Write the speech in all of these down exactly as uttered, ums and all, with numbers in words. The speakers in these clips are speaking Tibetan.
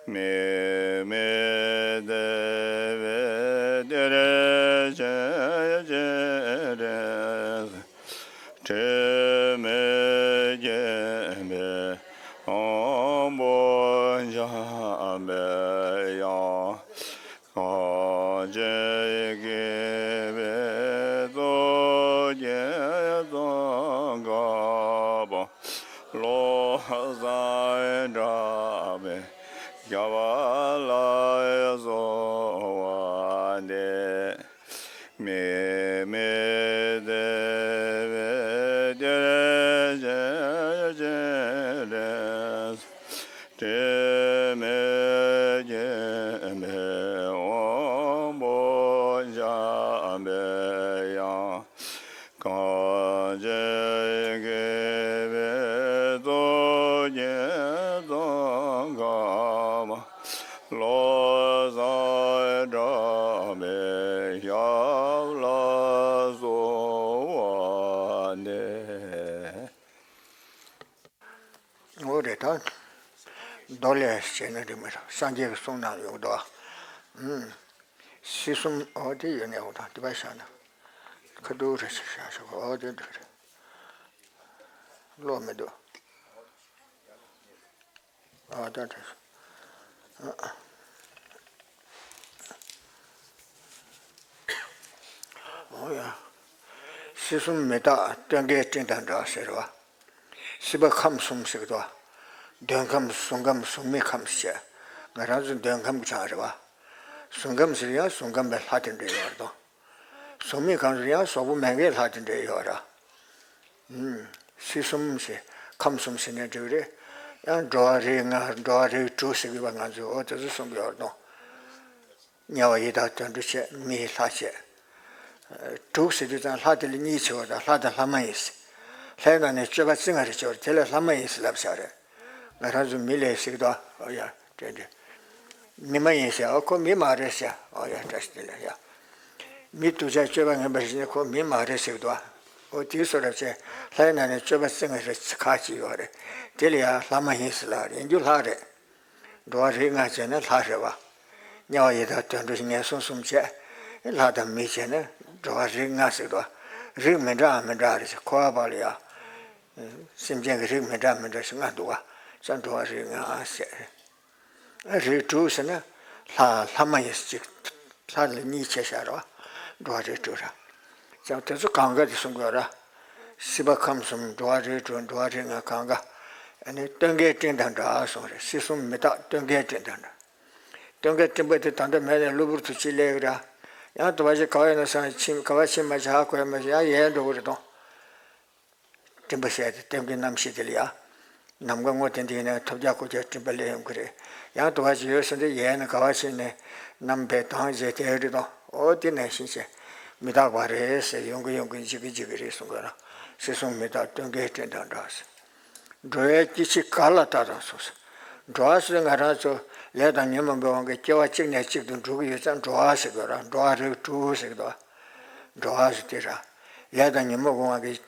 མི་མི་བདེ་བའི་གཏེར་ཆེན་ཅི་རེད། དྲི་མེད་བརྒྱན་པའི་དབང་པོ་འཆང་བའི་དབྱངས། གངས་ཅན་དགྱེས་པའི་གཙུག་རྒྱན་ཙོང་ཁ་པ། བློ་བཟང་གྲགས་པའི་ཞབས་ལ་གསོལ་བ་འདེབས། མི་མི་བདེ་བའི་གཏེར་ཆེན་ཅི་རེད། དྲི་མེད་བརྒྱན་པའི་དབང་པོ་འཆང་བའི་དབྱངས། གངས་ཅན་དགྱེས་པའི་གཙུག་རྒྱན་ཙོང་ཁ་པ། བློ་བཟང་གྲགས་པའི་ཞབས་ལ་གསོལ་བ་འདེབས། འོ་རེད་ད། མདོ་ལས་བྱས་ན་འགྲིག་མི་རེད། སངས་རྒྱས་ཀྱི་གསུང་ནང་ཡོད་དོ། ཨུམ། སྲིད་གསུམ་འོ་དེ་ཡོད་ནས་འོ་ད་དེ་པ་བཞག་ན། ཁ་ཐུག་རེ་ཞིག་བཞག་ཤོག་འོ་དེ་འགྲིག་རེད། བློ་མི་འདུག་འོ་ད་འགྲིག་འོ་ཡ། སྲིད་གསུམ་མི་རྟག་སྟོན་ཀའི་སྤྲིན་དང་འདྲ་ཟེར་བ། སྲིད་པ་ཁམས་གསུམ་ཟེར་གི་འདུག་འདོད་ཁམས་གཟུགས་ཁམས་གཟུགས་མེད་ཁམས་ཟེར། ང་རང་ཚོ་འདོད་ཁམས་ཀྱི་གྲངས་རེད་བ། གཟུགས་ཁམས་ཟེར་ཡང་གཟུགས་ཁམས་པའི་ལྷ་དེ་འདྲ་ཡོད་རེད་དོ། གཟུགས་མེད་ཁམས་ཟེར་ཡང་གཟུགས་པོ་མེད་མཁན་ལྷ་དེ་འདྲ་ཡོད་རེད། ཨུམ། སྲིད་གསུམ་ཟེར་ཁམས་གསུམ་ཟེར་ནས་འགྲིག་རེད། ཡང་འགྲོ་བ་རིགས་ལྔ་འགྲོ་བ་རིགས་དྲུག་ཟེར་གི་བ་ང་ཚོས་འོ་དེ་ཚོ་གསུང་གི་ཡོད་རེད་དོ། དམྱལ་བ་ཡི་དྭགས་དུད་འགྲོ་བཅས་མི་ཡི་ལྷ་བཅས། དྲུག་ཟེར་དུས་ཙང་ལྷ་དེ་ལ་གཉིས་ཕྱེ་བ་དང་ལྷ་དང་ལྷ་མ་ཡིན་ཟེར། ལྷའི་ནང་ནས་སྤྱོད་པ་རྩི་ལྔ་རེ་སྤྱོད་པ་དེ་ལ་ལྷ་མ་ཡིན་ཟེར་ལབ་བཞག་རེད། ང་རང་ཚོ་མི་ལས་ཟེར་གི་འདུག་ཨོ་ཡ་དྲན་དྲན། མི་མ་ཡིན་ཟེར་ཨོ་ཁོ་མི་མ་རེད་ཟེར་ཨོ་ཡ་བཀྲ་ཤིས་བདེ་ལེགས་ཡ། མི་སྡུག་ཅག་སྤྱོད་པ་ངན་པ་རེད་ཟེར་ན་ཁོ་མི་མ་རེད་ཟེར་གི་འདུག་ཨོ་དེའི་བཟོ་འདྲ་བྱས་ལྷའི་ནང་ནས་སྤྱོད་པ་རྩི་ལྔ་རེ་ཁ་ཅིག་ཡོད་རེད། དེ་ལ་ཡ་ལྷ་མ་ཡིན་ཟེར་ལབ་རེད་ཡིན་རྒྱུ་ལྷ་རེད། འགྲོ་བ་རིགས་ལྔ་བྱས་ན་ལྷ་རེད་བ། དམྱལ་བ་ཡི་དྭགས་དུད་འགྲོ་ངན་སོང་གསུམ་བྱས། ལྷ་དང་མི་བྱས་ན་འགྲོ་བ་རིགས་ལྔ་ཟེར་དོ། རིགས་མི་འདྲ་མི་འདྲ་རེད་ཟེར་འཁོར་བ་བར་ལ་ཡ། སེམས་ཅན་གྱི་རིགས་མི་འདྲ་མི་འདྲ་ཞིག་ལྔ་འདུག་བ། ས་འགྲོ་བ་རིགས་ལྔ་ཟེར། རིགས་དྲུག་ཟེར་ན་ལྷ་ལྷ་མ་ཡིན་ཟེར་གཅིག་ལྷ་ལ་གཉིས་ཕྱེ་བཞག་རེད་བ། འགྲོ་བ་རིགས་དྲུག་ར། ཙང་དེ་ཚོ་གང་ག་དེ་གསུང་དགོས་ར། སྲིད་པ་ཁམས་གསུམ་འགྲོ་བ་རིགས་དྲུག་འགྲོ་བ་རིགས་ལྔ་གང་ག་ཨ་ནི་སྟོན་ཀའི་སྤྲིན་དང་འདྲ་གསུངས་རེད། སྲིད་གསུམ་མི་རྟག་སྟོན་ཀའི་སྤྲིན་དང་འདྲ། སྟོན་ཀའི་སྤྲིན་པ་དེ་ད་ལྟ་མེད་ནས་གློ་བུར་དུ་ཅི་སླེབས་ཀྱི་ར། ཡང་དུ་བ་ཞིག་ག་བ་ཡིན་ན་སང་ཕྱིན་ག་བ་ཕྱིན་མ་ཆ་ཧ་གོ་ཡ་མ་ཞིག་ཡང་ཡལ་འགྲོ་གི་རེད་དོ། སྤྲིན་པ་ཟེར་ཏེ་སྟོན་ཀའི་གནམ་གཤིས་དེ་ལ་ཡ། ནམ་མཁའ་སྔོ་ལྡན་ལྡན་ཡིན་ན་ཐོལ་རྒྱག་ཀོ་རྒྱག་སྤྲིན་པ་སླེབས་ཡོང་གི་རེད། ཡང་དུ་བ་ཞིག་ཡོད་ཟེར་འདི་ཡལ་ནས་ག་བ་ཕྱིན་ནས་གནམ་བས་དྭངས་བྱས་དེ་རེད་དོ། ཨོ་དེ་ནང་བཞིན་བྱས། མི་རྟག་པ་རེད་ཟེར་ཡོང་གི་ཡོང་གི་འཇིག་གི་འཇིག་གི་རེད་གསུང་གི་ར། སྲིད་གསུམ་མི་རྟག་སྟོན་ཀའི་སྤྲིན་དང་འདྲ་ཟེར། འགྲོ་བའི་སྐྱེ་འཆི་ག་ལ་བལྟ་དང་ཚུལ། འགྲོ་བ་ཟེར་ང་རང་ཚོ་ལས་དང་ཉོན་མོངས་པའི་དབང་གིས་སྐྱེ་བ་གཅིག་ནས་གཅིག་ཏུ་འགྲོ་གི་ཡོད་ཙང་འགྲོ་བ་ཟེར་དགོས་ར། འགྲོ་བ་རིགས་དྲུག་ཟེར་གི་འདུག་འགྲོ་བ་ཟེར་དེ་ར། ལས་དང་ཉོན་མོངས་ཀྱི་དབང་གིས་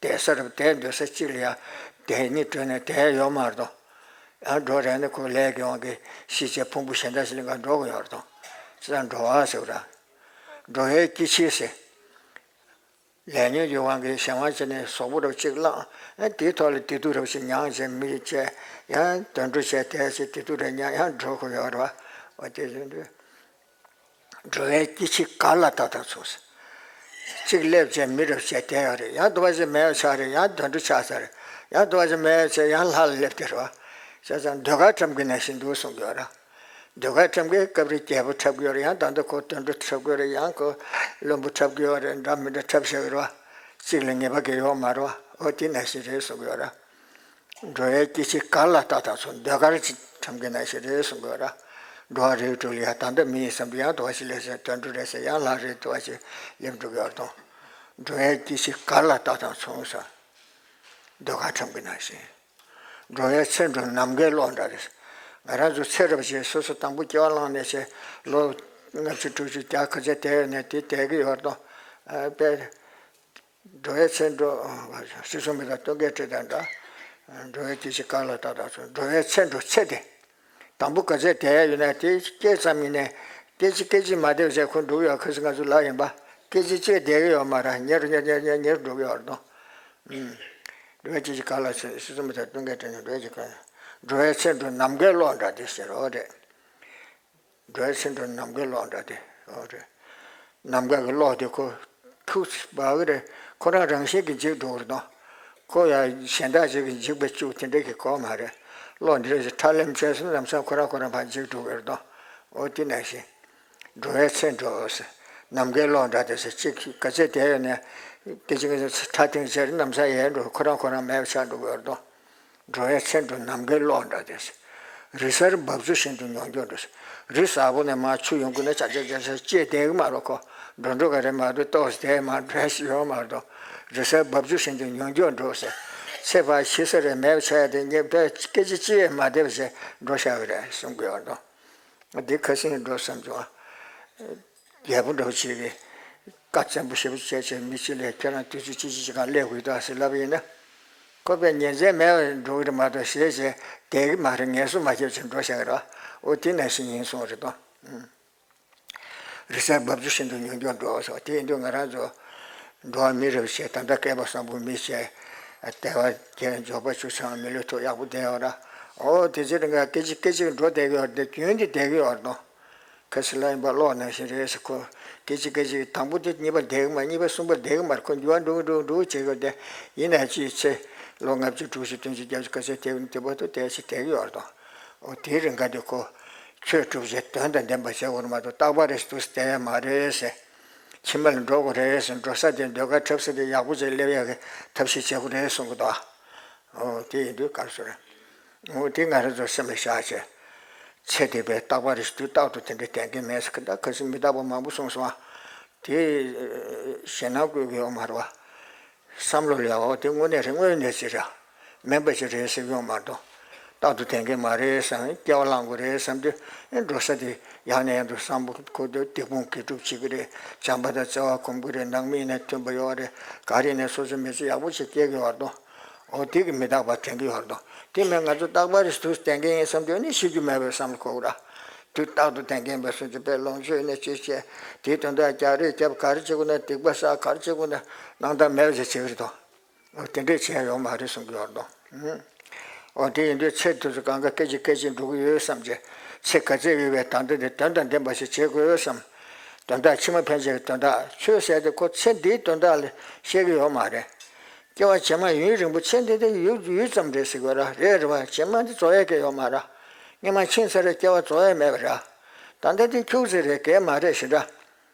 བསྡད་ས་རུ་བསྡད་སྡོད་ས་གཅིག་ལ་ཡ་བསྡད་ནི་གྲོལ་ནས་བསྡད་ཡོད་མ་རེད་དོ། ཡང་འགྲོ་རན་ན་ཁོ་ལས་ཀྱི་དབང་གིས་ཤི་བྱས་ཕུང་པོ་གཞན་དག་ཞིག་ལ་འགའ་འགྲོ་གི་ཡོད་རེད་དོ། ཅི་ལ་འགྲོ་བ་ཟེར་བ་ར། འགྲོ་བའི་སྐྱེ་འཆི་ཟེར། ལས་ཉོན་གྱི་དབང་གིས་གཞན་དབང་བྱས་ནས་གཟུགས་པོ་རབ་ཅིག་བླངས། ཨ་དེའི་ཐོག་ལ་བདེ་སྡུག་རབ་ཅིག་མྱངས་བྱས་མི་བྱས་ཡང་དུད་འགྲོ་བྱས་དེ་བྱས་བདེ་སྡུག་རེ་མྱངས་ཡང་འགྲོ་དགོས་ཡོད་རེད་བ། འོ་དེ་བཞིན་དུ། འགྲོ་བའི་སྐྱེ་འཆི་ག་ལ་བལྟ་དང་ཚུལ། གཅིག་སླེབས་བྱས་མི་རབས་བྱས་བསྡད་ཡོད་རེད། ཡང་དུ་བ་ཞིག་མེད་པ་ཆགས་རེད། ཡང་དུད་འགྲོ་ཆགས་ཚར་རེད། ཡང་དུ་བ་ཞིག་མེད་པ་བྱས་ཡང་ལྷ་ལ་སླེབས་བསྡད་རེད་བ། བྱས་ཙང་ཟློས་གར་འཁྲབ་མཁན་ནང་བཞིན་འདུག་གསུང་གི་ཡོད་རེད། ཟློས་གར་འཁྲབ་མཁན་སྐབས་རེ་རྒྱལ་པོ་འཁྲབ་ཀྱི་ཡོད་རེད། ཡང་ད་ལྟ་ཁོ་དུད་འགྲོ་འཁྲབ་ཀྱི་ཡོད་རེད། ཡང་ཁོ་བློན་པོ་འཁྲབ་ཀྱི་ཡོད་རེད། འདྲ་མི་འདྲ་འཁྲབ་བཞག་གི་རེད་བ། གཅིག་ལ་ངེས་པ་གི་ཡོད་མ་རེད་བ། འོ་དེ་ནང་བཞིན་རེད་གསུང་གི་ཡོད་རེད། འགྲོ་བའི་སྐྱེ་འཆི་ག་ལ་བལྟ་དང་ཚུལ། ཟློས་གར་ཅིག་འཁྲབ་མཁན་ནང་བཞིན་རེད་གསུང་གི་ཡོད་ར། འགྲོ་བ་རིགས་དྲུག་ལ་ཡང་ད་ལྟ་མི་ཡིན་བསམ་དུས་ཡང་དུ་བ་ཞིག་སླེབས་ཟེར་དུད་འགྲོ་རེད་ཟེར་ཡང་ལྷ་རེད་དུ་བ་ཞིག་སླེབས་འགྲོ་གི་ཡོད་རེད་དང་། འགྲོ་བའི་སྐྱེ་འཆི་ག་ལ་བལྟ་དང་ཚུལ་ཟེར། ཟློས་གར་འཁྲབ་མཁན་ནང་བཞིན། འགྲོ་བའི་ཚེ་འགྲོ་ནམ་མཁའི་གློག་འདྲ་རེད། ང་རང་ཚོ་ཚེ་རབས་ཅིག་སོ་སོ་དང་པོ་སྐྱེ་བ་བླངས་ནས་བྱས་ལོ་ལྔ་བཅུ་དྲུག་ཅུ་བརྒྱ་ཁ་ཤས་བསྡད་ཡོད་ནས་དེ་བསྡད་ཀྱི་ཡོད་རེད་དང་། ཨ་དཔེ། འགྲོ་བའི་ཚེ་འགྲོ། སྲིད་གསུམ་མི་རྟག་སྟོན་ཀའི་སྤྲིན་དང་འདྲ། འགྲོ་བའི་སྐྱེ་འཆི་ག་ལ་བལྟ་དང་ཚུལ། འགྲོ་བའི་ཚེ་འགྲོ་ཚེ་དེ། དང་པོ་ག་ཚད་བསྡད་ཡ་ཡོད་ན་དེ་སྐད་ཙམ་ཡིན་ནའི་སྐད་ཅིག་སྐད་ཅིག་མ་བསྡད་པ་བྱས་ཁོ་འགྲོ་གི་ཡོད། ཁ་སང་ང་ཚོ་ལབ་ཡིན་པ། སྐད་ཅིག་གཅིག་བསྡད་གི་ཡོད་མ་རེད། ཉེ་རུ་ཉེ་རུ་ཉེ་རུ་ཉེ་རུ་འགྲོ་གི་ཡོད་རེད་དོ། འགྲོ་བའི་སྐད་ཅིག་ག་ལ་ཕྱིན། སྲིད་གསུམ་མི་ཐར་སྟོན་ཀའི་སྒྲ་ནི། འགྲོ་བའི་སྐད་ཅིག་ག་ལ། འགྲོ་བའི་ཚེ་འགྲོ་ནམ་མཁའི་གློག་འདྲ་སྟེ་ཟེར་བ་རེད། འགྲོ་བའི་ཚེ་འགྲོ་ནམ་མཁའི་གློག་འདྲ་སྟེ། འོ་རེད། ནམ་མཁའ་གི་གློག་དེ་ཁོ་ཐུག་འབར་གི་རེད། ཁོ་རང་རང་བཞིན་གྱིས་འཇིག་འགྲོ་གི་རེད་དོ། ཁོ་ཡང་གཞན་དག་ཅིག་གིས་འཇིག་པའི་སྐྱུག་དེ་འདྲ་གི་གོ་མ་རེད། གློག་འདི་རེད་ཅེས་ཁྲ་ལེམ་བྱས་སོང་ལམ་སང་ཁོ་རང་ཁོ་རང་ཕར་འཇིག་འགྲོ་གི་རེད་དོ། འོ་དེ་ནང་བཞིན། འགྲོ་བའི་ཚེ་འགྲོ་ཟེར། ནམ་མཁའི་གློག་འདྲ་སྟེ་ཟེར། གཅིག་ག་ཚད་བསྡད་ཡོད་ནའི་སྐད་ཅིག་ཁྲ་ཐིང་བྱས་ལམ་སང་ཡལ་འགྲོ། ཁོ་རང་ཁོ་རང་མེད་པ་ཆགས་འགྲོ་གི་རེད་དོ། འགྲོ་བའི་ཚེ་འགྲོ་ནམ་མཁའི་གློག་འདྲ་སྟེ། རི་གཟར་འབབ་ཆུ་བཞིན་དུ་མྱོང་འགྱུར་འགྲོ། རི་གཟར་པོ་ནས་མར་ཆུ་ཡོང་གི་ན་ཅག་ཅག་ཅག་ཅག་སྐྱེས་བསྡད་གི་མ་རེད་ཁོ། འགྲོ་འགྲོ་ག་རེ་མ་གཏོགས་ཏོག་ཙམ་དེ་མར་འགྲོ་ཡ་ཞིག་ཡོད་མ་རེད་དོ། རི་གཟར་འབབ་ཆུ་བཞིན་དུ་མྱོང་འགྱུར་འགྲོ་ཟེར། ཚེ་ཕར་ཤི་ས་རེད། མེད་པ་ཆགས་ཡ་དེ་ངས་བལྟས་སྐད་ཅིག་གཅིག་མ་བསྡད་པ་བྱས་འགྲོ་བཞག་གི་རེད་གསུང་གི་ཡོད་དོ། འདི་ཁ་སང་འགྲོ་བསམ་བྱུང་། རྒྱལ་པོ་འདྲ་བོ་ཅིག་གིས་བཀའ་བཙན་པོ་ཞེ་པོ་བྱས་བྱས་མི་གཅིག་ལ་ཁྱེད་རང་དུས་ཚོད་ཅི་ཅི་ཅི་གང་སླེབས་དགོས་འདུག་ཟེར་ལབ་པ་ཡིན་ན། ཁོ་པས་ཉིན་མཚན་མེད་པར་འགྲོ་གི་རེད་མ་གཏོགས་ཞེད་བྱས་བསྡད་ཀྱི་མ་རེད། ངལ་གསོ་མ་བརྒྱབ་བྱས་འགྲོ་བཞག་གི་རེད། འོ་དེ་ནང་བཞིན་ཡིན་གསུངས་རེད་དོ། རི་གཟར་འབབ་ཆུ་བཞིན་དུ་མྱོང་འགྱུར་འགྲོ་ཟེར་བ་དེ་ཡིན་དུས་ང་རང་ཚོ་འགྲོ་བ་མི་རེད་བྱས། ད་ལྟ་སྐལ་པ་བཟང་པོ་མི་བྱས། བདེ་བ་དེ་འབྱོར་པ་བཅུ་ཚང་མི་ལུས་ཐོག་ཡག་པོ་བསྡད་ཡོད་ར། འོ་དེ་ཚེ་རིང་ག་སྐད་ཅིག་སྐད་ཅིག་འགྲོ་བསྡད་ཀྱི་ཡོད་རེད་དེ། རྒྱུན་དུ་བསྡད་ཀྱི་ཡོད་རེད་དོ། ཁ་སང་ལ་ཡིན་པ་གློག་ནང་བཞིན་རེད་ཟེར་ཁོ། སྐད་ཅིག་སྐད་ཅིག་དང་པོ་དེ་གཉིས་པ་བསྡད་ཀྱི་མ། གཉིས་པ་གསུམ་པ་བསྡད་ཀྱི་མ་རེད། ཁོ་འགྱུར་བ་འགྲོ་གི་འགྲོ་གི་འགྲོ་གི་བྱེད་ཀྱི་ཡོད་དེ། ཡིན་ནའི་ཅིའི་ཚེ་ལོ་ལྔ་བཅུ་དྲུག་ཅུ་བདུན་ཅུ་བརྒྱད་ཅུ་ག་ཚད་བསྡད་ཀྱི་འདུག་པ་དུ་དེ་ཅིག་བསྡད་ཀྱི་ཡོད་རེད་དོ། འོ་དེའི་རིང་ག་དེ་ཁོ་ཆོས་སྒྲུབ་བྱས་དོན་དང་ལྡན་པ་བྱེད་དགོས་རེད་མ་གཏོགས་རྟག་པར་རེ་ཞིག་ཏུ་བསྡད་ཡ་མ་རེད་ཟེར། ཕྱི་མ་ལ་འགྲོ་དགོས་རེད་ཟེར། འགྲོ་ས་དེ་ཟློས་གར་འཁྲབ་ས་དེ་ཡག་པོ་ཅིག་སླེབས་ཡག་གི་ཐབས་ཤེས་བྱེད་དགོས་རེད་གསུང་གི་འདུག། འོ་དེ་ཡིན་དུས་ག་རེ་ཟེར། འོ་དེ་ང་རང་ཚོ་སེམས་ལ་བཞག་བྱས། ཚེ་འདི་པས་རྟག་པར་རེ་ཞིག་དུས་རྟག་ཏུ་དེ་འདྲའི་བསྡད་མཁན་མེད་ཟེར་གི། ད་ཁ་སང་མི་རྟག་པ་མང་པོ་གསུངས་སོང་ཨ། དེ་ཞེད་སྣང་སྐུལ་གི་ཡོད་མ་རེད་བ། བསམ་བློ་ལ་འོ་དེ་དངོས་གནས་རེད། དངོས་གནས་ཅིག་རེད། མིན་པ་ཅིག་རེད་ཟེར་ཡོང་མ་གཏོགས། རྟག་ཏུ་བསྡད་མཁན་མ་རེད་བསམ། སྐྱེ་བ་བླང་དགོས་རེད་བསམ་དུས་ཨེ་འགྲོ་ས་དེ་ཡང་ནས་ཡང་དུ་བསམ་བློ་འཁོར་དུས་སྡིག་སྤོང་དགེ་སྒྲུབ་བྱེད་ཀྱི་རེད། བྱམས་པ་དང་བརྩེ་བ་སྒོམ་གྱི་རེད། ནང་མི་ཡིན་ན་མཐུན་པ་ཡོད་རེད། ག་རེ་ཡིན་ན་སོ་སོའི་མི་ཚེ་ཡག་པོ་ཞིག་སྐྱེལ་གྱི་ཡོད་རེད་དོ། འོ་དེ་གི་མི་རྟག་པ་དྲན་གྱི་ཡོད་རེད་དོ། དེ་མིན་ང་ཚོ་རྟག་པར་རེ་ཞིག་དུས་བསྡད་མཁན་ཡིན་བསམ་དུས་ནི་ཤི་རྒྱུ་མེད་པའི་བསམ་བློ་འཁོར་གྱི་རེད། དུས་རྟག་ཏུ་བསྡད་མཁན་པའི་སོ་སོ་པས་ལོངས་སྤྱོད་ཡིན་ན་ཅི་བྱས། དེའི་དོན་དག་རྒྱག་རེས་རྒྱབ། ག་རེ་བྱེད་དགོས་ན་སྡིག་པ་བསགས། ག་རེ་བྱེད་དགོས་ན་སྣང་དག་མེད་པ་ཞིག་བྱེད་ཀྱི་རེད་དོ། འོ་དེ་འདྲས་བྱས་ཡོད་མ་རེད་གསུང་གི་ཡོད་དོ། ཨུམ། འོ་དེ་ཡིན་དུས་ཚེ་དུས་སུ་གང་ག་སྐད་ཅིག་སྐད་ཅིག་འགྲོ་གི་ཡོད་བསམ་བྱས། ཚེ་ག་ཚད་ཡོད་པའི་ད་ལྟ་དེ་དོན་དང་ལྡན་པ་ཞིག་བྱེད་དགོས་བསམ། དོན་དག་ཕྱི་མ་ཕན་ཆད་ཀྱི་དོན་དག་ཆོས་ཟེར་དེ་ཁོ་ཚེ་འདིའི་དོན་དག་ལ་བཤད་ཀྱི་ཡོད་མ་རེད། སྐྱེ་བ་རྗེས་མ་ཡུན་རིང་པོ་ཚེ་འདི་དེ་ཡུད་ཡུད་ཙམ་རེད་ཟེར་གྱི་ཡོད་ར། རེད་རེད་བ། རྗེས་མ་འདི་རྫོགས་ཡས་ཀྱི་ཡོད་མ་ར། སྔ་མ་ཕྱིན་ཚར་རེད། སྐྱེ་བ་རྫོགས་ཡས་མེད་པ་ར། ད་ལྟ་འདི་ཁྱུག་ཙམ་རེད། གས་མ་རེད་ཞེ་དྲག།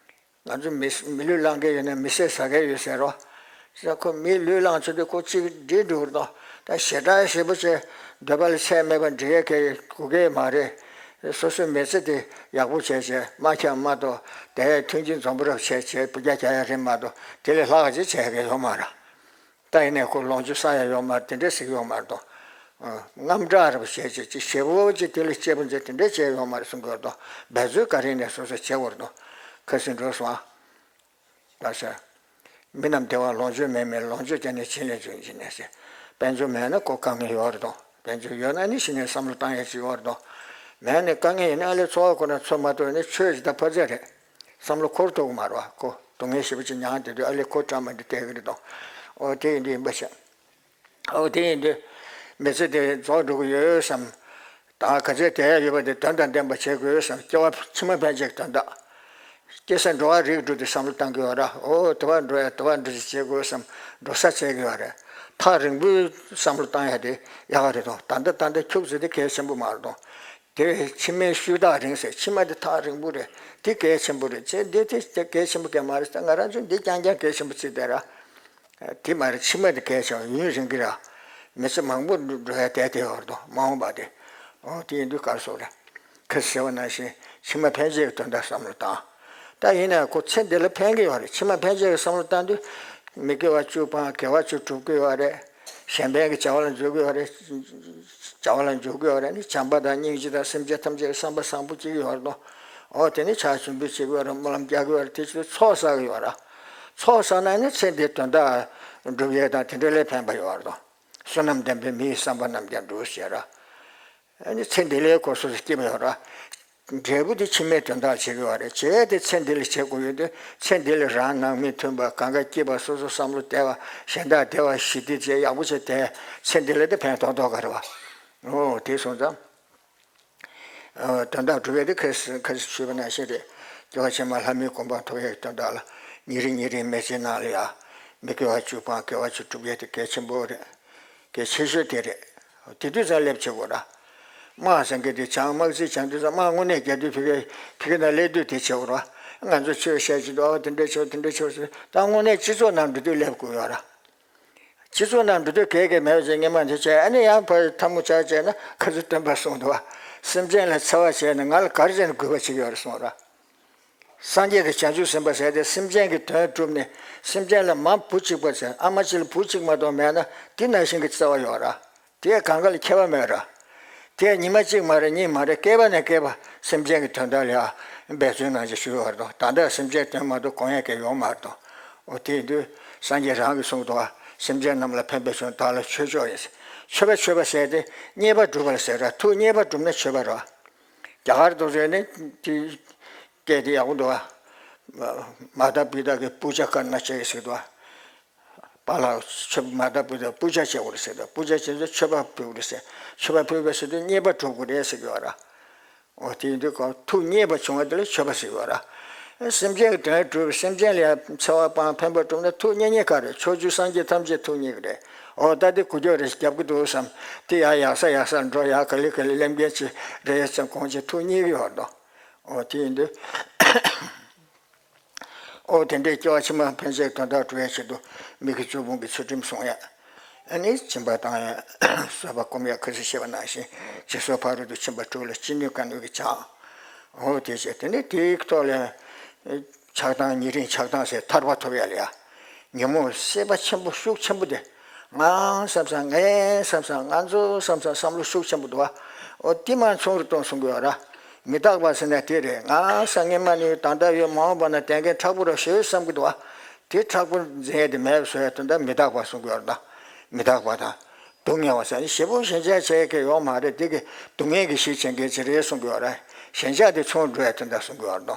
ང་ཚོ་མི་མི་ལུས་བླང་མཁན་ཡོད་ན་མི་ཟས་ཟ་མཁན་ཡོད་ཟེར་རོ། ཟེར་ཁོ་མིའི་ལུས་བླངས་ཚུལ་དུ་ཁོ་གཅིག་འགྲིག་འགྲོ་གི་འདུག། ད་ཞེ་དྲག་ཞེ་པོ་བྱས་འདོད་པ་ལ་ཚད་མེད་པ་འགྲིག་ཡས་ཀྱི་དགོས་ཀྱི་མ་རེད། སོ་སོའི་མི་ཚེ་དེ་ཡག་པོ་བྱས་བྱས་མ་འཁྱམས་མ་དོ། དེ་མཐུན་རྐྱེན་འཛོམས་པོ་རབ་བྱས་བྱས་བུ་རྒྱ་རྒྱག་ཡ་རེད་མ་གཏོགས་དེ་ལས་ལྷག་ཅིག་བྱས་ཡ་ཡོད་མ་རེད། ད་ཡིན་ནའི་ཁོ་ལོངས་སྤྱོད་བསགས་ཡ་ཡོད་མ་རེད། དེ་འདྲས་ཟེར་གྱི་ཡོད་མ་རེད་དོ། ཨ། དངངས་སྐྲག་རེ་བྱས་བྱས་ཅིག་ཞེ་པོ་ཅིག་དེ་ལས་སྐྱིད་པོ་མཛད་དེ་འདྲས་བྱས་ཡོད་མ་རེད་གསུང་གི་ཡོད་དོ། འབད་རྩོལ་ག་རེ་ཡིན་ནའི་སོ་སོས་བྱེད་དགོས་རེད་དོ། ཁ་སང་འགྲོ་སོང་ཨ། ད་ཟེར། མི་རྣམས་བདེ་བ་ལོངས་སྤྱོད་མེད་མིན། ལོངས་སྤྱོད་ཀྱང་ནི་བྱིན་ལས་འབྱུང་བྱིན་ནས་ཟེར། དཔལ་འབྱོར་མེད་ན་ཁོ་དཀའ་ངལ་ཡོད་རེད་དོ། དཔལ་འབྱོར་ཡོད་ན་ནི་ཞི་ནས་བསམ་བློ་བཏང་ཡ་ཅིག་ཡོད་རེད་དོ། མེད་ནས་དཀའ་ངལ་ཡིན་ན་ཨ་ལས་འཚོ་བ་ཁོ་ན་འཚོ་མ་ཐུབ་ནས་ཆོས་ཇི་ལྟར་ཕར་ཚད་རེད། བསམ་བློ་འཁོར་ཐུབ་ཀྱི་མ་རེད་བ། ཁོ་སྡུག་བསྔལ་ཞེ་པོ་ཅིག་མྱངས་བསྡད་དུས་ཨ་ལས་ཁོ་བཀྲ་མ་འདི་བལྟས་ཀྱི་རེད་དོ། ཨོ་དེ་ཡིན་དུས་ཡིན་པ་བྱས། ཨོ་དེ་ཡིན་དུས་མི་ཚེ་དེ་རྫོགས་འགྲོ་གི་ཡོད་བསམ། ད་ག་ཚད་དེ་ཡ་ཡོད་པ་དེ་དོན་དང་ལྡན་པ་བྱེད་དགོས་བསམ། སྐྱེ་བ་ཕྱི་མ་ཕན་ཆད་ཀྱི་དོན་དག། སྐྱེ་ས་འགྲོ་བ་རིགས་དྲུག་དེ་བསམ་བློ་བཏང་གི་ཡོད་ར། ཨོ་དེ་བ་འགྲོ་ཡ་དེ་བ་འགྲོ་ཞིག་བྱེད་དགོས་བསམ། འགྲོ་ས་བཙལ་གི་ཡོད་རེད། ཐག་རིང་པོའི་བསམ་བློ་བཏང་ཡ་དེ་ཡག་ག་རེད་དོ། ད་ལྟ་ད་ལྟ་ཁྱུག་ཙམ་དེ་གལ་ཆེན་པོ་མ་རེད་དོ། དེ་བས་ཕྱི་མའི་ཤུལ་ཐག་རིང་ཟེར། ཕྱི་མ་དེ་ཐག་རིང་པོ་རེད། དེ་གལ་ཆེན་པོ་རེད་ཅེས་འདི་དེ་གལ་ཆེན་པོ་གལ་མ་རེད་ཟེར། ང་རང་ཚོས་འདི་རྐྱང་རྐྱང་གལ་ཆེན་པོ་བརྩིས་བསྡད་ར། དེ་མ་རེད། ཕྱི་མ་དེ་གལ་ཆེ་བ་ཡུན་རིང་གི་ར། མི་ཚེ་མང་པོ་འགྲོ་ཡ་བསྡད་དེ་ཡོད་རེད་དོ། མ་འོངས་པ་དེ། ཨོ་དེ་ཡིན་དུས་ག་རེ་ཟེར་རེད། ཁ་ཟེར་བ་ནང་བཞིན་ཕྱི་མ་ཕན་ཆད་ཀྱི་དོན་དག་བསམ་བློ་བཏང་། ད་ཡིན་ནའི་ཁོ་ཚེ་འདི་ལ་ཕན་གྱི་ཡོད་རེད། ཕྱི་མ་ཕན་ཆད་ཀྱི་བསམ་བློ་བཏང་དུས་མི་དགེ་བ་བཅུ་སྤང་། དགེ་བ་བཅུ་སྒྲུབ་ཀྱི་ཡོད་རེད། གཞན་ཕན་གྱི་བྱ་བ་ལ་འཇུག་གི་ཡོད་རེད། བྱ་བ་ལ་འཇུག་གི་ཡོད་རེད། ནི་བྱམས་པ་དང་སྙིང་རྗེ་དང་སེམས་ཅན་ཐམས་ཅད་ཀྱི་བསམ་པ་བཟང་པོ་སྐྱེ་གི་ཡོད་རེད་དོ། ཨོ་དེ་ནི་ཕྱག་མཆོད་འབུལ་བྱེད་ཀྱི་ཡོད་རེད། སྨོན་ལམ་རྒྱག་གི་ཡོད་རེད། དེ་ཚོ་ཚོགས་བསགས་ཀྱི་ཡོད་རེད། ཚོགས་བསགས་ན་ནི་ཚེ་འདིའི་དོན་དག་སྒྲུབ་ཡས་དང་དེ་འདྲ་ལས་ཕན་པ་ཡོད་རེད་དོ། བསོད་ནམས་ལྡན་པས་མི་ཡི་བསམ་པ་རྣམས་ཀྱང་འགྲུབ་ཟེར་ར། ཨ་ནི་ཚེ་འདི་ལས་སྐོར་སོ་སོ་སྐྱེས་པ་ཡོད་ར། འབྲས་བུ་དེ་ཕྱི་མའི་དོན་དག་བྱེད་དགོས་པ་རེད། བྱས་ཏེ་ཚེ་འདི་ལ་བྱེད་དགོས་ཡོད་དུས་ཚེ་འདི་ལ་རང་ནང་མི་མཐུན་པ་གང་ག་སྐྱིད་པ་སོ་སོ་བསམ་བློ་བདེ་བ་གཞན་དག་བདེ་བ་ཞི་བདེ་བྱས་ཡག་པོ་བྱས་དེ་ཚེ་འདི་ལ་དེ་ཕན་ཐོགས་ཐོགས་ག་རེད་བ། འོ་དེ་སོང་ཙང་། དོན་དག་སྒྲུབ་ཡས་དེ་ཁ་ཁ་ཞུས་པ་ནང་བཞིན་རེད། སྐྱེ་བ་ཕྱི་མ་ལྷ་མིའི་གོ་འཕང་ཐོབ་ཡས་ཀྱི་དོན་དག་ལ་ཉིན་རེ་ཉིན་རེའི་མི་ཚེའི་ནང་ལ་ཡ་མི་དགེ་བ་བཅུ་སྤང་དགེ་བ་བཅུ་སྒྲུབ་ཡས་དེ་གལ་ཆེན་པོ་རེད། གལ་ཆེ་ཤོས་དེ་རེད། དེ་དུས་ཙམ་སླེབས་བྱེད་དགོས་ར། དམག་ཟེར་མཁན་དེ་བྱང་དམག་རྩིས་བྱང་དུས་ཙམ་དམག་དངོས་གནས་རྒྱག་དུས་ཕ་གི་ཕ་གི་ན་སླེབས་དུས་དེ་བྱེད་དགོས་ར། ང་ཚོ་ཆོས་བཤད་ཀྱི་འདུག་ཨ་དེ་འདྲ་བྱེད་དེ་འདྲ་བྱེད་ཟེར་ད་དངོས་གནས་སྤྱི་ཚོགས་ནང་འགྲོ་དུས་སླེབས་དགོས་ཡོད་ར། སྤྱི་ཚོགས་ནང་འགྲོ་དུས་གལ་གལ་མེད་པ་ཅིག་སྔོན་མ་འདི་བྱས་ཨ་ནི་ཡང་ཕར་ཐལ་མོ་སྦྱར་བྱས་ན་ཁ་ཚུར་སྟོན་པ་གསུངས་འདུག་བ། སེམས་ཅན་ལ་འཚེ་བ་བྱས་ན་ང་ལ་ག་རེ་བྱས་ན་གུས་པ་བྱེད་ཀྱི་ཡོད་རེད་གསུངས་ར། སངས་རྒྱས་ཀྱི་བྱང་ཆུབ་སེམས་དཔའ་ཟེར་ཏེ་སེམས་ཅན་གྱི་དོན་བསྒྲུབས་ནས་སེམས་ཅན་ལ་མ་བུ་གཅིག་པ་ཟེར་ཨ་མ་གཅིག་ལ་བུ་གཅིག་མ་གཏོགས་མེད་ན་དེ་ནང་བཞིན་གྱི་བརྩེ་བ་ཡོད་ར། དེས་གང་ག་ལ་ཁྱད་པར་མེད་ར། དེས་ཉི་མ་གཅིག་མ་རེད་གཉིས་མ་རེད་བསྐལ་པ་ནས་བསྐལ་པ་སེམས་ཅན་གྱི་དོན་དག་ལ་ཡང་འབད་བརྩོན་གནང་བྱས་བཞུགས་ཡོད་རེད་དོ། ད་ལྟ་སེམས་ཅན་དོན་མ་གཏོགས་དགོངས་ཡས་གང་ཡང་ཡོད་མ་རེད་དོ། འོ་དེ་ཡིན་དུས་སངས་རྒྱས་རང་གིས་གསུངས་འདུག་བ། སེམས་ཅན་རྣམས་ལ་ཕན་པའི་ཕྱིར་བདག་ལ་མཆོད་ཆོག་ཡིན། མཆོད་པ་མཆོད་པ་ཟེར་ཏེ་མཉེས་པ་སྒྲུབ་པ་ལ་ཟེར་ར། ཐུགས་མཉེས་པ་སྒྲུབ་ན་མཆོད་པ་རེད་བ། རྒྱ་གར་དུ་བཟོས་ནས་དེ་སྐད་དེ་ཡག་པོ་འདུག་བ། མ་ད་པི་ད་གི་པུ་ཇ་ཀར་ན་ཅེ་ཟེར་འདུག་བ། པཱ་ལགས་མཆོད་མ་ད་པུ་ཇ་པུ་ཇ་བྱེད་དགོས་རེད་ཟེར་འདུག་པུ་ཇ་བྱེད་ཚེ་མཆོད་པ་ཕུལ་དགོས་རེད་ཟེར། མཆོད་པ་ཕུལ་བ་ཟེར་དུས་མཉེས་པ་སྒྲུབ་དགོས་རེད་ཟེར་གྱི་ཡོད་ར། འོ་དེ་ཡིན་དུས་ཁོ་ཐུགས་མཉེས་པ་བྱུང་བ་དེ་ལ་མཆོད་པ་ཟེར་གྱི་ཡོད་ར། སེམས་ཅན་གྱི་དོན་སྒྲུབ་སེམས་ཅན་ལ་ཡང་འཚེ་བ་སྤང་ཕན་པ་སྒྲུབ་ན་ཐུགས་མཉེས་མཉེས་ག་རེད། ཕྱོགས་བཅུའི་སངས་རྒྱས་ཐམས་ཅད་ཐུགས་མཉེས་ཀྱི་རེད། འོ་ད་དེ་གུ་རྒྱབ་རེ་རྒྱབ་ཀྱི་འདུག་བསམ། དེ་ཡང་ཡག་ས་ཡག་སར་འགྲོ་ཡག་ག་ལེ་ག་ལེ་སླེབས་མཁན་ཅིག་རེད་ཙང་དགོངས་བྱས་ཐུགས་མཉེས་ཀྱི་ཡོད་རེད་དོ། འོ་དེ་ཡིན་དུས། ཨོ་དེ་འདྲའི་སྐྱེ་བ་ཕྱི་མ་ཕན་ཆད་དོན་དག་སྒྲུབ་ཡའི་ཆེད་དུ་མི་དགེ་བཅུ་སྤོང་གི་ཚུལ་ཁྲིམས་སྲུང་ཡ། ཨ་ནི་སྦྱིན་པ་བཏང་ཡ། བཟོད་པ་སྒོམ་ཡ། ཁ་ཚིག་བཤད་པ་ནང་བཞིན་ཇི་སྲིད་ཕ་རོལ་ཏུ་ཕྱིན་པ་དྲུག་ལ་ཅི་ནུས་གང་ནུས་ཀྱིས་སྦྱང་། ཨོ་དེ་བྱས་དེ་ནི་དེའི་ཐོག་ལ་ཆགས་སྡང་ཉེ་རིང་ཆགས་སྡང་ཟེར་ཐར་པ་ཐོབ་ཡ་ལ་ཡ། ཉོན་མོངས་སྲེད་པ་ཆེན་པོ་ཤུགས་ཆེན་པོ་དེ། ང་བསམ་བསམ་ངས་བསམ་བསམ་ང་ཚོ་བསམ་བསམ་བསམ་བློ་ཤུགས་ཆེན་པོ་འདུག་བ། ཨོ་དེ་མར་ཆུང་རུ་གཏོང་གསུང་གི་ཡོད་ར། མི་རྟག་པ་ཟེར་ན་དེ་རེད། ང་སང་ཉིན་མ་ནས་ད་ལྟ་ཡོད་མ་འོངས་པ་ན་དེང་གི་མཁྲེགས་པོ་ར་ཞེས་བསམ་གི་འདུག་བ། དེ་མཁྲེགས་པོ་འཛིན་ཡས་དེ་མེད་པ་བཟོ་ཡས་དོན་དག་མི་རྟག་པ་གསུང་གི་ཡོད་རེད་ད། མི་རྟག་པ་དང་། སྡུག་བསྔལ་བ་ཟེར་ནི་ཞེ་པོ་ཞེན་ཆགས་བྱེད་ཡས་ཀྱི་ཡོད་མ་རེད། དེ་གི་སྡུག་བསྔལ་གྱི་གཞི་བྱེད་མཁན་ཅིག་རེད་གསུང་གི་ཡོད་རེད། ཞེན་ཆགས་དེ་ཆུང་འགྲོ་ཡས་དོན་དག་གསུང་གི་ཡོད་རེད་དོ།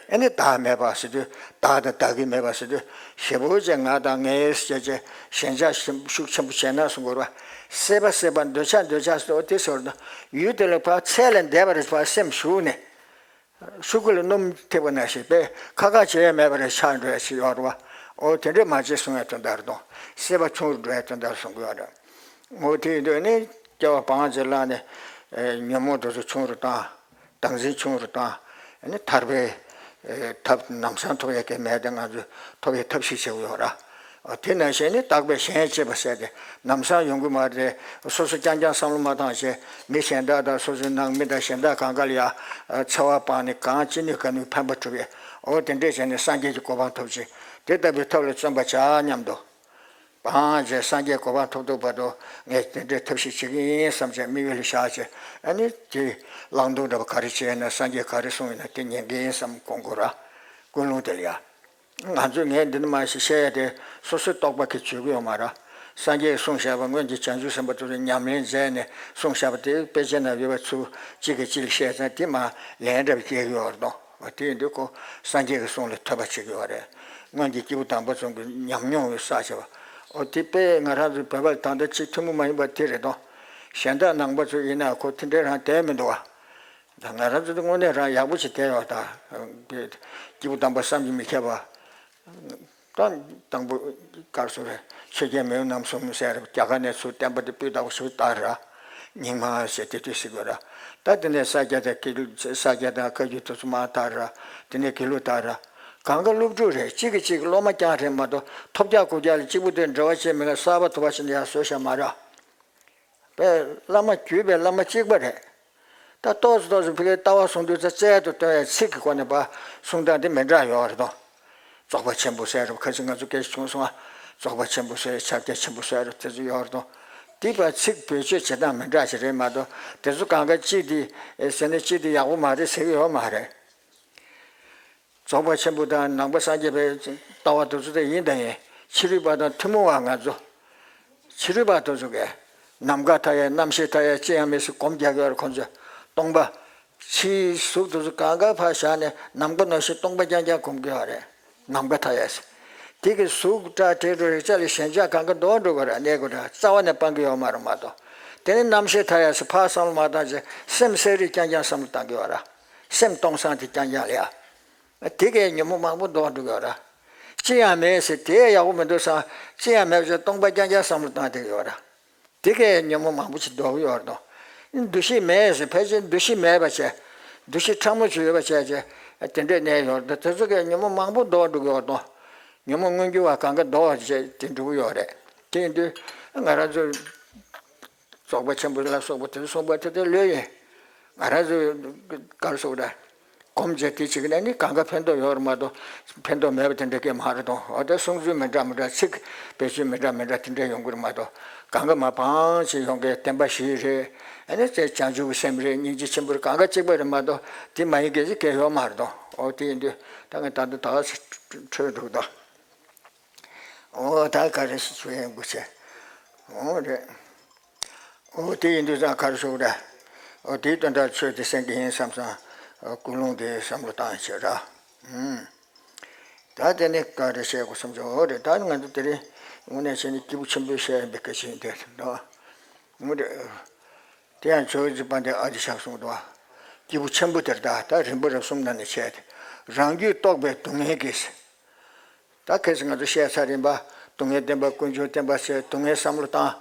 ཨ་ནི་བདག་མེད་པ་ཟེར་དུས་བདག་དང་བདག་གི་མེད་པ་ཟེར་དུས་ཞེ་པོ་ཅིག་ང་དང་ངའི་ཟེར་ཅིག་ཞེན་ཆགས་ཤུགས་ཆེན་པོ་བྱས་ན་གསུང་གི་ཡོད་རེད་བ། སྲེད་པ་སྲེད་པ་འདོད་ཆགས་འདོད་ཆགས་ཟེར་བ་དེ་ཟེར་བ་དང་ཡུལ་དེ་ལ་ཕར་ཚད་ལས་འདས་པ་རེད་བ། སེམས་ཞུགས་ནས། ཤུ་གུ་ལ་སྣུམ་ཐེབས་པ་ནང་བཞིན་པས་ཁ་ཁ་བྱེད་ཡས་མེད་པ་རེད། ཆགས་འགྲོ་ཡས་ཞིག་ཡོད་རེད་བ། འོ་དེ་འདྲས་མ་བྱེད་གསུང་ཡས་དོན་དག་རེད་དོ། སྲེད་པ་ཆུང་རུ་འགྲོ་ཡས་དོན་དག་གསུང་གི་ཡོད་རེད། འོ་དེ་ཡིན་དུས་ནི་སྐྱེ་བ་སྤང་བྱས་བླངས་ནས་ཉོན་མོངས་དེ་ཚོ་ཆུང་རུ་བཏང་། བདག་འཛིན་ཆུང་རུ་བཏང་། ནི་ཐར་པའི་ཐབས་ལམ་སང་ཐོབ་ཡས་ཀྱི་མེད་དེ་ང་ཚོས་ཐོབ་ཡས་ཐབས་ཤེས་བྱེད་དགོས་ཡོད་རེད། དེ་ནང་བཞིན་ནི་རྟག་པའི་གཞན་གཅེས་པ་ཟེར་ཏེ་ལམ་སང་ཡོང་གི་མ་རེད། སོ་སོ་རྐྱང་རྐྱང་བསམ་བློ་མ་བཏང་བྱས་མི་གཞན་དག་དང་སོ་སོའི་ནང་མི་དང་གཞན་དག་གང་ག་ལ་ཡ་འཚེ་བ་སྤངས་ནས་གང་ཅི་ནུས་ག་ནུས་ཕན་པ་སྒྲུབ་ཡས། འོ་དེ་འདྲས་བྱས་ནས་སངས་རྒྱས་ཀྱི་གོ་འཕང་ཐོབ་ཅིག་དེ་ལྟ་བུའི་ཐབས་ལ་བརྩོན་པ་བྱ་སྙམ་དུ། སྤང་བྱས་སངས་རྒྱས་གོ་འཕང་ཐོབ་ཐོབ་བར་དུ་ངས་དེ་འདྲའི་ཐབས་ཤེས་བྱེད་ཀྱི་ཡིན་བསམ་བྱས་དམིགས་ཡུལ་ལ་བཞག་བྱས་ཨ་ནི་དེ་བླང་དོར་འདྲ་བ་ག་རེ་བྱས་ན་སངས་རྒྱས་ག་རེ་གསུངས་ཡོད་ན་དེ་ཉན་གྱི་ཡིན་བསམ་དགོངས་དགོས་ར། ཀུན་སློང་དེ་ལ་ཡ། ང་ཚོས་ངས་འདི་འདྲ་མ་ཞིག་བཤད་ཡ་དེ་སོ་སོའི་རྟོག་པ་གིས་བྱེད་ཀྱི་ཡོད་མ་རེད། སངས་རྒྱས་ཀྱིས་གསུངས་བཞག་པ་སྔོན་གྱི་བྱང་ཆུབ་སེམས་དཔའ་ཚོས་ཉམས་ལེན་མཛད་ནས་གསུངས་བཞག་པ་དེ་དཔེ་ཆའི་ནང་ཡོད་པ་ཚུར་གཅིག་གིས་གཅིག་ལ་བཤད་ཙང་དེ་མར་ལན་འདྲ་བ་སྐྱེལ་གྱི་ཡོད་རེད་དོ། དེ་ཡིན་དུས་ཁོ་སངས་རྒྱས་ཀྱི་གསུང་ལ་ཐོས་པ་བྱེད་ཀྱི་ཡོད་རེད། སྔོན་གྱི་སྐྱེས་བུ་དམ་པ་ཚོ་གི་ཉམས་མྱོང་ཡོད་ས་བྱས་པ། འོ་དེ་དཔེ་ང་རང་ཚོ་བོད་པ་ད་ལྟ་གཅིག་ཐུན་མོང་མ་ཡིན་པ་དེ་རེད་དོ། གཞན་དག་ནང་པ་ཚོ་ཡིན་ན་ཁོ་དེ་འདྲའི་རང་བསྡད་མི་འདུག་བ། ད་ང་རང་ཚོ་དེ་དངོས་གནས་རང་ཡག་པོ་ཞིག་བསྡད་ཡོད་ད། སྐྱེས་བུ་དམ་པ་བསམ་གྱིས་མི་ཁྱབ་པ། ད་དང་པོ་ག་རེ་ཟེར་རེད། ཆོས་རྒྱལ་མེས་དབོན་རྣམ་གསུམ་ཟེར་རྒྱ་གར་ནས་ཚུར་བསྟན་པ་དེ་སྤུས་དག་པོ་ཞིག་དར་ར། རྙིང་མ་ཟེར་དེ་དུས་ཟེར་དགོས་ར། ད་དེ་ནས་ས་སྐྱ་དང་དགེ་ལུགས་ས་སྐྱ་དང་བཀའ་བརྒྱུད་དེ་ཚོ་མར་དར་ར། དེ་ནས་དགེ་ལུགས་དར་ར། གང་ག་སློབ་ཕྲུག་རེད། གཅིག་གིས་གཅིག་སློབ་མ་རྐྱང་རེད་མ་གཏོགས་ཐོབ་རྒྱག་གོ་རྒྱག་ལ་གཅིག་པུ་དེ་འབྲེལ་བ་བྱེད་མི་ལ་གསར་པ་ཐོབ་པ་ཞིག་ཡར་བཟོས་བཞག་མ་རེད། པས་བླ་མ་བརྒྱུད་པའི་བླ་མ་གཅིག་པ་རེད། ད་ཏོག་ཙམ་ཏོག་ཙམ་ཕ་གིའི་ལྟ་བ་གསུང་དུས་ཙ་རྩལ་དུ་སྟོན་ཡའི་ཚིག་གི་སྒོ་ནས་པ་གསུང་སྟངས་དེ་མི་འདྲ་ཡོད་རེད་དོ། རྫོགས་པ་ཆེན་པོ་ཟེར་རབ་ཁ་ཅིག་ང་ཚོ་སྐད་ཆ་བྱུང་སོང་ཨ། རྫོགས་པ་ཆེན་པོ་ཟེར་ཕྱག་རྒྱ་ཆེན་པོ་ཟེར་རབ་དེ་ཚོ་ཡོད་རེད་དོ། དེ་པ་ཚིག་བེད་སྤྱོད་བྱེད་སྟངས་མི་འདྲ་ཞིག་རེད་མ་གཏོགས་དེ་ཚོ་གང་ག་གཅིག་དེ་ཟེར་ནས་གཅིག་དེ་ཡག་པོ་མ་རེད་ཟེར་གི་ཡོད་མ་རེད། རྫོགས་པ་ཆེན་པོ་དང་ནང་པ་སངས་རྒྱས་པའི་ལྟ་བ་དེ་ཚོ་དེ་ཡིན་དང་ཡིན། ཕྱི་རོལ་པ་དང་ཐུན་མོང་བ་ང་ཚོ། ཕྱི་རོལ་པ་དེ་ཚོ་གས། ནམ་མཁའ་མཐའ་ཡས་རྣམ་ཤེས་མཐའ་ཡས་ཅི་ཡང་མེད་ཟེར་སྒོམ་རྒྱག་གི་ཡོད་རེད་ཁོང་ཚོས། སྟོང་པ། ཕྱིའི་གཟུགས་དེ་ཚོ་གང་ག་ཕར་བཞག་ནས་ནམ་མཁའ་ནང་བཞིན་སྟོང་པ་རྐྱང་རྐྱང་སྒོམ་གྱི་ཡོད་རེད། ནམ་མཁའ་མཐའ་ཡས་ཟེར། དེ་གི་གཟུགས་སྒྲ་དྲི་རོ་རེག་བྱ་ལ་ཞེན་ཆགས་གང་ག་འདོར་འགྲོ་དགོས་རེད། གནས་དགོས་རེད། རྩ་བ་ནས་སྤང་གི་ཡོད་མ་རེད་མ་གཏོགས། དེ་ནི་རྣམ་ཤེས་མཐའ་ཡས་ཟེར་ཕར་བསམ་བློ་མ་བཏང་བྱས་སེམས་གསལ་རིག་རྐྱང་རྐྱང་བསམ་བློ་བཏང་གི་ཡོད་རེད། སེམས་སྟོང་སང་དེ་རྐྱང་རྐྱང་ལ་ཡ། དེ་གས་ཉོན་མོངས་མང་པོ་འདོར་འགྲོ་གི་ཡོད་རེད། ཅི་ཡང་མེད་ཟེར་དེ་ཡག་པོ་མི་འདུག་བསམ། ཅི་ཡང་མེད་པ་བྱས་སྟོང་པ་རྐྱང་རྐྱང་བསམ་བློ་བཏང་བསྡད་ཀྱི་ཡོད་རེད། དེ་གས་ཉོན་མོངས་མང་པོ་ཞིག་འདོར་གྱི་ཡོད་རེད་དོ། འདུ་ཤེས་མེད་ཟེར་ཕལ་ཆེར་འདུ་ཤེས་མེད་པ་བྱས། འདུ་ཤེས་ཕྲ་མོ་ཞིག་ཡོད་པ་བྱས་བྱས་དེ་འདྲས་གནས་ཡོད་རེད་དོ། དེ་ཚོ་གས་ཉོན་མོངས་མང་པོ་འདོར་འགྲོ་གི་ཡོད་རེད་དོ། ཉོན་མོངས་མངོན་གྱུར་བ་གང་ག་འདོར་བ་བྱས་དེ་འགྲོ་གི་ཡོད་རེད། དེ་ཡིན་དུས་ང་རང་ཚོ་རྫོགས་པ་ཆེན་པོ་ལ་སོགས་པ་དེ་ཚོ་གསུངས་པ་དེ་དེ་ལོས་ཡིན། ང་རང་ཚོ་ག་རེ་ཟེར་དགོས་རེད། གོམས་བྱས་དེ་བྱེད་ཀྱི་ན་ནི་གང་ག་ཕན་ཐོགས་ཡོད་རེད་མ་གཏོགས་ཕན་ཐོགས་མེད་པ་དེ་འདྲ་སྐད་མ་རེད་དོ། འོ་ད་གསུང་ཚུལ་མི་འདྲ་མི་འདྲ་ཚིག་བེད་སྤྱོད་མི་འདྲ་མི་འདྲ་དེ་འདྲ་ཡོང་གི་རེད་མ་གཏོགས་གང་ག་མ་པང་ཞིག་ཡོང་གི་བདེན་པ་བཞི་རེད། ཨ་ནི་ཚེ་བྱང་ཆུབ་ཀྱི་སེམས་རེད། སྙིང་རྗེ་ཆེན་པོ་རེད། གང་ག་གཅིག་པ་རེད་མ་གཏོགས་དེ་མ་ཡིན་གྱི་ཅིག་སྐད་ཡོད་མ་རེད་དོ། འོ་དེ་ཡིན་དུས་ད་ངས་ད་ལྟ་ད་ག་ཚོད་འགྲོ་གི་འདུག་ད། འོ་ད་ག་རེ་ཞིག་ཆོས་ཡན་དགུ་བྱས། འོ་རེད། འོ་དེ་ཡིན་དུས་ཙང་ག་རེ་ཞུ་དགོས་རེད། འོ་དེའི་དོན་དག་ཆོས་དེ་གསན་གྱི་ཡིན་བསམ་སོང་། ཀུན་སློང་དེ་བསམ་བློ་བཏང་བྱས་ར། ཨུམ། ད་དེ་ནས་ག་རེ་བཤད་དགོས་བསམ་བྱུང་། འོ་རེད། ད་ང་ཚོ་དེ་རིང་དངོས་གནས་བྱས་ནས་སྐྱེས་བུ་ཆེན་པོས་བཤད་པའི་སྐད་ཆ་ཡིན་དེ་འདྲ། འོ་རེད། དེ་ཡང་ཇོ་བོ་རྗེ་དཔལ་ལྡན་ཨ་ཏི་ཤ་གསུངས་འདུག། སྐྱེས་བུ་ཆེན་པོ་དེར་ད་ད་རིམ་པ་རབ་གསུམ་ནང་ནས་བཤད་དེ། རང་རྒྱུད་རྟོགས་པའི་སྡུག་བསྔལ་གྱིས། ད་ཁ་སང་ང་ཚོ་བཤད་ཚར་ཡིན་པ། སྡུག་བསྔལ་བདེན་པ་ཀུན་འབྱུང་བསྟན་པ་ཟེར་སྡུག་བསྔལ་བསམ་བློ་བཏང་།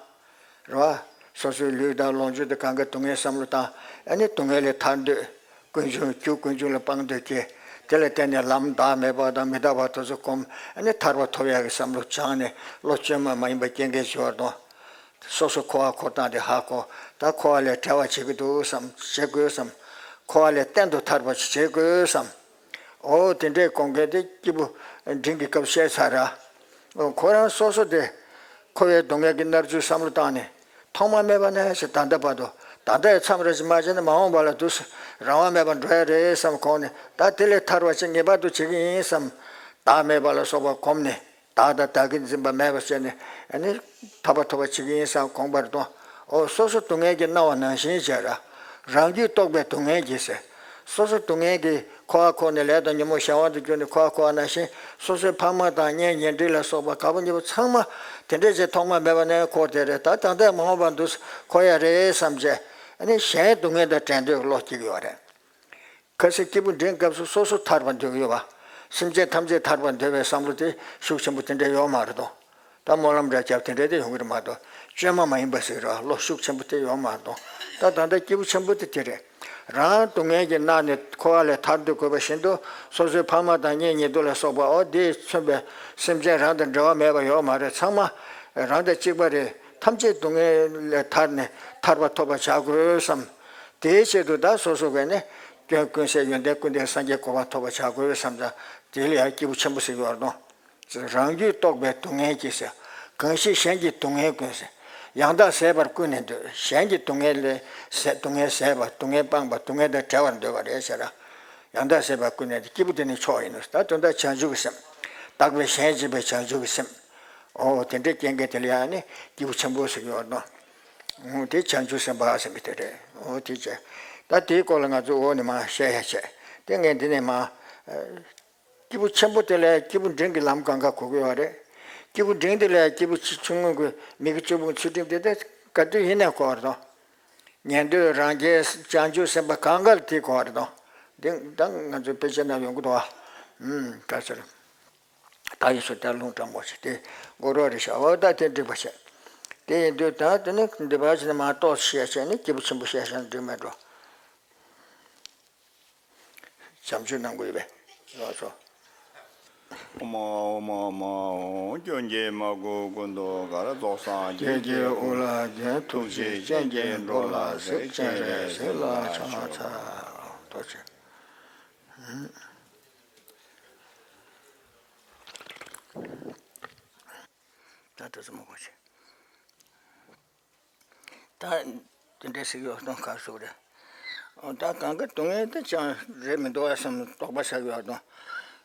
རེད་བ། སོ་སོའི་ལུས་དང་ལོངས་སྤྱོད་དེ་གང་ག་སྡུག་བསྔལ་བསམ་བློ་བཏང་། ཨ་ནི་སྡུག་བསྔལ་ལས་ཐར་འདོད། ཀུན་འབྱུང་རྒྱུ་ཀུན་འབྱུང་ལ་སྤང་འདོད་སྐྱེ། དེ་ལ་བརྟེན་ནས་ལམ་བདག་མེད་པ་དང་མི་རྟག་པ་དེ་ཚོ་སྒོམ། ཨ་ནི་ཐར་པ་ཐོབ་ཡག་གི་བསམ་བློ་སྦྱངས་ནས་བློ་བཅོས་མ་མ་ཡིན་པ་སྐྱེ་མཁན་ཞིག་ཡོད་རེད་དོ། སོ་སོ་འཁོར་བ་འཁོར་སྟངས་དེ་ཧ་གོ། ད་འཁོར་བ་ལས་བྲལ་བ་བྱེད་ཀྱི་འདུག་བསམ། བྱེད་དགོས་བསམ། འཁོར་བ་ལས་གཏན་དུ་ཐར་པ་ཞིག་བྱེད་དགོས་བསམ། འོ་དེ་འདྲའི་དགོངས་འགལ་དེ་སྐྱེས་བུ་འབྲིང་གི་སྐབས་བཤད་ཚར་ར། འོ་ཁོ་རང་སོ་སོ་དེ་འཁོར་བའི་སྡུག་བསྔལ་གྱི་མནར་གཅོད་བསམ་བློ་བཏང་ནས་ཐོག་མ་མེད་པ་ནས་ཞེས་ད་ལྟ་བར་དུ་ད་ལྟ་ཡི་མཚམས་རེ་ཞིག་མ་བྱས་ན་མ་འོངས་པ་ལ་དུས་སུ་རང་དབང་མེད་པར་འགྲོ་ཡ་རེད་བསམ་དགོངས་ནས། ད་དེ་ལས་ཐར་བ་ཅིག་ངེས་པར་དུ་བྱེད་ཀྱི་ཡིན་བསམ། བདག་མེད་པ་ལ་སོགས་པ་གོམས་ནས། བདག་དང་བདག་གིར་འཛིན་པ་མེད་པར་བྱས་ནས་ཨ་ནི་ཐར་པ་ཐོབ་པ་བྱེད་ཀྱི་ཡིན་བསམ་དགོངས་པར་དང་། འོ་སོ་སོ་སྡུག་བསྔལ་གྱིས་མནར་བ་ནང་བཞིན་བྱས་ར། རང་རྒྱུད་རྟོགས་པའི་སྡུག་བསྔལ་གྱིས་ཟེར། སོ་སོ་སྡུག་བསྔལ་གྱིས་འཁོར་བ་འཁོར་ནས་ལས་དང་ཉོན་མོངས་གཞན་དབང་དུ་གྱུར་ནས་འཁོར་བ་འཁོར་བ་ནང་བཞིན། སོ་སོའི་ཕ་མ་དང་གཉེན་ཉེ་འབྲེལ་ལ་སོགས་པ་དགའ་པོ་ཉེ་པོ་ཚང་མ་དེ་འདྲས་བྱས་ཐོག་མ་མེད་པ་ནས་འཁོར་དེ་རེད། ད་ད་ལྟ་མ་འོངས་པ་འདུག་འཁོར་ཡ་རེད་བསམ་བྱས། ཨ་ནི་གཞན་སྡུག་བསྔལ་དང་བྲལ་འདོད་ཀྱི་བློ་སྐྱེ་གི་ཡོད་རེད། ཁ་སང་སྐྱེས་བུ་འབྲིང་སྐབས་སུ་སོ་སོ་ཐར་པར་འདོད་ཀྱི་ཡོད་པ། སེམས་ཅན་ཐམས་ཅད་ཐར་པར་འདོད་པའི་བསམ་བློ་དེ་ཤུགས་ཆེན་པོ་དེ་འདྲ་ཡོད་མ་རེད་དོ། ད་སྨོན་ལམ་འདྲ་བརྒྱབ་དེ་འདྲ་དེ་ཡོང་གི་རེད་མ་གཏོགས་བཅོས་མ་མ་ཡིན་པ་ཟེར་ར། བློ་ཤུགས་ཆེན་པོ་དེ་ཡོད་མ་རེད་དོ། ད་ད་ལྟ་སྐྱེས་བུ་ཆེན་པོ་དེ་དེ་རེད། རང་སྡུག་བསྔལ་གྱིས་མནར་ནས་འཁོར་བ་ལས་ཐར་འདོད་དགོས་པ་བཞིན་དུ་སོ་སོའི་ཕ་མ་དང་གཉེན་ཉེ་དུ་ལ་སོགས་པ་འོ་དེས་མཚོན་པའི་སེམས་ཅན་རང་དང་འབྲེལ་བ་མེད་པ་ཡོད་མ་རེད། ཚང་མ་རང་དང་གཅིག་པ་རེད། ཐམས་ཅད་སྡུག་བསྔལ་ལས་ཐར་ནས་ཐར་པ་ཐོབ་པ་བྱ་དགོས་བསམ། དེའི་ཆེད་དུ་ད་སོ་སོ་བས་ནི་སྐྱོན་ཀུན་ཟད་ཡོན་ཏན་ཀུན་ལྡན་སངས་རྒྱས་གོ་འཕང་ཐོབ་པར་བྱ་དགོས་བསམ་ཙང་དེ་ལ་ཡང་སྐྱེས་བུ་ཆེན་པོ་ཟེར་གྱི་ཡོད་རེད་དོ། རང་རྒྱུད་རྟོགས་པའི་སྡུག་བསྔལ་གྱིས་ཟེར། གང་ཞིག་གཞན་གྱི་སྡུག་བསྔལ་ཀུན་ཟེར། ཡང་དག་ཟད་པར་ཀུན་ནས་འདོད། གཞན་གྱི་སྡུག་བསྔལ་ལས་ཟད་སྡུག་བསྔལ་ཟད་པ་སྡུག་བསྔལ་སྤངས་པ་སྡུག་བསྔལ་དང་བྲལ་བར་འདོད་པ་རེད་ཟེར་ར། ཡང་དག་ཟད་པར་ཀུན་ནས་འདོད། སྐྱེས་བུ་དེ་ནི་མཆོག་ཡིན་ནོ། ད་དོན་དག་བྱང་ཆུབ་ཀྱི་སེམས། བདག་པས་གཞན་གཅེས་པའི་བྱང་ཆུབ་ཀྱི་སེམས། འོ་དེ་འདྲའི་རྐྱེན་གྱིས་དེ་ལ་ཡང་ནི་སྐྱེས་བུ་ཆེན་པོ་ཟེར་གྱི་ཡོད་ནོ། འོ་དེ་བྱང་ཆུབ་སེམས་དཔའ་ཟེར་གྱི་དེ་རེད། འོ་དེ་བྱས། ད་དེའི་སྐོར་ལ་ང་ཚོ་འོག་ནས་མར་བཤད་ཡ་བྱས། དེ་ངས་འདི་ནས་མར། སྐྱེས་བུ་ཆེན་པོ་དེ་ལ་སྐྱེས་བུ་འབྲིང་གི་ལམ་གང་ག་གོ་གི་ཡོད་རེད། སྐྱེས་བུ་འབྲིང་དེ་ལ་སྐྱེས་བུ་ཆུང་ཆུང་ངུ་གི་མི་དགེ་བཅུ་སྤོང་ཚུལ་ཁྲིམས་དེ་དེ་ག་དུས་ཡིན་ནའི་གོ་བ་རེད་དོ། ཉན་ཐོས་རང་རྒྱལ་བྱང་ཆུབ་སེམས་དཔའ་གང་ག་ལ་དེ་གོ་བ་རེད་དོ། འདི་ད་ང་ཚོའི་དཔེ་ཆ་ནང་ཡོང་གི་འདུག་ཨ། ཨུམ་ད་ཟེར། ད་ཡིན་སོ་ད་ལུང་དྲང་པོ་ཞིག་དེ་མགོ་རོགས་རེད་ཤག་འོ་ད་དེ་འགྲིག་པ་བྱས། དེ་ཡིན་དུས་ད་དེ་ནི་འདི་པ་ཞིག་ནས་མར་ཏོག་བཤད་བྱས་ནས་སྐྱེས་བུ་ཆེན་པོ་བཤད་བྱས་ན་འགྲིག་མེད་འགྲོ། བྱམས་ཆོས་གནང་དགོས་པས། ལགས་སོ། ཨོཾ་ཨཱཿཧཱུྃ་ཨོཾ་ཨཱཿཧཱུྃ། སྐྱོན་གྱིས་མ་གོས་ཀུན་ཏུ་དགར། རྫོགས་སངས་རྒྱས་ཀྱི་དབུ་ལ་བརྒྱན། ཐུགས་རྗེའི་སྤྱན་གྱིས་འགྲོ་ལ་གཟིགས། སྤྱན་རས་གཟིགས་ལ་ཕྱག་འཚལ་ལོ། ཐུགས་རྗེ་ཆེ། ད་དུ་ཙམ་མ་གོ་ཆེ། ད་དེ་འདྲའི་ཟེར་གྱི་ཡོད་སྟོང་ག་ཟུག་རེད། ཨོ་ད་གང་གི་སྡུག་བསྔལ་དེ་ཅང་རེད་མི་འདུག་བསམ་དོགས་པ་ཟ་གི་ཡོད་སྟོང་།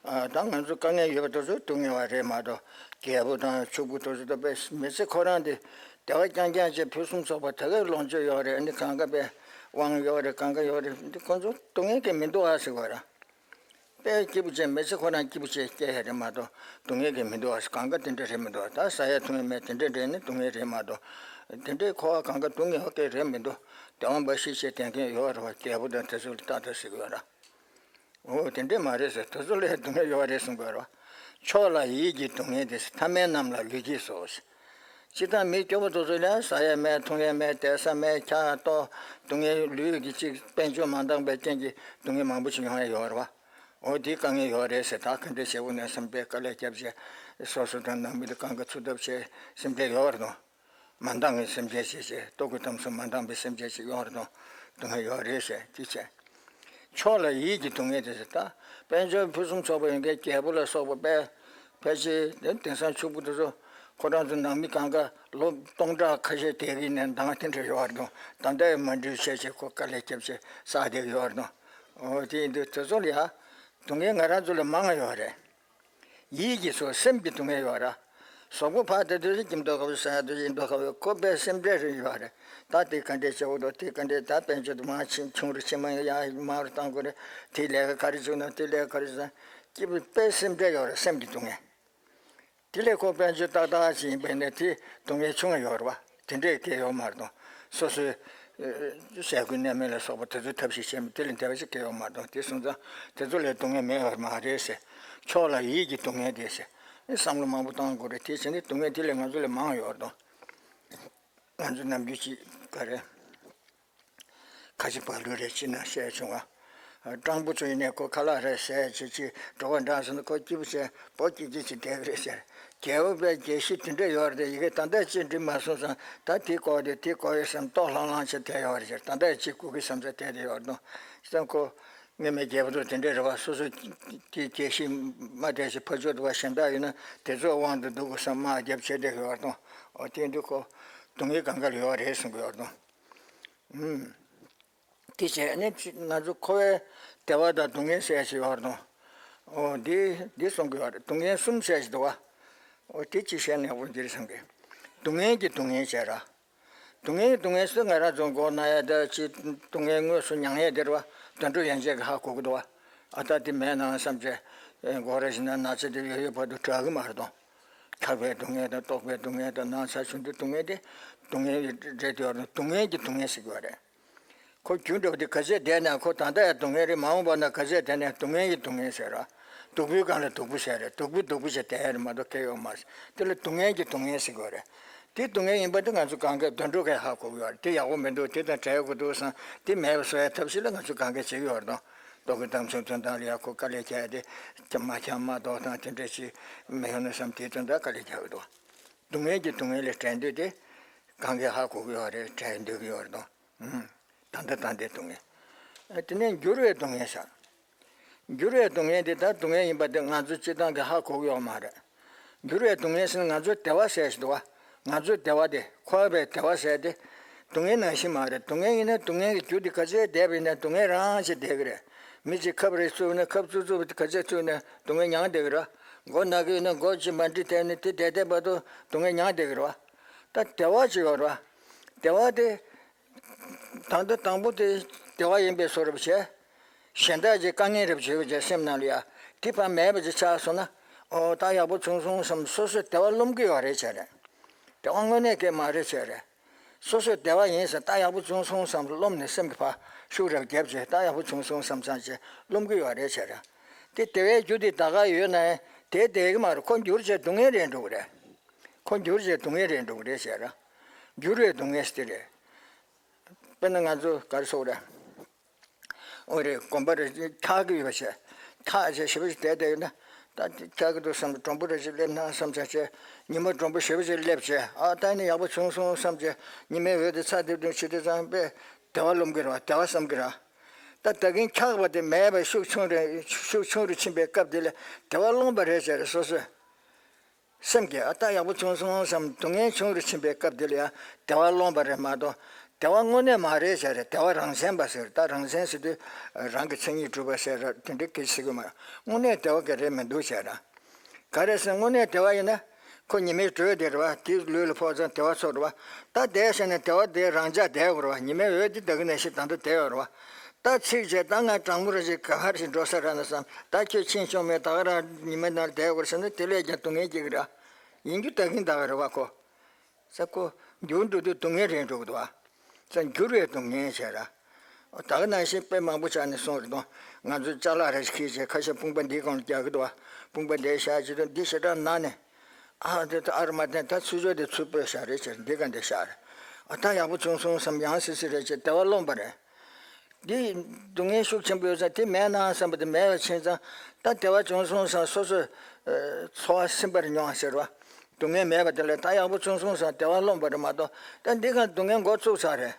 ཨ་ད་ང་ཚོ་དཀའ་ངལ་ཡོད་པ་དེ་ཚོ་སྡུག་བསྔལ་བ་རེད་མ་གཏོགས་རྒྱལ་པོ་དང་ཕྱུག་པོ་དེ་ཚོ་ད་དཔེ་མི་ཚེ་ཁོ་རང་དེ་ བདེ་བ་རྐྱང་རྐྱང་བྱས་ཕུན་སུམ་ཚོགས་པ་དེ་གའི་ལོངས་སྤྱོད་ཡོད་རེད། ཨ་ནི་གང་ག་པའི་དབང་ཡོད་རེད། གང་ག་ཡོད་རེད། འདི་ཁོ་ཚོ་སྡུག་བསྔལ་གྱིས་མི་འདུག་ཨ་ཟེར་བ་ར། དཔེ་སྐྱིད་པོ་བྱས། མི་ཚེ་ཁོ་རང་སྐྱིད་པོ་བྱས་སྐྱེ་ཡ་རེད་མ་གཏོགས་སྡུག་བསྔལ་གྱིས་མི་འདུག་ཨ་ཟེར། གང་ག་དེ་འདྲ་རེད་མི་འདུག་ད་ཟ་ཡ་འཐུང་ཡ་མེད་དེ་འདྲ་རེད་ནི་སྡུག་བསྔལ་རེད་མ་གཏོགས། དེ་འདྲའི་འཁོར་བ་གང་ག་སྡུག་བསྔལ་བ་སྐད་རེད་མི་འདུག་བདེ་བ་འབའ་ཞིག་བྱས་དེ་མཁན་ཡོད་རེད་བ། རྒྱལ་པོ་དང་དེ་ཚོ་ལ་ཏག་ཏག་ཟེར་གི་ཡོད་ར། འོ་དེ་འདྲས་མ་རེད་ཟེར། དེ་ཚོ་ལས་སྡུག་བསྔལ་ཡོད་རེད་གསུང་དགོས་རེད་བ། མཆོག་ལ་ཡིད་ཀྱི་སྡུག་བསྔལ་དེ་ཟེར། ཐ་མལ་རྣམས་ལ་ལུས་ཀྱིས་སོ་ཟེར། སྤྱིར་བཏང་མི་སྐྱོ་པོ་དེ་ཚོ་ལ་ཟ་ཡ་མེད་འཐུང་ཡ་མེད་བསྡད་ས་མེད་འཁྱག་ལྟོགས་སྡུག་བསྔལ་ལུས་ཀྱི་ཅིག་དཔལ་འབྱོར་མ་འདང་པའི་རྐྱེན་གྱིས་སྡུག་བསྔལ་མང་པོ་ཞིག་ཡོང་ཡ་ཡོད་རེད་བ། འོ་དེའི་དཀའ་ངལ་ཡོད་རེད་ཟེར། ད་ག་འདྲས་བྱེད་དགོས་ན་སེམས་པའི་དཀའ་ལས་བརྒྱབ་བྱས་སོ་སོ་དང་ནང་མི་དང་གང་ག་འཚོ་ཐབས་བྱས་སེམས་ཁྲལ་ཡོད་རེད་དོ། མ་འདང་བའི་སེམས་ཅན་ཞིག་ཅེས་ལྟོ་གོས་གཏམ་གསུམ་མ་འདང་བའི་སེམས་ཅན་ཞིག་ཡོང་བར་དང་སྡུག་བསྔལ་ཡོད་རེད་ཟེར་ཅི་བྱས། མཆོག་ལ་ཡིད་ཀྱི་སྡུག་བསྔལ་དེ་ཟེར། ད་དཔལ་འབྱོར་ཕུན་སུམ་ཚོགས་པ་ཡོད་མཁན་རྒྱལ་པོ་ལ་སོགས་པ་དཔེ་ཕལ་ཆེར་དེ་དེང་སང་ཕྱུག་པོ་དེ་ཚོ་ཁོ་རང་ཚོ་ནང་མི་གང་ག་ལོ་སྟོང་ཕྲག་ཁ་ཤས་དེ་གི་ནས་འདང་དེ་འདྲ་ཡོད་བར་དང་ད་ལྟ་ཡང་མ་འགྲུལ་བྱས་བྱས་ཁོ་དཀའ་ལས་བརྒྱབ་བྱས་བསགས་བསྡད་ཀྱི་ཡོད་བར་དང་། འོ་དེ་ཡིན་དུས་དེ་ཚོ་ལ་ཡ་སྡུག་བསྔལ་ང་རང་ཚོ་ལས་མང་བ་ཡོད་རེད། ཡིད་ཀྱི་སོ་སེམས་ཀྱི་སྡུག་བསྔལ་ཡོད་ར། གཟུགས་པོ་ཕར་དེ་དུས་སུ་སྐྱིད་མདོག་ཁ་པོ་ཟ་ཡ་དུས་སྐྱིད་མདོག་ཁ་པོ་ཁོ་པའི་སེམས་ཁྲལ་རེ་ཡོད་རེད། ད་དེ་ག་འདྲས་བྱེད་འོ་དོ་དེ་ག་འདྲས་ད་དཔལ་འབྱོར་དུ་མང་ཆེ་ཆུང་རུ་ཆེ་མ་ཡ་མང་རུ་བཏང་དགོས་རེད། དེ་ལས་ཀ་ག་རེ་བྱུང་ན་དེ་ལས་ཀ་ག་རེ་བྱུང་ན་སྐྱིད་པའི་པའི་སེམས་ཁྲལ་ཡོད་རེད་སེམས་ཀྱི་སྡུག་བསྔལ། དེ་ལས་ཁོ་དཔལ་འབྱོར་ཏག་ཏག་ཅིག་ཡིན་པས་ནས་དེ་སྡུག་བསྔལ་ཆུང་བ་ཡོད་རེད་བ། དེ་འདྲས་སྐྱེ་ཡོད་མ་རེད་དང་། སོ་སོའི་ཨེ་ཟས་གོས་གནས་མལ་ལ་སོགས་པ་དེ་ཚོའི་ཐབས་ཤེས་བྱས་མི་དེ་ལས་འདས་པ་ཞིག་སྐྱེ་ཡོད་མ་རེད་དང་། དེ་སོང་ཙང་དེ་ཚོ་ལས་སྡུག་བསྔལ་མེད་པ་མ་རེད་ཟེར། མཆོག་ལ་ཡིད་ཀྱི་སྡུག་བསྔལ་དེ་ཟེར། ཨེ་བསམ་བློ་མང་པོ་བཏང་དགོས་རེད། དེ་བྱས་ནས་སྡུག་བསྔལ་དེ་ལས་ང་ཚོ་ལས་མང་ཡོད་རེད་དང་། ང་ཚོ་ནམ་རྒྱུན་ཅིག་ག་རེ། ཁ་ཆེ་བག་ལུས་རེ་བྱེད་ན་བཤད་བྱུང་བ། སྤྲང་པོ་ཚོ་ཡིན་ནའི་ཁོ་ཁ་ལག་རེ་ཟས་བྱེད་ཅིག་འགྲོ་བ་འདྲ་སོང་ན་ཁོ་སྐྱིད་པོ་བྱས་པོ་སྐྱིད་སྐྱིད་ཅིག་བསྡད་ཀྱི་རེད་ཟེར། རྒྱལ་པོ་པའི་རྒྱལ་གཞིས་དེ་འདྲ་ཡོད་རེད། ཡི་གེ་ད་ལྟ་ཅིག་འགྲིག་མ་སོང་ཙང་ད་དེ་དགོས་དེ་དེ་དགོས་ཡོད་བསམ་ལྟོགས་ལྷང་ལྷང་བྱས་བསྡད་ཡོད་རེད་ཟེར། ད་ལྟ་ཅིག་སྒུག་གི་བསམ་ས་བསྡད་དེ་ཡོད་རེད་དོ། བྱས་ཙང་ཁོ་སྔོན་མའི་རྒྱལ་པོ་ཚོ་དེ་འདྲ་རེད་བ། སོ་སོ་དེ་རྒྱལ་གཞིས་མ་བསྡད་ཅིག་ཕར་ཕྱོགས་དུ་བ་གཞན་དག་ཡོད་ན་དེ་ཚོའི་དབང་དུ་འདུག་དགོས་བསམ་དམག་རྒྱབ་བྱས་བསྡད་ཀྱི་ཡོད་རེད་དོ། འོ་དེ་འདུག་ཁོ་སྡུག་བསྔལ་གང་ག་ལ་ཡོད་རེད་གསུང་གི་ཡོད་རེད་དོ། ཨུམ། དེ་བྱས་ནས་ང་ཚོ་འཁོར་བའི་བདེ་བ་དང་སྡུག་བསྔལ་ཟེར་ཞིག་ཡོད་རེད་དོ། འོ་འདི་འདི་གསུང་གི་ཡོད་རེད། སྡུག་བསྔལ་གསུམ་ཟེར་ཞིག་འདུག་བ། འོ་དེ་ཅི་བཤད་ནས་འོ་འདིར་གསུང་གི། སྡུག་བསྔལ་གྱི་སྡུག་བསྔལ་བྱས་ར། སྡུག་བསྔལ་གྱི་སྡུག་བསྔལ་སུ་ང་རང་ཚོ་མགོ་ན་ཡ་ད་ཅི་སྡུག་བསྔལ་དངོས་སུ་མྱང་ཡ་དེ་རེད་བ། དུད་འགྲོ་ཡན་ཆད་ཀྱི་ཧ་གོ་གི་འདུག་བ། ཨ་ད་དེ་མེད་ན་བསམ་བྱས། མགོ་ར་ཞིག་ན་ན་ཚ་དེ་ཡོད་ཡོད་བར་དུ་དྲག་གི་མ་རེད་དོ། འཁྱག་པའི་སྡུག་བསྔལ་དང་ལྟོགས་པའི་སྡུག་བསྔལ་དང་ན་ཚ་བྱུང་དུས་སྡུག་བསྔལ་དེ་སྡུག་བསྔལ་རེད་དེ་ཡོད་རེད། སྡུག་བསྔལ་གྱི་སྡུག་བསྔལ་ཟེར་གྱི་ཡོད་རེད། ཁོ་རྒྱུ་འདྲ་བོ་དེ་ག་ཚད་བསྡད་ན་ཁོ་ད་ལྟ་ཡང་སྡུག་བསྔལ་རེད། མ་འོངས་པ་ན་ག་ཚད་བསྡད་ན་སྡུག་བསྔལ་གྱི་སྡུག་བསྔལ་ཟེར་ར། སྡུག་པོའི་སྒང་ལ་སྡུག་པོ་ཟེར་རེད། སྡུག་པོའི་སྡུག་པོ་ཞེས་བསྡད་ཡ་རེད་མ་གཏོགས་སྐྱེ་ཡོད་མ་རེད། དེ་ལ་སྡུག་བསྔལ་གྱི་སྡུག་བསྔལ་ཟེར་གྱི་ཡོད་རེད། དེ་སྡུག་བསྔལ་ཡིན་པ་དེ་ང་ཚོ་གང་གས་དུད་འགྲོ་གས་ཧ་གོ་གི་ཡོད་རེད། དེ་ཡག་པོ་མི་འདུག་དེ་དང་བྲལ་དགོས་འདུག་བསམ་དེ་མེད་པ་བཟོ་ཡ་ཐབས་ཤེས་ལ་ང་ཚོ་གང་གས་བྱེད་ཀྱི་ཡོད་རེད་དོ། ལྟོ་གོས་གཏམ་གསུམ་དོན་དག་ལ་ཡག་པོ་དཀའ་ལས་བརྒྱབ་སྟེ་ཁྱམས་མ་ཁྱམས་མ་ལྟོགས་དང་དེ་འདྲ་ཅིག་མི་ཡོང་ན་བསམ་དེའི་དོན་དག་དཀའ་ལས་རྒྱག་གི་འདུག་སྡུག་བསྔལ་གྱི་སྡུག་བསྔལ་ལས་བྲལ་འདོད་དེ་གང་གས་ཧ་གོ་གི་ཡོད་རེད། བྲལ་འདོད་ཀྱི་ཡོད་རེད་དོ། ད་ལྟ་ད་ལྟའི་སྡུག་བསྔལ། ཨ་དེ་ནས་འགྱུར་བའི་སྡུག་བསྔལ་ཟེར། འགྱུར་བའི་སྡུག་བསྔལ་དེ་ད་སྡུག་བསྔལ་ཡིན་པ་དེ་ང་ཚོ་སྤྱིར་བཏང་གི་ཧ་གོ་གི་ཡོད་མ་རེད། འགྱུར་བའི་སྡུག་བསྔལ་ཟེར་ན་ང་ཚོའི་བདེ་བ་ཟེར་ཞིག་འདུག་བ། ང་ཚོའི་བདེ་བ་དེ་འཁོར་བའི་བདེ་བ་ཟེར་དེ། སྡུག་བསྔལ་ནང་བཞིན་མ་རེད། སྡུག་བསྔལ་ཡིན་ན་སྡུག་བསྔལ་གྱི་རྒྱུ་དེ་ག་ཚད་བསྡད་པ་ཡིན་ན་སྡུག་བསྔལ་རང་བྱས་བསྡད་ཀྱི་རེད། མི་གཅིག་ཁབ་རེ་བཙུགས་ན་ཁབ་བཙུགས་བཙུགས་པ་དེ་ག་ཚད་བཙུགས་ན་སྡུག་བསྔལ་མྱངས་བསྡད་ཀྱི་རེད། མགོ་ན་གི་ཡོད་ན་མགོ་གཅིག་མ་འགྲིག་བསྡད་ན་དེ་བསྡད་བསྡད་བར་དུ་སྡུག་བསྔལ་མྱངས་བསྡད་ཀྱི་རེད་བ། ད་བདེ་བ་ཅིག་ཡོད་རེད་བ། བདེ་བ་དེ། ད་ལྟ་དང་པོ་དེ་བདེ་བ་ཡིན་པའི་བཟོ་འདྲ་བྱས། གཞན་དག་གི་དཀའ་ངལ་འདྲ་བྱས་པ་བྱས་སེམས་ནང་ལ་ཡ། དེ་ཕར་མེད་པ་ཅིག་ཆགས་སོང་ན། ཨོ་ད་ཡག་པོ་བྱུང་སོང་བསམ་སོ་སོས་བདེ་བ་རློམ་གྱི་ཡོད་རེད་བྱས་རེད། བདེ་བ་དངོས་གནས་ཀྱི་མ་རེད་བྱས་རེད། སོ་སོས་བདེ་བ་ཡིན་ཟེར་ད་ཡག་པོ་བྱུང་སོང་བསམ་རློམ་ནས་སེམས་ཀྱི་ཕར་ཤུགས་རེ་བརྒྱབ་བྱས་ད་ཡག་པོ་བྱུང་སོང་བསམ་ཙང་བྱས་རློམ་གྱི་ཡོད་རེད་བྱས་རེད། དེ་བདེ་བའི་རྒྱུ་དེ་ད་ག་ཡོད་ན་དེ་བདེ་གི་མ་རེད། ཁོ་འགྱུར་བྱས་སྡུག་བསྔལ་རེད་འགྲོ་གི་རེད། ཁོ་འགྱུར་བྱས་སྡུག་བསྔལ་རེད་འགྲོ་གི་རེད་བྱས་རེད། འགྱུར་བའི་སྡུག་བསྔལ་ཟེར་དེ་རེད། དཔེར་ན་ང་ཚོ་ག་རེ་ཟེར་དགོས་རེད། འོ་རེད། དགོན་པ་རེ་འཁྱག་གི་ཡོད་པ་བྱས། འཁྱག་བྱས་ཞེ་པོ་ཞིག་བསྡད་བསྡད་ཡོད་ན། ད་འཁྱག་གི་འདུག་བསམ་མགྲོན་པོ་རེ་ཞིག་སླེབས་ན་བསམ་བྱས་བྱས། ཉི་མ་མགྲོན་པོ་ཞེ་པོ་ཞིག་སླེབས་བྱས། ཨ་ད་ནི་ཡག་པོ་བྱུང་སོང་བསམ་བྱས། ཉི་མའི་འོད་དེ་ཚ་དེ་དུ་ཆུ་དེ་ཚང་པས་བདེ་བ་རློམ་གི་རེད་བ། བདེ་བ་བསམ་གི་རེད། ད་ད་གིན་འཁྱག་པ་དེ་མེད་པ་ཤུགས་ཆུང་རེ་ཤུགས་ཆུང་རུ་ཕྱིན་པའི་སྐབས་དེ་ལ་བདེ་བ་རློམ་པ་རེད་བྱས་རེད་སོ་སོས། སེམས་ཀྱིས་ཨ་ད་ཡག་པོ་བྱུང་སོང་བསམ་སྡུག་བསྔལ་ཆུང་རུ་ཕྱིན་པའི་སྐབས་དེ་ལ་ཡང་བདེ་བ་རློམ་པ་རེད་མ་གཏོགས་བདེ་བ་དངོས་གནས་མ་རེད་བྱས་རེད། བདེ་བ་རང་མཚན་པ་ཟེར། ད་རང་མཚན་ཟེར་དུས་རང་གི་མཚན་ཉིད་གྲུབ་པ་ཟེར་ར་དེ་འདྲའི་སྐད་ཆ་ཟེར་གི་མ་རེད། དངོས་གནས་བདེ་བ་ག་རེ་མི་འདུག་བྱས་ར། ག་རེ་ཟེར་དངོས་གནས་བདེ་བ་ཡིན་ན་ ཁོ་ཉི་མའི་དྲོད་དེ་རེད་བ། དེ་ལུས་ལ་ཕོག་ཙང་བདེ་བ་ཚོར་བ། ད་བསྡད་ཟེར་ནས་བདེ་བ་དེ་རང་འཇགས་བསྡད་དགོས་རེད་བ། ཉི་མའི་འོད་དེ་ད་གིན་ནང་བཞིན་ད་ལྟ་བསྡད་ཡོད་རེད་བ། ད་ཚིག་བྱས་ད་ང་གྲང་མོ་རེ་ཞིག་ག་བར་ཞིག་འགྲོ་ས་རག་ན་བསམ། ད་ཁྱོད་ཕྱིན་ཆོག་མེད། ད་ག་རང་ཉི་མའི་ནང་བསྡད་དགོས་རེད་ཟེར་ན་དེ་ལས་ཀྱང་སྡུག་བསྔལ་སྐྱེ་གི་རེད། ཡིན་རྒྱུ་ད་གིན་ད་ག་རེད་བ་ཁོ། ས་ཁོ་འགྱུར་འགྲོ་དུས་སྡུག་བསྔལ་རེད་འགྲོ་གི་འདུག་བ། ས་འགྱུར་བའི་སྡུག་བསྔལ་བྱས་ར། ད་ག་ནང་བཞིན་དཔེ་མང་པོ་ཆགས་ནས་གསུངས་རེད་དོ། ང་ཚོས་ཅ་ལག་རེ་ཞིག་ཁྱེར་བྱས་ཁ་ཤས་དཔུང་པ་འདིའི་སྒང་ལ་རྒྱག་གི་འདུག་བ། དཔུང་པ་འདིའི་ཞག་བྱེད་དུས་འདི་ཞེ་དྲག་ན་ནས། ཨ་དེ་ད་ཨ་རུ་མ་བསྟན་ད་ཚུར་ཕྱོགས་དེ་ཚུར་སྤོས་བཞག་རེད་ཅེས་འདི་ག་འདི་བཞག་རེད། ཨ་ད་ཡག་པོ་བྱུང་སོང་བསམ་ཡང་སི་སི་རེད་ཅེས་བདེ་བ་སློང་པ་རེད། འདི་སྡུག་བསྔལ་ཤུགས་ཆེན་པོ་ཡོད་ཙང་དེ་མེད་ན་བསམ་པ་དེ་མེད་པ་ཕྱིན་ཙང་ད་བདེ་བ་བྱུང་སོང་བསམ་སོ་སོའི་ཚོར་བ་སིམ་པར་མྱོང་ཟེར་བ། སྡུག་བསྔལ་མེད་པ་དེ་ལས་ད་ཡག་པོ་བྱུང་སོང་བསམ་བདེ་བ་སློང་པ་རེད་མ་གཏོགས་ད་འདི་ག་སྡུག་བསྔལ་འགོ་ཚུགས་ཚར་རེད།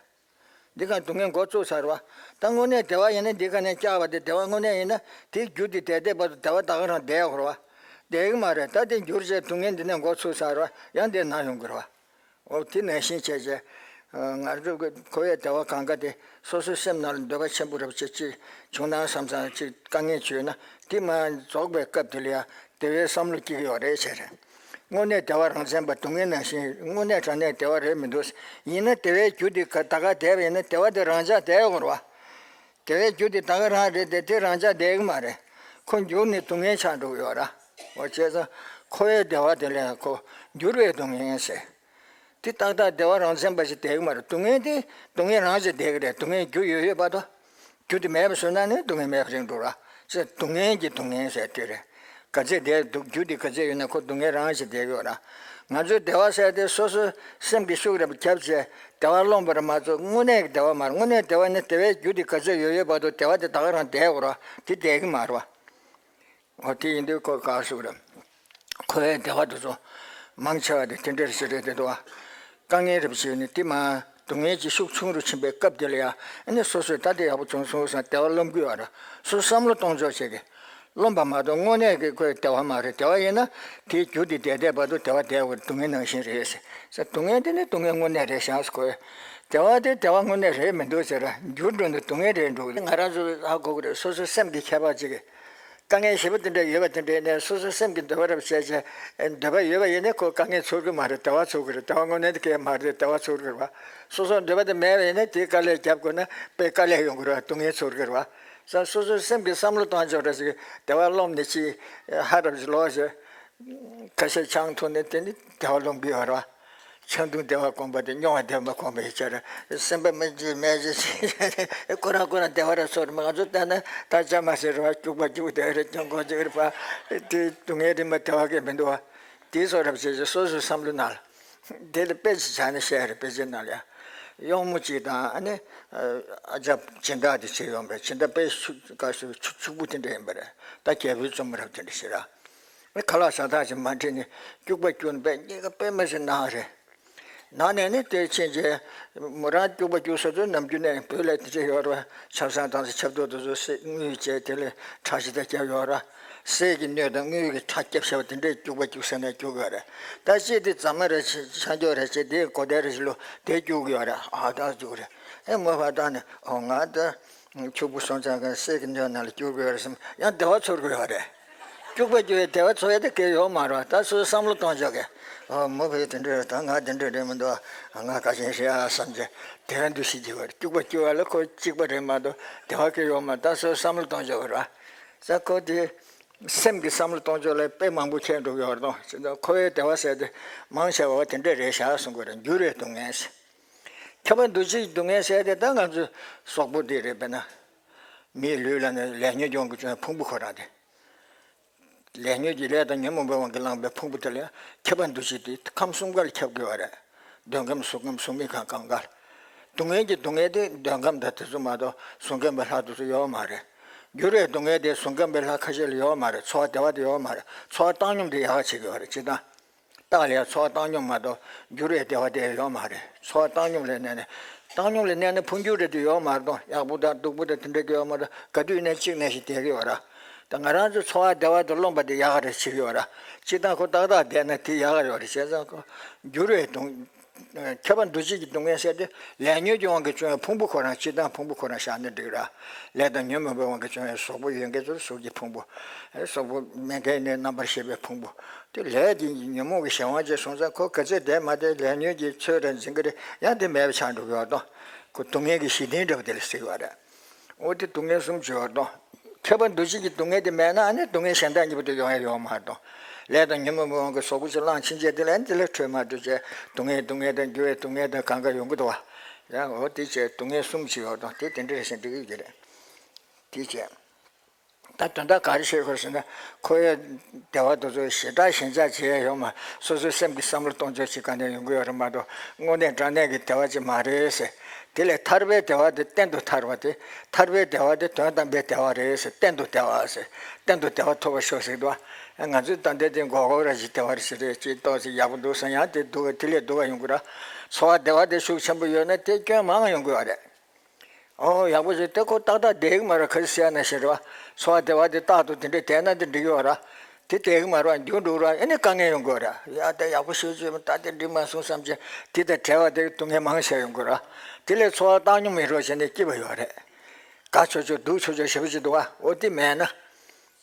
འདི་ག་སྡུག་བསྔལ་འགོ་ཚུགས་ཚར་བ། ད་དངོས་གནས་བདེ་བ་ཡིན་ན་འདི་ག་ནས་བསྐྱར་བ་དེ་བདེ་བ་དངོས་གནས་ཡིན་ན་དེའི་རྒྱུ་དེ་བདེ་བདེ་བར་དུ་བདེ་བ་ད་ག་རང་བདེ་འཁོར་བ། བདེ་གི་མ་རེད། ད་དེ་འགྱུར་བྱས་སྡུག་བསྔལ་འདི་ནས་འགོ་ཚུགས་ཚར་བ་ཡང་དེ་ན་ཡོང་གི་རེད་བ། འོ་དེ་ནང་བཞིན་བྱས་བྱས། ང་ཚོ་གི་འཁོར་བའི་བདེ་བ་གང་ག་དེ་སོ་སོའི་སེམས་ནང་ལ་འདོད་པ་ཆེན་པོ་རབ་ཅིག་ཅིག་བྱུང་ན་བསམ་བསམ་ཅིག་དཀའ་ངལ་བྱུང་ན་དེ་མ་རྫོགས་པའི་སྐབས་དེ་ལ་ཡང་བདེ་བའི་བསམ་བློ་སྐྱེ་གི་ཡོད་རེད་བྱས་རེད། དངོས་གནས་བདེ་བ་རང་མཚན་པ་སྡུག་བསྔལ་ནང་བཞིན་དངོས་གནས་དྲང་གནས་བདེ་བ་རེད་མི་འདུག་ཡིན་ན་བདེ་བའི་རྒྱུ་དེ་ག་ད་ག་བསྡད་པ་ཡིན་ན་བདེ་བ་དེ་རང་འཇགས་བསྡད་ཡོང་རེད་བ། བདེ་བའི་རྒྱུ་དེ་ད་ག་རང་རེད་དེ་དེ་རང་འཇགས་བསྡད་གི་མ་རེད། ཁོ་འགྱུར་ནས་སྡུག་བསྔལ་ཆགས་འགྲོ་གི་ཡོད་ར། འོ་བྱས་ཙང་འཁོར་བའི་བདེ་བ་དེ་ལས་ཁོ་འགྱུར་བའི་སྡུག་བསྔལ་ཟེར། དེ་ཏག་ཏག་བདེ་བ་རང་མཚན་པ་ཞིག་བསྡད་ཀྱི་མ་རེད། སྡུག་བསྔལ་དེ་སྡུག་བསྔལ་རང་ཞིག་བསྡད་ཀྱི་རེད། སྡུག་བསྔལ་རྒྱུ་ཡོད་ཡོད་བར་དུ། རྒྱུ་དེ་མེད་པ་བཟོས་ན་ནི་སྡུག་བསྔལ་མེད་པ་རེད་འགྲོ་ར། ཅེས་སྡུག་བསྔལ་གྱི་སྡུག་བསྔལ་ཟེར་དེ་རེད། ག་ཚད་བསྡད་འདུག་རྒྱུ་དེ་ག་ཚད་ཡོད་ན་ཁོ་སྡུག་བསྔལ་རང་ཞིག་བསྡད་ཀྱི་ཡོད་ར། ང་ཚོའི་བདེ་བ་ཟེར་དེ་སོ་སོའི་སེམས་ཀྱི་ཤུགས་རེ་བརྒྱབ་བྱས་བདེ་བ་སློང་བ་རེད་མ་གཏོགས་དངོས་གནས་ཀྱི་བདེ་བ་མ་རེད། དངོས་གནས་བདེ་བ་ནི་བདེ་བའི་རྒྱུ་དེ་ག་ཚད་ཡོད་ཡོད་བར་དུ་བདེ་བ་དེ་ད་ག་རང་བསྡད་དགོས་ར། དེ་བསྡད་ཀྱི་མ་རེད་བ། འོ་དེ་ཡིན་དུས་ཁོ་ག་ཟེར་རེད། འཁོར་བའི་བདེ་བ་དེ་ཚོ་མང་ཆེ་བ་དེ་དེ་འདྲ་ཞིག་རེད་དེ་འདུག་བ། དཀའ་ངལ་རེ་བ་ཞིག་ནི་དེ་མ་སྡུག་བསྔལ་གྱི་ཤུགས་ཆུང་རུ་ཕྱིན་པའི་སྐབས་དེ་ལ་ཡང་ཨ་ནི་སོ་སོས་ད་དེ་ཡག་པོ་བྱུང་སོང་བསམ་བདེ་བ་སློང་གི་ཡོད་རེད། སོ་སོ་བསམ་བློ་གཏོང་ཕྱོགས་བྱེད་ཀྱི། སློང་བ་མ་གཏོགས་དངོས་གནས་ཀྱི་ཁོའི་བདེ་བ་མ་རེད། བདེ་བ་ཡིན་ན་དེའི་རྒྱུ་དེ་བདེ་བདེ་བར་དུ་བདེ་བ་བདེ་བར་སྡུག་བསྔལ་ནང་བཞིན་རེད་ཟེར། སྡུག་བསྔལ་དེ་ནི་སྡུག་བསྔལ་དངོས་གནས་རེད་ཤག་ཟེར་ཁོས། བདེ་བ་དེ་བདེ་བ་དངོས་གནས་རེད་མི་འདུག་ཟེར་ར་འགྱུར་འགྲོ་འདུག་སྡུག་བསྔལ་རེད་འགྲོ་གི། ང་རང་ཚོ་ཧ་གོ་གི་རེད། སོ་སོའི་སེམས་ཀྱི་ཁྱད་པར་ཅིག་དཀའ་ངལ་ཞེ་པོ་དེ་འདྲ་ཡོད་པ་དེ་འདྲ་ཡིན་ནའི་སོ་སོའི་སེམས་ཀྱི་འདོད་པ་རབ་བྱས་བྱས་འདོད་པ་ཡོད་པ་ཡིན་ནའི་ཁོ་དཀའ་ངལ་ཚོར་གི་མ་རེད། བདེ་བ་ཚོར་གི་རེད། བདེ་བ་དངོས་གནས་དེ་གས་མ་རེད། བདེ་བ་ཚོར་གི་རེད་བ། སོ་སོར་འདོད་པ་དེ་མེད་པ་ཡིན་ན་དེའི་དཀའ་ལས་རྒྱབ་དགོས་ན་དཔེ་དཀའ་ལས་ཡོང་གི་རེད་བ། སྡུག་བསྔལ་ཚོར་གི་རེད་བ། ས་སོ་སོའི་སེམས་ཀྱི་བསམ་བློ་གཏོང་ཕྱོགས་འདྲ་ཞིག་བདེ་བ་སློང་ནས་ཅི་ཧ་རབ་ཅིག་ལོག་ཞེས་ཁ་ཤས་ཆང་འཐུང་ནས་དེ་ནི་བདེ་བ་སློང་གི་ཡོད་རེད་བ། ཆང་འཐུང་བདེ་བ་སྐོམ་པ་དེ་མྱོང་བ་བདེ་བ་སྐོམ་པ་ཡི་ཆ་རེད། སེམས་པ་མི་འཇིགས་མེད་ཅེས་ཁོ་རང་ཁོ་རང་བདེ་བ་རེད་ཚོར་མི། ང་ཚོ་ལྟ་ན་ད་ཅང་མ་ཟེར་བ་སྐྱུག་པ་སྐྱུག་བདེ་བ་རེད། སྐྱོན་གོ་ཅིག་རེད་པ། དེ་སྡུག་བསྔལ་རིམ་པ་བདེ་བ་གས་མི་འདུག་བ། དེ་ཚོ་རབ་བྱས་ཀྱི་སོ་སོའི་བསམ་བློ་ནང་ལ། དེ་ལ་དཔེ་ཅིག་བྱས་ནས་བཤད་རེད། དཔེ་ཆའི་ནང་ལ་ཡང་གཡོག་མོ་གཅིག་དང་ཨ་ནི་ཨ་ཅག་སྦྱིན་བདག་དེ་བྱས་ཡོང་བས་སྦྱིན་བདག་དཔེ་ཤུགས་དཀའ་ཤུགས་ཕྱུག་ཕྱུག་པོ་དེ་འདྲ་ཡིན་པ་རེད། ད་རྒྱལ་པོའི་བཙུན་མོ་རབ་དེ་འདྲ་ཞིག་ར། ཨ་ཁ་ལག་ཟ་ཐག་ཅིག་མ་འགྲིག་ནས་སྐྱུག་པ་སྐྱུག་ནས་དཔེ་གཉིས་ཀ་དཔེ་མི་སྲིད་ན་རེད། ནང་ནས་ནི་དེ་ཕྱིན་རྗེས་མོ་རང་སྐྱུག་པ་སྐྱུག་ས་ཚོ་ནམ་རྒྱུན་ནས་བོད་ལ་དེ་འདྲ་ཡོད་རེད། ཆབ་གསང་དང་ཆབ་ཏོག་དེ་ཚོ་གསེར་དངུལ་བྱས་དེ་ལས་ཁྲག་ཤ་དང་རྒྱབ་ཡོད་རེད། གསེར་གྱི་སྣོད་དང་དངུལ་གྱི་ཁྲག་རྒྱབ་བྱས་པ་དེ་འདྲས་སྐྱུག་པ་སྐྱུག་ས་ནས་སྐྱུག་གི་ཡོད་རེད། ད་ཅི་དེ་རྫ་མ་རེད། ཆ་འཇོག་རེད་ཅེས་དེ་གོ་དེ་རེད་ཞིག་ལོ་དེ་སྐྱུག་གི་ཡོད་རེད། ཨ་ད་སྐྱུག་རེད། ཨེ་མོ་ཕ་ད་ནི་ཨོ་ང་ད་ཕྱུག་པོ་སོང་ཙང་གསེར་གྱི་སྣོད་ནང་ལ་སྐྱུག་གི་ཡོད་རེད་བསམ་ཡང་བདེ་བ་ཚོར་གི་ཡོད་རེད། སྐྱུག་པ་སྐྱུག་པའི་བདེ་བ་ཚོར་ཡ་དེ་གས་ཡོད་མ་རེད། ད་སོ་སོའི་བསམ་བློ་གཏོང་ཆོག་གི། ཨོ་མོ་ཕ་དེ་འདྲ་རེད། ད་ང་དེ་འདྲ་རེད་མི་འདུག་ང་ག་ཅན་ཞིག་ཨ་བསམ་གྱི་དེ་ག་འདུ་ཤེས་ཀྱི་ཡོད་རེད། སྐྱུག་པ་སྐྱུག་པ་ལ་ཁོ་གཅིག་པ་རེད་མ་གཏོགས་བདེ་བ་གས་ཡོད་མ་རེད། ད་སོ་སོའི་བསམ་བློ་གཏོང་ཆོག་གི་རེད། ས་ཁོ་དེ་སེམས་ཀྱི་བསམ་བློ་གཏོང་ཕྱོགས་ལ་དཔེ་མང་པོ་ཁྱེར་འགྲོ་གི་ཡོད་རེད་དོ། ཅི་ད་འཁོར་བའི་བདེ་བ་ཟེར་དེ་མང་ཆེ་བ་དེ་འདྲ་རེད་ཤག་གསུང་གི་རེད། འགྱུར་བའི་སྡུག་བསྔལ་ཟེར། ཁྱབ་པ་འདུ་བྱེད་ཀྱི་སྡུག་བསྔལ་ཟེར་དེ་ད་ང་ཚོའི་སོག་པོ་དེ་རེད། དཔེར་ན་མིའི་ལུས་ལ་ནི་ལས་ཉོན་སྦྱོང་གི་སྦྱོང་ཕུང་པོ་ཁོ་རང་དེ། ལས་ཉོན་གྱི་ལས་དང་ཉོན་མོངས་པའི་དབང་གིས་བསླངས་པའི་ཕུང་པོ་དེ་ལ་ཡང་ཁྱབ་པ་འདུ་བྱེད་དེ་ཁམས་གསུམ་ཀ་ལ་ཁྱབ་དགོས་པ་རེད། འདོད་ཁམས་གཟུགས་ཁམས་གཟུགས་མེད་ཁམས་གང་ག་ལ། སྡུག་བསྔལ་གྱི་སྡུག་བསྔལ་དེ་འདོད་ཁམས་དང་དེ་ཚོ་མ་གཏོགས་གཟུགས་ཁམས་པའི་ལྷ་དེ་ཚོ་ཡོད་མ་རེད། འགྱུར་བའི་སྡུག་བསྔལ་དེ་གཟུགས་ཁམས་པའི་ལྷ་ཁ་ཤས་ལ་ཡོད་མ་རེད། ཚོར་བ་བདེ་བ་དེ་ཡོད་མ་རེད། ཚོར་བ་བཏང་སྙོམས་དེ་ཡག་ག་བྱེད་ཀྱི་ཡོད་རེད། སྤྱིར་བཏང་རྟགས་ལ་ཡང་ཚོར་བ་བཏང་སྙོམས་མ་གཏོགས་འགྱུར་བའི་བདེ་བ་དེ་ཡོད་མ་རེད། ཚོར་བ་བཏང་སྙོམས་ལ་གནས་ནས་བཏང་སྙོམས་ལ་གནས་ན་འཕོ་འགྱུར་རེ་དེ་ཡོད་མ་རེད་དོ། ཡག་པོ་དང་སྡུག་པོ་དང་དེ་འདྲ་གི་ཡོད་མ་རེད། ག་དུས་ཡིན་ན་གཅིག་ནང་བཞིན་བསྡད་ཀྱི་ཡོད་ར། ད་ང་རང་ཚོ་ཚོར་བ་བདེ་བ་དང་སློང་པ་དེ་ཡག་ག་རེ་བྱེད་ཀྱི་ཡོད་ར། སྤྱིར་བཏང་ཁོ་ཏག་ཏག་བསྡད་ན་དེ་ཡག་ག་ཡོད་རེད། བྱས་ཙང་ཁོ་འགྱུར་བའི་སྡུག་ཁྱབ་པ་འདུ་བྱེད་ཀྱི་སྡུག་བསྔལ་ཟེར་དེ་ལས་ཉོན་གྱི་དབང་གིས་བྱུང་བའི་ཕུང་པོ་ཁོ་རང་སྤྱིར་བཏང་ཕུང་པོ་ཁོ་རང་བཞག་ན་འགྲིག་ར། ལས་དང་ཉོན་མོངས་པའི་དབང་གིས་བྱུང་བའི་གཟུགས་པོ་ཡོད་མཁན་ཚོར་གཟུགས་ཀྱི་ཕུང་པོ། གཟུགས་པོ་མེད་མཁན་ནི་རྣམ་པར་ཤེས་པའི་ཕུང་པོ། དེ་ལས་ཀྱི་ཉོན་མོངས་ཀྱི་གཞན་དབང་བྱས་སོང་ཙང་ཁོ་ག་ཚོད་བསྡད་མ་བསྡད་ལས་ཉོན་གྱིས་ཚོད་ར་འཛིན་གྱི་རེད། ཡང་དེ་མེད་པ་ཆགས་འགྲོ་གི་ཡོད་དོ། ཁོ་སྡུག་བསྔལ་གྱི་གཞི་རྟེན་འདྲ་བོ་དེ་ལ་ཟེར་གྱི་ཡོད་རེད། འོ་དེ་སྡུག་བསྔལ་གསུམ་བྱེད་པ་དང་། ཁྱབ་པ་འདུ་བྱེད་ཀྱི་སྡུག་བསྔལ་དེ་མེད་ན་ཨ་ནི་སྡུག་བསྔལ་གཞན་དག་གཉིས་པོ་དེ་ཡོང་ཡ་ཡོད་མ་རེད་དང་། ལས་དང་ཉོན་མོངས་པའི་དབང་གིས་གཟུགས་པོ་ཅིག་བླངས་ཕྱིན་རྗེས་དེ་ལ་ཨ་ནི་དེ་ལས་འཕྲོས་མ་འགྲོ་བྱས་སྡུག་བསྔལ་སྡུག་བསྔལ་དང་འགྱུར་བའི་སྡུག་བསྔལ་དང་གང་ག་ཡོང་གི་འདུག་བ། ཡང་འོ་དེ་བྱས་སྡུག་བསྔལ་གསུམ་ཅིག་ཡོད་དང་དེ་དེ་འདྲ་རེད་ཟེར་འགྲིག་གི་རེད། དེ་བྱས། ད་དོན་དག་ག་རེ་བཤད་དགོས་ཟེར་ན་འཁོར་བའི་བདེ་བ་དེ་ཚོ་ཞེ་དྲག་ཞེན་ཆགས་བྱེད་ཡ་ཡོད་མ། སོ་སོའི་སེམས་ཀྱི་བསམ་བློ་གཏོང་ཕྱོགས་ཅིག་ག་ནས་ཡོང་གི་ཡོད་རེད་མ་གཏོགས་དངོས་གནས་དྲང་གནས་ཀྱི་བདེ་བ་ཅིག་མ་རེད་ཟེར། དེ་ལས་ཐར་པའི་བདེ་བ་དེ་གཏན་དུ་ཐར་བ་དེ། ཐར་པའི་བདེ་བ་དེ་དོན་དམ་པའི་བདེ་བ་རེད་ཟེར། གཏན་དུ་བདེ་བ་ཟེར། གཏན་དུ་བདེ་བ་ཐོབ་པར་ཤོག་ཟེར་འདུག་ང་ཚོས་ད་ལྟའི་དེ་མགོ་སྐོར་ར་ཞིག་བདེ་བ་རེད་ཟེར་རེད་ཅེས་ཏོག་ཙམ་ཡག་པོ་འདུག་བསམ་ཡང་དེ་སྡུག་དེ་ལས་སྡུག་པ་ཡོང་གི་ར། ཚོར་བ་བདེ་བ་དེ་ཤུགས་ཆེན་པོ་ཡོད་ན་དེ་སྐྱོན་མང་ཡོང་གི་ཡོད་རེད། ཨོ་ཡག་པོ་བྱས་དེ་ཁོ་ཏག་ཏག་བསྡད་ཀྱི་མ་རེད། ག་ཚོད་ཟེར་ན་ཞེ་རེད་བ། ཚོར་བ་བདེ་བ་དེ་རྟག་ཏུ་དེ་འདྲས་བསྡད་ན་དེ་འགྲིག་གི་ཡོད་ར། དེ་བསྡད་ཀྱི་མ་རེད་བ། འགྱུར་འགྲོ་ར། ཨ་ནི་དཀའ་ངལ་ཡོང་གི་ཡོད་ར། ཡ་ད་ཡག་པོ་ཞེ་པོ་བྱས་ད་དེ་འགྲིག་མ་སོང་བསམ་བྱས་དེ་དང་བྲལ་བ་དེ་སྡུག་བསྔལ་མང་ཆེ་ཡོང་གི་ཡོད་ར། དེ་ལས་ཚོར་བ་བཏང་སྙོམས་མི་རོགས་བྱས་ནས་སྐྱིད་པ་ཡོད་རེད། དགའ་ཆོག་ཆོག་སྡུག་ཆོག་ཆོག་ཞེ་པོ་ཅིག་འདུག་བ། འོ་དེ་མེད་ན།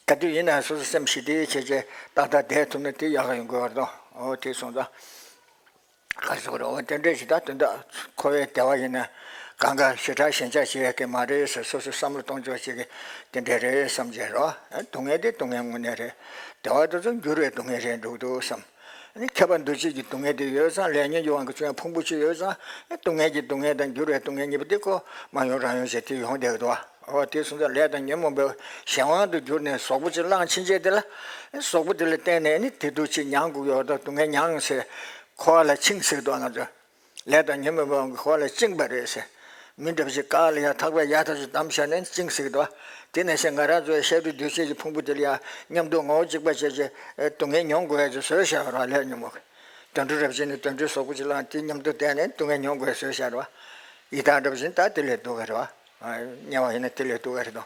ག་དུས་ཡིན་ན་སོ་སོ་སེམས་ཞི་བདེ་བྱས་བྱས་ཏག་ཏག་བསྡད་ཐུབ་ན་དེ་ཡག་ག་ཡོང་གི་ཡོད་རེད་དོ། འོ་དེ་སོང་ཙང་། ག་རེ་ཟེར་དགོས་རེད། འོ་དེ་འདྲས་ཞིག་ད་དོན་དག་འཁོར་བའི་བདེ་བ་ཡིན་ན་གང་ག་ཞེ་དྲག་ཞེན་ཆགས་བྱེད་ཡ་གི་མ་རེད་ཟེར། སོ་སོའི་བསམ་བློ་གཏོང་ཕྱོགས་ཤིག་གི་དེ་འདྲས་རེད་བསམ་བྱས་རོ། སྡུག་བསྔལ་དེ་སྡུག་བསྔལ་དངོས་གནས་རེད། བདེ་བ་དེ་ཚོ་འགྱུར་བའི་སྡུག་བསྔལ་རེད་འགྲོ་གི་འདུག་བསམ། ཨ་ནི་ཁྱབ་པ་འདུ་བྱེད་ཀྱི་སྡུག་བསྔལ་དེ་ཡོད་ཙང་ལས་ཉོན་གྱི་དབང་གིས་བྱུང་བའི་ཕུང་པོ་ཅིག་ཡོད་ཙང་སྡུག་བསྔལ་གྱི་སྡུག་བསྔལ་དང་འགྱུར་བའི་སྡུག་བསྔལ་གཉིས་པོ་དེ་ཁོ་མ་ཡོང་རང་ཡོང་བྱས་དེ་ཡོང་བསྡད་ཀྱི་འདུག་བ། འོ་དེ་སོང་ཙང་ལས་དང་ཉོན་མོངས་པའི་གཞན་དབང་དུ་གྱུར་ནས་གཟུགས་པོ་ཅིག་བླངས་ཕྱིན་ཆད་དེ་ལ་གཟུགས་པོ་དེ་ལ་བརྟེན་ནས་ནི་བདེ་སྡུག་ཅིག་མྱང་དགོས་ཀྱི་ཡོད་དོ། སྡུག་བསྔལ་མྱང་ཟེར། འཁོར་བ་ལ་འཆིང་ཟེར་འདུག་ང་ཚོ། ལས་དང་ཉོན་མོངས་པའི་དབང་གིས་འཁོར་བ་ལ་བཅིངས་པ་རེད་ཟེར། མི་འདྲ་བ་ཞིག་བཀག་ལ་ཡ་ཐག་པས་ཡ་ཐག་ཆོད་བསྡམས་བཞག་ནས་བཅིངས་ཟེར་གི་འདུག་བ། དེ་ནང་བཞིན་ང་རང་ཚོའི་ཤ་རུས་འདུ་བྱེད་ཀྱི་ཕུང་པོ་དེ་ལ་ཡ་མཉམ་དུ་ངོ་བོ་གཅིག་པ་བྱས་བྱས་སྡུག་བསྔལ་མྱོང་དགོས་ཡ་ཅིག་བཟོས་བཞག་ཡོད་རེད་བ། ལས་ཉོན་མོངས་ཀྱི། དུད་འགྲོ་རབ་བྱེད་ནི་དུད་འགྲོའི་གཟུགས་པོ་ཅིག་བླངས་དེ་མཉམ་དུ་བསྡད་ནས་སྡུག་བསྔལ་མྱོང་དགོས་བཟོས་བཞག་རེད་བ། ཡི་དྭགས་འདྲ་བ་ཞིག་ད་དེ་ལས་སྡུག་ག་རེད་བ། དམྱལ་བ་ཡིན་ན་དེ་ལས་སྡུག་ག་རེད་དོ།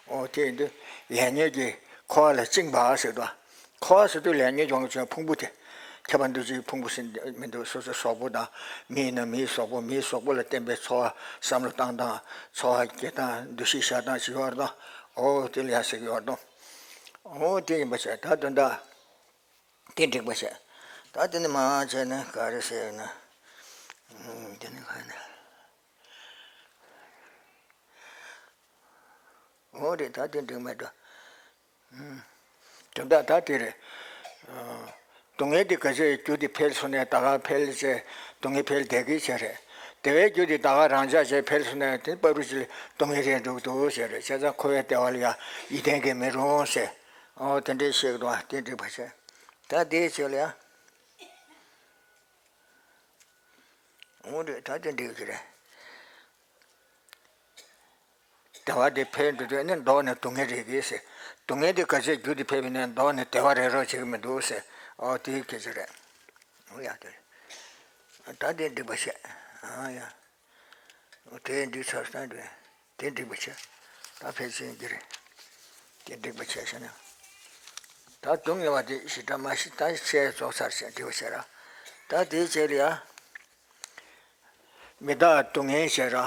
འོ་དེ་ཡིན་དུས་ལས་ཉོན་གྱིས་འཁོར་བ་ལ་བཅིངས་པ་ཟེར་དོ། འཁོར་བ་ཟེར་དུས་ལས་ཉོན་གྱི་དབང་གིས་བྱུང་བའི་ཕུང་པོ་དེ། ཁྱབ་པ་འདུ་བྱེད་ཀྱི་ཕུང་པོ་ཟེར་མི་འདུག་སོ་སོའི་གཟུགས་པོ་དང་། མི་ཡིན་ན་མིའི་གཟུགས་པོ། མིའི་གཟུགས་པོ་ལ་བརྟེན་པའི་ཚོར་བ། བསམ་བློ་བཏང་སྟངས། ཚོར་བ་སྐྱེ་སྟངས། འདུ་ཤེས་བཞག་སྟངས་ཅིག་ཡོད་རེད་དོ། འོ་དེ་ལ་ཡ་ཟེར་གྱི་ཡོད་རེད་དོ། འོ་དེ་ཡིན་པ་བྱས་ད་དོན་དག་དེ་འགྲིག་པ་བྱས། ད་དེ་ནི་མ་བྱས་ན་ག་རེ་ཟེར་ན། ཨུམ། དེ་ནི་ག་ནི། འོ་རེད། ད་དེ་འགྲིག་མེད་འགྲོ། ཨུམ། དོན་དག་ད་དེ་རེད། ཨ། སྡུག་བསྔལ་དེ་ག་ཚོད་རྒྱུ་དེ་འཕེལ་སོང་ནས་ད་ག་འཕེལ་བྱས་སྡུག་བསྔལ་འཕེལ་བསྡད་ཀྱི་བྱས་རེད། བདེ་བའི་རྒྱུ་དེ་ད་ག་རང་འཇགས་བྱས་འཕེལ་སོང་ནས་དེ་བར་དུ་ཅིག་སྡུག་བསྔལ་རེད་འགྲོ་གི་འདུག་ཟེར་རེད། བྱས་ཙང་འཁོར་བའི་བདེ་བ་ལ་ཡང་ཡིད་བརྟན་གྱིས་མི་རུང་ཟེར། འོ་དེ་འདྲའི་བཤད་ཀྱི་འདུག་བ། དེ་འགྲིག་པ་བྱས། ད་དེའི་ཆེད་ལ་ཡང་། འོ་རེད། ད་དེ་འགྲིག་གི་རེད། བདེ་བ་དེ་འཕེལ་འགྲོ་དུས་ནི་ལྡོག་ནས་སྡུག་བསྔལ་རེད་གི་ཟེར། སྡུག་བསྔལ་དེ་ག་ཚོད་རྒྱུ་དེ་འཕེལ་བས་ནས་ལྡོག་ནས་བདེ་བ་རེད་རོགས་བྱེད་ཀྱི་མི་འདུག་ཟེར། འོ་དེའི་སྐད་ཆ་རེད། འོ་ཡ་དེ་རེད། ད་དེ་འགྲིག་པ་བྱས། ཨ་ཡ། དེ་འགྲིག་ཚར་སོང་རེད། དེ་འགྲིག་པ་བྱས། ད་ཕལ་ཆེར་འགྱུར་རེད། དེ་འགྲིག་པ་བྱས་ཤེ་ན། ད་སྡུག་བསྔལ་བ་དེ་ཞེ་དྲག་མ་ཤི། ད་ཆེས་རྫོགས་ཚར་ཤེ་འགྲིག་པ་བྱས་ར། ད་དེའི་རྗེས་ལ་ཡ། མི་རྟག་སྡུག་བསྔལ་ཞེས་ར།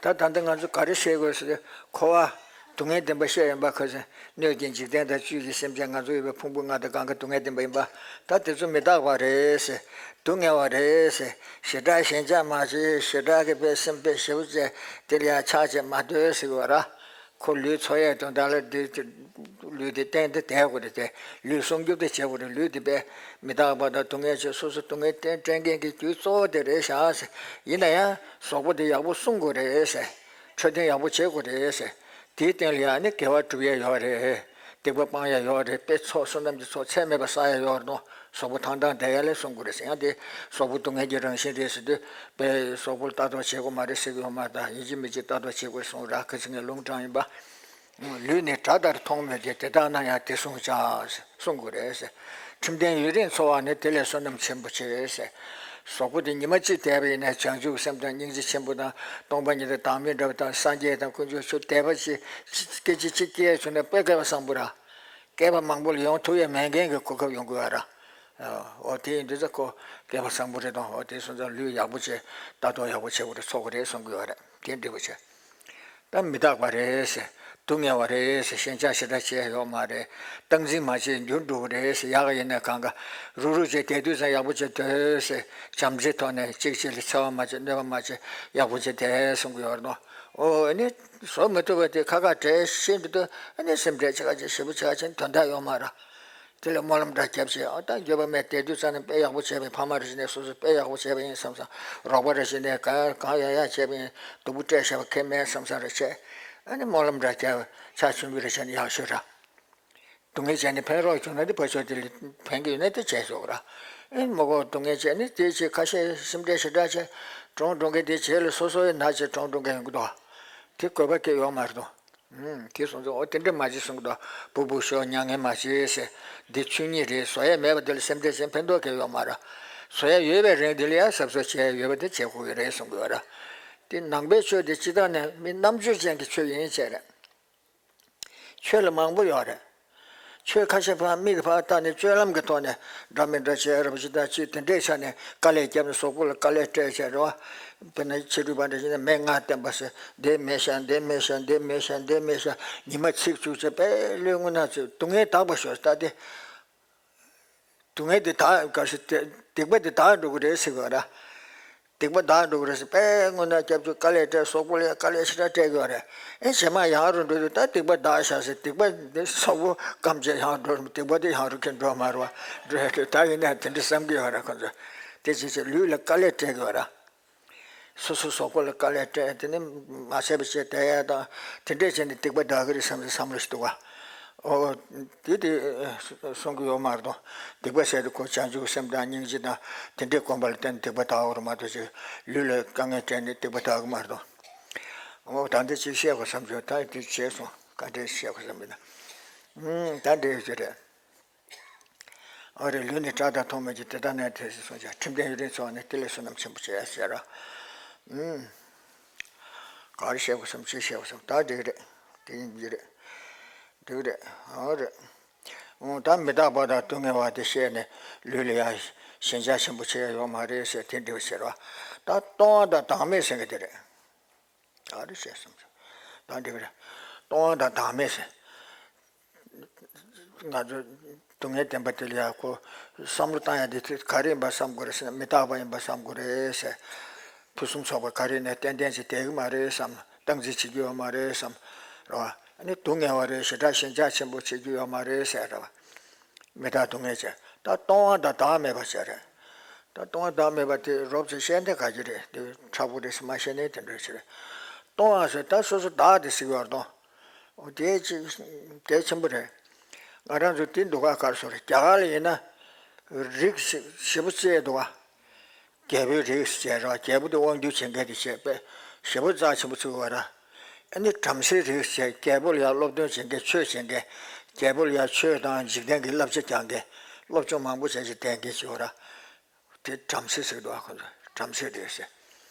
ད་ད་ལྟ་ང་ཚོ་ག་རེ་བཤད་དགོས་ཟེར་ན་འཁོར་བ། སྡུག་བསྔལ་བདེན་པ་བཤད་ཡིན་པ། ཁ་སང་སྣོད་ཀྱི་འཇིག་རྟེན་དང་བཅུད་ཀྱི་སེམས་ཅན། ང་ཚོ་ཡོད་པའི་ཕུང་པོ་ལྔ་དང་གང་ག་སྡུག་བསྔལ་བདེན་པ་ཡིན་པ། ད་དེ་ཚོ་མི་རྟག་པ་རེད་ཟེར། སྡུག་བསྔལ་བ་རེད་ཟེར། ཞེ་དྲག་ཞེན་ཆགས་མ་བྱེད། ཞེ་དྲག་གི་དཔེ་སེམས་དཔེ་ཞེ་པོ་བྱས་དེ་ལ་ཡང་ཆགས་བྱས་མ་སྡོད་ཟེར་བ་ར། ཁོ་ལུས་འཚོ་ཡས་དོན་དག་ལ་འདི་ལུས་འདི་བརྟན་ཏེ་བསྡད་དགོས་རེད་དེ། ལུས་སྲུང་སྐྱོབ་དེ་བྱེད་དགོས་རེད། ལུས་འདི་དཔེ་མི་རྟག་པ་དང་སྡུག་བསྔལ་ཆེ། སོ་སོ་སྡུག་བསྔལ་བསྟན་སྐྲན་མཁན་གྱི་རྒྱུ་གཙོ་བོ་དེ་རེད་ཤག་ཟེར། ཡིན་ན་ཡང་གཟུགས་པོ་དེ་ཡག་པོ་སྲུང་དགོས་རེད་ཟེར། འཕྲོད་བསྟེན་ཡག་པོ་བྱེད་དགོས་རེད་ཟེར། དེའི་སྟེང་ལ་ཡང་ནི་དགེ་བ་སྒྲུབ་ཡས་ཡོད་རེད། སྡིག་པ་སྤང་ཡས་ཡོད་རེད། དཔེ་ཚོགས་བསོད་ནམས་ཀྱི་ཚོགས་ཚད་མེད་པ་བསགས་ཡས་ཡོད་རེད་དོ། གཟུགས་པོ་ཐང་ཐང་བསྡད་ཡ་ལས་སྲུང་དགོས་རེད་ཟེར། ཡང་དེ་གཟུགས་པོ་སྡུག་བསྔལ་གྱི་རང་བཞིན་རེད་ཟེར་དུས་དཔེ་གཟུགས་པོ་ལ་ལྟ་རྟོག་བྱེད་དགོས་མ་རེད་ཟེར་གི་ཡོད་མ་རེད། ད་ཡིན་གཅིག་མིན་གཅིག་ལྟ་རྟོག་བྱེད་དགོས་གསུངས་ར། ཁ་ཅིག་ངས་ལུང་དྲངས་ཡིན་པ། ལུས་ནི་དགྲ་ལྟར་མཐོང་མོད་ཀྱི། དེ་ལྟ་ན་ཡང་དེ་སྲུང་བྱ། གསུང་དགོས་རེད་ཟེར། ཁྲིམས་ལྡན་ཡུན་རིང་འཚོ་བ་ནི། དེ་ལས་བསོད་ནམས་ཆེན་པོ་ཆེ་ཟེར། གཟུགས་པོ་དེ་ཉི་མ་གཅིག་བསྡད་པ་ཡིན་ན་བྱང་ཆུབ་སེམས་དང་སྙིང་རྗེ་ཆེན་པོ་དང་སྟོང་པ་ཉིད་དང་བདག་མེད་འདྲ་བ་དང་སངས་རྒྱས་དང་དཀོན་མཆོག་ཆོས་དད་པ་ཆེ། སྐད་ཅིག་གཅིག་སྐྱེས་བྱུང་ན་དཔེ་བསྐལ་པ་བཟང་པོ་ར། བསྐལ་པ་མང་པོ་ལ་ཡོང་ཐུབ་ཡས་མེད་མཁན་གྱི་གོ་སྐབས་ཡོང་དགོས་པ་ར། འོ་དེ་ཡིན་དུས་ཙང་ཁོ་སྐལ་བ་བཟང་པོ་རེད་དང་། འོ་དེ་སོང་ཙང་ལུས་ཡག་པོ་བྱས། ལྟ་རྟོག་ཡག་པོ་བྱེད་དགོས་རེད། འཚོ་དགོས་རེད་གསུང་གི་ཡོད་རེད། དེ་འགྲིག་པ་བྱས། ད་མི་རྟག་པ་རེད་ཟེར། སྡུག་བསྔལ་བ་རེད་ཟེར། ཞེན་ཆགས་ཞེ་དྲག་བྱས་ཡོད་མ་རེད། སྟངས་འཛིན་མ་བྱས་འགྱུར་འགྲོ་གི་རེད་ཟེར། ཡག་ཡིན་ན་གང་ག་རུག་རུག་བྱས། དེ་དུས་ཙང་ཡག་པོ་བྱས་སྡོད་ཟེར། བྱམས་བརྩེའི་ཐོག་ནས་གཅིག་གཅིག་ལ་འཚེ་བ་མ་བྱས། གནོད་པ་མ་བྱས། ཡག་པོ་བྱས་བསྡད་གསུང་གི་ཡོད་རེད་དོ། འོ་ཨ་ནི་བཟོ་མི་ཐུབ་པ་དེ་ཁ་ཁ་བྲལ་ཤེས་འདུག་དུས། ཨ་ནི་སེམས་ཁྲལ་བྱེད་ཁ་ཅིག་ཞེ་པོ་བྱེད་ཁ་ཅིག་དོན་དག་ཡོད་མ་རེད། དེ་ལ་སྨོན་ལམ་འདྲ་བརྒྱབ་བྱས། ཨ་ད་འགྱོད་པ་མེད། དེ་དུས་ཙང་ནས་དཔེ་ཡག་པོ་བྱས་པ་ཡིན། ཕ་མ་རེ་ཞིག་ནས་སོ་སོ་དཔེ་ཡག་པོ་བྱས་པ་ཡིན་བསམ་བསམ། རོགས་པ་རེ་ཞིག་ནས་གང་གང་ཡག་ཡག་བྱས་པ་ཡིན། སྡུག་པོ་སྤྲད་བཞག་པ་ཁེ་མེད་བསམ་བསམ་རེ་བྱས། ཨ་ནི་སྨོན་ལམ་འདྲ་བརྒྱབ། ཕྱག་མཆོད་འབུལ་རེ་བྱས་ན་ཡག་ཤོས་རེད། སྡུག་བསྔལ་བྱས་ནས་ཕན་རོགས་བྱུང་ན་དེ་ཕར་ཕྱོགས་དེ་ལ་ཕན་གྱི་ཡོད་ན་དེ་བྱས་ཆོག་ར། ཨེ་མ་གོ་སྡུག་བསྔལ་བྱས་ནས་དེ་བྱས་ཁ་ཤས་སེམས་ཁྲལ་ཞེ་དྲག་བྱས། གྲོངས་འགྲོ་མཁན་དེ་རྗེས་ལ་སོ་སོ་ཡི་ན་བྱས་གྲོངས་འགྲོ་མཁན་ཡོང་གི་འདུག་དེ་དགོས་པ་གལ་ཡོད་མ་རེད་དོ། ཨུམ། དེ་སོང་ཙང་འོ་དེ་འདྲ་མ་བྱེད་གསུང་གི་འདུག་བུ་བུ་ཤོག་མྱ་ངན་མ་བྱེད་ཟེར། འདི་ཆོས་ཉིད་རེད། བཟོ་ཡ་མེད་པ་དེ་ལ་སེམས་ཁྲལ་བྱས་ཕན་ཐོགས་གལ་ཡོད་མ་རེད། བཟོ་ཡ་ཡོད་པའི་རིང་དེ་ལ་ཡ་གཟབ་གཟབ་བྱས་ཡོད་པ་དེ་བྱེད་དགོས་ཀྱི་རེད་གསུང་གི་ཡོད་ར། དེ་ནང་པའི་ཆོས་དེ་སྤྱིར་བཏང་ནས་མི་རྣམ་དཔྱོད་ཅན་གྱི་ཆོས་ཡིན་བྱས་རེད། ཆོས་ལ་མང་པོ་ཡོད་རེད། ཆོས་ཁ་ཤས་ཕར་མིག་གིས་ཕར་བལྟས་ནས་སྤྱོད་ལམ་གྱི་ཐོག་ནས་འདྲ་མི་འདྲ་བྱས་རབས་ཅིག་དང་ཅིག་དེ་འདྲའི་ཆ་ནས་དཀའ་ལས་བརྒྱབ་ནས་གཟུགས་པོ་ལ་དཀའ་ལས་སྤྲད་བྱས་རེད་བ། དཔེར་ན་ཕྱི་རོལ་པ་འདྲ་ཞིག་ནས་མེ་ལྔ་བསྟན་པ་ཟེར། འདི་མེ་ཤ་འདི་མེ་ཤ་འདི་མེ་ཤ་འདི་མེ་ཤ། ཉི་མ་ཚིག་བཅུག་བྱས་པས་ལུས་རྔུལ་ནག་ཚོས་སྡུག་བསྔལ་དག་པ་ཤོར། ད་དེ་སྡུག་བསྔལ་འདི་དག་ག་ཞིག་སྡིག་པ་འདི་དག་འགྲོ་གི་རེད་ཟེར་གི་ཡོད་ར། སྡིག་པ་དག་འགྲོ་གི་རེད་ཟེར། དཔེ་སྔོན་ན་སྐྱབས་བཅོལ་དཀའ་ལས་སྤྲད། གཟུགས་པོ་ལ་ཡང་དཀའ་ལས་ཞེ་དྲག་སྤྲད་ཀྱི་ཡོད་རེད། ཨེ་རྗེས་མ་ཡར་རུ་འགྲོ་དུས་ད་སྡིག་པ་དག་བཞག་ཟེར། སྡིག་པ་འདི་གཟུགས་པོ་སྐམ་བྱས་ཡར་འགྲོ། སྡིག་པ་འདི་ཡར་རུ་ཁྱེར་འགྲོ་མ་རེད་བ། འགྲོ་ཡ་འགྲོ། ད་ཡིན་ན་དེ་འདྲ་བསམ་གྱི་ཡོད་རེད་ཁོ་ཚོ། དེ་བྱས་བྱས་ལུས་ལ་དཀའ་ལས་སྤྲད་ཀྱི་ཡོད་རེད། སོ་སོ་གཟུགས་པོ་ལ་དཀའ་ལས་སྤྲད། དེ་ནི་མ་བྱས་པ་བྱས་བསྡད་ཡ་དང་། དེ་འདྲས་བྱས་ནས་སྡིག་པ་དག་གི་རེད་བསམ་བསམ་བློ་ཞིག་འདུག་ག་འོ། དེ་དེ་གསུང་གི་ཡོད་མ་རེད་དོ། སྡིག་པ་ཟེར་དུས་ཁོ་བྱང་ཆུབ་སེམས་དང་སྙིང་རྗེ་དང་དེ་འདྲའི་སྒོམ་པ་ལ་བརྟེན་ནས་སྡིག་པ་དག་གི་རེད་མ་གཏོགས་ཅིག་ལུས་ལ་དཀའ་ངལ་སྤྲད་ནས་སྡིག་པ་དག་གི་མ་རེད་དོ། འོ་ད་འདི་ཅིག་བཤད་དགོས་བསམ་བྱུང་། ད་དེ་བྱས་སོང་། ག་འདྲས་བཤད་དགོས་བསམ་པས་ན། ཨུམ། ད་འདྲས་ཡོད་ཀྱི་རེད། ཨ་རེ། ལུས་ནི་བཀྲག་དང་ཐོགས་མེད་ཀྱི། དེ་དག་ནི་དེ་བཞིན་སོང་ཀྱང་། ཁྲིམས་ལྡན་ཡུན་རིང་འཚོ་བ་ནི། དེ་ལས་བསོད་ནམས་ཆེན་པོ་ཆེ་ཟེར་རོ། ཨུམ། ག་རེ་བཤད་དགོས་བསམ། ཅི་བཤད་དགོས་བསམ། ད་འགྲིག་རེད། དེ་ཡིན་གྱི་རེད། འགྲིག་རེད། ཨ་རེ། ཨུམ། ད་མི་རྟག་པ་དང་སྡུག་བསྔལ་བ་དེ་བཤད་ནས་ལུས་ལ་ཡང་ཞེན་ཆགས་ཆེན་པོ་བྱེད་ཡ་ཡོད་མ་རེད་ཟེར། དེ་འགྲིག་པ་བྱེད་རོ། ད་ལྟུང་བ་དང་བདག་མེད་ཟེར་མཁན་དེ་རེད། ག་རེ་བཤད་བསམ། ད་འགྲིག་རེད། ལྟུང་བ་དང་བདག་མེད་ཟེར། ང་ཚོ་སྡུག་བསྔལ་བདེན་པ་དེ་ལ་ཡང་ཁོ་བསམ་བློ་བཏང་ཡ་དེ་ག་རེ་ཡིན་པ་བསམ་དགོས་རེད་ཟེར་ན། མི་རྟག་པ་ཡིན་པ་བསམ་དགོས་རེད་ཟེར། ཕུན་སུམ་ཚོགས་པ་ག་རེ་ནས་ཏན་ཏན་ཅིག་བསྡད་ཀྱི་མ་རེད་བསམ། སྟངས་འཛིན་བྱེད་ཀྱི་ཡོད་མ་རེད་བསམ། རེད་བ། ཨ་ནི་སྡུག་བསྔལ་བ་རེད། ཞེ་དྲག་ཞེན་ཆགས་ཆེན་པོ་བྱེད་ཀྱི་ཡོད་མ་རེད་ཟེར། རེད་བ། མི་རྟག་སྡུག་བསྔལ་བྱས། ད་ལྟུང་བ་དང་བདག་མེད་པ་བྱས་རེད། ད་ལྟུང་བ་བདག་མེད་པ་དེ་རོབ་ཙམ་བཤད་ན་ག་གི་རེད། དེ་མཁྲེགས་པོ་རེད་ཟེར་མ་བཤད་ན་དེ་འདྲ་ཞིག་རེད། ལྟུང་བ་ཟེར་ད་སོ་སོ་བདག་དེ་ཟེར་གྱི་ཡོད་རེད་དོ། འོ་དེ་ཅིག་གལ་ཆེན་པོ་རེད། ང་རང་ཚོ་དེ་འདུག་ག་ག་རེ་ཟེར། རྒྱ་གར་ལ་ཡིན་ན་རིགས་ཞེ་པོ་བརྩི་ཡས་འདུག་ག་རྒྱལ་པོའི་རིགས་ཟེར་ར། རྒྱལ་པོ་དེ་དབང་སྒྱུར་བྱེད་མཁན་དེ་བྱས་པས་ཞེ་པོ་རྩ་ཆེན་པོ་བརྩི་དགོས་ར། ཨ་ནི་བྲམ་ཟེའི་རིགས་ཟེར། རྒྱལ་པོ་ལ་ཡང་སློབ་སྟོན་བྱེད་མཁན། ཆོས་བྱེད་མཁན། རྒྱལ་པོ་ལ་ཡང་ཆོས་དང་འཇིག་རྟེན་གྱི་བསླབ་བྱ་སྦྱང་མཁན། སློབ་སྦྱོང་མང་པོ་བྱས་ཅིག་བསྟེན་མཁན་ཞིག་ཡོད་ར། དེ་བྲམ་ཟེ་ཟེར་གྱི་འདུག་ཁོ་ཚོ་བྲམ་ཟེའི་རིགས་ཟེར།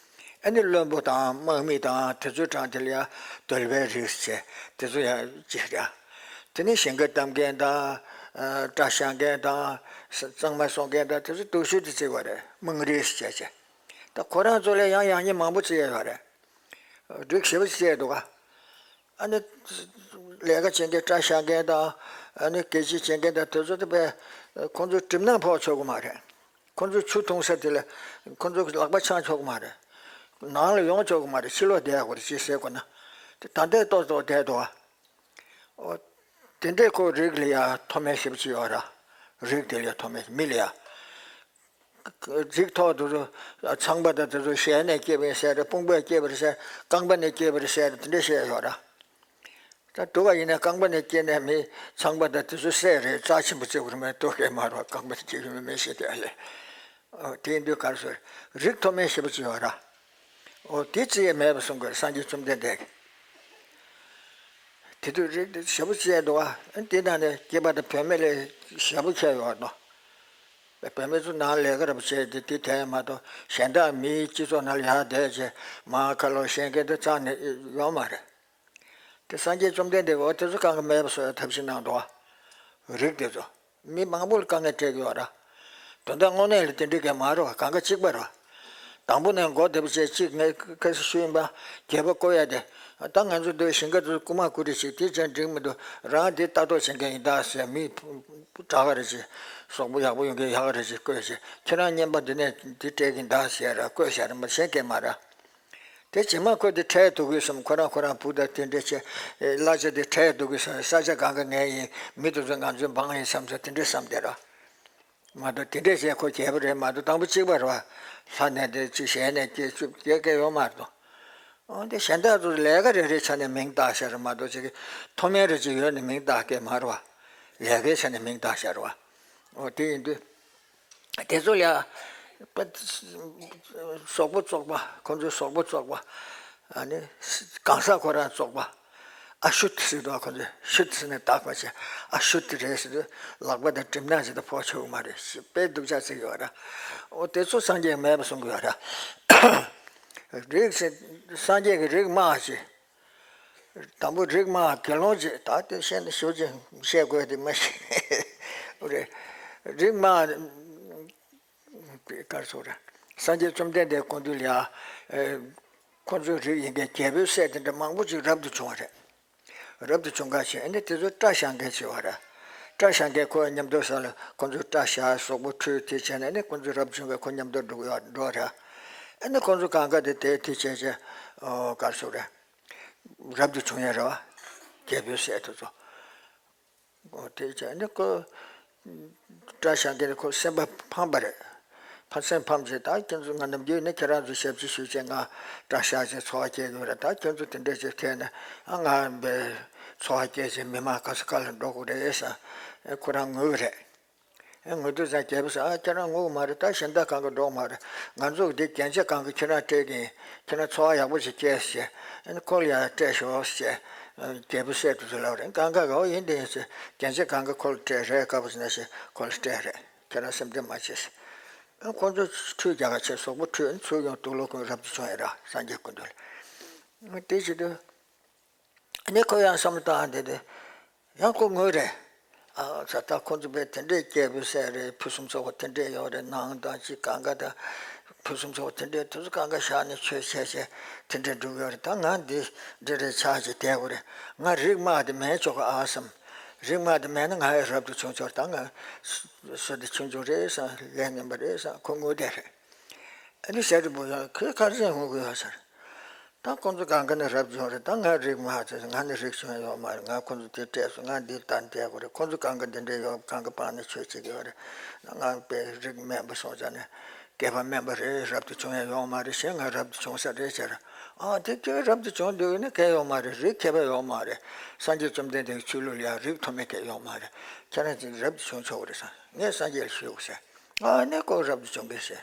ཨ་ནི་བློན་པོ་དང་དམག་མི་དང་དེ་ཚོའི་གྲས་དེ་ལ་ཡང་གདོལ་པའི་རིགས་ཟེར། དེ་ཚོ་ཡང་གཅིག་རེད། དེ་ནས་ཞིང་ཁ་བཏབ་མཁན་དང་། ཨ། བཀྲ་ཤིས་མཁན་དང་། གཙང་མ་བཟོ་མཁན་དང་དེ་ཚོ་སྡུག་ཤོས་དེ་བརྩི་བ་རེད། དམངས་རིགས་ཟེར་བྱས། ད་ཁོ་རང་ཚོ་ལས་ཡང་ཡག་ཉེས་མང་པོ་བརྩི་ཡ་ཡོད་རེད། རིགས་ཞེ་པོ་ཅིག་བརྩི་ཡ་འདུག་ག་ཨ་ནི་ལས་ཀ་བྱེད་མཁན། བཀྲ་ཤིས་མཁན་དང་། ཨ་ནི་སྐད་ཅིག་བྱེད་མཁན་དང་དེ་ཚོ་དེ་བས་ཁོང་ཚོ་གྲིབ་ནག་ཕོག་ཆོག་གི་མ་རེད། ཁོང་ཚོ་ཆུ་འཐུང་ས་དེ་ལ་ཁོང་ཚོ་ལག་པ་འཆང་ཆོག་གི་མ་རེད། ནང་ལ་ཡོང་ཆོག་གི་མ་རེད། ཕྱི་ལོགས་བསྡད་དགོས་རེད། ཅེས་ཟེར་དགོས་ན། དེ་ད་ལྟའི་ཏོག་ཏོག་བསྡད་འདུག་ག་འོ། དེ་འདྲའི་ཁོ་རིགས་ལ་ཡ་མཐོ་དམན་ཞེ་པོ་ཅིག་ཡོད་ར། རིགས་དེ་ལ་ཡ་མཐོ་དམན། མི་ལ་ཡ། རིགས་མཐོ་དེ་ཚོ། ཚངས་པ་དང་དེ་ཚོ་ཞལ་ནས་སྐྱེས་པ་ཡིན་ཟེར་རེད། དཔུང་པས་སྐྱེས་པ་རེད་ཟེར། རྐང་པ་ནས་སྐྱེས་པ་རེད་ཟེར་རེད། དེ་འདྲ་བཤད་ཡོད་ར། ད་སྡུག་ག་ཡིན་ན་རྐང་པ་ནས་སྐྱེས་ནས་མི་ཚངས་པ་དང་དེ་ཚོ་སྲས་རེད། རྩ་ཆེན་པོ་བརྩི་དགོས་རེད། མི་སྡུག་ག་མ་རེད། རྐང་པ་ནས་སྐྱེས་པའི་མི་མེད་ཟེར་དེ་ལས། ཨོ། དེ་ཡིན་དུས་ག་རེ་ཟེར། རིགས་མཐོ་དམན་ཞེ་པོ་ཅིག་ཡོད་ར། ཨོ། དེ་བརྩི་ཡས་མེད་པ་གསུང་དགོས་རེད། སངས་རྒྱས་བཅོམ་ལྡན་འདས་ཀྱིས། དེ་དུས་རིགས་དེ་ཞེ་པོ་བརྩི་ཡས་འདུག་ག་དེ་ནང་ནས་སྐྱེས་པ་དང་བུད་མེད་ལ་ཞེ་པོ་ཁྱད་ཡོད་རེད་དོ། བུད་མེད་ཚོ་ནང་ལས་ཀ་རེ་བྱས་ཏེ་དེ་དེ་མ་གཏོགས་གཞན་དག་མིའི་སྤྱི་ཚོགས་ནང་ལ་ཡར་བསྡད་བྱས་མར་ཁ་ལོ་བཤད་མཁན་དེ་རྩ་ནས་ཡོད་མ་རེད། དེ་སངས་རྒྱས་བཅོམ་ལྡན་འདས་ཀྱིས་འོ་དེ་ཚོ་དཀའ་ངལ་མེད་པ་བཟོ་ཡ་ཐབས་ཤེས་གནང་འདུག་ག་རིགས་དེ་ཚོ། མི་མང་པོ་ལ་དཀའ་ངལ་སྤྲད་ཀྱི་ཡོད་ར། དོན་དག་དངོས་གནས་ལ་དེ་འདྲའི་གས་མ་རེད་བ། གང་ག་གཅིག་པ་རེད་བ། དང་པོ་ནས་མགོ་བདེ་པོ་བྱས་གཅིག་ངས་ཁ་སང་ཞུས་ཡིན་པ། རྒྱལ་པོ་བསྐོ་ཡ་དེ། ད་ང་ཚོ་འདི་ཞིང་ཁ་དུ་རྐུ་མ་རྐུ་རེ་བྱེད་དེ་ཅང་འགྲིག་མི་འདུག་རང་འདི་ལྟ་རྟོག་བྱེད་མཁན་ཡིན་ད་ཟེར། མི་དྲག་ག་རེ་བྱེད། གཟུགས་པོ་ཡག་པོ་ཡོང་མཁན་ཡག་ག་རེ་བྱེད་བསྐོས་བྱས། ཁྱེད་རང་རྔན་པ་འདི་ནས་འདི་སྤྲད་གིན་ད་ཟེར་ར་བསྐོས་བྱས་ར་མ་གཞན་གས་མ་ར། དེ་རྗེས་མ་ཁོ་དེ་ཁྲལ་འདུག་གི་བསམ། ཁོ་རང་ཁོ་རང་བུ་དང་དེ་འདྲ་བྱས། གླ་ཆ་དེ་ཁྲལ་འདུག་གི་བསམ། ས་ཆ་གང་ག་ངའི་ཡིན། མི་དེ་ཚོ་ང་ཚོའི་འབངས་ཡིན་བསམ་ཚོ་དེ་འདྲ་བསམ་བསྡད་ར། མ་གཏོགས་དེ་འདྲས་བྱས་ཁོ་རྒྱལ་པོ་རེད་མ་གཏོགས། དང་པོ་གཅིག་པ་རེད་བ། ལྷ་ནས་དེ་གཅིག་གཞན་ནས་སྐྱེས་བཅུ་སྐྱེས་སྐྱེས་ཡོད་མ་རེད་དོ། འོ་དེ་གཞན་དག་ཚོ་ལས་ཀ་རེ་རེ་ཆ་ནས་མིང་བཏགས་བཞག་རེད་མ་གཏོགས་ཅིག་མཐོ་དམན་རེ་ཅིག་ཡོད་ནས་མིང་བཏགས་སྐད་མ་རེད་བ། ལས་ཀའི་ཆ་ནས་མིང་བཏགས་བཞག་རེད་བ། འོ་དེ་ཡིན་དུས། དེ་ཚོ་ལ་ཡ། གཟུགས་པོ་བཙོག་པ། ཁོང་ཚོའི་གཟུགས་པོ་བཙོག་པ། ཨ་ནི། གང་ཟག་ཁོ་རང་བཙོག་པ། ཨ་ཤུ་ཏི་ཟེར་དུས་ཁོ་ཚོས་ཤུ་ཏི་ཟེར་ནས་བཏགས་པ་བྱས། ཨ་ཤུ་ཏི་རེད་ཟེར་དུས་ལག་པ་དང་གྲིབ་ནག་ཅིག་དང་ཕོག་ཆོག་གི་མ་རེད། དཔེ་སྡུག་ཅག་ཅིག་ཡོད་ར། འོ་དེ་ཚོ་སངས་རྒྱས་མེད་པ་གསུང་གི་ཡོད་ར། རིགས་ཟེར། སངས་རྒྱས་ཀྱི་རིགས་དམའ་ཅིག་དང་པོ་རིགས་དམའ་དགེ་སློང་ཅིག་ད་དེ་བཤད་ན་ཞོ་ཅིག་བཤད་དགོས་དེ་མ་ཤེས། འོ་རེད། རིགས་དམའ། ག་རེ་ཟེར་ར། སངས་རྒྱས་བཅོམ་ལྡན་འདས་སྐུ་མདུན་ལ་ཡ། ཁོ་ཚོའི་རིགས་ཡིན་མཁན་རྒྱལ་པོའི་སྲས་དེ་འདྲ་མང་པོ་ཅིག་རབ་ཏུ་བྱུང་བ་རེད། རབ་ཏུ་བྱུང་ཁ་ཤས་ཨ་ནི་དེ་ཚོ་སྐྲ་བཞར་མཁན་ཅིག་ཡོད་རེད། སྐྲ་བཞར་མཁན་ཁོ་མཉམ་དུ་ས་ལ་ཁོ་ཚོའི་སྐྲ་བཞར། གཟུགས་པོ་འཁྲུད་དེ་བྱས་ནས་ཨ་ནི་ཁོ་ཚོ་རབ་བྱུང་བས་ཁོ་མཉམ་དུ་འགྲོ་གི་ཡོད་འགྲོ་རེད། ཨ་ནི་ཁོ་ཚོ་གང་ག་དེ་དེ་དེ་བྱས་བྱས། ག་རེ་ཟེར་ར། རབ་ཏུ་བྱུང་ཡ་རེད་བ། རྒྱལ་པོའི་སྲས་དེ་ཚོ། འོ་དེ་བྱས་ནས་ཁོ། སྐྲ་བཞར་མཁན་ཁོ་སེམས་པ་ཕམ་པ་རེད། ཕ་སེམས་ཕམ་བྱས། ད་ཁྱེད་ཚོ་ང་ནམ་རྒྱུན་ནས་ཁྱེད་རང་ཚོ་ཞབས་ཕྱི་ཞུ་བྱས་ང་སྐྲ་བཞར་བྱས་འཚོ་བ་སྐྱེལ་གྱི་ཡོད་རེད། ད་ཁྱེད་ཚོ་དེ་འདྲས་བྱས་ཐད་ནས་ཨ་ང་བའི་འཚོ་བ་སྐྱེལ་བྱས་མི་མང་ག་ས་ག་ལ་འགྲོ་དགོས་རེད་ཟེར། ཁོ་རང་ངུ་གི་རེད། ངུ་དུས་ཙང་རྒྱལ་པོས་ཟེར། ཨ་ཁྱེད་རང་ངུ་གི་མ་རེད། ད་གཞན་དག་གང་ག་འགྲོ་གི་མ་རེད། ང་ཚོ་འདི་རྒྱན་ཆ་གང་ག་ཁྱེད་རང་སྤྲད་ཀྱིན་ཁྱེད་རང་འཚོ་བ་ཡག་པོ་ཞིག་སྐྱེལ་ཟེར། ཁོ་ལ་ཡང་སྤྲད་ཤོག་ཟེར། རྒྱལ་པོའི་སྲས་དེ་ཚོ་ལབ་རེད། གང་ག་ག་འོ་ཡིན་དེ་ཡིན་ཟེར། རྒྱན་ཆ་གང་ག་ཁོ་ལ་སྤྲད་རེད། དཀར་པོ་ཟེར་ན་ཞེས་ཁོ་ལ་སྤྲད་རེད། ཁྱེད་རང་སེམས་ཁྲལ་མ་བྱེད་ཟེར། ཁོ་ཚོ་ཁྲུས་རྒྱག་ག་བྱས། གཟུགས་པོ་ཁྲུས་ཚུར་ཡོང་། དུག་ལོག་གོན། རབ་ཏུ་བྱུང་ཡ་ར་སངས་རྒྱས་སྐུ་མདུན་ལ། དེ་བྱེད་དུས། ཨ་ནི་ཁོ་ཡང་བསམ་བློ་བཏང་དེ་དེ། ཡང་ཁོ་ངུས་རེད། ཨ་ཙ། ད་ཁོ་ཚོ་དཔེ་དེ་འདྲའི་རྒྱལ་པོའི་སྲས་རེད། ཕུན་སུམ་ཚོགས་པ་དེ་འདྲས་ཡོད་རེད། ནང་དང་ཅི་གང་ག་དང་། ཕུན་སུམ་ཚོགས་པ་དེ་འདྲས་དེ་ཚོ་གང་ག་བཞག་ནས་ཆོས་བྱས་བྱས་དེ་འདྲས་འགྲུབ་ཡོད་རེད། ད་ང་འདི་འདྲ་རེ་ཆགས་བྱས་བསྡད་དགོས་རེད། ང་རིགས་དམའ་དེ་མེད་ཆོག་གི་ཨ་བསམ། རིགས་དམའ་དེ་མེད་ན་ང་ཡང་རབ་ཏུ་བྱུང་ཆོག་ད་ང་བསོད་བདེ་ཆུང་ཆུང་རེད་བསམ། ལས་ངན་པ་རེད་བསམ། ཁོ་ངུས་བསྡད་རེད། ཨ་ནི་ཟེར་དུས་བུ་ཡང་ཁོས་ག་རེ་ངུ་གི་ཡོད་ཟེར། ད་ཁོང་ཚོ་གང་ག་ནས་རབ་བྱུང་རེད། ད་ང་རིགས་དམའ་ཚོད། ང་ནི་རིགས་བྱུང་ཡོད་མ་རེད། ང་ཁོང་ཚོ་དེ་སྤྲད་སོང་། ང་འདི་ལྟར་བསྡད་དགོས་རེད། ཁོང་ཚོ་གང་ག་འདི་འདྲས་ཡོད། གང་ག་སྤང་ནས་ཆོས་བྱེད་ཀྱི་ཡོད་རེད། ང་དཔེ་རིགས་དམན་པ་སོང་ཙང་ནས་སྐྱེས་པ་དམན་པ་རེད། རབ་ཏུ་བྱུང་ཡ་ཡོད་མ་རེད། གཞན་ང་རབ་ཏུ་བྱུང་ས་རེད་ཟེར། ཨ་དེ་ཁྱོད་རབ་ཏུ་བྱུང་འདོད་ཡོད་ན་གལ་ཡོད་མ་རེད། རིགས་ཁྱད་པར་ཡོད་མ་རེད། སངས་རྒྱས་བཅོམ་ལྡན་འདས་ཀྱི་ཆོས་ལུགས་ལ་ཡང་རིགས་མཐོ་དམན་གལ་ཡོད་མ་རེད། ཁྱེད་རང་ཚོ་རབ་ཏུ་བྱུང་ཆོག་གི་རེད་ཟེར། ངས་སངས་རྒྱས་ལ་ཞུས་ཟེར། ཨ་ནི་ཁོ་རབ་ཏུ་བྱུང་གི་ཟེར།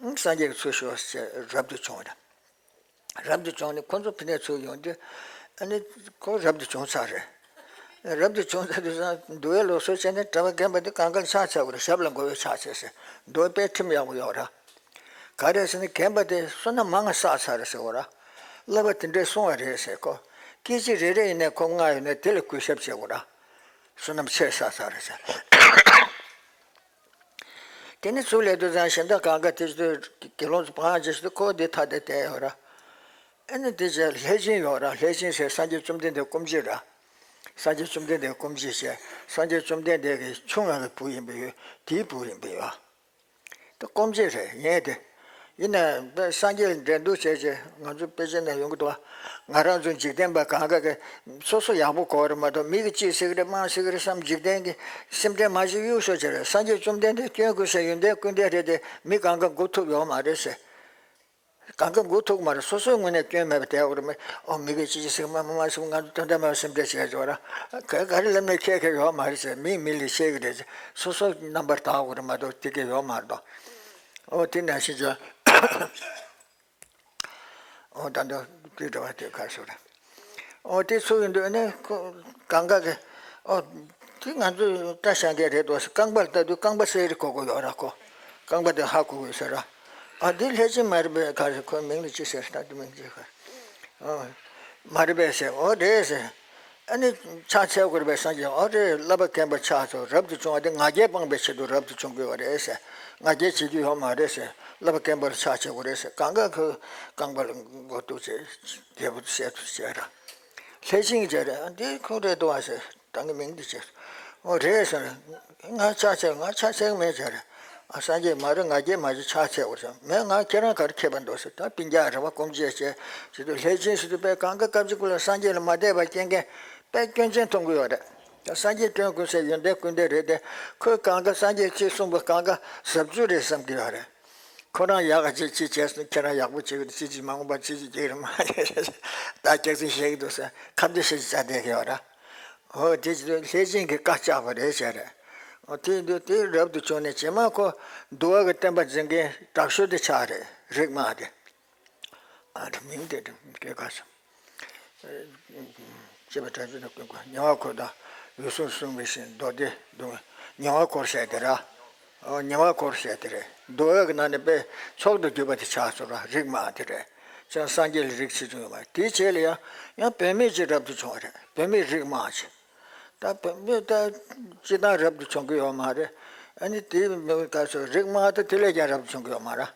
སངས་རྒྱས་ཀྱིས་ཚུར་ཞུ་ཟེར། རབ་ཏུ་བྱུང་བ་རེད། རབ་ཏུ་བྱུང་ནས་ཁོ་ཚོ་ཕ་ནས་ཚུར་ཡོང་དུས། ཨ་ནི་ཁོ་རབ་ཏུ་བྱུང་ཚར་རེད། རབ་ཏུ་བྱུང་ཚར་དུས་ཙང་འདུལ་བའི་ལུགས་སྲོལ་བྱས་ནས་གྲྭ་པ་རྒན་པ་དེ་གང་ག་ལ་ཕྱག་འཚལ་དགོས་རེད། ཞབས་ལ་མགོ་བོས་ཕྱག་འཚལ་ཟེར། འདུལ་བའི་ཁྲིམས་ཡག་པོ་ཡོད་ར། ག་རེ་ཟེར་ན་རྒན་པ་དེ་བསོད་ནམས་མང་ང་བསགས་ཚར་རེད་ཟེར་བ་ར། བསླབ་པ་དེ་འདྲས་གསུང་བ་རེད་ཟེར་ཁོ། སྐད་ཅིག་རེ་རེ་ཡིན་ནའི་ཁོ་སྔགས་ཡོད་ནའི་དེ་ལ་གུས་ཞབས་བྱེད་དགོས་ར། བསོད་ནམས་ཆེ་བསགས་ཚར་རེད་ཟེར། དེ་ནས་ཚུར་སླེབས་དུས་ཙང་གཞན་དག་གང་ག་དེ་ཚོ་དགེ་སློང་ཚོ་བང་རྒྱག་བཞིན་དུ་ཁོ་དེ་ཐ་དད་བསྡད་ཡོད་ར། ཨ་ནི་དེ་རྗེས་ལྷས་བྱིན་ཡོད་ར། ལྷས་བྱིན་ཟེར་སངས་རྒྱས་བཅོམ་ལྡན་འདས་སྐུ་མཆེད་ར། སངས་རྒྱས་བཅོམ་ལྡན་འདས་སྐུ་མཆེད་བྱས། སངས་རྒྱས་བཅོམ་ལྡན་འདས་ཀྱི་ཆུང་བ་གི་བུ་ཡིན་པ་ཡོད། དེའི་བུ་ཡིན་པ་ཡོད། དེ་སྐུ་མཆེད་རེད་ངས་དེ། ཡིན་ནའི་དཔེ་སངས་རྒྱས་འགྲན་བསྡུར་བྱས་བྱས་ང་ཚོ་དཔེ་ཆ་ནང་ཡོང་གི་འདུག་ང་རང་ཚོ་འཇིག་རྟེན་པ་གང་ག་གི་སོ་སོ་ཡག་པོ་དགོས་རེད་མ་གཏོགས། མི་གིས་ཅི་ཟེར་གི་རེད་མང་ཟེར་གི་རེད་བསམ། འཇིག་རྟེན་གྱི་སེམས་ཁྲལ་མ་བྱེད། གཡུག་ཞོག་བྱས་རེད། སངས་རྒྱས་བཅོམ་ལྡན་འདས་སྐྱོན་དགོས་ས་ཡོན་ཏན་ཀུན་ལྡན་རེད་དེ། མི་གང་ག་མགོ་ཐུག་ཡོད་མ་རེད་ཟེར། གང་ག་མགོ་ཐུག་མ་རེད། སོ་སོའི་ངོས་ནས་སྐྱོན་མེད་པ་བསྡད་དགོས་རེད་མ། ཨོ་མི་གིས་ཅི་ཅི་ཟེར་མ་མ་མ་ཟེར། ང་ཚོ་དོན་དག་མེད་པ་སེམས་ཁྲལ་བྱས་བྱས་ར། ག་ག་རེ་ལབ་ནས་ཁྱད་ཁྱད་ཡོད་མ་རེད་ཟེར། མིས་མི་ལ་བཤད་གི་རེད་ཟེར། སོ་སོ་རྣམ་པར་དག་དགོས་རེད་མ་གཏོགས་དེ་གས་ཡོད་མ་རེད་དོ། ཨོ་དེ་ནང་བཞིན་བྱས། ཨོ་ད་ལྟ་དེ་འདྲ་བ་དེ་ག་རེ་ཟེར་རེད། ཨོ་དེ་ཚོ་ཡིན་དུས་ཨ་ནི་ཁོ་གང་ག་གི། ཨོ་དེ་ང་ཚོ་སྐྲ་བཞར་མཁན་རེད་དོ་ཟེར། རྐང་པ་ལ་ལྟ་དུས་རྐང་པ་གསེར་རི་གོ་གོ་ཡོད་ར་ཁོ། རྐང་པ་དེ་ཧ་གོ་གོ་ཟེར་ར། ཨ་དེ་ལྷས་བྱིན་མ་རེད་པས། ག་རེ་ཁོའི་མིང་ལ་ཅི་ཟེར། ད་དེ་མིང་ཅི་ཧ། ཨོ་མ་རེད་པས་ཟེར། ཨོ་རེད་ཟེར། ཨ་ནི་ཕྱག་འཚལ་དགོས་པའི་སངས་རྒྱས། ཨོ་རེད། བསླབ་པ་མཁན་པོ་ཕྱག་འཚལ། རབ་ཏུ་བྱུང་བ་དེ་ང་རྒྱལ་སྤངས་པའི་ཆེད་དུ་རབ་ཏུ་བྱུང་དགོས་པ་རེད་ཟེར། ང་རྒྱལ་བྱེད་རྒྱུ་ཡོད་མ་རེད་ཟེར། བསླབ་པ་མཁན་པོ་ལ་ཕྱག་འཚལ་དགོས་རེད་ཟེར། གང་ག་ཁོ་རྐང་པ་ལ་མགོ་གཏུགས་བྱས། རྒྱལ་པོ་བཤད་དུ་བྱས་ར། ལྷས་བྱིན་གྱིས་རེད། འདི་ཁོ་རེད་འདུག་བ་ཟེར། ད་ངའི་མིང་འདི་བྱས། ཨོ་རེད་ཟེར། ང་ཕྱག་འཚལ། ང་ཕྱག་འཚལ་གི་མེད་ཟེར། ཨ། སངས་རྒྱས་མ་རེད། ང་རྒྱལ་མ་བྱེད། ཕྱག་འཚལ་དགོས་ཟེར། མེད། ང་ཁྱེད་རང་ག་རེ་ཁྱད་པར་འདུག་ཟེར། ད་སྤུན་ཀྱག་རེད་བ། སྐུ་མཆེད་བྱས་བྱེད་དུས་ལྷས་བྱིན་ཟེར་དུས་དཔེ་གང་ག་སྐབས་གཅིག་པུ་ལ་སངས་རྒྱས་ལ་མ་དད་པ་སྐྱེ་མཁན་དཔེ་སྐྱོན་ཅན་མཐོང་གི་ཡོད་རེད། ད་སངས་རྒྱས་སྐྱོན་ཀུན་ཟད་ཡོན་ཏན་ཀུན་ལྡན་རེད་དེ། ཁོས་གང་ག་སངས་རྒྱས་ཅིག་གསུངས་པ་གང་ག་ཟབ་རྒྱུ་རེད་བསམ་གི་ཡོད་རེད། ཁོ་རང་ཡག་ག་ཅིག་ཅིག་བྱས་སོང་། ཁྱེད་རང་ཡག་པོ་བྱེད་ཀྱི་རེད། ཅི་ཅིག་མ་འོངས་པ་ཅི་ཅིག་སྐྱེ་གི་རེད་མ་རེད། ད་སྐྱག་རྫུན་བཤད་ཀྱི་འདུག་ཟེར་ཁ་བརྡ་བཤད་ཀྱི་བྱ་བསྡད་ཀྱི་ཡོད་ར། འོ་དེ་ཅི་ལྷས་བྱིན་གྱིས་བཀའ་བཅག་པ་རེད་བྱས་རེད། འོ་དེ་ཡིན་དུས་དེ་རབ་ཏུ་བྱུང་ནས་རྗེས་མ་ཁོ་འདུལ་བ་གི་བསྟན་པ་འཛིན་མཁན་དྲག་ཤོས་དེ་ཆགས་རེད། རིགས་དམའ་དེ། ཨ་དེ་མིང་དེ་དེ་སྐད་ག་ས། ཅེས་པ་དྲན་ཅིག་ན་ཀུན་གོ་ཉེ་བར་འཁོར་དང་། འོད་སྲུང་གསུམ་གྱི་ཞིང་མདོ་སྡེ་འདུལ། ཉེ་བར་འཁོར་ཟེར་དེ་ར། ཨོ་ཉེ་བར་འཁོར་ཟེར་དེ་རེད། འདུལ་བའི་གི་ནང་ནས་དཔེ་མཆོག་ཏུ་གྱུར་པ་དེ་ཆགས་སོང་ར། རིགས་དམའ་དེ་རེད། ཅང་སངས་རྒྱས་ལ་རིགས་ཆེ་ཆུང་ཡོད་མ་རེད། དེའི་རྗེས་ལ་ཡང་ཡང་བུད་མེད་ཅིག་རབ་ཏུ་བྱུང་བ་རེད། བུད་མེད་རིགས་དམའ་ཅིག་ད་བུད་མེད་ད་སྤྱིར་བཏང་རབ་ཏུ་བྱུང་གི་ཡོད་མ་རེད། ཨ་ནི་དེའི་མི་ག་ཚོད་རིགས་དམའ་ད་དེ་ལས་ཀྱང་རབ་ཏུ་བྱུང་གི་ཡོད་མ་རེད།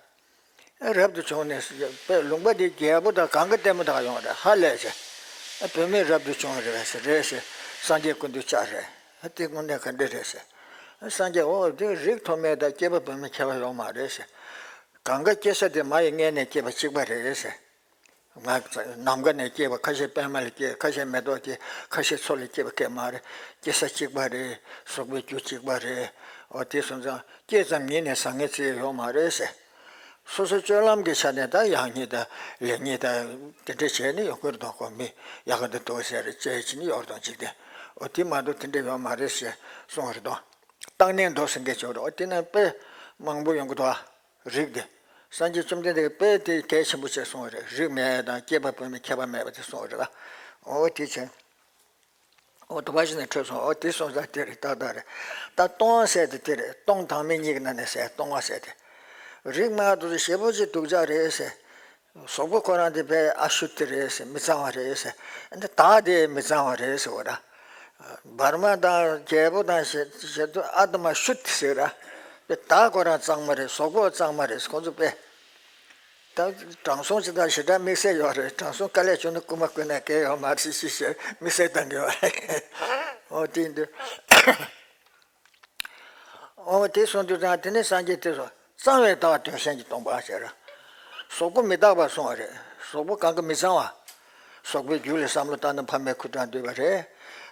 རབ་ཏུ་བྱུང་ནས་པའི་ལུང་པ་འདི་རྒྱལ་པོ་དང་གང་ག་ལྟད་མོ་ལྟ་ག་ཡོང་རེད། ཧ་ལས་ཟེར། བུད་མེད་རབ་ཏུ་བྱུང་རེད་ཟེར། རེད་ཟེར། སངས་རྒྱས་སྐུ་མདུན་བཅར་རེད། དེ་དངོས་གནས་ག་འདྲ་རེད་ཟེར། སངས་རྒྱས། འོ་དེ་རིགས་མཐོ་དམན་དང་སྐྱེས་པ་བུད་མེད་ཁྱད་པར་ཡོད་མ་རེད་ཟེར། གང་ག་སྐྱེ་ས་དེ་མ་ཡི་མངལ་ནས་སྐྱེས་པ་གཅིག་པ་རེད་ཟེར། ང་ནམ་མཁའ་ནས་སྐྱེས་པ། ཁ་ཤས་པད་མ་ལ་སྐྱེས། ཁ་ཤས་མེ་ཏོག་སྐྱེས། ཁ་ཤས་མཚོ་ལ་སྐྱེས་པ་སྐད་མ་རེད། སྐྱེ་ས་གཅིག་པ་རེད། གཟུགས་པོའི་རྒྱུ་གཅིག་པ་རེད། འོ་དེ་སོང་ཙང་སྐྱེས་ཙམ་ཉིད་ནས་བཟང་ངན་ཅི་ཡང་ཡོད་མ་རེད་ཟེར། སོ་སོའི་སྤྱོད་ལམ་གྱི་ཆ་ནས་ད་ཡག་ཉེས་དང་ལེགས་ཉེས་དང་དེ་འདྲ་བྱས་ནས་ཡོང་གི་རེད། དོ་ཁོ་མི་ཡག་ག་འདུག་འདུག་ཟེར་བྱས་ཕྱིན་ནི་ཡོད་དང་ཅིག་སྟེ། འོ་དེ་མ་གཏོགས་དེ་འདྲ་ཡོད་མ་རེད་ཟེར་གསུངས་པ་རེད་དོ། རྟག་གནས་མདོ་ཟེར་མཁན་ཅིག་ཡོད་རེད། འོ་དེ་ན་དཔེ་མང་པོ་ཡོང་གི་འདུག་ཨ། རིགས་དེ། སངས་རྒྱས་བཅོམ་ལྡན་འདས་ཀྱིས་དཔེ་དེ་གལ་ཆེན་པོ་བྱས་གསུངས་པ་རེད། རིགས་མེད་དང་སྐྱེས་པ་བུད་མེད་ཁྱད་པར་མེད་པ་དེ་གསུངས་པ་རེད་ལ། འོ་དེ་བྱས། འོ་དུ་བ་ཞིག་ནས་འཕྲོས་སོང་། འོ་དེ་སོང་ཙང་དེ་རེད། ཏག་ཏག་རེད། ད་སྟོང་པ་ཟེར་དེ་དེ་རེད། སྟོང་དང་མི་གཉིས་ཀྱི་ནང་ནས་ཟེར། སྟོང་པ་ཟེར་དེ། རིགས་དམའ་དེ་ཚོ་ཞེ་པོ་ཅིག་སྡུག་ཅག་རེད་ཟེར། གཟུགས་པོ་ཁོ་རང་དེ་དཔེ་ཨ་ཤུ་དེ་རེད་ཟེར། མི་གཙང་བ་རེད་ཟེར། འདི་བདག་དེ་མི་གཙང་བ་རེད་ཟེར་བ་ར། བར་མ་དང་རྒྱལ་པོ་དང་ཞེ་ཞེ་དུ་ཨ་ཏི་མ་ཤུ་དེ་ཟེར་ར། དེ་བདག་ཁོ་རང་གཙང་མ་རེད། གཟུགས་པོ་གཙང་མ་རེད། ཁོ་ཚོ་དཔེ། ད་དྲང་སྲོང་ཅིག་དང་ཞེ་དྲག་དམིགས་བསལ་ཡོད་རེད། དྲང་སྲོང་དཀའ་ལས་བྱུང་ན་རྐུན་མ་རྐུ་ན་གལ་ཡོད་མ་རེད་ཅེས་ཞེས་དམིགས་བསལ་བཏང་གི་ཡོད་རེད། འོ་དེ་ཡིན་དུས། འོ་དེ་སོང་དུས་ཙང་དེ་ནས་སངས་རྒྱས་དེ་ཚོ་གཙང་བའི་བདག་དོན་གཞན་གྱིས་སྟོང་པ་ཟེར། གཟུགས་པོ་མི་རྟག་པར་སོང་བ་རེད། གཟུགས་པོ་གང་ག་མི་གཙང་བ། གཟུགས་པོའི་རྒྱུད་ལ་བསམ་བློ་བཏང་ན་ཕ་མའི་ཁུ་ཁྲག་འདུས་པ་རེད།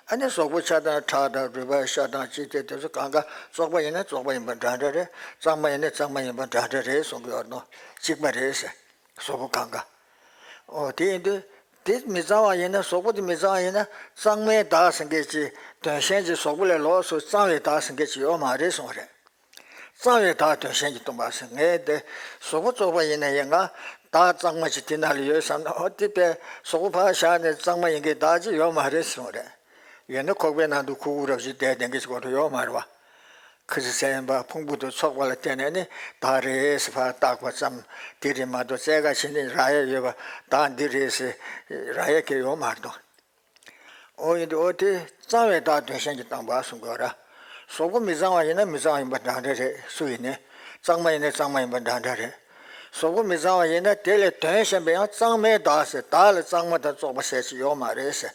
ཨ་ནི་གཟུགས་པོ་ཆ་དང་ཁྲག་དང་རུས་པ་ཤ་དང་ལྕེ་དེ་དེ་ཚོ་གང་ག་བཙོག་པ་ཡིན་ན་བཙོག་པ་ཡིན་པ་འདྲ་འདྲ་རེད། གཙང་མ་ཡིན་ན་གཙང་མ་ཡིན་པ་འདྲ་འདྲ་རེད་གསུང་གི་ཡོད་ནོ། གཅིག་པ་རེད་ཟེར། གཟུགས་པོ་གང་ག་འོ་དེ་ཡིན་དུས། དེ་མི་གཙང་བ་ཡིན་ན། གཟུགས་པོ་དེ་མི་གཙང་བ་ཡིན་ན། གཙང་མའི་བདག་ཟེར་མཁན་གྱི་དོན་གཞན་གྱི་གཟུགས་པོ་ལས་ལོགས་སུ་གཙང་བའི་བདག་ཟེར་མཁན་གྱི་ཡོད་མ་རེད་གསུངས་པ་རེད། གཙང་བའི་བདག་དོན་གཞན་གྱིས་སྟོང་པ་ཟེར། ངས་དེ་གཟུགས་པོ་བཙོག་པ་ཡིན་ན་ཡང་ང་བདག་གཙང་མ་ཅིག་དེ་ནང་ལ་ཡོད་བསམ་ན། འོ་དེ་དཔེ་གཟུགས་པོ་ཕར་བཞག་ནས་གཙང་མ་ཡིན་མཁན་བདག་ཅིག་ཡོད་མ་རེད་གསུངས་པ་རེད། ཡོད་ན་ཁོག་པའི་ནང་དུ་ཁུར་ཁུར་རབ་ཅིག་བསྡད་བསྡད་མཁན་ཅིག་གོ་ཡོད་མ་རེད་བ། ཁི་ཙི་ཚེ་ཡིན་པ་ཕུང་པོ་དུ་ཚོགས་པ་ལ་བརྟེན་ནས་ནི་བདག་རེད་ཟེར་ཕར་བཏགས་པ་ཙམ་དེ་རེད་མ་གཏོགས། བཙལ་ག་བྱས་ནས་རག་ཡས་ཡོད་པ། བདག་འདི་རེད་ཟེར་རག་ཡས་གལ་ཡོད་མ་རེད་དོ། འོ་ཡིན་དུས་འོ་དེ་གཙང་བའི་བདག་དོན་གཞན་གྱིས་སྟོང་པ་གསུང་དགོས་ར། གཟུགས་པོ་མི་གཙང་བ་ཡིན་ན་མི་གཙང་བ་ཡིན་པ་འདྲ་འདྲ་རེད། སུ་ཡིན་ནའི་གཙང་མ་ཡིན་ན་གཙང་མ་ཡིན་པ་འདྲ་འདྲ་རེད། གཟུགས་པོ་མི་གཙང་བ་ཡིན་ན་དེ་ལས་དོན་གཞན་པའི་ཡང་གཙང་མའི་བདག་ཟེར། བདག་ལ་གཙང་མ་དང་བཙོག་པ་ཟེར་ཅིག་ཡོད་མ་རེད་ཟེར།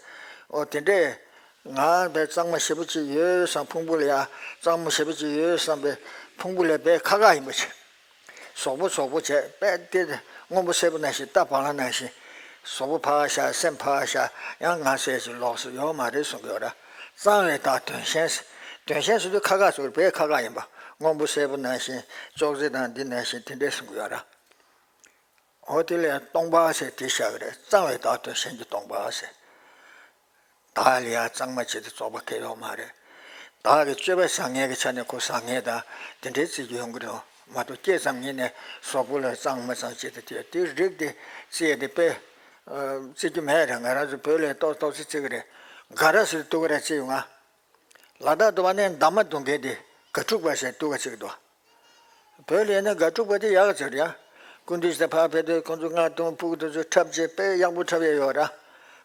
འོ་དེ་འདྲས། ང་དཔེ་གཙང་མ་ཞེ་པོ་ཅིག་ཡོད་བསམ། ཕུང་པོ་ལ་ཡ་གཙང་མ་ཞེ་པོ་ཅིག་ཡོད་བསམ་པའི་ཕུང་པོ་ལ་དཔེ་ཁ་ཁ་ཡིན་པ་ཅིག་གཟུགས་པོ་གཟུགས་པོ་བྱས་དཔེ་དེ་སྔོན་པོ་སེར་པོ་ནང་བཞིན། རྟ་བ་ལང་ནང་བཞིན། གཟུགས་པོ་ཕར་བཞག་སེམས་ཕར་བཞག་ཡང་ང་ཟེར་ཅིག་ལོགས་སུ་ཡོད་མ་རེད་གསུང་གི་ཡོད་ར། གཙང་བའི་བདག་དོན་གཞན་ཟེར། དོན་གཞན་ཟེར་དུས་ཁ་ཁ་ཟེར་དཔེ་ཁ་ཁ་ཡིན་པ། སྔོན་པོ་སེར་པོ་ནང་བཞིན། ཅོག་ཙེ་དང་འདི་ནང་བཞིན་དེ་འདྲས་གསུང་གི་ཡོད་ར། འོ་དེ་ལས་སྟོང་པ་ཟེར་དེ་བཞག་གི་རེད། གཙང་བའི་བདག་དོན་གཞན་གྱིས་སྟོང་པ་ཟེར། བདག་ལ་ཡང་གཙང་མ་བྱེད་དུ་བཙོག་པ་གལ་ཡོད་མ་རེད། བདག་གི་སྤྱོད་པ་བཟང་ངན་གྱི་ཆ་ནས་ཁོ་བཟང་ངན་དང་དེ་འདྲའི་བརྩི་རྒྱུ་ཡོང་གི་རེད་མ་གཏོགས། སྐྱེས་ཙམ་ཉིད་ནས་གཟུགས་པོ་ལ་གཙང་མ་ཙང་བྱེད་དུ། དེ་དེ་རིགས་དེ་བརྩི་ཡས་དེ་དཔེ་བརྩི་རྒྱུ་མེད་རེད། ང་རང་ཚོ་བོད་ལ་ཏོག་ཏོག་ཙི་བརྩི་གི་རེད། ག་ར་ཟེར་དུ་ག་ར་བརྩི་ཡོང་ང་། ལ་དྭགས་འདྲ་བ་ནས་འདབ་མ་རྡུང་མཁན་དེ་དགའ་ཕྲུག་པ་ཟེར་འདུག་ག་ཅིག་འདུག་བོད་ལ་ཡིན་ན་དགའ་ཕྲུག་པ་དེ་ཡག་ག་ཅིག་རེད་ཡ། སྐུ་མདུན་ཞིག་དང་ཕར་ཕེབས་དུས་ཁོང་ཚོ་རྔ་རྡུང་ཕྲུ་གུ་དེ་ཚོ་འཁྲབ་བྱས་དཔེ་ཡག་པོ་འཁྲབ་ཡས་ཡོད་ར།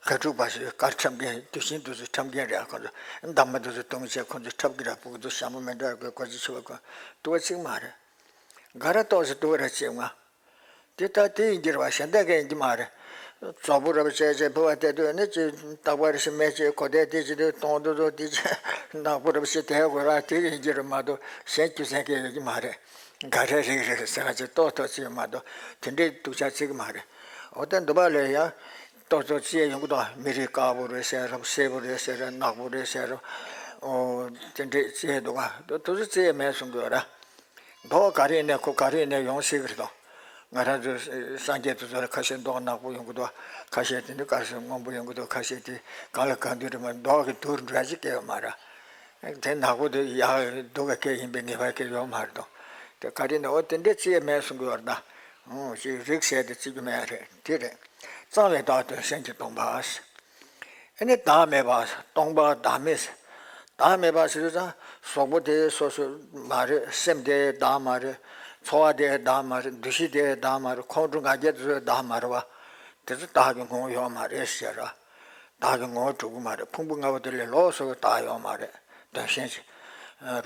དགེ་ཕྲུག་པ་ཞིག་དཀར་འཁྲབ་མཁན། དུས་ཆེན་དུས་ཚོད་འཁྲབ་མཁན་རེད། ཁོ་ཚོ་འདབ་མ་དུས་ཚོད་གཏོང་བྱས། ཁོ་ཚོ་འཁྲབ་ཀྱི་ར། ཕྲུ་གུ་ཚོ་ཞྭ་མོ་མི་འདྲ་བའི་གོ་ཅི་ཆེ་བ། ཁོ་དུ་བ་གཅིག་མ་རེད། ག་ར་ཏོག་ཙམ་དུ་བ་ར་བྱེད་ང་། དེ་ལྟ་དེ་ཡིན་གྱི་རེད་བ། གཞན་དག་གི་ཡིན་གྱི་མ་རེད། གྲོགས་པོ་རབ་བྱས་བྱས་ཕུ་བ་དེ་དུས་ནི་ཅི་རྟག་པར་ཞིག་མེད་ཅེས་གོ་དེ་དེ་ཅི་དུས་གཏོང་དུ་དུ་དེ་ཅི་ནག་པོ་རབ་ཞིག་དེ་གོ་ར་དེ་ཡིན་གྱི་རེད་མ་གཏོགས། གཞན་རྒྱུ་མཚན་གྱི་ཡོད་ཀྱི་མ་རེད། ག་རེ་རིགས་རེད་ཟེར་བ་ཅིག་ཏོག་ཏོག་ཅིག་མ་གཏོགས་དེ་འདྲའི་སྡུག་ཅག་ཅིག་མ་རེད། འོ་དེ་འདུག་པ་ལས་ཡང་ཏོག་ཙམ་རྩིས་ཡོང་གི་འདུག་མི་རིགས་དཀར་པོ་རེད་ཟེར་རབས། སེར་པོ་རེད་ཟེར་རབས། ནག་པོ་རེད་ཟེར་རབས། འོ་དེ་འདྲའི་རྩིས་འདུག་ག་དུ་དུ་རྩིས་མེད་གསུང་གི་ཡོད་ར། མདོག་ག་རེ་ཡིན་ནའི་ཁོ་ག་རེ་ཡིན་ནའི་ཡོང་སྲིད་ཀྱི་རེད་དོ། ང་རང་ཚོ་སངས་རྒྱས་དེ་ཚོ་ལ་ཁ་ཤས་མདོག་ནག་པོ་ཡོང་གི་འདུག་ཁ་ཤས་དེ་ནི་དཀར་སེར་སྔོན་པོ་ཡོང་གི་འདུག་ཁ་ཤས་དེ་གང་ལ་གང་འདུལ་རེད་མ། མདོག་གི་འདུལ་འགྲོ་ཅིག་སྐྱེ་བ་མ་རེད། དེ་ནག་པོ་དེ་ཡག་སྡུག་ག་སྐད་ཡིན་པའི་ངེས་པ་སྐད་ཡོད་མ་རེད་དོ། དེ་ག་རེ་ནི་འོ་དེ་འདྲའི་རྩིས་མེད་གསུང་གི་ཡོད་རེད་ད། འོ་ཅིག་རིགས་ཟེར་དེ་རྩི་རྒྱུ་མེད་རེད། དེ་རེད། གཙང་བའི་བདག་དོན་སེམས་ཀྱིས་སྟོང་པ། ཨ་ནི་བདག་མེད་པ། སྟོང་པ་བདག་མེད། བདག་མེད་པ་ཟེར་དུས་ཙང་གཟུགས་པོ་དེ་སོ་སོ་མ་རེད། སེམས་དེ་བདག་མ་རེད། ཚོར་བ་དེ་བདག་མ་རེད། འདུ་ཤེས་དེ་བདག་མ་རེད། ཁོང་ཁྲོ་ང་རྒྱལ་དེ་ཚོ་བདག་མ་རེད་བ། དེ་ཚོ་བདག་གི་ངོ་བོ་ཡོད་མ་རེད་ཟེར་ར། བདག་གི་ངོ་བོ་གྲུབ་ཀྱི་མ་རེད། ཕུང་པོ་ལྔ་པོ་དེ་ལས་ལོགས་སུ་བདག་ཡོད་མ་རེད། དོན་གཞན་གྱི་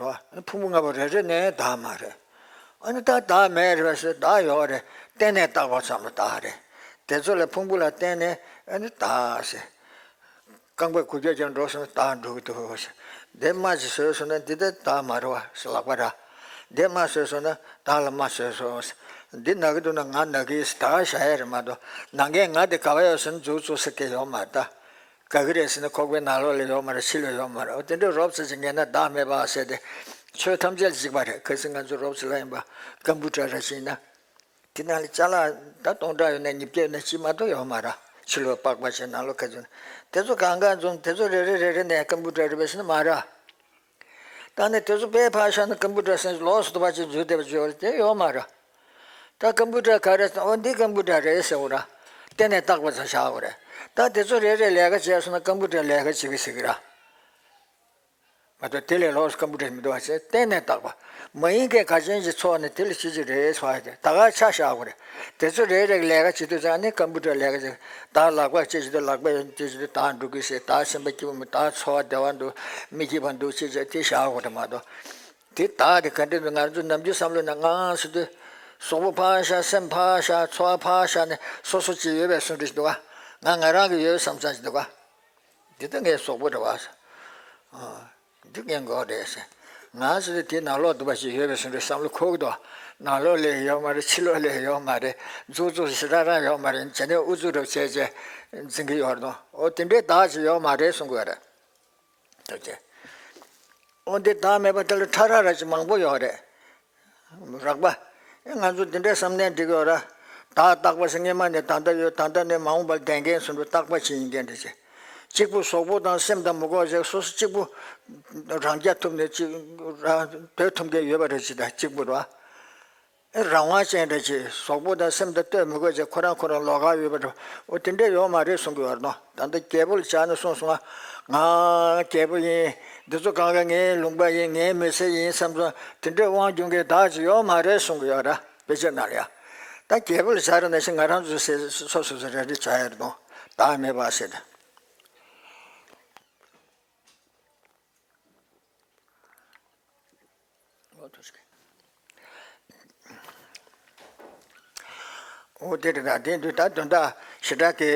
རོ། ཕུང་པོ་ལྔ་པོ་རེ་རེ་ནས་བདག་མ་རེད། ཨ་ནི་ད་བདག་མེད་རེད་པས་ཟེར། བདག་ཡོད་རེད། བརྟེན་ནས་བཏགས་པ་ཙམ་ལ་བདག་རེད། དེ་ཚོ་ལ་ཕུང་པོ་ལ་བརྟེན་ནས་ཨ་ནི་བདག་ཟེར། རྐང་པ་འགུལ་སྐྱོད་ཀྱང་འགྲོ་སོང་ན་བདག་འགྲོ་གི་འདུག་ཟེར། འདི་རྨ་ཅིག་བཟོས་སོང་ན་འདི་ད་བདག་མ་རེད་པ་ཟེར་ལག་པ་ར། འདི་རྨ་བཟོས་སོང་ན་བདག་ལ་རྨ་བཟོས་སོང་ཟེར། འདི་ན་གི་འདུག་ན་ང་ན་གི་ཟེར་ད་ག་བཞག་ཡ་རེད་མ་གཏོགས། ན་མཁན་ང་དེ་ག་པར་ཡོད་ཟེར་ན་མཛུབ་བཙུགས་ས་གི་ཡོད་མ་རེད་ད། ག་གི་རེད་ཟེར་ན་ཁོག་པའི་ནང་ལོགས་ལ་ཡོད་མ་རེད། ཕྱི་ལ་ཡོད་མ་རེད། འོ་དེ་འདྲའི་རོབ་ཙམ་ཅིག་ངེས་ན་བདག་མེད་པ་ཟེར་ཏེ། ཆོས་ཐམས་ཅད་ལ་གཅིག་པ་རེད། གལ་སྲིད་ང་ཚོ་རོབ་ཙམ་ལ་ཡིན་པ་ཀམ་པུ་ཊར་ར་ཞིག་ཡིན་ན། དེ་ནང་ལ་ཅ་ལག་ད་སྟོང་ཕྲག་ཡོད་ན་ཉིས་བརྒྱ་ཡོད་ན་གཅིག་མ་གཏོགས་ཡོད་མ་རེད། ཕྱི་ལོགས་པགས་པ་བྱས་ནང་ལོགས་ག་ཚོད་ན། དེ་ཚོ་གང་ག་འཛོམས། དེ་ཚོ་རེ་རེ་རེ་རེ་ནས་ཀམ་པུ་ཊར་རེད་པས་ཟེར་ན་མ་རེད། ད་ནི་དེ་ཚོ་དཔེ་ཕར་བཞག་ན་ཀམ་པུ་ཊར་ཟེར་ལོགས་སུ་དུ་བ་ཅིག་འཛུལ་བསྡད་པ་བརྗོད་པ་དེ་ཡོད་མ་རེད། ད་ཀམ་པུ་ཊར་ག་རེ་ཟེར་ན། འོ་འདི་ཀམ་པུ་ཊར་རེད་ཟེར་བ་ར། གཏན་ནས་བཏགས་པ་ཙམ་བཞག་པ་རེད། ད་དེ་ཚོ་རེ་རེ་ལས་ཀ་བྱས་སོང་ན་ཀམ་པུ་ཊར་ལས་ཀ་བྱེད་ཀྱི་ཟེར་གི་ར། མ་གཏོགས་དེ་ལས་ལོགས་སུ་ཀམ་པུ་ཊར་མི་འདུག་བ་ཟེར། གཏན་ནས་བཏགས་པ། མ་ཡིན་མཁན་ག་ཅན་ཞིག་ཚོགས་ནས་དེ་ལ་ཅི་ཅི་རེད་ཟེར་བ་དེ་ད་ག་ཆ་བཞག་པ་རེད། དེ་ཚོ་རེ་རེ་ལས་ཀ་བྱེད་དུས་ཙང་ནི་ཀམ་པུ་ཊར་ལས་ཀ་བྱེད། ད་ལག་པ་ཅི་ཞིག་འདུག་ལག་པ་ཅི་ཞིག་འདུག་ད་འགྲོ་གི་ཟེར། ད་སེམས་པ་སྐྱིད་པོ་མི། ད་ཚོར་བ་བདེ་བ་འདུག་མིག་སྐྱིད་པ་འདུག་ཅེས་བྱས་དེ་བཞག་དགོས་རེད་མ་གཏོགས། དེ་བདག་དེ་ག་འདྲ་འདུག་ང་ཚོ་ནམ་རྒྱུན་བསམ་བློ་ནང་ང་ཟེར་དུས། གཟུགས་པོ་ཕར་བཞག་སེམས་ཕར་བཞག་ཚོར་བ་ཕར་བཞག་ནས་སོ་སོ་ཅིག་ཡོད་པའི་བཟོ་འདྲ་ཞིག་འདུག་ག་ང་ང་རང་གི་ཡོད་བསམ་བསམ་ཞིག་འདུག་ག་འདི་ལྟ་ངའི་གཟུགས་པོ་རེད་བ། འདི་ངའི་མགོ་རེད་ཟེར། ང་ཟེར་དུས་དེའི་ནང་ལོགས་འདུག་པ་ཞིག་ཡོད་པའི་བཟོ་འདྲ་བསམ་བློ་འཁོར་གི་འདུག་ནང་ལོགས་ལ་ཡོད་མ་རེད། ཕྱི་ལོགས་ལ་ཡོད་མ་རེད། མཛུབ་བཙུགས་ཞེ་དྲག་རང་ཡོད་མ་རེད། བྱས་ནས་ཨུ་ཚུགས་རབ་བྱས་བྱས་འཛིན་གྱི་ཡོད་རེད་དོ། འོ་དེ་འདྲའི་བདག་ཅིག་ཡོད་མ་རེད་གསུང་གི་ཡོད་རེད། ཐུགས་རྗེ་ཆེ། འོ་འདི་བདག་མེད་པ་དེ་ལ་ཕྲ་རགས་ར་ཅིག་མང་པོ་ཡོད་རེད། རགས་པ། ཨེ་ང་ཚོ་འདི་འདྲའི་བསམ་ནས་འགྲིག་ཡོད་ར། བདག་རྟག་པ་ཟེར་སྔས་མ་ནས་ད་ལྟ་ཡོད། ད་ལྟ་ནས་མ་འོངས་པར་ལྡན་མཁན་སུ་འགྲོ་རྟག་པ་ཅིག་ཡིན་མཁན་འདྲ་ཅིག་གཅིག་པུ་གཟུགས་པོ་དང་སེམས་དང་མི་འགོག་ཅིག་སོ་སོ་གཅིག་པུ་རང་རྐྱ་ཐུབ་ནས་ཅིག་རང་སྡོད་ཐུབ་མཁན་ཡོད་པ་རེད། ཅིག་དང་གཅིག་པུ་ར། ཨེ་རང་དབང་ཅན་འདྲ་ཅིག་གཟུགས་པོ་དང་སེམས་དང་ལྟོས་མི་དགོས་ཅིག་ཁོ་རང་ཁོ་རང་ལོགས་ཀ་ཡོད་པ་འདྲ། འོ་དེ་འདྲ་ཡོད་མ་རེད་གསུང་གི་ཡོད་རེད་དོ། ད་ལྟ་རྒྱལ་པོ་ལ་ཆགས་ན་གསུངས་སོང་ང་། ང་རྒྱལ་པོ་ཡིན། འདི་ཚོ་གང་ག་ངའི་ལུང་པ་ཡིན། ངའི་མི་ཚེ་ཡིན་བསམ་སོང་། དེ་འདྲའི་དབང་སྒྱུར་མཁན་བདག་ཅིག་ཡོད་མ་རེད་གསུང་གི་ཡོད་རེད། དཔེ་ཆ་ནང་ལ་ཡ། ད་རྒྱལ་པོ་ལ་ཆགས་རེད་ན་ཞིག་ང་རང་ཚོ་སོ་སོ་སོ་རེ་རེ་བྱ་ཡ་རེད་དོ། བདག་མེད་པ་ཟེར་ཏེ། འོ་དེ་རེད་ད། དེ་དུས་ད་དོན་དག་ཞེ་དྲག་གི་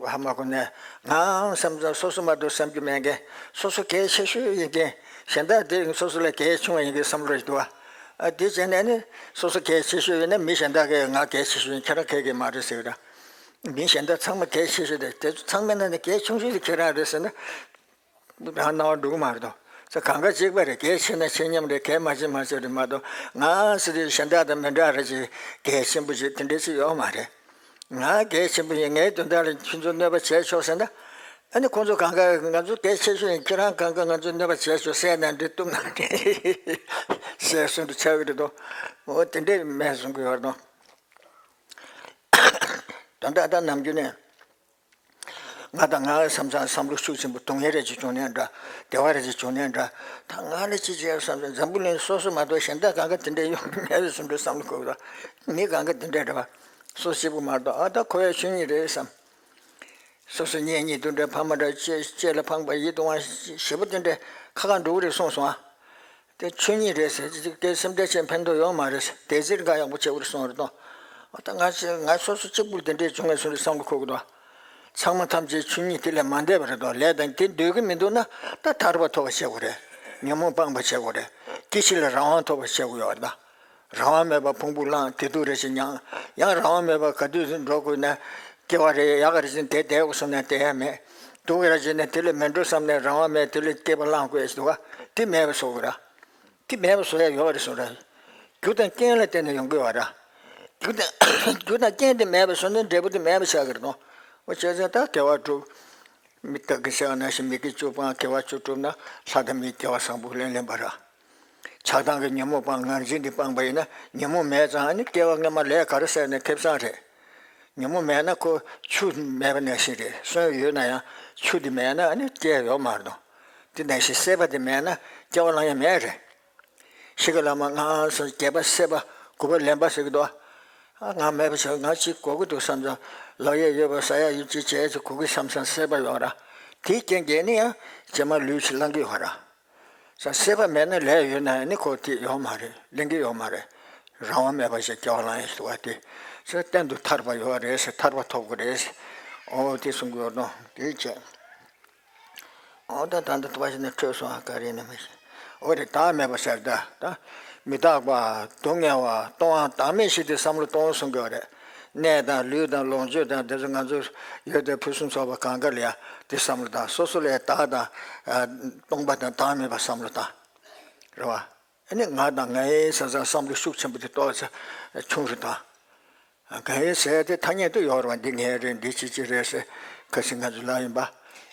ཧ་མ་གོ་ནས། ང་བསམ་ཚུལ་སོ་སོ་མ་གཏོགས་བསམ་རྒྱུ་མེད་མཁན། སོ་སོ་གལ་ཆེ་ཤོས་ཡིན་མཁན། གཞན་དག་དེ་སོ་སོ་ལས་གལ་ཆུང་བ་ཡིན་མཁན་བསམ་བློ་ཞིག་འདུག་བ། ཨ་དེ་བྱས་ནས་ནི་སོ་སོ་གལ་ཆེ་ཤོས་ཡིན་ན་མི་གཞན་དག་གིས་ང་གལ་ཆེ་ཤོས་ཡིན། ཁྱེད་རང་གལ་གལ་མ་རེད་ཟེར་གི་ར། མི་གཞན་དག་ཚང་མ་གལ་ཆེ་ཤོས་དེ། དེ་ཚོ་ཚང་མའི་ནང་ནས་གལ་ཆུང་ཤོས་དེ་ཁྱེད་རང་རེད་ཟེར་ན། རང་སྣང་བ་འགྲོ་གི་མ་རེད་དོ། ས་གང་ག་གཅིག་པ་རེད། གལ་ཆེ་ན་ཆེ་མཉམ་རེད། གལ་མ་ཆེ་མ་ཆེ་རེད་མ་གཏོགས། ང་ཟེར་དུས་གཞན་དག་དང་མི་འདྲ་རེད་ཅེས་གལ་ཆེན་པོ་ཅིག་དེ་འདྲ་ཅིག་ཡོད་མ་རེད། ང་གལ་ཆེན་པོ་ཡིན། ངའི་དོན་དག་ལ་ཁྱོད་ཚོ་གནོད་པ་བྱས་ཆོག་ཟེར་ན། ཨ་ནི་ཁོང་ཚོ་གང་ག་ང་ཚོ་གལ་ཆེ་ཤོས་ཡིན། ཁྱེད་རང་གང་ག་ང་ཚོ་གནོད་པ་བྱས་ཆོག་ཟེར་ན་འདི་གཏུབ་ན་ཟེར་སོང་དུ་ཆགས་ཀྱི་རེད་དོ། འོ་དེ་འདྲས་མེད་གསུང་གི་ཡོད་རེད་དོ། དོན་དག་ད་ནམ་རྒྱུན་ནས། ང་དང་ང་བསམ་བསམ་བསམ་བློ་ཤུགས་ཆེན་པོ་གཏོང་ཡས་རེ་ཅིག་བྱུང་ནའི་འདྲ། བདེ་བ་རེ་ཅིག་བྱུང་ནའི་འདྲ། ད་ང་ལ་ཅི་བྱས་བསམ་བསམ། འཛམ་བུ་གླིང་སོ་སོ་མ་གཏོགས་གཞན་དག་གང་ག་དེ་འདྲས་ཡོང་གི་མེད་པའི་བཟོ་འདྲ་བསམ་བློ་འཁོར་གི་འདུག་མི་གང་ག་དེ་འདྲས་རེད་བ། སོ་སོ་གཅིག་པུ་མ་གཏོགས། ཨ་ད་ཁོ་བའི་ཆོས་ཉིད་རེད་བསམ། སོ་སོ་གཉེན་ཉེ་དུ་འདྲ་ཕ་མ་འདྲ་གཅེས་གཅེས་ལ་ཕངས་པ་ཡིད་དུ་འོང་བ་ཞེ་པོ་དེ་འདྲ་ཁ་ཁ་འགྲོ་གི་རེད་གསུངས་སོང་ཨ། དེ་ཆོས་ཉིད་རེད་ཟེར་ཅིག་དེ་སེམས་ཁྲལ་བྱེད་ཕན་ཐོགས་ཡོད་མ་རེད་ཟེར་དེ་ཟེར་ག་ཡག་པོ་བྱེད་དགོས་རེད་གསུངས་རེད་དོ། ད་ང་ཚོ་ང་སོ་སོ་གཅིག་པུར་དེ་འདྲས་བྱུང་ངེས་སོང་རེད་བསམ་གི་ཁུག་གི་འདུག་ཚང་མ་ཐམས་ཅད་ཆོས་ཉིད་དེ་ལས་མ་འདས་པ་རེད་དོ། ལས་དང་དེ་འདོད་གི་མི་འདུག་ན་ད་ཐར་པ་ཐོབ་པ་བྱེད་དགོས་རེད། ཉོན་མོངས་སྤངས་པ་བྱེད་དགོས་རེད། སྐྱེ་འཆི་ལ་རང་དབང་ཐོབ་པ་བྱེད་དགོས་ཡོད་ད། རང་དབང་མེད་པར་ཕུང་པོ་བླངས་དེ་དུས་རེ་ཞིག་མྱངས། ཡང་རང་དབང་མེད་པར་ག་དུས་འགྲོ་དགོས་ན། སྐྱེ་བ་རེ་ཡག་ག་རེ་ཟིན་དེ་བསྡད་དགོས་བསམ་ན་བསྡད་ཡ་མེད། སྡུག་གི་ར་བྱས་ན་དེ་ལས་མི་འགྲོ་བསམ་ནས་རང་དབང་མེད་དེ་ལས་སྐྱེ་བ་བླངས་དགོས་ཡ་ཞིག་འདུག་ག་དེ་མེད་པ་བཟོ་དགོས་ར། དེ་མེད་པ་བཟོ་ཡ་ཡོད་རེད་གསུངས་ར། རྒྱུ་དང་རྐྱེན་ལ་བརྟེན་ནས་ཡོང་གི་ཡོད་ར། རྒྱུ་དང་རྒྱུ་དང་རྐྱེན་དེ་མེད་པ་བཟོ་ན་འབྲས་བུ་དེ་མེད་པ་ཆགས་ཀྱི་རེད་དོ། འོ་བྱས་ཙང་ད་དགེ་བ་སྒྲུབ། མི་རྟག་གི་ཤ་ན་ཞིག་མི་དགེ་བཅུ་སྤང་དགེ་བ་བཅུ་བསྒྲུབས་ན་ལྷ་དང་མིའི་སྐྱེ་བ་བཟང་པོ་ལེན་ལེན་པ་ར། ཆགས་སྡང་གི་ཉོན་མོངས་སྤངས་ངར་འཛིན་འདི་སྤངས་པ་ཡིན་ན་ཉོན་མོངས་མེད་ཙང་ཨ་ནི་སྐྱེ་བ་སྔ་མ་ལས་ག་རེ་བསགས་ནས་ཁེ་བཟང་རེད། ཉོན་མོངས་མེད་ན་ཁོ་ཆུ་མེད་པ་ནང་བཞིན་རེད། སོན་ཡོད་ན་ཡང་ཆུ་འདི་མེད་ན་ཨ་ནི་སྐྱེ་ཡོད་མ་རེད་དོ། འདི་ནང་བཞིན་སྲེད་པ་འདི་མེད་ན་སྐྱེ་བ་ལེན་ཡ་མེད་རེད། ཤི་ཁ་ལ་མ་ང་སོ་བརྒྱད་པ་སྲེད་པ་དགུ་པ་ལེན་པ་ཟེར་གི་འདུག་ཨ་ང་མེད་པ་ཟེར་ང་ཅིག་དགོས་ཀྱི་འདུག་བསམ་ཙང་ལག་ཡ་ཡོད་པ་ཟ་ཡ་ཡོད་ཅིག་བྱས་ཚེ་དགོས་ཀྱི་བསམ་བསམ་སྲེད་པ་ཡོད་ར། དེའི་རྐྱེན་གྱིས་ནི་ཡང་རྗེས་མ་ལུས་ཅིག་བླང་གི་ཡོད་ར། ས་སྲེད་པ་མེད་ན་ལས་ཡོད་ན་ནི་ཁོ་དེ་ཡོད་མ་རེད་ལེན་གི་ཡོད་མ་རེད། རང་དབང་མེད་པ་ཞིག་སྐྱེ་བ་ལེན་ཡ་ཞིག་འདུག་བ་དེ། ས་གཏན་དུ་ཐར་པ་ཡོད་རེད་ས་ཐར་པ་ཐོབ་དགོས་རེད་ས། འོ་དེ་གསུང་གི་ཡོད་དོ། དེ་བྱས། འོ་ད་ད་འདི་ཐུབ་པ་ཞིག་ནས་འཕྲོས་སོང་ཨ་ག་རེ་ནས་མི་ཤེས། འོ་རེད་བདག་མེད་པ་ཟེར་ད་ད། མི་རྟག་པ། སྡུག་བསྔལ་བ། སྟོང་པ་བདག་མེད་ཞིག་དེ་བསམ་བློ་གཏོང་གསུང་གི་ཡོད་རེད། གནས་དང་ལུས་དང་ལོངས་སྤྱོད་དང་དེ་ཚོ་ང་ཚོ་ཡོད་དེ་ཕུན་སུམ་ཚོགས་པ་གང་ག་ལ་ཡ་དེ་བསམ་བློ་བཏང་སོ་སོ་ལ་ཡ་བདག་དང་། སྟོང་པ་དང་བདག་མེད་པ་བསམ་བློ་བཏང་། རེད་བ། ཨ་ནི་ང་དང་ངའི་ས་ས་བསམ་བློ་ཤུགས་ཆེན་པོ་དེ་ཏོག་ཙམ་ཆུང་རུ་བཏང་། གང་ཡིན་ཟེར་དེ་ཐ་སྙད་དུ་ཡོད་རེད་བ། འདི་ངའི་རེད། འདི་ཅི་ཅི་རེད་ཟེར། ཁ་སང་ང་ཚོ་ལ་ཡིན་པ།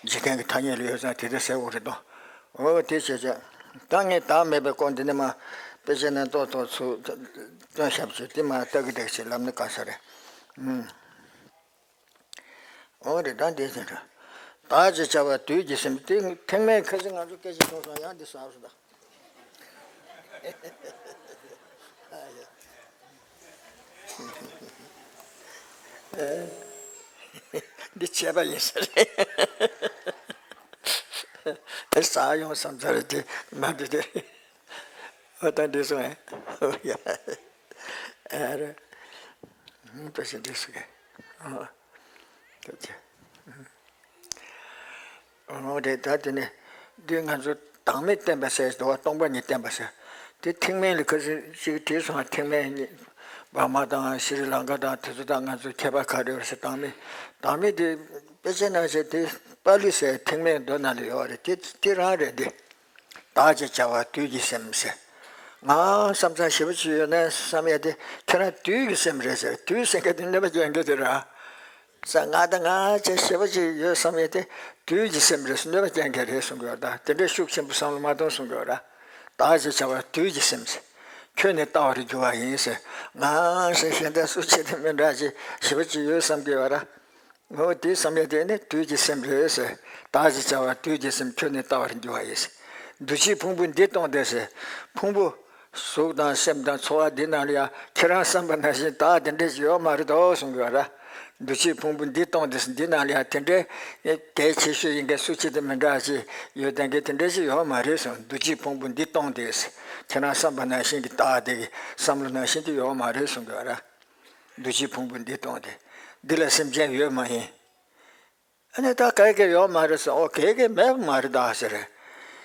འཇིག་རྟེན་གྱི་ཐ་སྙད་ལ་ཡོད་ཙང་དེ་འདྲ་ཟེར་དགོས་རེད་དོ། འོ་དེ་བྱས་བྱས། ད་ངས་བདག་མེད་པའི་སྐོར་འདི་ནས་མ། དཔེ་ཆ་ནས་ཏོག་ཏོག་ཚུར། སྟོན་ཞབས་ཚུལ་དེ་མ་ལྟ་གི་འདུག་ཅེས་ལབ་ན་དཀའ་ས་རེད། ཨུམ། འོ་རེད་ད་འདི་ཟེར་འདྲ། བདག་ཅེས་བྱ་བ་དུས་ཀྱི་སེམས་དེ་ཐེངས་མེད་ཁ་སང་ང་ཚོ་སྐད་ཆ་བྱུང་སོང་ཡང་འདི་ཟ་སོང་ད། འདི་བྱས་པ་ཡིན་ས་རེད། ཟ་ཡོང་བསམ་ཚར་དེ་མ་འདི་དེ། འོ་ད་འདི་སོང་ཨེ། འོ་ཡ། ཨ་རེ། ད་ཞིག་འདི་སོང་ཨེ། འོ། ད་ཅི། འོ་དེ་ད་དེ་ནི་འདི་ང་ཚོ་བདག་མེད་བསྟན་པ་ཟེར་འདུག་བ། སྟོང་པ་ཉིད་བསྟན་པ་ཟེར། དེ་ཐེག་དམན་ལ་ཁ་སང་ཅིག་བྲིས་སོང་བ། ཐེག་དམན་གཉིས། འབར་མ་དང་ཤྲི་ལང་ཀ་དང་དེ་ཚོ་དང་ང་ཚོ་ཁྱད་པར་ག་རེ་ཡོད་ཟེར། བདག་མེད། བདག་མེད་དེ་དཔེ་ཆ་ནང་བཞིན་དེ་པཱ་ལི་ཟེར་ཐེག་དམན་མདོ་ནང་ལ་ཡོད་རེད། དེ་དེ་རང་རེད་འདི། བདག་ཅེས་བྱ་བ་དུས་ཀྱི་སེམས་ཟེར། ང་བསམ་ཚང་ཞེ་པོ་ཅིག་ཡོད་ན་བསམ་ཡ་དེ་ཁྱེད་རང་དུས་ཀྱི་སེམས་རེད་ཟེར། དུས་ཟེར་མཁན་དེ་གནོད་པ་སྐྱེལ་མཁན་དེ་རེད། ས་ང་དང་ང་ཅེས་ཞེ་པོ་ཅིག་ཡོད་བསམ་ཡས་དེ་དུས་ཀྱི་སེམས་རེད་གནོད་པ་ཅན་གྱི་རེད་གསུང་གི་ཡོད་ད། དེ་འདྲའི་ཤུགས་ཆེན་པོ་བསམ་བློ་མ་གཏོང་གསུང་གི་ཡོད་ར། བདག་ཅེས་བྱ་བ་དུས་ཀྱི་སེམས། ཁྱོད་ནི་ལྟ་བར་འགྱུར་བ་ཡིན་ཟེར། ང་ཞེས་གཞན་དག་སུ་ཆེ་དེ་མི་འདྲ་ཅེས་ཞེ་པོ་ཅིག་ཡོད་བསམ་གི་ཡོད་ར། ངོ་བོ་དེ་བསམ་ཡས་དེ་ནི་དུས་ཀྱི་སེམས་རེད་ཟེར། བདག་ཅེས་བྱ་བ་དུས་ཀྱི་སེམས། ཁྱོད་ནི་ལྟ་བར་འགྱུར་བ་ཡིན་ཟེར། འདུ་བྱེད་ཕུང་པོ་འདི་སྟོང་སྟེ་ཟེར། ཕུང་པོ། གཟུགས་དང་སེམས་དང་ཚོར་བ་འདི་རྣམས་ལ་ཡང་ཁྱེད་རང་བསམ་པ་ནང་བཞིན་བདག་དེ་འདྲ་ཞིག་ཡོད་མ་རེད་དོ་གསུང་གི་ཡོད་ར། འདུ་བྱེད་ཕུང་པོ་འདི་སྟོང་སྟེ་འདི་རྣམས་ལ་ཡང་དེ་འདྲའི་གལ་ཆེ་ཤོས་ཡིན་མཁན་སུ་གཅིག་དང་མི་འདྲ་ཞིག་ཡོད་ལྡན་མཁན་དེ་འདྲ་ཞིག་ཡོད་མ་རེད་གསུངས། འདུ་བྱེད་ཕུང་པོ་འདི་སྟོང་སྟེ་ཁྱེད་རང་བསམ་པ་ནང་བཞིན་གྱི་བདག་དེ་གི་བསམ་བློ་ནང་བཞིན་དུ་ཡོད་མ་རེད་གསུང་གི་ཡོད་ར། འདུ་བྱེད་ཕུང་པོ་འདི་སྟོང་སྟེ། འདི་ལ་སེམས་ཅན་ཡོད་མ་ཡིན། ཨ་ནི་ད་ག་གེ་ཡོད་མ་རེད་ཟེར། ཨོ་གེ་གེ་མེད་མ་རེད་ད་ཟེར།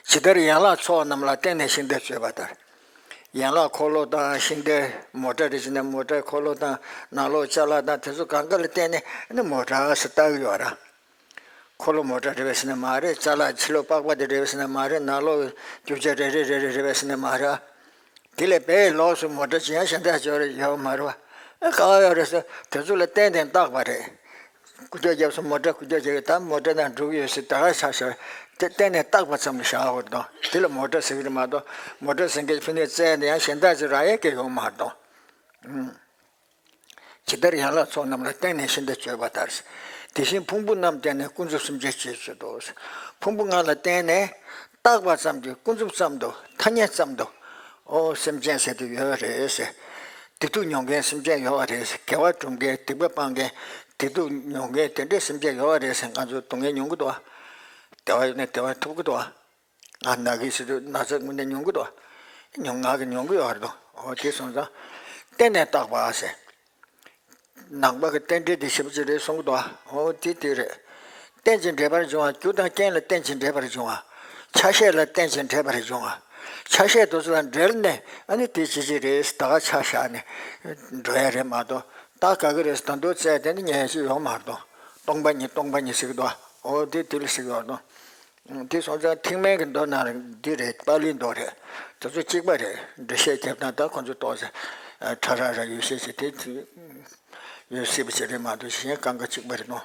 ཇི་ལྟར་ཡན་ལག་ཚོགས་རྣམས་ལ་བརྟེན་ནས་ཤིང་རྟ་གཅོད་པ་ལྟར། ཡན་ལག་འཁོར་ལོ་དང་ཤིང་རྟ་མོ་ཊ་རེད་ཟེར་ན་མོ་ཊའི་འཁོར་ལོ་དང་ནང་ལོགས་ཅ་ལག་དང་དེ་ཚོ་གང་ག་ལ་བརྟེན་ནས་ཨ་ནི་མོ་ཊ་ཟེར་བཏགས་ཡོད་ར། འཁོར་ལོ་མོ་ཊ་རེད་པས་ཟེར་ན་མ་རེད། ཅ་ལག་ཕྱི་ལོགས་པགས་པ་དེ་རེད་པས་ཟེར་ན་མ་རེད། ནང་ལོགས་རྒྱུ་ཆ་རེ་རེ་རེ་རེ་རེད་པས་ཟེར་ན་མ་རེད། དེ་ལས་དཔེ་ལོགས་སུ་མོ་ཊ་ཅི་ཡང་གཞན་དག་ཅོ་རེ་ཡོད་མ་རེད་བ། ཨ་ག་བ་ཡོད་རེད་ཟེར་དེ་ཚོ་ལ་བརྟེན་ནས་བཏགས་པ་རེད། རྐུ་ཇག་རྒྱབ་སོང་མོ་ཊ་རྐུ་ཇག་རྒྱབ་ད་མོ་ཊ་ནང་འགྲོ་གི་ཡོད་ཟེར་ད་ག་ཆ་ཤར་དེ་བརྟེན་ནས་བཏགས་པ་ཙམ་ལ་བཞག་དགོས་དང་དེ་ལ་མོ་ཊ་ཟེར་གི་རེད་མ་གཏོགས་མོ་ཊ་ཟེར་མཁན་ཕི་ནས་བཙལ་ནས་ཡང་གཞན་དག་ཅིག་རག་ཡས་ཀྱི་ཡོད་མ་རེད་དང་། ཇི་ལྟར་ཡན་ལག་ཚོགས་རྣམས་ལ་བརྟེན་ནས་ཤིང་རྟ་གཅོད་པ་ལྟར། དེ་བཞིན་ཕུང་པོ་རྣམས་བརྟེན་ནས་ཀུན་རྫོབ་སེམས་ཅན་ཞེས་བརྗོད་དོ། ཕུང་པོ་ལྔ་ལ་བརྟེན་ནས་བཏགས་པ་ཙམ་གྱིས་ཀུན་རྫོབ་ཙམ་དུ་ཐ་སྙད་ཙམ་དུ་ཨོ་སེམས་ཅན་ཟེར་དུ་ཡོད་རེད་ཟེར། བདེ་སྡུག་མྱོང་མཁན་སེམས་ཅན་ཡོད་རེད་ཟེར། དགེ་བ་སྒྲུབ་མཁན་སྡིག་པ་སྤང་མཁན་ བདེ་སྡུག་མྱོང་མཁན་དེ་འདྲའི་སེམས་ཅན་ཡོད་རེད་ཟེར། ང་ཚོ་སྡུག་བསྔལ་མྱོང་གི་འདུག་བ། བདེ་བ་ཡོད་ན་བདེ་བ་ཐོབ་ཀྱི་འདུག་བ། ང་ན་གི་ཟེར་དུས་ན་ཚ་དངོས་གནས་མྱོང་གི་འདུག་བ། མྱོང་ང་གི་མྱོང་གི་ཡོད་རེད་དོ། འོ་དེ་སོང་ཙང་། རྟེན་ནས་བཏགས་པ་ཟེར། ནང་པ་གི་རྟེན་འབྲེལ་དེ་ཞིབ་ཅིག་རེད་གསུང་གི་འདུག་བ། འོ་དེ་དེ་རེད། རྟེན་ཅིང་འབྲེལ་པར་འབྱུང་བ། རྒྱུ་དང་རྐྱེན་ལ་རྟེན་ཅིང་འབྲེལ་པར་འབྱུང་བ། ཆ་ཤས་ལ་རྟེན་ཅིང་འབྲེལ་པར་འབྱུང་བ། ཆ་ཤས་དེ་ཚོ་དང་འབྲེལ་ནས་ཨ་ནི་དེ་ཅི་ཅི་རེད་ད་ག་ཆ་བཞག་ནས་འགྲོ་ཡ་རེད་མ་གཏོགས། ད་ག་གི་རེད་ད་དུང་བཙལ་དེ་ནི་ཉན་ཅི་ཡོང་མ་གཏོགས། སྟོང་པ་ཉིད་སྟོང་པ་ཉིད་ཟེར་གི་འདུག་འོ་དེ་དེ་ལ་ཟེར་གི་ཡོད་དོ། དེ་སོང་ཙང་ཐེག་དམན་གྱི་མདོ་ནང་འདི་རེད། པཱ་ལིའི་མདོ་རེད། དེ་ཚོ་གཅིག་པ་རེད། འགྲེལ་བཤད་རྒྱབ་སྟངས་ད་ཁོ་ཚོ་ཏོག་ཙམ་ཕྲ་རགས་རག་ཡོད་ཤེས་ཤིག་དེ་ཡོད་སྲིད་པ་ཞིག་རེད་མ་གཏོགས་གཞན་གང་ག་གཅིག་པ་རེད་དོ།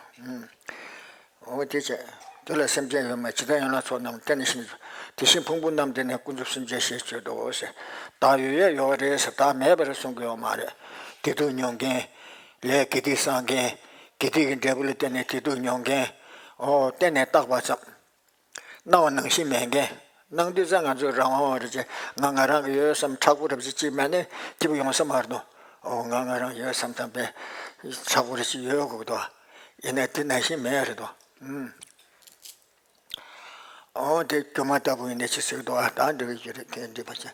འོ་དེ་བྱས། དེ་ལ་སེམས་ཅན་ཡོད་མ་ཇི་ལྟར་ཡང་ན་ཚོགས་རྣམས་བརྟེན་ནས་ཤིན་ཏུ། དེ་བཞིན་ཕུང་པོ་རྣམས་བརྟེན་ནས་ཀུན་རྫོབ་སེམས་ཅན་ཞེས་བརྗོད་དོ་ཟེར། བདག་ཡོད་ཡ་ཡོད་རེད་ཟེར། བདག་མེད་པ་རེད་གསུང་གི་ཡོད་མ་རེད། བདེ་སྡུག་མྱོང་མཁན། ལས་དགེ་སྡིག་བསགས་མཁན། དགེ་སྡིག་གི་འབྲས་བུ་ལ་བརྟེན་ནས་བདེ་སྡུག་མྱོང་མཁན། འོ་རྟེན་ནས་བཏགས་པ་ཙམ། སྣང་བ་ནང་བཞིན་མེད་མཁན། སྣང་དུས་ཙང་ང་ཚོས་རང་དབང་བ་རེད་ཅེས་ང་ང་རང་གི་ཡོད་བསམ་མཁྲེགས་པོ་རབ་ཅིག་ཅིག་མེད་ན་སྐྱིད་པོ་ཡོང་ས་མ་རེད་དོ། འོ་ང་ང་རང་ཡོད་བསམ་བསམ་པའི་མཁྲེགས་པོ་རབ་ཅིག་ཡོད་དགོས་དོ། ཡིན་ན་དེ་ནང་བཞིན་མེད་རེད་དོ། ཨུམ། འོ་དེ་སྒྱུ་མ་ལྟ་བུ་ཡིན་ནས་ཅི་ཟེར་གི་འདུག་ཨ། ད་འགྲིག་གི་རེད་དེ་འགྲིག་པ་བྱས།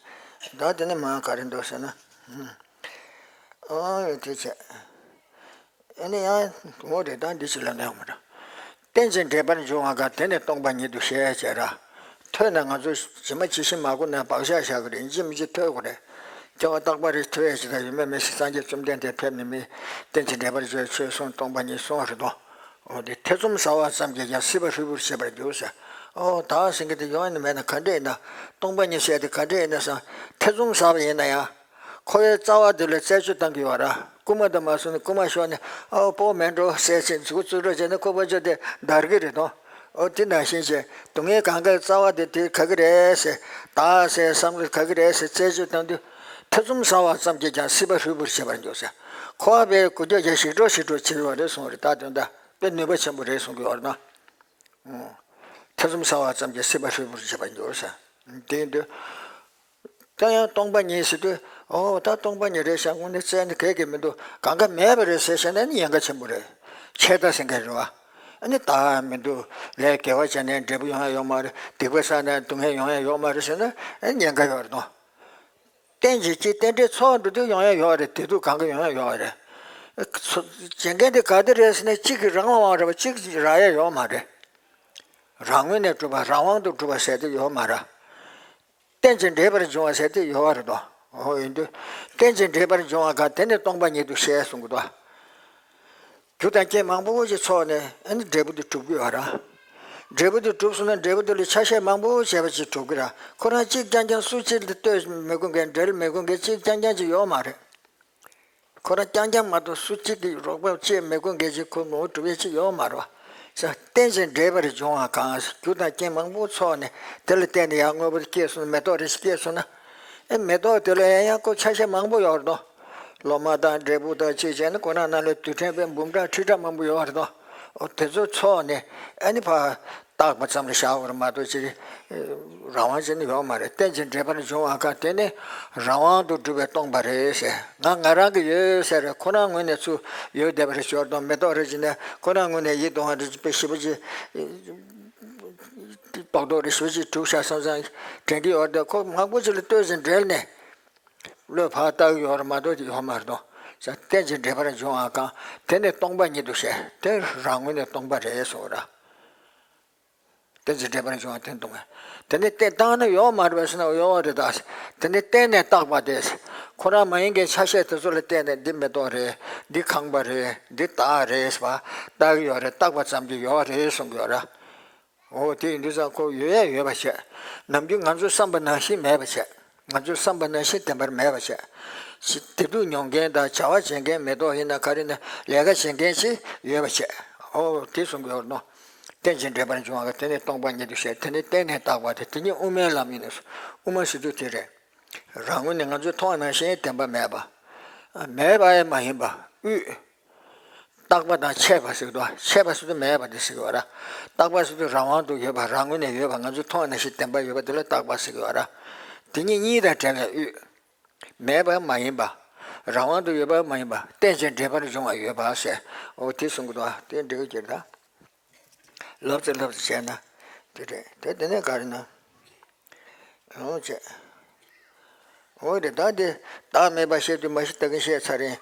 ད་དེ་ནས་མ་ག་རེ་འདུག་ཟེར་ན། ཨུམ། འོ་དེ་བྱས། ཨ་ནི་ཡང་འོ་རེད། ད་འདི་ཅི་ལ་ནས་འོང་མ་རེད། རྟེན་ཅིང་འབྲེལ་པར་འབྱུང་བ་གང་། དེ་ནི་སྟོང་པ་ཉིད་དུ་ཤེས་བྱས་ར། ཐོས་ན་ང་ཚོ་ཇི་མ་ཇི་བཞིན་མ་གོ་ན་བག་ཆགས་བཞག་གི་རེད། ཡིན་གཅིག་མིན་གཅིག་ཐོས་དགོས་རེད། སྐྱེ་བ་རྟག་པ་རེ་ཐོས་ཡ་ཇི་ལྟར་ཡོད་མེད་མི་ཤེས། སངས་རྒྱས་བཅོམ་ལྡན་འདས་ཕེབས་ནས་མི་རྟེན་ཅིང་འབྲེལ་པར་འབྱུང་བའི་ཆོས་གསུངས། སྟོང་པ་ཉིད་གསུངས་རེད་དོ། འོ་དེ་ཐེ་ཚོམ་ཟ་བ་ཙམ་གྱིས་ཀྱང་སྲིད་པ་ཧྲིལ་པོར་བྱེད་པར་འགྱུར་ཟེར། འོ་ད་ཟེར་མཁན་དེ་ཡོང་ཡ་ནི་མེད་ན་ག་འདྲ་ཡིན་ན། སྟོང་པ་ཉིད་ཟེར་དེ་ག་འདྲ་ཡིན་ན་བསམ། ཐེ་ཚོམ་ཟ་བ་ཡིན་ན་ཡང་། ཁོ་བོའི་རྩ་བ་དེ་ལ་རྩད་གཅོད་གཏང་གི་ཡོད་ར། རྐུན་མ་དང་མ་སོང་ནས་རྐུན་མ་ཤོར་ནས་ཨའོ་སྤོ་མེད་འགྲོ་ཟེར་ཚེ་མཛུ་གུ་བཙུགས་རོགས་བྱས་ན་ཁོ་བོ་ཅོ་དེ་འདར་གི་རེད་དོ། ཨོ་དེ་ནང་བཞིན་བྱས་སྡུག་བསྔལ་གང་གའི་རྩ་བ་དེ་དེ་ག་གི་རེད་ཟེར། བདག་ཟེར་བསམ་བློ་ག་གི་རེད་ཟེར་རྩད་གཅོད་གཏང་དུས་ཐེ་ཚོམ་ཟ་བ་ཙམ་གྱིས་ཀྱང་སྲིད་པ་ཧྲིལ་པོར་བྱེད་པར་འགྱུར་ཟེར། འཁོར་བ་པའི་འགུལ་སྐྱོད་ཀྱང་ཞིག་འགྲོ་ཞིག་འགྲོ་བྱེད་ཀྱི་ཡོད་རེད་གསུངས་རེད། ད་དོན་དག་དཔེ་ནུས་པ་ཆེན་པོ་རེད་གསུང་གི་ཡོད་རེད་ན། ཐེ་ཚོམ་ཟ་བ་ཙམ་གྱིས་སྲིད་པ་ཧྲིལ་པོར་བྱེད་པར་འགྱུར་ཟེར། དེ་ཡིན་དུས། ད་ཡང་སྟོང་པ་ཉིད་ཟེར་དུས་ཨོ་ད་སྟོང་པ་ཉིད་རེད་ཤག་དངོས་གནས་བཙལ་ནས་གལ་གལ་མི་འདུག་གང་ག་མེད་པ་རེད་ཟེར་བཤད་ན་ནི་ཉེན་ཁ་ཆེན་པོ་རེད། ཆད་ལྟ་ཟེར་མཁན་རེད་བ། ཨ་ནི་ད་མི་འདུག་ལས་དགེ་བ་བྱས་ནས་འབྲས་བུ་ཡོང་ཡ་ཡོད་མ་རེད། སྡིག་པ་བསགས་ནས་སྡུག་བསྔལ་ཡོང་ཡ་ཡོད་མ་རེད་ཟེར་ན་ཨ་ནི་ཉེན་ཁ་ཡོད་རེད་དོ། རྟེན་གྱི་སྤྱི་རྟེན་འབྲེལ་ཚོགས་འགྲོ་དུས་ཡོང་ཡ་ཡོད་རེད། བདེ་སྡུག་གང་ག་ཡོང་ཡ་ཡོད་རེད། ཚོ་བྱེད་མཁན་དེ་ག་དེ་རེད་ཟེར་ན་གཅིག་གི་རང་དབང་རེད་བ། གཅིག་རག་ཡ་ཡོད་མ་རེད། རང་ངོས་ནས་གྲུབ་པ་རང་དབང་དུ་གྲུབ་པ་ཟེར་དེ་ཡོད་མ་རེད། རྟེན་ཅིང་འབྲེལ་པར་འབྱུང་བ་ཟེར་དེ་ཡོད་རེད་དོ། འོ་ཡིན་དུས། རྟེན་ཅིང་འབྲེལ་པར་འབྱུང་བ་གང་། དེ་ནི་སྟོང་པ་ཉིད་དུ་ཤེས་གསུང་གི་འདུག་རྒྱུ་དང་རྐྱེན་མང་པོ་ཞིག་ཚོགས་ནས་ཨ་ནི་འབྲས་བུ་དེ་གྲུབ་ཀྱི་ཡོད་ར། འབྲས་བུ་དེ་གྲུབ་སོང་ན་འབྲས་བུ་དེ་ལ་ཆ་ཤས་མང་པོ་བྱས་པ་ཅིག་གྲུབ་ཀྱི་ར། ཁོ་རང་གཅིག་རྐྱང་རྐྱང་སུ་གཅིག་ལ་ལྟོས་མི་དགོས་མཁན་འབྲེལ་མི་དགོས་མཁན་གཅིག་རྐྱང་རྐྱང་ཅིག་ཡོད་མ་རེད། ཁོ་རང་རྐྱང་རྐྱང་མ་གཏོགས་སུ་གཅིག་གིས་རོགས་པ་བྱེད་མི་དགོས་མཁན་ཅིག་ཁོ་ངོ་བོ་གྲུབ་ཡས་ཅིག་ཡོད་མ་རེད་བ། ས་རྟེན་ཅིང་འབྲེལ་པར་འབྱུང་བ་གང་། རྒྱུ་དང་རྐྱེན་མང་པོ་ཚོགས་ནས་དེ་ལ་བརྟེན་ནས་ཡང་དངོས་པོ་དེ་སྐྱེས་སོང་ན་མེ་ཏོག་རེ་ཞིག་སྐྱེས་སོང་ན། ཨེ་མེ་ཏོག་དེ་ལ་ཡང་ཡང་ཁོ་ཆ་ཤས་མང་པོ་ཡོད་རེད་དོ། ལོ་མ་དང་འབྲས་བུ་དང་གཅིག་བྱས་ན་ཁོ་རང་ནང་ལ་རྡུལ་ཕྲན་དཔེ་འབུམ་ཕྲག་ཁྲི་ཕྲག་མང་པོ་ཡོད་རེད་དོ། འོ་དེ་ཚོ་ཚོགས་ནས་ཨ་ནི་ཕ། བཏགས་པ་ཙམ་ལ་བཞག་པར་མ་གཏོགས་ཅིག་རང་དབང་ཅན་ནི་ཡོད་མ་རེད། རྟེན་ཅིང་འབྲེལ་པར་འབྱུང་བ་གང་། དེ་ནི་རང་དབང་དུ་གྲུབ་པས་སྟོང་པ་རེད་ཟེར། ང་ང་རང་གི་ཡོད་ཟེར་རེད། ཁོ་རང་ངོས་ནས་ཚུར་ཡོད་བསྡད་པ་རེད། ཞོར་དུ་མེ་ཏོག་རེ་བྱིན་ནས་ཁོ་རང་ངོས་ནས་ཡིད་དུ་འོང་བ་རེ་དཔེ་ཞིབ་པོ་ཅིག་རྟོག་རྟོག་རེ་ཞིབ་པོ་ཅིག་གྲུབ་ཤག་བསམ་བསམ་དྲན་གྱི་ཡོད་རེད། ཁོ་མང་པོ་ཅིག་ལ་ལྟོས་ཟིན་འབྲེལ་ནས། བློས་ཕར་བཏགས་ཡོད་རེད་མ་གཏོགས་ཡོད་མ་རེད་དོ། ས་རྟེན་ཅིང་འབྲེལ་པར་འབྱུང་བ་གང་། དེ་ནི་སྟོང་པ་ཉིད་དུ་ཤེས། དེ་རང་ངོས་ནས་སྟོང་པ་རེད་ཟེར་བ་ར། རྟེན་ཅིང་འབྲེལ་པར་འབྱུང་བ་དེ་སྟོང་པ། དེ་ནི་རྟེན་བཏགས་ན་ཡོད་མ་རེད་པས་ཟེར་ན་ཡོད་རེད་ད། དེ་ནི་རྟེན་ནས་བཏགས་པ་དེ། ཁོ་རང་མ་ཡིན་མཁན་ཆ་ཤས་དེ་ཚོ་ལ་བརྟེན་ནས་འདི་མེ་ཏོག་རེད། འདི་ཁང་པ་རེད། འདི་བདག་རེད་ཟེར་བ། བཏགས་ཡོད་རེད། བཏགས་པ་ཙམ་གྱིས་ཡོད་རེད་གསུང་གི་ཡོད་ར། འོ་དེ་ཡིན་དུས་ཙང་ཁོ་ཡོད་ཡ་ཡོད་པ་བྱས། ནམ་རྒྱུན་ང་ཚོའི་བསམ་པ་ནང་བཞིན་མེད་པ་བྱས། ང་ཚོའི་བསམ་པ་ནང་བཞིན་བདེན་པར་མེད་པ་བྱས། ཞི་བདེ་སྡུག་མྱོང་མཁན་དང་བྱ་བ་བྱེད་མཁན་མེ་ཏོག་ཡིན་ན་ག་རེ་ན་ལས་ཀ་བྱེད་མཁན་ཞིག་ཡོད་པ་བྱས། འོ་དེ་གསུང་གི་ཡོད་ནོ། རྟེན་ཅིང་འབྲེལ་པར་འབྱུང་བ་གང་། དེ་ནི་སྟོང་པ་ཉིད་དུ་ཤེས། དེ་ནི་རྟེན་ནས་བཏགས་པ་སྟེ། དེ་ཉིད་དབུ་མའི་ལམ་ཡིན་ནོ། དབུ་མ་ཟེར་དུས་དེ་རེད། རང་ངོས་ནས་ང་ཚོས་མཐོང་བ་ནང་བཞིན་བདེན་པ་མེད་པ། མེད་པ་ཡང་མ་ཡིན་པ་དབུས། རྟག་པ་དང་ཆད་པ་ཟེར་གི་འདུག་ཆད་པ་ཟེར་དུས་མེད་པ་དེ་ཟེར་གི་ཡོད་ར། རྟག་པ་ཟེར་དུས་རང་དབང་དུ་ཡོད་པ། རང་ངོས་ནས་ཡོད་པ། ང་ཚོས་མཐོང་བ་ནང་བཞིན་བདེན་པ་ཡོད་པ་དེ་ལ་རྟག་པ་ཟེར་གི་ཡོད་ར། དེ་གཉིས་གཉིས་དང་བྲལ་བའི་དབུས། མེད་པ་མ་ཡིན་པ། རང་དབང་དུ་ཡོད་པ་མ་ཡིན་པ་རྟེན་ཅིང་འབྲེལ་པར་འབྱུང་བ་ཡོད་པ་ཟེར། འོ་དེ་གསུང་གི་འདུག་དེ་འགྲིག་གི་ད། ལབ་ཙེ་ལབ་ཙེ་བྱས་ན་དེ་རེད་དེ། དེ་ནས་ག་རེ་ན། འོ་བྱས། འོ་རེད་ད། དེ་བདག་མེད་པ་བཤད་དུས་མ་གཞི་ད་གིན་བཤད་ཚར་རེད།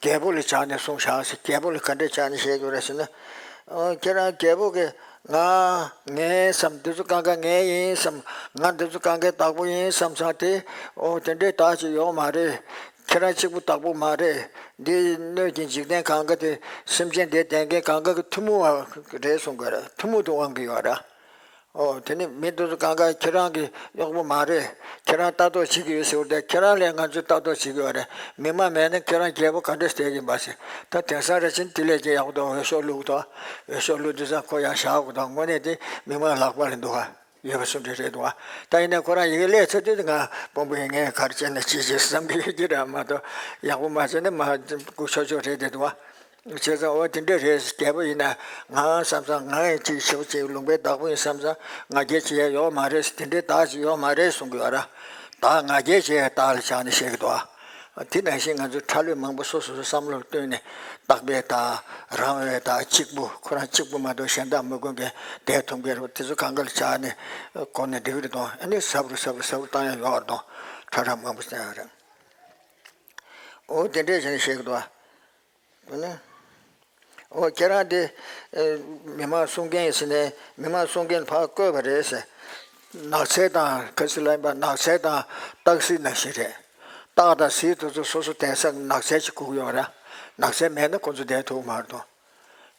རྒྱལ་པོ་ལ་ཆགས་ནས་གསུངས་བཞག་ཟེར། རྒྱལ་པོ་ལ་ག་འདྲས་ཆགས་ནས་བཤད་དགོས་རེད་ཟེར་ན། འོ་ཁྱེད་རང་རྒྱལ་པོ་གིས་ང་ངའི་བསམ་འདི་ཚོ་གང་ག་ངའི་ཡིན་བསམ། ང་འདི་ཚོ་གང་གའི་བདག་པོ་ཡིན་བསམ་ཙང་དེ། འོ་དེ་འདྲའི་བདག་ཅིག་ཡོད་མ་རེད། ཁྱེད་རང་གཅིག་པུ་བདག་པོ་མ་རེད། འདི་སྣོད་ཀྱི་འཇིག་རྟེན་གང་ག་དེ་སེམས་ཅན་དེ་ལྡན་མཁན་གང་ག་གི་ཐུན་མོང་བ་རེད་གསུང་དགོས་རེད། ཐུན་མོང་དུ་དབང་གི་ཡོད་རེད། ཨོ་དེ་ནི་མི་འདི་ཚོ་གང་ག་ཁྱེད་རང་གི་གཡོག་པོ་མ་རེད། ཁྱེད་རང་ལྟ་རྟོག་བྱེད་ཀྱི་ཡོད་ཟེར་བ་དེ། ཁྱེད་རང་ལས་ང་ཚོས་ལྟ་རྟོག་བྱེད་ཀྱི་ཡོད་རེད། མི་མ་མེད་ན་ཁྱེད་རང་རྒྱལ་པོ་ག་འདྲ་བསྡད་ཀྱི་ཡིན་པ་ཟེར། ད་དེང་སང་ར་ཆེན་དེ་ལས་ཀྱང་ཡག་པོ་འདུག་འོས་ཤོག་བླུགས་དང་། འོས་ཤོག་བླུགས་དུས་ཙང་ཁོ་ཡང་བཞག་དགོས་དང་། དངོས་གནས་དེ་མི་མང་ལག་པ་ལ་འདུག་ག་ཡོད་པ་སུ་འདྲ་རེད་འདུག་ག་ད་ཡིན་ན་ཁོ་རང་ཡི་གེ་ལས་ཚར་དུས་ང་དཔོན་པོ་ཡིན་ངས་ག་རེ་བྱས་ན་ཅི་བྱེད་བསམ་གྱི་ཡོད་ཀྱི་རེད་མ་གཏོགས། ཡག་པོ་མ་བྱས་ན་མ་སྒུག་ཆོག་ཆོག་རེད་བསྡད་འདུག་ག་བྱས་ཙང་འོ་དེ་འདྲ་རེད། རྒྱལ་པོ་ཡིན་ན་ང་བསམ་ཙང་ང་ཡང་ཅིག་ཞེ་པོ་ཅིག་ལུང་པའི་བདག་པོ་ཡིན་བསམ་ཙང་ང་རྒྱལ་བྱེད་ཡ་ཡོད་མ་རེད་ཟེར། དེ་འདྲའི་བདག་ཅིག་ཡོད་མ་རེད་གསུང་གི་ཡོད་ར། བདག་ང་རྒྱལ་བྱེད་ཡ་བདག་ལ་ཆགས་ནས་བཤད་ཀྱི་འདུག་ཨ། དེ་ནང་བཞིན་ང་ཚོའི་ཁྲ་ལོས་མང་པོ་སོ་སོ་སོ་བསམ་བློར་བཏོན་ནས་རྟག་པའི་བདག་རང་བའི་བདག་གཅིག་པུ་ཁོ་རང་གཅིག་པུ་མ་གཏོགས་གཞན་དག་མི་དགོས་མཁན་བསྡད་ཐུབ་མཁན་རེད་པ། དེ་ཚོ་གང་ག་ལ་ཆགས་ནས་གོ་ནས་འགྲིག་གི་རེད་དོ། ཨ་ནི་ཟབ་རུ་ཟབ་རུ་ཟབ་རུ་བཏང་ཡ་ཡོད་རེད་དོ། ཁྲ་ཁྲ་མང་པོ་བསྟན་ཡ་རེད། འོ་དེ་འདྲས་བྱས་ནས་བཤད་ཀྱི་འདུག་ཨ། ཨོ་ཁྱེད་རང་དེ་མི་མང་གསུང་མཁན་ཟེར་ནས་མི་མང་གསུང་མཁན་ཕར་བསྐོས་པ་རེད་ཟེར། ནགས་ཚལ་དང་ག་ཚོད་ལ་ཡིན་པ། ནགས་ཚལ་དང་སྟག་གཟིག་ནང་བཞིན་རེད། སྟག་དང་གཟིག་དེ་ཚོ་སོ་སོ་བསྡད་ས་ནགས་ཚལ་ཅིག་དགོས་ཀྱི་ཡོད་རེད། ནགས་ཚལ་མེད་ན་ཁོ་ཚོ་བསྡད་ཐུབ་མ་རེད་དོ།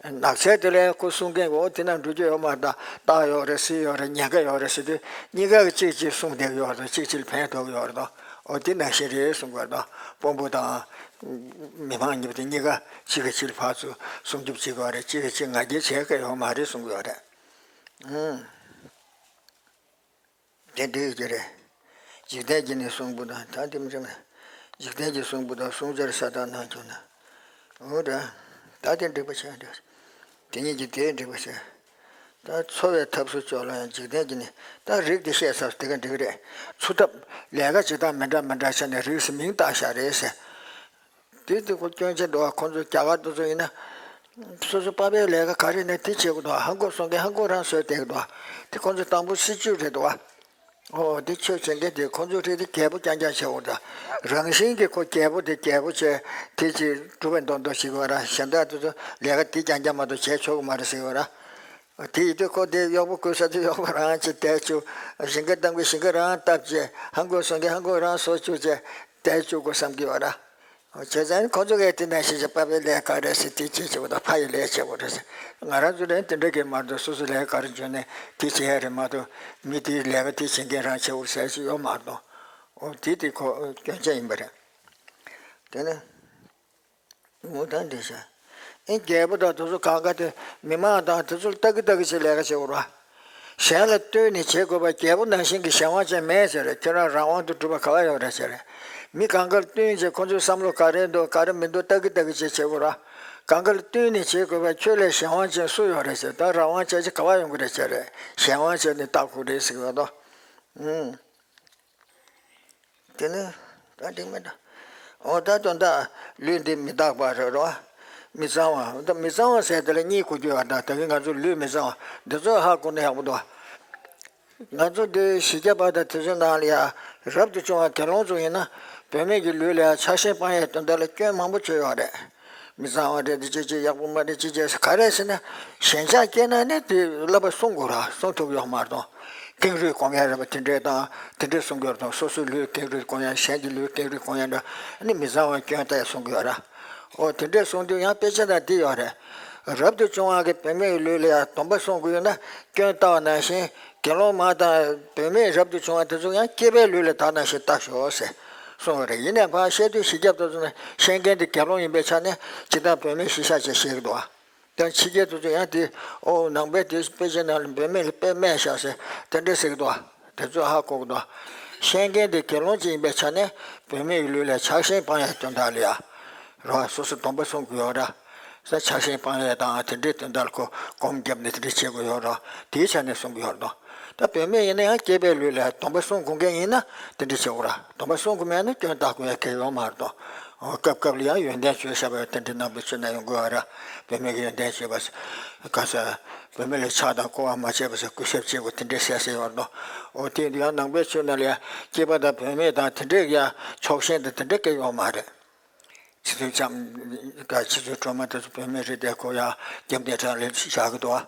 ནགས་ཚལ་དེ་ལ་ཁོ་གསུང་མཁན་གོ་དེ་ན་འགྲོ་རྒྱུ་ཡོད་མ་རེད་ད། སྟག་ཡོད་རེད། གཟིག་ཡོད་རེད། ཉེན་ཁ་ཡོད་རེད་ཟེར་དུས་གཉིས་ཀ་གིས་གཅིག་གཅིག་གསུང་བསྡད་ཀྱི་ཡོད་རེད་དོ། གཅིག་གཅིག་ལ་ཕན་ཐོགས་ཀྱི་ཡོད་རེད་དོ། ཨོ་དེ་ནང་བཞིན་རེད་གསུང་དགོས་རེད་དོ། དཔོན་པོ་དང་མི་མང་གཉིས་པོ་དེ་གཉིས་ཀ་གཅིག་གིས་གཅིག་ལ་ཕར་ཚུར་སྲུང་སྐྱོབ་བྱེད་དགོས་རེད། གཅིག་གིས་གཅིག་ང་རྒྱལ་བྱེད་མཁན་ཡོད་མ་རེད་གསུང་གི་ཡོད་རེད། ཨང་། དེ་འགྲིག་གི་རེད། འཇིག་རྟེན་གྱི་ནི་གསུང་པོ་དང་ད་དེ་མི་འདྲ་མེད། འཇིག་རྟེན་གྱི་གསུང་པོ་དང་གསུང་སྦྱོར་ས་དང་ནང་ཁྱོད་ན། འོ་རེད། ད་དེ་འགྲིག་པ་ཆགས་འགྲིག་དེ་གཉིས་ཀྱི་དེ་འགྲིག་པ་ཆགས། ད་འཚོ་བའི་ཐབས་སུ་སྤྱོད་ལ་ཡང་འཇིག་རྟེན་གྱི་ནི་ད་རིགས་དེ་བཤད་ཚར་དེ་ག་འགྲིག་རེད། འཚོ་ཐབས་ལས་ཀ་བྱེད་སྟངས་མི་འདྲ་མི་འདྲ་བྱས་ནས་རིགས་སུ་མིང་བཏགས་བཞག་རེད་ཟེར། དེ་དེ་ཁོ་སྐྱོན་ཆེ་འདུག་བ། ཁོང་ཚོ་རྒྱ་གར་དེ་ཚོ་ཡིན་ན། སོ་སོ་པ་ཕའི་ལས་ཀ་ག་རེ་ནས་དེ་བྱེད་དགོས་འདུག་བ། ཧང་གོ་སོང་གི་ཧང་གོ་རང་བཟོས་བསྡད་ཀྱི་འདུག་བ། དེ་ཁོང་ཚོ་དང་པོ་སྲིད་ཇུས་རེད་འདུག་བ། ཨོ་དེ་ཆོས་བྱེད་མཁན་དེ་ཁོང་ཚོ་རེད་དེ་རྒྱལ་པོ་རྐྱང་རྐྱང་བྱེད་འོ་ད། རང་བཞིན་གྱིས་ཁོ་རྒྱལ་པོ་དེ་རྒྱལ་པོ་བྱས་དེ་ཅིག་སྒྲུབ་པའི་མདོག་མདོག་བྱེད་ཀྱི་བ་ར། གཞན་དག་དེ་ཚོ་ལས་ཀ་དེ་རྐྱང་རྐྱང་མ་གཏོགས་བྱས་ཆོག་གི་མ་རེད་ཟེར་གྱི་བ་ར། དེ་ཡིན་དུས་ཁོ་དེ་གཡོག་པོ་བསྐོས་ས་དེ་གཡོག་པོ་རང་ཅིག་བསྡད་བཅུག་ཞིང་ཁ་གཏམ་གི་ཞིང་ཁ་རང་བཏབ་བྱས། ཧང་གོ་སོང་གི་ཧང་གོ་རང་བཟོ་བཅུག་བྱས་བསྡད་བཅུག་དགོས་བསམ་གྱི་བ་ར། བྱས་ཙང་ཁོ་ཚོ་གས་དེ་ནང་བཞིན་གྱི་པ་ཕའི་ལས་ཀ་རེད་ཟེར་དེ་བྱེད་བྱེད་པ་དང་ཕ་ཡི་ལས་བྱེད་དགོས་རེད་ཟེར། ང་རང་ཚོ་ལས་དེ་འདྲ་གས་མ་གཏོགས་སོ་སོ་ལས་ཀ་རེ་འཇོན་ནས་དེ་བྱེད་ཡ་རེད་མ་གཏོགས་མི་དེའི་ལས་ཀ་དེ་བྱེད་མཁན་རང་བྱེད་དགོས་ཟེར་ཞིག་ཡོད་མ་གཏོགས། འོ་དེ་དེ་ཁོ་སྐྱོན་ཆ་ཡིན་པ་རེད། དེ་ནས་ངོ་ཐང་དེ་བྱ། ཨེ་རྒྱལ་པོ་དང་དེ་ཚོ་གང་ག་དེ་མི་མང་དང་དེ་ཚོར་ལྟ་གི་ལྟ་གི་བྱེད་ལས་ཀ་བྱེད་དགོས་ར། གཞན་ལ་བསྟུན་ནས་བྱེད་དགོས་པ་རྒྱལ་པོ་ནང་བཞིན་གྱི་གཞན་དབང་ཅན་མེད་ཟེར་རེད། ཁྱོད་རང་རང་དབང་དུ་གྲུབ་པ་ག་བ་ཡོད་རེད་ཟེར་རེད། མི་གང་གར་བསྟུན་བྱས་ཁོ་ཚོའི་བསམ་བློ་ག་རེ་འདུག་ག་རེ་མི་འདུག་ལྟ་གི་ལྟ་གི་བྱེད་བྱེད་དགོས་ར། གང་གར་བསྟུན་ནས་བྱེད་དགོས་པ་ཁྱོད་ལས་གཞན་དབང་ཅན་སུ་ཡོད་རེད་ཟེར། ད་རང་དབང་ཅན་ཅིག་ག་བ་ཡོང་གི་རེད་ཟེར་རེད། གཞན་དབང་ཅན་ནི་ལྟ་དགོས་རེད་ཟེར་གི་ཡོད་དོ། ཨུམ། དེ་ནི་ད་འགྲིག་མེད་འགྲོ། འོ་ད་དོན་དག་ལུས་འདི་མི་རྟག་པ་རེད་རོ། མི་གཙང་བ། ད་མི་གཙང་བ་ཟེར་དེ་ལ་གཉིས་གོ་རྒྱུ་ཡོད་པ་དང་ད་གིན་ང་ཚོ་ལུས་མི་གཙང་བ་འདི་ཚོ་ཧ་གོ་ན་ཡག་པོ་འདུག་ང་ཚོ་འདི་གཞི་རྒྱ་བ་དང་དེ་ཚོའི་ནང་ལ་ཡ་རབ་ཏུ་བྱུང་བ་དགེ་སློང་ཚོ་ཡིན་ན་བུད་མེད་ཀྱི་ལུས་ལ་ཡ་ཆགས་ཞེན་སྤང་ཡའི་དོན་དག་ལ་སྐྱོན་མང་པོ་བརྗོད་ཡོད་རེད། མི་གཙང་བ་རེད་འདི་ཅི་བྱེད་ཡག་པོ་མ་རེད་ཅི་བྱེད་ཟེར་ག་རེ་ཟེར་ན་ཞེན་ཆགས་སྐྱེས་ན་ནི་དེ་བསླབ་པ་སྲུང་དགོས་ར་སྲུང་ཐུབ་ཡོད་མ་རེད་དོ། ཀེང་རུས་སྒོམ་ཡ་རེད་པ་དེ་འདྲས་དང་དེ་འདྲས་གསུང་གི་ཡོད་རེད་དོ། སོ་སོའི་ལུས་ཀེང་རུས་སྒོམ་ཡ་གཞན་གྱི་ལུས་ཀེང་རུས་སྒོམ་ཡ་འདྲ་ནི་མི་གཙང་བ་སྐྱོན་ལྟ་ཡ་གསུང་གི་ཡོད་ར། ཨོ་དེ་འདྲས་གསུང་དུས་ཡང་དཔེ་ཆ་ནང་འདི་ཡོད་རེད། རབ་ཏུ་བྱུང་བ་གི་བུད་མེད་ཀྱི་ལུས་ལ་ཡང་སྡོམ་པ་སྲུང་དགོས་ཡོད་ན་སྐྱོན་བལྟ་བ་ནང་བཞིན་དགེ་སློང་མ་དང་བུད་མེད་རབ་ཏུ་བྱུང་བ་དེ་ཚོ་ཡང་སྐྱེས་པའི་ལུས་ལ་ད་ནང་བཞིན་བལྟ་ཤོག་ཟེར་གསུངས་པ་རེད། ཡིན་ནའི་ཕར་བཤད་དུས་གཞི་རྒྱབ་ཏུ་བྱུང་ན་བཤད་མཁན་དེ་དགེ་སློང་ཡིན་པའི་ཆ་ནས་ཇི་ལྟར་བུད་མེད་གཞི་བཞག་བྱས་བཤད་ཀྱི་འདུག་བ། ད་ཕྱི་རྒྱལ་དེ་ཚོ་ཡང་དེ་ཨོ་ནང་པའི་དེ་དཔེ་ཆའི་ནང་ལ་བུད་མེད་ལ་དཔེ་སྨད་བཞག་ཟེར་དེ་འདྲ་ཟེར་གྱི་འདུག་བ། དེ་ཚོས་ཧ་གོ་གི་འདུག་བཤད་མཁན་དེ་དགེ་སློང་ཅིག་ཡིན་པའི་ཆ་ནས་བུད་མེད་ཀྱི་ལུས་ལ་ཆགས་ཞེན་སྤང་ཡའི་དོན་དག་ལ་ཡ། རོ་སོ་སོ་སྡོམ་པ་སྲུང་དགོས་ཡོད་ར། ས་ཆགས་ཞེན་སྤང་ཡས་དང་དེ་འདྲའི་དོན་དག་ལ་ཁོ་སྒོམ་བརྒྱབ་ནས་དེ་འདྲ་བྱེད་དགོས་ཡོད་ར། དེའི་ཆ་ནས་གསུང་གི་ཡོད་རེད་དོ། ད་བུད་མེད་ཡིན་ན་ཡང་སྐྱེས་པའི་ལུས་ལ་སྡོམ་པ་སྲུང་དགོས་མཁན་ཡིན་ན་དེ་འདྲ་བྱེད་དགོས་ར། སྡོམ་པ་སྲུང་དགོས་མེད་ན་སྐྱོན་བཏགས་དགོས་ཡ་གལ་ཡོད་མ་རེད་དོ། ཨོ། སྐབས་སྐབས་ལ་ཡང་ཡོན་ཏན་བརྗོད་བྱ་བ་དེ་འདྲའི་རྣམ་པའི་ཚུལ་ན་ཡོང་དགོས་པ་རེད། བུད་མེད་ཀྱི་ཡོན་ཏན་བརྗོད་པ་ག་ས། བུད་མེད་ལ་ཕྱག་དང་སྐོར་བ་མ་བྱས་པ་ཟེར་སྐུ་ཞབས་བྱེད་དགོས་དེ་འདྲའི་བཤད་ས་ཡོད་དོ། ཨོ། དེ་ཡང་ནང་པའི་ཚུལ་ན་ལ་ཡང་སྐྱེས་པ་དང་བུད་མེད་དང་དེ་འདྲའི་ཡང་ཕྱོགས་ཞེན་དང་དེ་འདྲའི་སྐད་ཡོད་མ་རེད། ཕྱི་ཚུལ་ཙམ་ག་ཕྱི་ཚུལ་སྒྲོལ་མ་དེ་ཚོ་བུད་མེད་རེད་དེ་ཁོ་ཡང་རྒྱབ་འདས་གྲལ་ལ་བཞག་གི་འདུག་ཨ།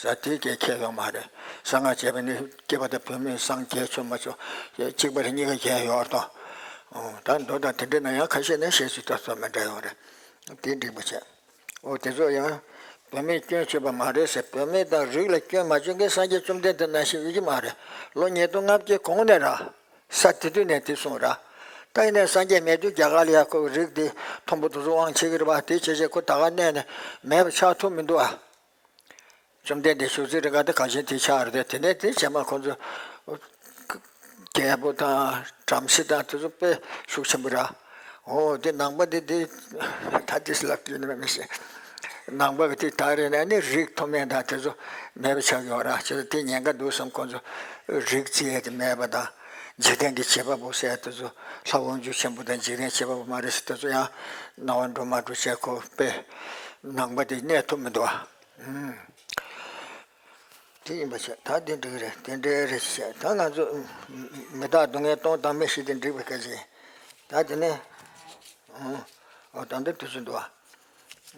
ས་དེ་སྐད་ཁྱད་ཡོད་མ་རེད། གསང་སྔགས་བྱས་པ་ནི་སྐྱེས་པ་དང་བུད་མེད་སངས་རྒྱས་ཆོས་མ་ཆོས་གཅིག་པ་རེད། གཉིས་ཀ་གྱེན་ཡོད་དོ། ཨོ། ད་མདོ་དང་དེ་འདྲའི་ནང་ཡང་ཁ་ཤས་ནས་བཤད་ཚུལ་དེ་ཚོ་མི་འདྲ་ཡོད་རེད། དེ་འགྲིག་པ་བྱས། ཨོ། དེ་ཚོ་ཡང་བུད་མེད་སྐྱོན་བརྗོད་པ་མ་རེད་ཟེར། བུད་མེད་དང་རིགས་ལ་སྐྱོན་མ་བརྗོད་མཁན་སངས་རྒྱས་བཅོམ་ལྡན་འདས་ནང་བཞིན་ཡོད་ཀྱི་མ་རེད། ལོ་ཉིས་སྟོང་ལྔ་བརྒྱའི་གོང་ནས་ར། ས་དེ་དུས་ནས་དེ་གསུངས་ར། ད་ཡིན་ནའི་སངས་རྒྱས་མེད་དུས་རྒྱ་གར་ལ་ཡ་ཁོ་རིགས་དེ་མཐོན་པོ་དེ་ཚོ་དབང་བྱེད་ཀྱི་རེད་པ། དེ་བྱས་བྱས་ཁོ་ད་ག་གནས་ནས་མེད་པ་ཆགས་ཐུབ་མི་འདུག་ཨ། བཅོམ་ལྡན་འདས་བཞུགས་ཚེ་རིང་ག་དེ་གངས་ཅན་དེ་ཆགས་རེད་དེ། དེ་ནས་དེ་རྗེས་མ་ཁོ་ཚོ་རྒྱལ་པོ་དང་བྲམ་ཟེ་དང་དེ་ཚོ་དཔེ་ཤུགས་ཆེན་པོ་ར། འོ། དེ་ནང་པ་དེ་དེ་ད་དེ་ལབ་ཀྱི་ཡིན་ན་མི་ཤེས། ནང་པ་གི་དེ་ད་རེད་ན་ནི་རིགས་མཐོ་དམན་དང་དེ་ཚོ་མེད་པ་ཆགས་ཡོད་ར། བྱས་ཙང་དེ་ཉེན་ཁ་འདུག་བསམ། ཁོ་ཚོ་རིགས་བརྩི་ཡས་དེ་མེད་པ་དང་། འཇིག་རྟེན་གྱི་བྱེད་པ་པོ་ཟེར་དེ་ཚོ་ལྷ་དབང་ཕྱུག་ཆེན་པོ་དང་འཇིག་རྟེན་བྱེད་པ་པོ་མ་རེད་ཟེར། དེ་ཚོ་ཡང་སྣང་བ་འགྲོ་མ་འགྲོ་བྱས། ཁོ་དཔེ་ནང་པ་དེ་གནས་ཐུབ་མི་འདུག་ཨ། ཨུམ། དེ་ཡིན་པ་བྱས། ད་དེ་འགྲིག་རེད། དེ་འདྲའི་རེད་བྱས། ད་ང་ཚོ་མི་རྟག་སྡུག་བསྔལ་སྟོང་དང་མེད་ཞི་སྟེ་འགྲིག་པའི་སྐད་ཆ་ཡིན། ད་དེ་ནས། ཨོ། ད་འདི་དུས་སུ་འདུག་ཨ།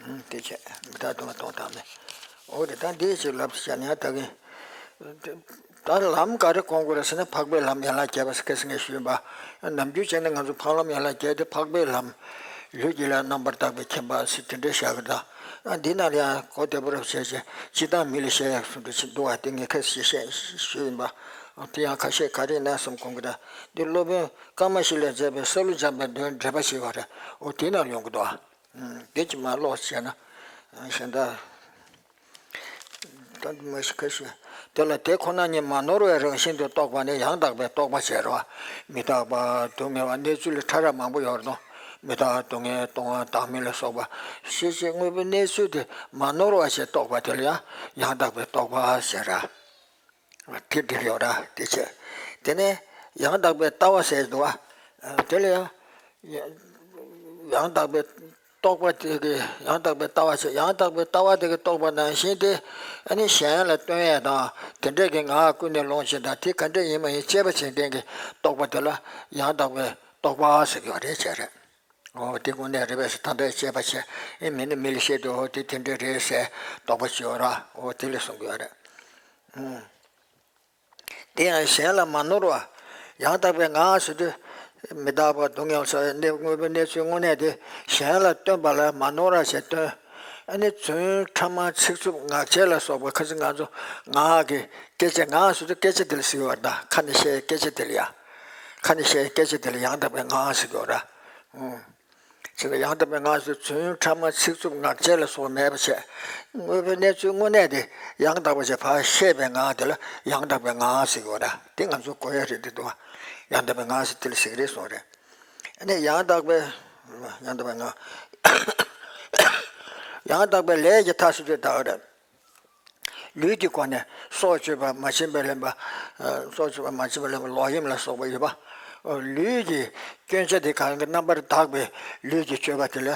ཨུམ། དེ་བྱས། མི་རྟག་སྡུག་བསྔལ་སྟོང་དང་མེད། འོ་རེད། ད་འདི་ཞིག་ལབ་བྱས་ནས་ད་གིན། ད་ལམ་ག་རེ་གོམས་དགོས་རེད་ཟེར་ན་འཕགས་པའི་ལམ་ཡན་ལག་བརྒྱད་པ་ཟེར། ཁ་སང་ངས་ཞུས་པ། ནམ་རྒྱུན་བྱས་ན་ང་ཚོ་འཕགས་ལམ་ཡན་ལག་བརྒྱད་དེ་འཕགས་པའི་ལམ། ལུས་ཀྱི་ལས་རྣམ་པར་དག་པའི་ཁྱིམ་པ་ཟེར་དེ་འདྲའི་བཞག་གི་འདུག་ཨ། འདི་ནང་ལ་ཡང་གོ་བདེ་པོ་རབ་བྱས་བྱས། སྤྱིར་བཏང་མི་ལ་བཤད་ཡག་གསུང་འདྲ་ཅིག་འདུག་ཨ། དེ་ངས་ཁ་སང་བཤད་ཞུས་ཡིན་པ། དེ་ཡང་ཁ་ཤས་ག་རེ་ཡིན་ན་བསམ་གོ་གི་རེད། འདི་སློབ་དཔོན་ཀ་མ་ཤི་ལས་མཛད་པའི་ས་ལུ་སྦྱངས་པའི་མདོའི་འགྲེལ་པ་ཞིག་ཡོད་རེད། འོ། དེ་ནང་ཡོང་གི་འདུག་ཨ། ཨུམ། དེ་ཅིག་མར་ཀློག་བྱས་ན། གཞན་དག་ད་འདི་མ་ཤི་ཁ་ཤས། དེ་ལ་དེ་ཁོ་ན་ཉིད་མ་ནོར་བའི་རང་བཞིན་དུ་རྟོགས་པ་ནི་ཡང་དག་པའི་རྟོག་པ་ཟེར་བ། མི་རྟག་པ་སྡུག་བསྔལ་བ་གནས་ཚུལ་ལ་ཕྲ་རགས་མང་པོ་ཡོད་རེད་དོ། མི་རྟག་སྡུག་བསྔལ་སྟོང་བ་བདག་མེད་ལ་སོགས་པ། ཤེས་བྱའི་དངོས་པོའི་གནས་ཚུལ་དེ་མ་ནོར་བ་ཞིག་རྟོགས་པ་དེ་ལ་ཡང་ཡང་དག་པའི་རྟོག་པ་ཟེར་ར། དེ་འགྲིག་ཡོད་ར། དེ་བྱས། དེ་ནས་ཡང་དག་པའི་ལྟ་བ་ཟེར་འདུག་བ། དེ་ལ་ཡང་ཡང་དག་པའི་རྟོག་པ་དེ་གི་ཡང་དག་པའི་ལྟ་བ་ཟེར། ཡང་དག་པའི་ལྟ་བ་དེ་གི་རྟོགས་པ་ནང་བཞིན་དེ། ཨ་ནི་གཞན་ལ་སྟོན་ཡས་དང་དེ་འདྲས་ཀྱི་ངག་ཀུན་ནས་སློང་བྱེད་དང་དེ་ག་འདྲས་ཡིན་མ་ཡིན་དཔྱད་པ་བྱེད་མཁན་གྱི་རྟོག་པ་དེ་ལ་ཡང་དག་པའི་རྟོག་པ་ཟེར་གྱི་ཡོད་རེད་བྱས་རེད། འོ། དེ་དངོས་གནས་རེད་པས་ཟེར་ད་ལྟ་དཔྱད་པ་བྱས། ཨེ། མི་ནི་མི་ལ་བཤད་དུས། འོ། དེ་དེ་འདྲ་རེད་ཟེར་རྟོག་པ་ཅིག་ཡོད་ར། འོ། དེ་ལ་གསུང་གི་ཡོད་རེད། ཨུམ། དེ་ཡང་གཞན་ལ་མ་ནོར་བ། ཡང་དག་པའི་ངག་ཟེར་དུས། མི་རྟག་པ་སྡུག་བསྔལ་ཚོར་བའི་གནས། དངོས་པོའི་གནས་ཚུལ་དངོས་གནས་དེ་གཞན་ལ་སྟོན་པ་ལ་མ་ནོར་བ་ཞེས་སྟོན། ཨ་ནི་རྫུན་ཕྲ་མ་ཚིག་རྩུབ་ངག་འཁྱལ་ལ་སོགས་པ། ཁ་ཅིག་ང་ཚོ་ངག་གི་སྐད་ཆ། ངག་ཟེར་དུས་སྐད་ཆ་དེ་ལ་ཟེར་གྱི་ཡོད་རེད་ད། ཁ་ནས་བཤད་སྐད་ཆ་དེ་ལ་ཡ། ཁ་ནས་བཤད་སྐད་ཆ་དེ་ལ་ཡང་དག་པའི་ངག་ཟེར་གྱི་ཡོད་རེད། ཨུམ། ཅེས་ཡང་དག་པའི་ངག་ཟེར། རྫུན་ཕྲ་མ་ཚིག་རྩུབ་ངག་འཁྱལ་ལ་སོགས་མེད་པ་བྱས། དངོས་པོའི་གནས་ཚུལ་དངོས་གནས་དེ་ཡང་དག་པ་བྱས་ཕར་བཤད་པའི་ངག་དེ་ལ་ཡང་དག་པའི་ངག་ཟེར་གྱི་ཡོད་རེད། དེ་ང་ཚོ་གོ་ཡ་རེད་དེ་འདུག་བ། ཡང་དག་པའི་ངག་ཟེར་དེ་ལ་ཟེར་གྱི་རེད་གསུངས་རེད། ཨ་ནི་ཡང་དག་པའི། ཡང་དག་པའི་ངག་ཡང་དག་པའི་ལས་ཀྱི་མཐའ་ཟེར་དུས་ད་ག་རེད། ལུས་ཀྱི་སྒོ་ནས་སྲོག་གཅོད་པ། མ་བྱིན་པར་ལེན་པ། ཨ། སྲོག་གཅོད་པ། མ་བྱིན་པར་ལེན་པ། ལོག་གཡེམ་ལ་སོགས་པ་ཡོད་པ། ཨ། ལུས་ཀྱི་སྐྱོན་ཆ་དེ་གང་གི་རྣམ་པར་དག་པའི་ལུས་ཀྱི་སྤྱོད་པ་དེ་ལ་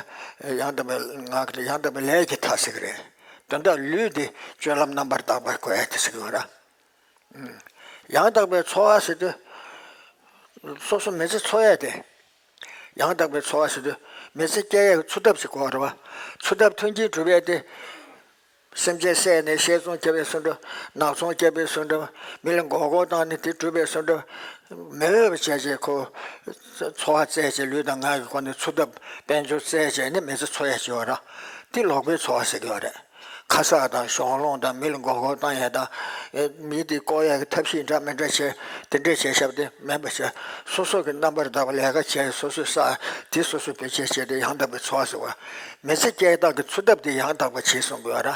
ཡང་དག་པའི་ངག་གི་ཡང་དག་པའི་ལས་ཀྱི་མཐའ་ཟེར་གྱི་རེད། དོན་དག་ལུས་དེ་སྤྱོད་ལམ་རྣམ་པར་དག་པར་གོ་ཡ་དེ་ཟེར་གྱི་ཡོད་ར། ཡང་དག་པའི་འཚོ་བ་ཟེར་དུས། སོ་སོ་མི་ཚེ་འཚོ་ཡ་དེ། ཡང་དག་པའི་འཚོ་བ་ཟེར་དུས་མི་ཚེ་སྐྱེལ་ཡའི་འཚོ་ཐབས་ཤིག་དགོས་རེད་བ། འཚོ་ཐབས་མཐུན་རྐྱེན་སྒྲུབ་ཡས་དེ། སེམས་ཅན་བསད་ནས་བཤས་ཚོང་རྒྱབ་པའི་བཟོ་འདྲ། ནག་ཚོང་རྒྱབ་པའི་བཟོ་འདྲ། མི་ལ་མགོ་སྐོར་བཏང་ནས་དེ་སྒྲུབ་པའི་བཟོ་འདྲ། མི་འོས་པ་བྱས་བྱས་ཁོ་འཚོ་བ་བཙལ་བྱས། ལུས་དང་ངག་གི་སྒོ་ནས་འཚོ་ཐབས་དཔལ་འབྱོར་བཙལ་བྱས་ནས་མི་ཚེ་འཚོ་ཡ་ཞིག་ཡོད་ར། དེ་ལོག་པའི་འཚོ་བ་ཟེར་གྱི་ཡོད་རེད། ཁ་གསག་དང་གཞུང་སློང་དང་མི་ལ་མགོ་སྐོར་བཏང་ཡས་དང་། ཨེ། མི་དེ་བཀོག་ཡས་ཀྱི་ཐབས་ཤེས་འདྲ་མི་འདྲ་བྱས། དེ་འདྲས་བྱས་བཞག་པ་དེ་མིན་པ་བྱས། སོ་སོ་གི་རྣམ་པར་དག་པ་ལས་ཀ་བྱས། སོ་སོས་བསགས་དེ་སོ་སོས་བེད་སྤྱོད་བྱས་ཏེ་ཡང་དག་པའི་འཚོ་བ་ཟེར་བ། མི་ཚེ་སྐྱེལ་སྟངས་ཀྱི་འཚོ་ཐབས་དེ་ཡང་དག་པ་བྱེད་གསུང་གི་ཡོད་ར།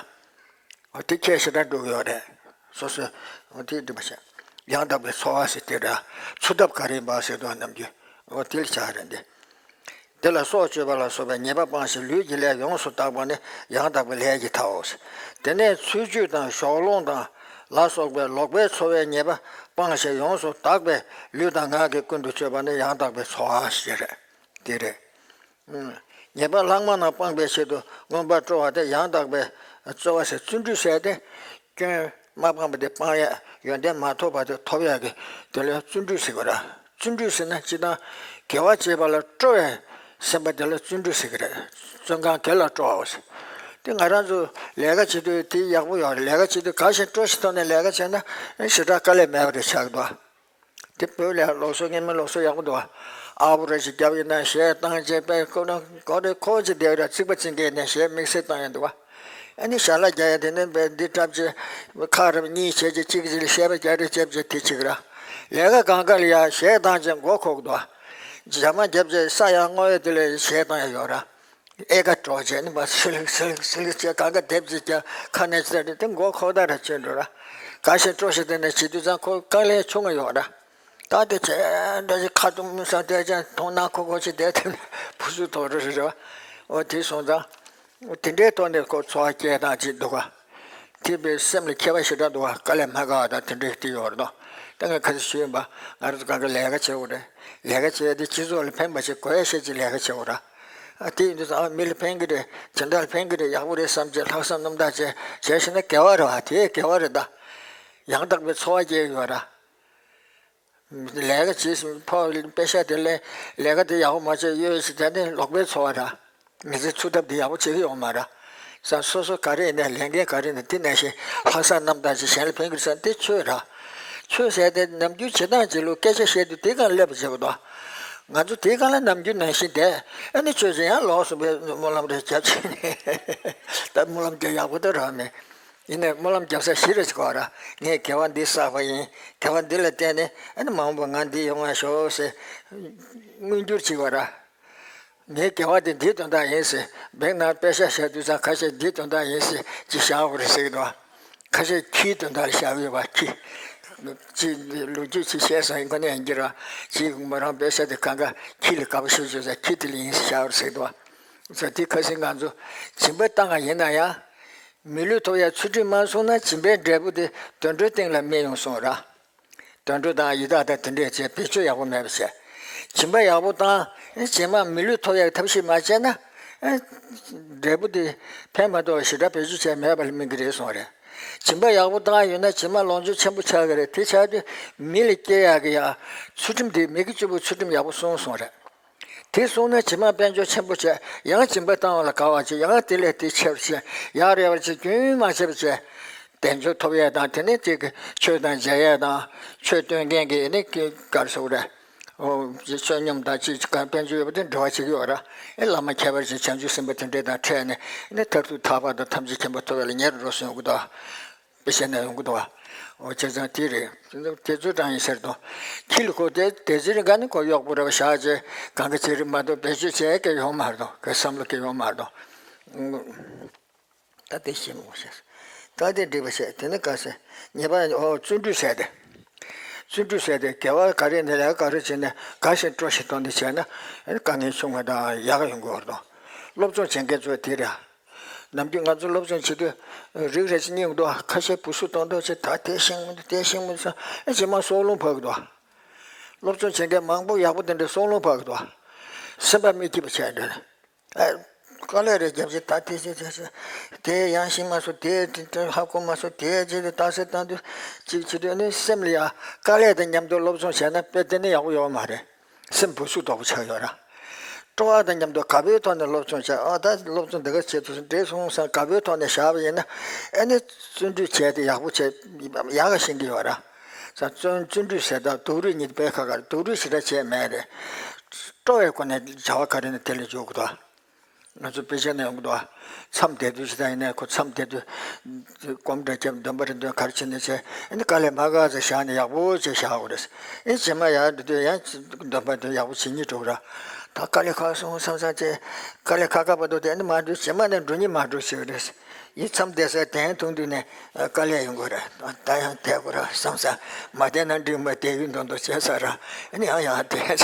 འོ། དེ་ཁྱད་ཞེ་དྲག་འགྲོ་གི་ཡོད་རེད། སོ་སོས། འོ། དེ་འགྲིག་པ་བྱས། ཡང་དག་པའི་འཚོ་བ་ཟེར་དེ་ར། འཚོ་ཐབས་ག་རེ་ཡིན་པ་ཟེར་དུས་ནམ་རྒྱུན། འོ། དེ་ལ་བྱ་རེད་འདི། དེ་ལ་སྲོག་གཅོད་པ་ལ་སོགས་པའི་ཉེས་པ་སྤངས་ཤིང་ལུས་ཀྱི་ལས་ཡོངས་སུ་དག་པ་ནི་ཡང་དག་པའི་ལས་ཀྱི་མཐའོ། དེ་ནས་ཚུལ་འཆོས་དང་གཞུང་སློང་དང་ལ་སོགས་པའི་ལོག་པའི་འཚོ་བའི་ཉེས་པ་སྤངས་ཤིང་ཡོངས་སུ་དག་པའི་ལུས་དང་ངག་གིས་ཀུན་ཏུ་སྤྱོད་པ་ནི་ཡང་དག་པའི་འཚོ་བ་ཞེས་རེད། དེ་རེད། ཉེས་པ་ལྷག་མ་རྣམས་སྤང་བའི་ཆེད་དུ་མངོན་པར་སྤྲོ་བ་སྟེ། ཡང་དག་པའི་རྩོལ་བ་ཟེར། བརྩོན་འགྲུས་ཟེར་ཏེ། སྐྱོན་མ་སྤངས་པ་དེ་སྤང་ཡ། ཡོན་ཏན་མ་ཐོབ་པ་དེ་ཐོབ་ཡ་གི་དེ་ལ་བརྩོན་འགྲུས་ཟེར་གི་རེད། བརྩོན་འགྲུས་ཟེར་ན་སྤྱིར་བཏང་དགེ་བ་བྱེད་པ་ལ་སྤྲོ་བའི་སེམས་པ་དེ་ལ་བརྩོན་འགྲུས་ཟེར་གི་རེད། བརྩོན་གང་དགེ་ལ་སྤྲོ་བའོ་ཟེར། དེ་ང་རང་ཚོ་ལས་ཀ་བྱེད་དུས་དེ་ཡག་པོ་ཡོད་རེད། ལས་ཀ་བྱེད་དུས་དགའ་ཞིང་སྤྲོ་ཞིང་ཐོག་ནས་ལས་ཀ་བྱས་ན་ཞེ་དྲག་དཀའ་ལས་མེད་པ་རེད་ཆགས་འདུག་དེ་བོད་ལ་ལུགས་སྲོལ་སྔོན་མའི་ལུགས་སྲོལ་ཡག་པོ་འདུག་ཨ་བོ་རེ་ཞིག་རྒྱབ་ཡིན་ན་གཞས་བཏང་བྱས་པའི་ཁོ་ན་གོ་རེ་ཁོ་ཅི་བསྡད་ར། རྩིག་པ་རྩིག་མཁན་ནས་གཞས་དམིགས་བསལ་བཏང་ཡོང་འདུག་ཨ་ནི་ཞལ་ལག་རྒྱག་ཡ་དེ་ནས་འདི་འཁྲབ་བྱས་ཁ་རེ་གཉིས་བྱས་བྱས་གཅིག་གཅིག་ལ་གཞས་པ་རྒྱག་རེ་བྱས་བྱས་དེ་གཅིག་ར། ལས་ཀ་གང་ག་ལ་ཡ་གཞས་བཏང་བྱས་མགོ་འཁོར་གི་འདུག་རྒྱ་མ་རྒྱབ་བྱས་ས་ཡང་སྔོ་ཡ་དེ་ལ་གཞས་བཏང་ཡ་ཡོད་ར། ཨེ་ཀ་གྲོགས་བྱས་ནི་མ་སིལ་སིལ་སིལ་བྱས་གང་ག་དེབ་ཅིག་ཀྱང་ཁ་ནས་ཟེར་ཏེ་མགོ་འཁོར་ད་ར་བྱས་འགྲོ་ར། དགའ་ཞིང་སྤྲོ་ཞིང་དེ་ནས་བྱེད་དུས་ཙང་ཁོ་དཀའ་ལས་ཆུང་ངུ་ཡོད་ར། ད་དེ་བྱས་འདྲ་ཞིག་ཁ་ཐུམ་ས་དེ་ཅང་མཐོང་ན་ཁོ་ཁོ་ཅིག་བསྡད་དེ་བུ་སུ་དོ་རུ་རེད་ར། འོ་དེ་སོང་ཙང་དེ་འདྲའི་ཐོག་ནས་ཁོ་འཚོ་བ་སྐྱེལ་སྟངས་ཅིག་འདུག་ག་དེ་བས་སེམས་ལ་ཁྱད་པར་ཞེ་དྲག་འདུག་བ། དཀའ་ལས་མ་དཀའ་བ་དང་དེ་འདྲའི་དེ་ཡོད་རེད་དོ། ད་ངས་ཁ་སང་ཞུས་ཡིན་པ། ང་རང་ཚོ་གང་ག་ལས་ཀ་བྱེད་དགོས་རེད། ལས་ཀ་བྱེད་དེ་སྤྱི་ཚོགས་ལ་ཕན་པ་ཞིག་དགོས་ཡ་ཤེས་ཀྱི་ལས་ཀ་བྱེད་དགོས་ར། ཨ་དེ་ཡིན་དུས་ཙང་ཨ་མི་ལ་ཕན་གི་རེད། དེ་འདྲ་ལ་ཕན་གི་རེད། ཡག་པོ་རེད་བསམ་བྱས་ལྷག་བསམ་རྣམ་དག་བྱས་བྱས་ཤེ་ན་དགེ་བ་རེད་བ། དེ་དགེ་བ་རེད་ད། ཡང་དག་པའི་འཚོ་བ་སྐྱེལ་གི་ཡོད་ར། ལས་ཀ་བྱེད་སོང་ཕོ་པེ་ཤ་དེ་ལས་ལས་ཀ་དེ་ཡག་པོ་མ་བྱས་གཡོལ་ཞིག་དེ་ནི་ལོག་པའི་འཚོ་བ་ར། མི་ཚེ་འཚོ་ཐབས་དེ་ཡག་པོ་བྱེད་ཀྱི་ཡོད་མ་ར། ས་སོ་སོ་ག་རེ་ཡིན་ནའི་ལས་འགན་ག་རེ་ཡིན་ནའི་དེ་ནང་བཞིན་ལྷག་བསམ་རྣམ་དག་ཅིག་གཞན་ལ་ཕན་གྱི་རེད་བསམ་དེ་ཆོས་ར། ཆོས་ཟེར་དེ་ནམ་རྒྱུན་བྱེད་སྟངས་ཅིག་ལུགས་སྐད་ཆ་བཤད་དུས་དེ་གང་སླེབས་པ་བྱེད་པ་དང་། ང་ཚོ་དེ་གང་ལ་ནམ་རྒྱུན་ནང་བཞིན་བསྡད་ཨ་ནི་ཆོས་ཅིག་ཡང་ལོགས་སུ་བས་སྨོན་ལམ་རེ་རྒྱབ་བྱས་ནས་ད་སྨོན་ལམ་རྒྱབ་ཡག་པོ་དེ་རག་མེད། ཡིན་ནའི་སྨོན་ལམ་རྒྱབ་ས་ཞིག་རེ་ཞིག་གོ་ར། ངས་དགེ་བ་འདི་བསགས་པ་ཡིན། དགེ་བ་འདི་ལ་བརྟེན་ནས་ཨ་ནི་མ་འོངས་པ་ང་འདི་ཡོང་བ་ཤོག་ཟེར་མངོན་འགྱུར་བྱེད་པ་ར། ངའི་དགེ་བ་དེ་འདིའི་དོན་དག་ཡིན་ཟེར། བེང་ནང་པེ་ཤ་བཞག་དུས་ཙང་ཁ་ཤས་འདིའི་དོན་དག་ཡིན་ཟེར་ཅིག་བཞག་དགོས་རེད་ཟེར་གི་འདུག་ཁ་ཤས་ཁྱིའི་དོན་དག་ལ་བཞག་ཡོད་པ། ཁྱི། ཅིག་ལོ་རྒྱུས་ཅིག་བཤད་སོང་ཡིན་ཁོ་ནས་ཡིན་གྱི་ར། ཅིག་མོ་རང་པེ་ཤ་དེ་གང་ག་ཁྱི་ལ་དགའ་པོ་ཞེ་པོ་ཅིག་ཟེར་ཁྱི་དེ་ལ་ཡིན་ཟེར་བཞག་རེད་ཟེར་གི་འདུག་ཟེར་དེ་ཁ་སང་ང་ཚོ་སྦྱིན་པ་བཏང་བ་ཡིན་ན་ཡང་། མི་ལུས་ཐོབ་ཡ་ཚུལ་ཁྲིམས་མ་སྲུང་ན་སྦྱིན་པའི་འབྲས་བུ་དེ་དུད་འགྲོའི་སྟེང་ལ་སྨིན་ཡོང་གསུངས་ར། དུད་འགྲོ་དང་ཡི་དྭགས་དང་དེ་འདྲས་བྱས་བེད་སྤྱོད་ཡག་པོ་མེད་པ་བྱས། སྦྱིན་པ་ཡག་པོ་བཏང་། རྗེས་མ་མི་ལུས་ཐོབ་ཡག་ཐབས་ཤེས་མ་བྱས་ན། འབྲས་བུ་དེ་ཕན་མ་ཐོགས་ཞེ་དྲག་བེད་སྤྱོད་བྱས་མེད་པ་ལ་སྨིན་གྱི་རེད་གསུངས་རེད། སྦྱིན་པ་ཡག་པོ་བཏང་ཡོད་ན་རྗེས་མ་ལོངས་སྤྱོད་ཆེན་པོ་ཆགས་ཀྱི་རེད། དེ་ཆགས་དུས་མི་ལ་སྐྱེ་ཡག་གི་ཡ། ཚུལ་ཁྲིམས་དེ་མི་དགེ་བཅུ་པོ་ཚུལ་ཁྲིམས་ཡག་པོ་སྲུང་གསུངས་རེད། དེ་སོང་ན་རྗེས་མ་དཔལ་འབྱོར་ཆེན་པོ་བྱས་ཡང་སྦྱིན་པ་བཏང་བ་ལ་དགའ་བ་བྱས་ཡང་དེ་ལས་དེ་ཆེ་བ་བྱས་ཡང་རེ་བ་བྱས་རྒྱུན་མ་ཆད་པ་བྱས། དལ་འབྱོར་ཐོབ་ཡས་དང་དེ་ནས་ཅིག་ཆོས་དང་མཇལ་ཡས་དང་ཆོས་སྟོན་མཁན་གྱི་ནི་ག་རེ་ཟེར་དགོས་རེད། ཨོ་བསོད་སྙོམས་དང་ཅིག་གང་དཔལ་འབྱོར་ཡོད་པ་དེ་འབྲེལ་བ་བྱེད་ཀྱི་ཡོད་ར། ཨེ་བླ་མ་ཁྱད་པར་ཅན་བྱང་ཆུབ་སེམས་དཔའ་དེ་འདྲས་དང་འཕྲད་ནས་ནི་མཐར་ཐུག་ཐར་པ་དང་ཐམས་ཅད་མཁྱེན་པ་ཐོབ་ཡས་ལ་ཉེ་རུ་འགྲོ་སོང་ཡོང་གི་འདུག་དཔེ་བཤད་ན་ཡོང་གི་འདུག་བ། འོ་བྱས་ཙང་དེ་རེད། དེ་ཚོ་དྲང་ཡིན་ཟེར་དང་། ཁྱི་ལ་ཁོ་དེ་དེ་ཚེ་རིང་ག་ནི་ཁོ་གཡོག་པོ་རེ་བ་བཞག་བྱས་གང་ག་ཚེ་རིང་མ་གཏོགས་བེད་སྤྱོད་བྱས་ཀྱི་ཡོང་མ་རེད་དོ། ག་བསམ་བློ་ཀྱི་ཡོང་མ་རེད་དོ། ད་དེ་ཤེས་མི་ཤེས། ད་དེ་འགྲིག་པ་བྱས་དེ་ནི་ག་ཟེར། ཉེས་པ་ཨོ་བརྩོན་འགྲུས་ཟེར་ཏེ། བརྩོན་འགྲུས་ཟེར་ཏེ་དགེ་བ་ག་རེ་ནས་ལས་ཀ་ག་རེ་བྱས་ནས་དགའ་ཞིང་སྤྲོ་ཞིང་དོན་དུ་བྱས་ན་ཨ་ནི་དཀའ་ངལ་ཆུང་བ་དང་ཡག་ག་ཡོང་གི་ཡོད་རེད་དོ། སློབ་སྦྱོང་བྱེད་མཁན་ཚོ་དེ་རེད། ནམ་རྒྱུན་ང་ཚོ་སློབ་སྦྱོང་བྱེད་དུས་རིགས་རེ་ཞིག་རྙེད་འདུག་ཁ་ཤས་བུ་སུ་གཏོང་འདོད་ཆེ་ད་དེ་ཤེས་མི་འདུག་དེ་ཤེས་མི་འདུག་ཟེར་ཨེ་རྗེས་མ་སྲོག་རླུང་འཕར་གི་འདུག་སློབ་སྦྱོང་བྱེད་མཁན་མང་པོ་ཡག་པོ་དེ་འདྲའི་སྲོག་རླུང་འཕར་གི་འདུག་སེམས་པ་མི་སྐྱིད་པ་བྱས་འདུག་ཨེ་དཀའ་ལས་རེ་བརྒྱབ་ཅིག་ད་དེ་ཤེས་ཤེས་ཤེས་དེ་ཡང་ཤེས་མ་སོང་དེ་དེ་ཧ་གོ་མ་སོང་དེ་བྱས་ཏེ་རྟགས་གསལ་བཏང་དུས་གཅིག་བྱེད་དུས་ནི་སེམས་ལ་ཡ་དཀའ་ལས་དང་མཉམ་དུ་སློབ་སྦྱོང་བྱས་ན་དཔེ་དེ་ནི་ཡག་པོ་ཡོད་མ་རེད། སེམས་བུ་སུ་དོག་པོ་ཆགས་ཡོད་ར། སྤྲོ་བ་དང་མཉམ་དུ་དགའ་པོའི་ཐོག་ནས་སློབ་སྦྱོང་བྱས་ཨ་ད་སློབ་སྦྱོང་འདི་ག་བྱེད་ཐུབ་སོང་འགྲིག་སོང་བསམ་དགའ་པོའི་ཐོག་ནས་བཞག་པ་ཡིན་ན་ཨ་ནི་བརྩོན་འགྲུས་བྱས་ཏེ་ཡག་པོ་བྱས་ཡག་ག་ཤེས་ཀྱི་ཡོད་ར། ས་བརྩོན་བརྩོན་འགྲུས་ཟེར་དང་སྡུག་རུས་གཉིས་དཔེ་ཁ་ཁར་སྡུག་རུས་ཞེ་དྲག་བྱས་མེད་རེད། སྤྲོ་བའི་སྒོ་ནས་བྱ་བ་ག་རེ་ནས་དེ་ལས་འཇུག་གི་འདུག་ང་ཚོ་དཔེ་ཆ་ནས་ཡོང་གི་འདུག་མཚམས་བསྡད་དུས་ཇི་ལྟར་ཡིན་ནའི་ཁོ་མཚམས་བསྡད་དུས་སྒོམ་འདྲ་བརྒྱབ་འདོན་པ་རེ་འདོན་ག་རེ་བྱེད་ནས་བྱས་ཨ་ནི་དཀའ་ལས་མ་ཁག་ཙམ་བཞག་ནས་ཡག་པོ་བྱས་བཞག་དགོས་རེད། ཨེ་རྗེས་མ་ཡར་འགྲོ་དུས་ཡང་འདོན་པ་འདོན་ཡག་པོ་བྱེད་སྙིང་འདོད་ར། ད་དཀའ་ལས་ཁག་སོང་བསམ་བསམ་བྱས་དཀའ་ལས་ཁག་ཁག་པ་འདུག་དེ་ཨ་ནི་མ་འགྲོ་རྗེས་མ་ནས་འགྲོ་སྙིང་མ་འདོད་ཟེར་གི་རེད། ཡིན་མཚམས་བསྡད་སའི་གདན་མཐོང་དུས་ནས་དཀའ་ལས་ཡོང་གི་རེད། ད་ཡང་བསྡད་དགོས་ར་བསམ་ས་མ་བསྡད་ན་འགྲིག་མ་བསྡད་ཡུན་མདོག་མདོག་བྱས་ས་ར་ཨ་ནི་ཡང་ཡང་བསྡད་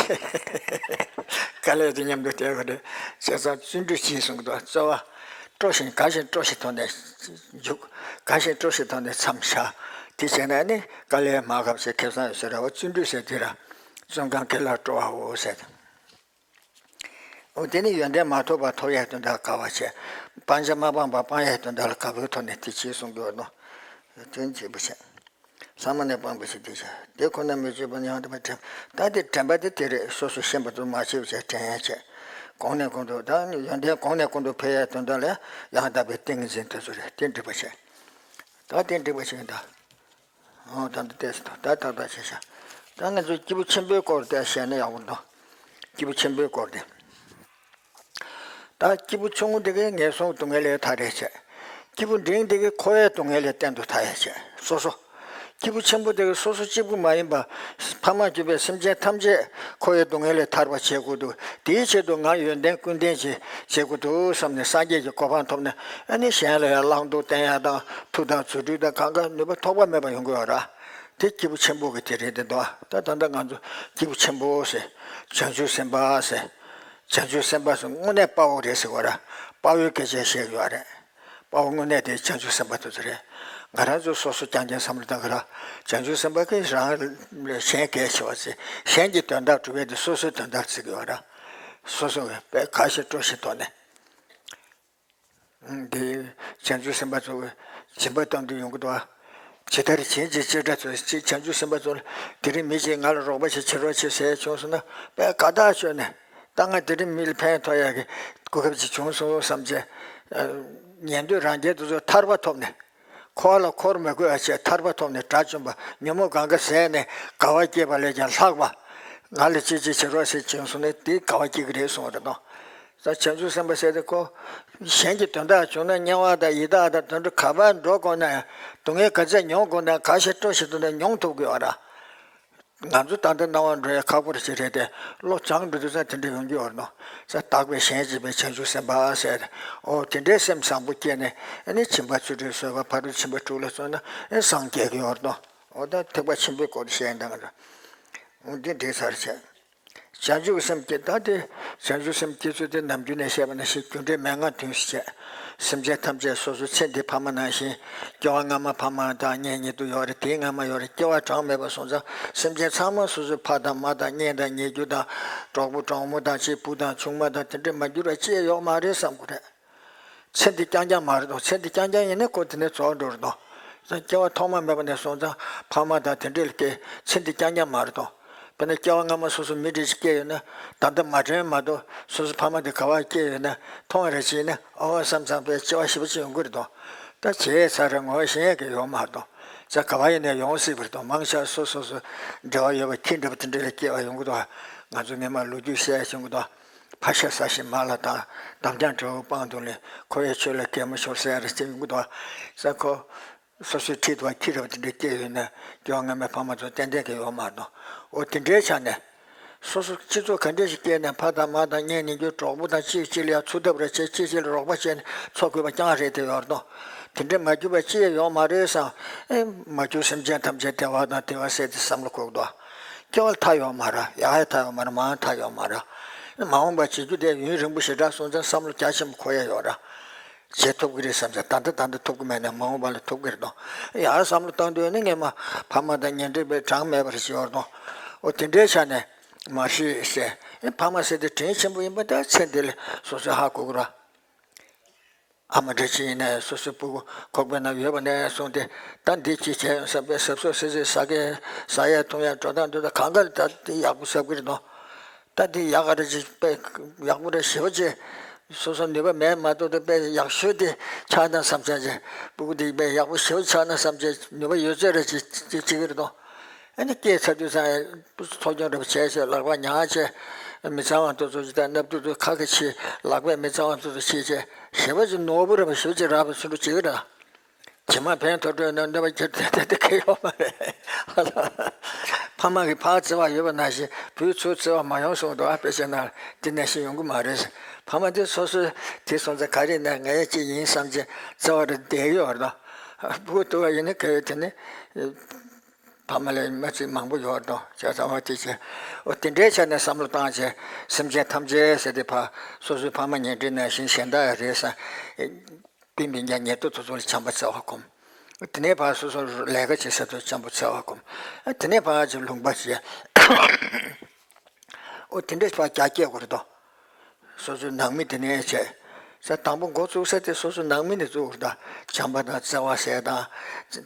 དཀའ་ལས་དེ་མཉམ་དུ་བསྡད་དགོས་རེད། བྱས་ཙང་བརྩོན་འགྲུས་བྱེད་གསུང་གི་འདུག་རྩོལ་བ། སྤྲོ་ཞིང་དགའ་ཞིང་སྤྲོ་ཞིང་ཐོག་ནས་འཇུག་དགའ་ཞིང་སྤྲོ་ཞིང་ཐོག་ནས་མཚམས་བཞག་དེ་བྱས་ན་ནི་དཀའ་ལས་མ་ཁག་ཅིག་ཁེ་བཟང་ཡོད་ཟེར་ར་བ། བརྩོན་འགྲུས་ཟེར་དེ་ར་བརྩོན་གང་དགེ་ལ་སྤྲོ་བའོ་ཟེར། འོ་དེ་ནི་ཡོན་ཏན་མ་ཐོབ་པ་ཐོབ་ཡས་དོན་དག་དགའ་བ་བྱས། སྤང་བྱ་མ་སྤངས་པ་སྤང་ཡས་དོན་དག་ལ་དགའ་བའི་ཐོག་ནས་དེ་བྱས་གསུང་གི་ཡོད་ནོ། དོན་བྱེད་པ་བྱས། ལྷག་མ་ནས་སྤངས་པ་ཞིག་དེ་བྱས། དེ་ཁོ་ན་མི་བྱེད་པ་ཡང་དག་པའི་དྲན། ད་དེ་དྲན་པ་དེ་དེ་རེད། སོ་སོ་ཤེས་པ་ཚོ་མ་བྱེད་པ་བྱས་དྲན་ཡས་བྱས། གོང་ནས་གོང་དུ་ད་ནི་ཡོན་ཏན་གོང་ནས་གོང་དུ་འཕེལ་ཡས་དོན་དག་ལ་ཡང་དག་པའི་ཏིང་འཛིན་དེ་ཚོ་རེད། དེ་འགྲིག་པ་བྱས། ད་དེ་འགྲིག་པ་བྱས་ད། འོ་ད་འདི་ལྟས་སུ་ད་ཏག་ཏག་བྱས་ཤག་ད་ང་ཚོས་སྐྱེས་བུ་ཆེན་པོའི་སྐོར་དེ་བཤད་ན་ཡག་པོ་འདུག་སྐྱེས་བུ་ཆེན་པོའི་སྐོར་དེ། ད་སྐྱེས་བུ་ཆུང་ངུ་དེ་གའི་ངན་སོང་སྡུག་བསྔལ་ལས་ཐར་ཡས་བྱས། སྐྱེས་བུ་འབྲིང་དེ་གའི་འཁོར་བའི་སྡུག་བསྔལ་ལས་གཏན་དུ་ཐར་ཡས་བྱས། སོ་སོ། སྐྱེས་བུ་ཆེན་པོ་དེ་གའི་སོ་སོ་གཅིག་པུ་མ་ཡིན་པ། ཕ་མར་གྱུར་པའི་སེམས་ཅན་ཐམས་ཅད་འཁོར་བའི་སྡུག་བསྔལ་ལས་ཐར་བར་བྱེད་དགོས་འདུག་དེའི་ཆེད་དུ་ང་ཡོན་ཏན་ཀུན་ལྡན་ཅིག་བྱེད་དགོས་འདུག་བསམ་ནས་སངས་རྒྱས་ཀྱི་གོ་འཕང་ཐོབ་ནས། ཨ་ནི་གཞན་ལ་ཡང་བླང་དོར་བསྟན་ཡ་དང་མཐུ་དང་རྫུ་འཕྲུལ་དང་གང་ག་ནུས་པ་ཐོགས་པ་མེད་པ་ཡོང་གི་ཡོད་ར། དེ་སྐྱེས་བུ་ཆེན་པོ་གི་དེ་རེད་དེ་འདུག་ད་ད་ལྟ་ང་ཚོ་སྐྱེས་བུ་ཆེན་པོ་ཟེར། བྱང་ཆུབ་སེམས་དཔའ་ཟེར། བྱང་ཆུབ་སེམས་དཔའ་ཟེར་དངོས་གནས་དཔའ་བོ་རེད་ཟེར་བ་ར། དཔའ་བོའི་སྐད་ཆ་བཤད་ཡོད་རེད། དཔའ་བོ་དངོས་གནས་དེ་བྱང་ཆུབ་སེམས་དཔའ་དེ་ཚོ་རེད། ང་རང་ཚོ་སོ་སོ་རྐྱང་རྐྱང་བསམ་བློ་བཏང་གི་ར། བྱང་ཆུབ་སེམས་དཔའ་གིས་རང་ལས་གཞན་གལ་ཆེ་བ་ཟེར། གཞན་གྱི་དོན་དག་སྒྲུབ་ཡས་དེ་སོ་སོའི་དོན་དག་བརྩི་གི་ཡོད་ར། སོ་སོ་གི་དཔེ་ཁ་ཞེ་སྤྲོ་ཞེ་ཐོག་ནས། འདི་བྱང་ཆུབ་སེམས་དཔའ་ཚོ་སྦྱིན་པ་གཏོང་དུས་ཡོང་གི་འདུག་ཨ། ཇི་ལྟར་བྱིན་གྱིས་ཅི་འདྲ་ཚོ་ཅིག་བྱང་ཆུབ་སེམས་དཔའ་ཚོ་ལ་དེ་རིང་མི་ཞིག་ང་ལ་རོགས་པ་ཞིག་བྱེད་རོགས་བྱེད་ཟེར་བྱུང་སོང་ན། དཔེ་དགའ་ཐག་ཆོད་ནས་ད་ང་དེ་རིང་མི་ལ་ཕན་ཐོགས་ཡག་གི་གོ་སྐབས་ཅིག་བྱུང་སོང་བསམ་བྱས། ཉན་ཐོས་རང་རྒྱལ་དེ་ཚོ་ཐར་པ་ཐོབ་ནས། འཁོར་བ་ལ་འཁོར་མི་དགོས་པ་བྱས་ཐར་པ་ཐོབ་ནས་དགྲ་བཅོམ་པ་ཉོན་མོངས་གང་ག་ཟད་ནས་དགའ་བ་སྐྱེས་པ་ལས་ཀྱང་ལྷག་པ། ང་ལ་ཅི་ཅི་བྱེད་རོགས་ཟེར་བྱུང་སོང་ན་དེ་དགའ་བ་སྐྱེ་གི་རེད་གསུངས་པ་རེད་དོ། ད་བྱང་ཆུབ་སེམས་དཔའ་ཟེར་དེ་ཁོ། གཞན་གྱི་དོན་དག་བྱུང་ན་དམྱལ་བ་དང་ཡི་དྭགས་དང་དུད་འགྲོ་ག་པར་འགྲོ་དགོས་ན་ཡང་སྡུག་བསྔལ་ག་ཚད་མྱོང་དགོས་ན་ག་ཞིག་སྤྲོ་ཞིག་འདུག་ན་མྱོང་ཐུབ་དགོས་པ་ར། ང་ཚོ་ད་ལྟ་སྣང་བ་འགྲོ་ཡ་ཁག་པོ་རེད་ཅེས་རེད་དེ། བློ་སྦྱངས་འགྲོ་དུས་ཙང་དེ་འདྲ་ཡོང་རྒྱུ་ཡོད་རེད་དོ། ས་བདག་པས་གཞན་གཅེས་པའི་བྱང་ཆུབ་སེམས་དཔའ་ཟེར། ཨོ་དེ་འདྲའི་སེམས་བཟང་པོ་སྐྱེས་ནས་ཨ་ནི་སྦྱིན་པ་ཚུལ་ཁྲིམས་བཟོད་པ་ཕ་རོལ་ཕྱིན་པ་དྲུག་ལ་བརྩོན་ན་ཨེ་སངས་རྒྱས་ཀྱི་ཡོད་རེད་དོ། ཨོ་ད་ཐེག་པ་ཆེན་པོའི་སྐོར་དུ་བཤད་ཡིན་ད་ང་ཚོ། ཨོ་འདི་འགྲིག་ཚར་བྱས། བྱང་ཆུབ་སེམས་བསྐྱེད་ད་དེ། བྱང་ཆུབ་སེམས་བསྐྱེད་ཚུལ་དེ་ནམ་རྒྱུན་ནས་བཤད་པ་ནང་བཞིན་རྒྱུ་འབྲས་མན་ངག་བདུན་ཞིག་བྱས། སེམས་ཅན་ཐམས་ཅད་སོ་སོའི་ཚེ་འདིའི་ཕ་མ་ནང་བཞིན། སྐྱེ་བ་སྔ་མ་ཕ་མ་དང་གཉེན་ཉེ་དུ་ཡོད་རེད། དེའི་སྔ་མ་ཡོད་རེད། སྐྱེ་བ་གྲངས་མེད་པ་སོང་ཙང་སེམས་ཅན་ཚང་མ་སོ་སོའི་ཕ་དང་མ་དང་གཉེན་དང་ཉེ་རྒྱུ་དང་། གྲོགས་པོ་གྲོགས་མོ་དང་གཅིག་བུ་དང་ཆུང་མ་དང་དེ་འདྲས་མ་གྱུར་བ་ཅི་ཡང་ཡོད་མ་རེད་བསམ་དགོས་རེད། ཚེ་འདི་རྐྱང་རྐྱང་མ་རེད་དོ། ཚེ་འདི་རྐྱང་རྐྱང་ཡིན་ན་ཁོ་དེ་ནས་རྫོགས་འགྲོ་རེད་དོ། སྐྱེ་བ་ཐོག་མ་མེད་པ་ནས་སོང་ཙང་ཕ་མ་དང་དེ་འདྲས་ལ་སྐྱེ། ཚེ་འདི་རྐྱང་རྐྱང་མ་རེད་དོ། དཔེར་ན་སྐྱེ་བ་སྔ་མ་སོ་སོ་མི་འདྲ་ཞིག་སྐྱེས་ཡོད་ན། ད་ལྟ་མ་དྲན་མ་གཏོགས་སོ་སོ་ཕ་མ་དེ་ག་བར་སྐྱེས་ཡོད་ན་མཐོང་རེ་བྱས་ན་ཨོ་བསམ་བསམ་པའི་སྐྱེ་བ་ཞེ་པོ་ཅིག་ཡོང་གི་རེད་དོ། ད་བྱས་ཚར་རེ་ངོ་ཤེས་ཡས་ཀྱི་ཡོད་མ་རེད་དོ། ཙ་ག་བ་ཡིན་ན་ཡོང་སྲིད་པ་རེད་དོ། མང་ཆེ་བ་སོ་སོ་སོ་འབྲེལ་བ་ཡོད་པ་ཁྱི་འདྲ་པོ་དེ་འདྲ་ལ་སྐྱེ་བ་ཡོང་གི་འདུག་ང་ཚོ་སྔོན་མ་ལོ་རྒྱུས་བཤད་ཡ་བྱུང་གི་འདུག་ཕ་ཤ་ཟ་ཞིང་མ་ལ་དང་། འདམ་རྒྱང་གྲལ་དུ་སྤང་འདུག་ལས་ཁོ་བོའི་ཆོས་ལ་གད་མོ་ཤོར་ཟེར་ཡ་རེ་བྱེད་ཡོང་གི་འདུག་ས་ཁོ། སོ་སོའི་འཁྲིས་དུ་བ་ཁྱི་རབ་དེ་འདྲ་སྐྱེས་ཡོད་ན་སྐྱེ་བ་སྔ་མའི་ཕ་མ་ཚོ་ཏན་ཏན་གི་ཡོད་མ་རེད་དོ། འོ་དེ་འདྲའི་ཆ་ནས། སོ་སོ་སྤྱི་ཚོགས་ག་འདྲ་ཞིག་སྐྱེས་ནས་ཕ་དང་མ་དང་གཉེན་ཉེ་རྒྱུ་གྲོགས་པོ་དང་གཅིག་གཅིག་ལ་ཡང་ཚུར་ཐབས་རེ་བྱས་གཅིག་གཅིག་ལ་རོགས་པ་བྱས་ནས་འཚོ་དགོས་པ་རྐྱང་རེད་དེ་ཡོད་རེད་དོ། དེ་འདྲ་མ་གྱུར་པ་ཅི་ཡང་ཡོད་མ་རེད་བསམ། ཨེ་མ་གྱུར་སེམས་ཅན་ཐམས་ཅད་བདེ་བ་དང་བདེ་བ་ཟེར་ཏེ་བསམ་བློ་འཁོར་གི་འདུག་སྐྱེ་བ་མཐའ་ཡོད་མ་རེད། ཡ་ཧ་མཐའ་ཡོད་མ་རེད། མ་འོངས་མཐའ་ཡོད་མ་རེད། མ་འོངས་པ་བྱེད་རྒྱུ་དེ་ཡུན་རིང་པོ་ཞེ་དྲག་སོང་ཙང་བསམ་བློ་རྒྱ་ཆེན་པོ་འཁོར་ཡ་ཡོད་རེད། བྱེད་ཐུབ་ཀྱི་རེད་བསམ་ཙང་ད་ལྟ་ད་ལྟ་ཐུབ་ཀྱི་མེད་ན་མ་འོངས་པ་ལ་ཐུབ་ཀྱི་རེད་དོ། ཡ་བསམ་བློ་བཏང་དུས་ནི་སྔོན་མ་ཕ་མ་དང་གཉེན་འབྲེལ་བའི་གྲངས་མེད་པ་རེ་ཞིག་ཡོད་རེད་དོ། འོ་དེ་འདྲའི་ཆ་ནས་མ་ཤེས་ཟེར། ཨེ་ཕ་མ་ཟེར་དེ་དྲིན་ཆེན་པོ་ཡིན་པ་ད་ཚེ་འདི་ལ་སོ་སོས་ཧ་གོ་གི་རེད། ཨ་མ་འདྲ་ཅིག་ཡིན་ནའི་སོ་སོའི་སྤུ་གུ་ཁོག་པའི་ནང་ཡོད་པ་ནས་བཟུང་སྟེ། ད་འདི་ཅི་བྱས་ཡོང་ཟེར་བའི་ཟབ་ཟོབ་སིལ་སིལ་ཟ་མཁན། ཟ་ཡས་འཐུང་ཡས་འགྲོ་སྟངས་འདི་དང་གང་ག་ལ་ད་འདི་ཡག་པོ་ཟ་གི་རེད་དོ། ད་འདི་ཡག་ག་རེ་ཅིག་དཔེ་ཡག་པོ་རེད་ཞེ་པོ་ཅིག་སོ་སོ་ནུས་པ་མེད་མ་གཏོགས་ད་དཔེ་ཡག་ཤོས་དེ་ཆགས་ན་བསམ་བྱས་ཅིག་སྤུ་གུ་དེ་དཔེ་ཡག་པོ་ཞེ་པོ་ཆགས་ན་བསམ་བྱས་ནུས་པ་ཡོད་ཚད་རེ་ཅིག་ཅིག་བྱེད་ཀྱི་རེད་དོ། ཨ་ནི་སྐྱེས་ཚར་དུས་ཙང་འཚོ་སྐྱོང་འདྲ་པོ་བྱས་བྱས་ལག་པ་ཉག་བྱས། མི་གཙང་བ་དེ་ཚོ་ཅིག་དང་སྣབས་དུག་དེ་ཁ་ཁ་ཕྱིས། ལག་པས་མི་གཙང་བ་དེ་ཚོ་ཕྱིས་བྱས་ཞེ་པོ་ཅིག་ནོར་བུ་ར་བ་ཞེ་པོ་ཅིག་རག་པའི་ཚུལ་དུ་བྱེད་ཀྱི་རེད། རྗེས་མ་ཕན་ཐོགས་འགྲོ་ན་གནོད་པ་ཁྱེར་ཏེ་དེ་གལ་ཡོད་མ་རེད། ཕ་མ་གིས་ཕར་བརྩེ་བ་ཡོད་པ་ནང་བཞིན་བུས་ཚུར་བརྩེ་བ་མ་ཡོང་གསུངས་འདུག་ཨ་དཔེ་བྱས་ན་དེ་ནང་བཞིན་ཡོང་གི་མ་རེད། ཕ་མ་དེ་སོ་སོའི་དེ་སོང་ཙང་ག་རེ་ན་ངའི་ཅིག་ཡིན་བསམ་བྱས་བརྩེ་བ་རེ་བསྡད་ཡོད་རེད། སྤུ་གུ་དུ་བ་ཡིན་ན་གལ་ཡོད་དེ་ནི། ཕ་མ་ལས་མ་ཚིག་མང་པོ་ཡོད་དོ། ཅག་ཚང་མ་དེ་བྱས། འོ་དེ་འདྲའི་ཆ་ནས་བསམ་བློ་བཏང་བྱས་སེམས་ཅན་ཐམས་ཅད་ཟེར་དེ་ཕ་སོ་སོའི་ཕ་མ་ཉེ་འབྲེལ་ནང་བཞིན་གཞན་དག་ཡང་རེད་ས། སྤུན་སྤུན་ཀྱག་ཉེ་དུ་དེ་ཚོ་ལ་བྱམས་པ་བརྩེ་བ་སྒོམ། དེ་ནས་ཕར་སོ་སོ་ལས་ཀ་བྱེད་ས་དེ་ཚོ་བྱམས་པ་བརྩེ་བ་སྒོམ། དེ་ནས་ཕར་ཅིག་ལུང་པ་བྱས། འོ་དེ་འདྲའི་ཕར་རྒྱ་སྐྱེད་དགོས་རེད་དོ། སོ་སོའི་ནང་མི་དེ་ནས་བྱས། ས་དང་པོ་འགོ་བཙུགས་ས་དེ་སོ་སོ་ནང་མི་ནས་བཙུགས་ད། བྱམས་པ་དང་བརྩེ་བ་ཟེར་དང་།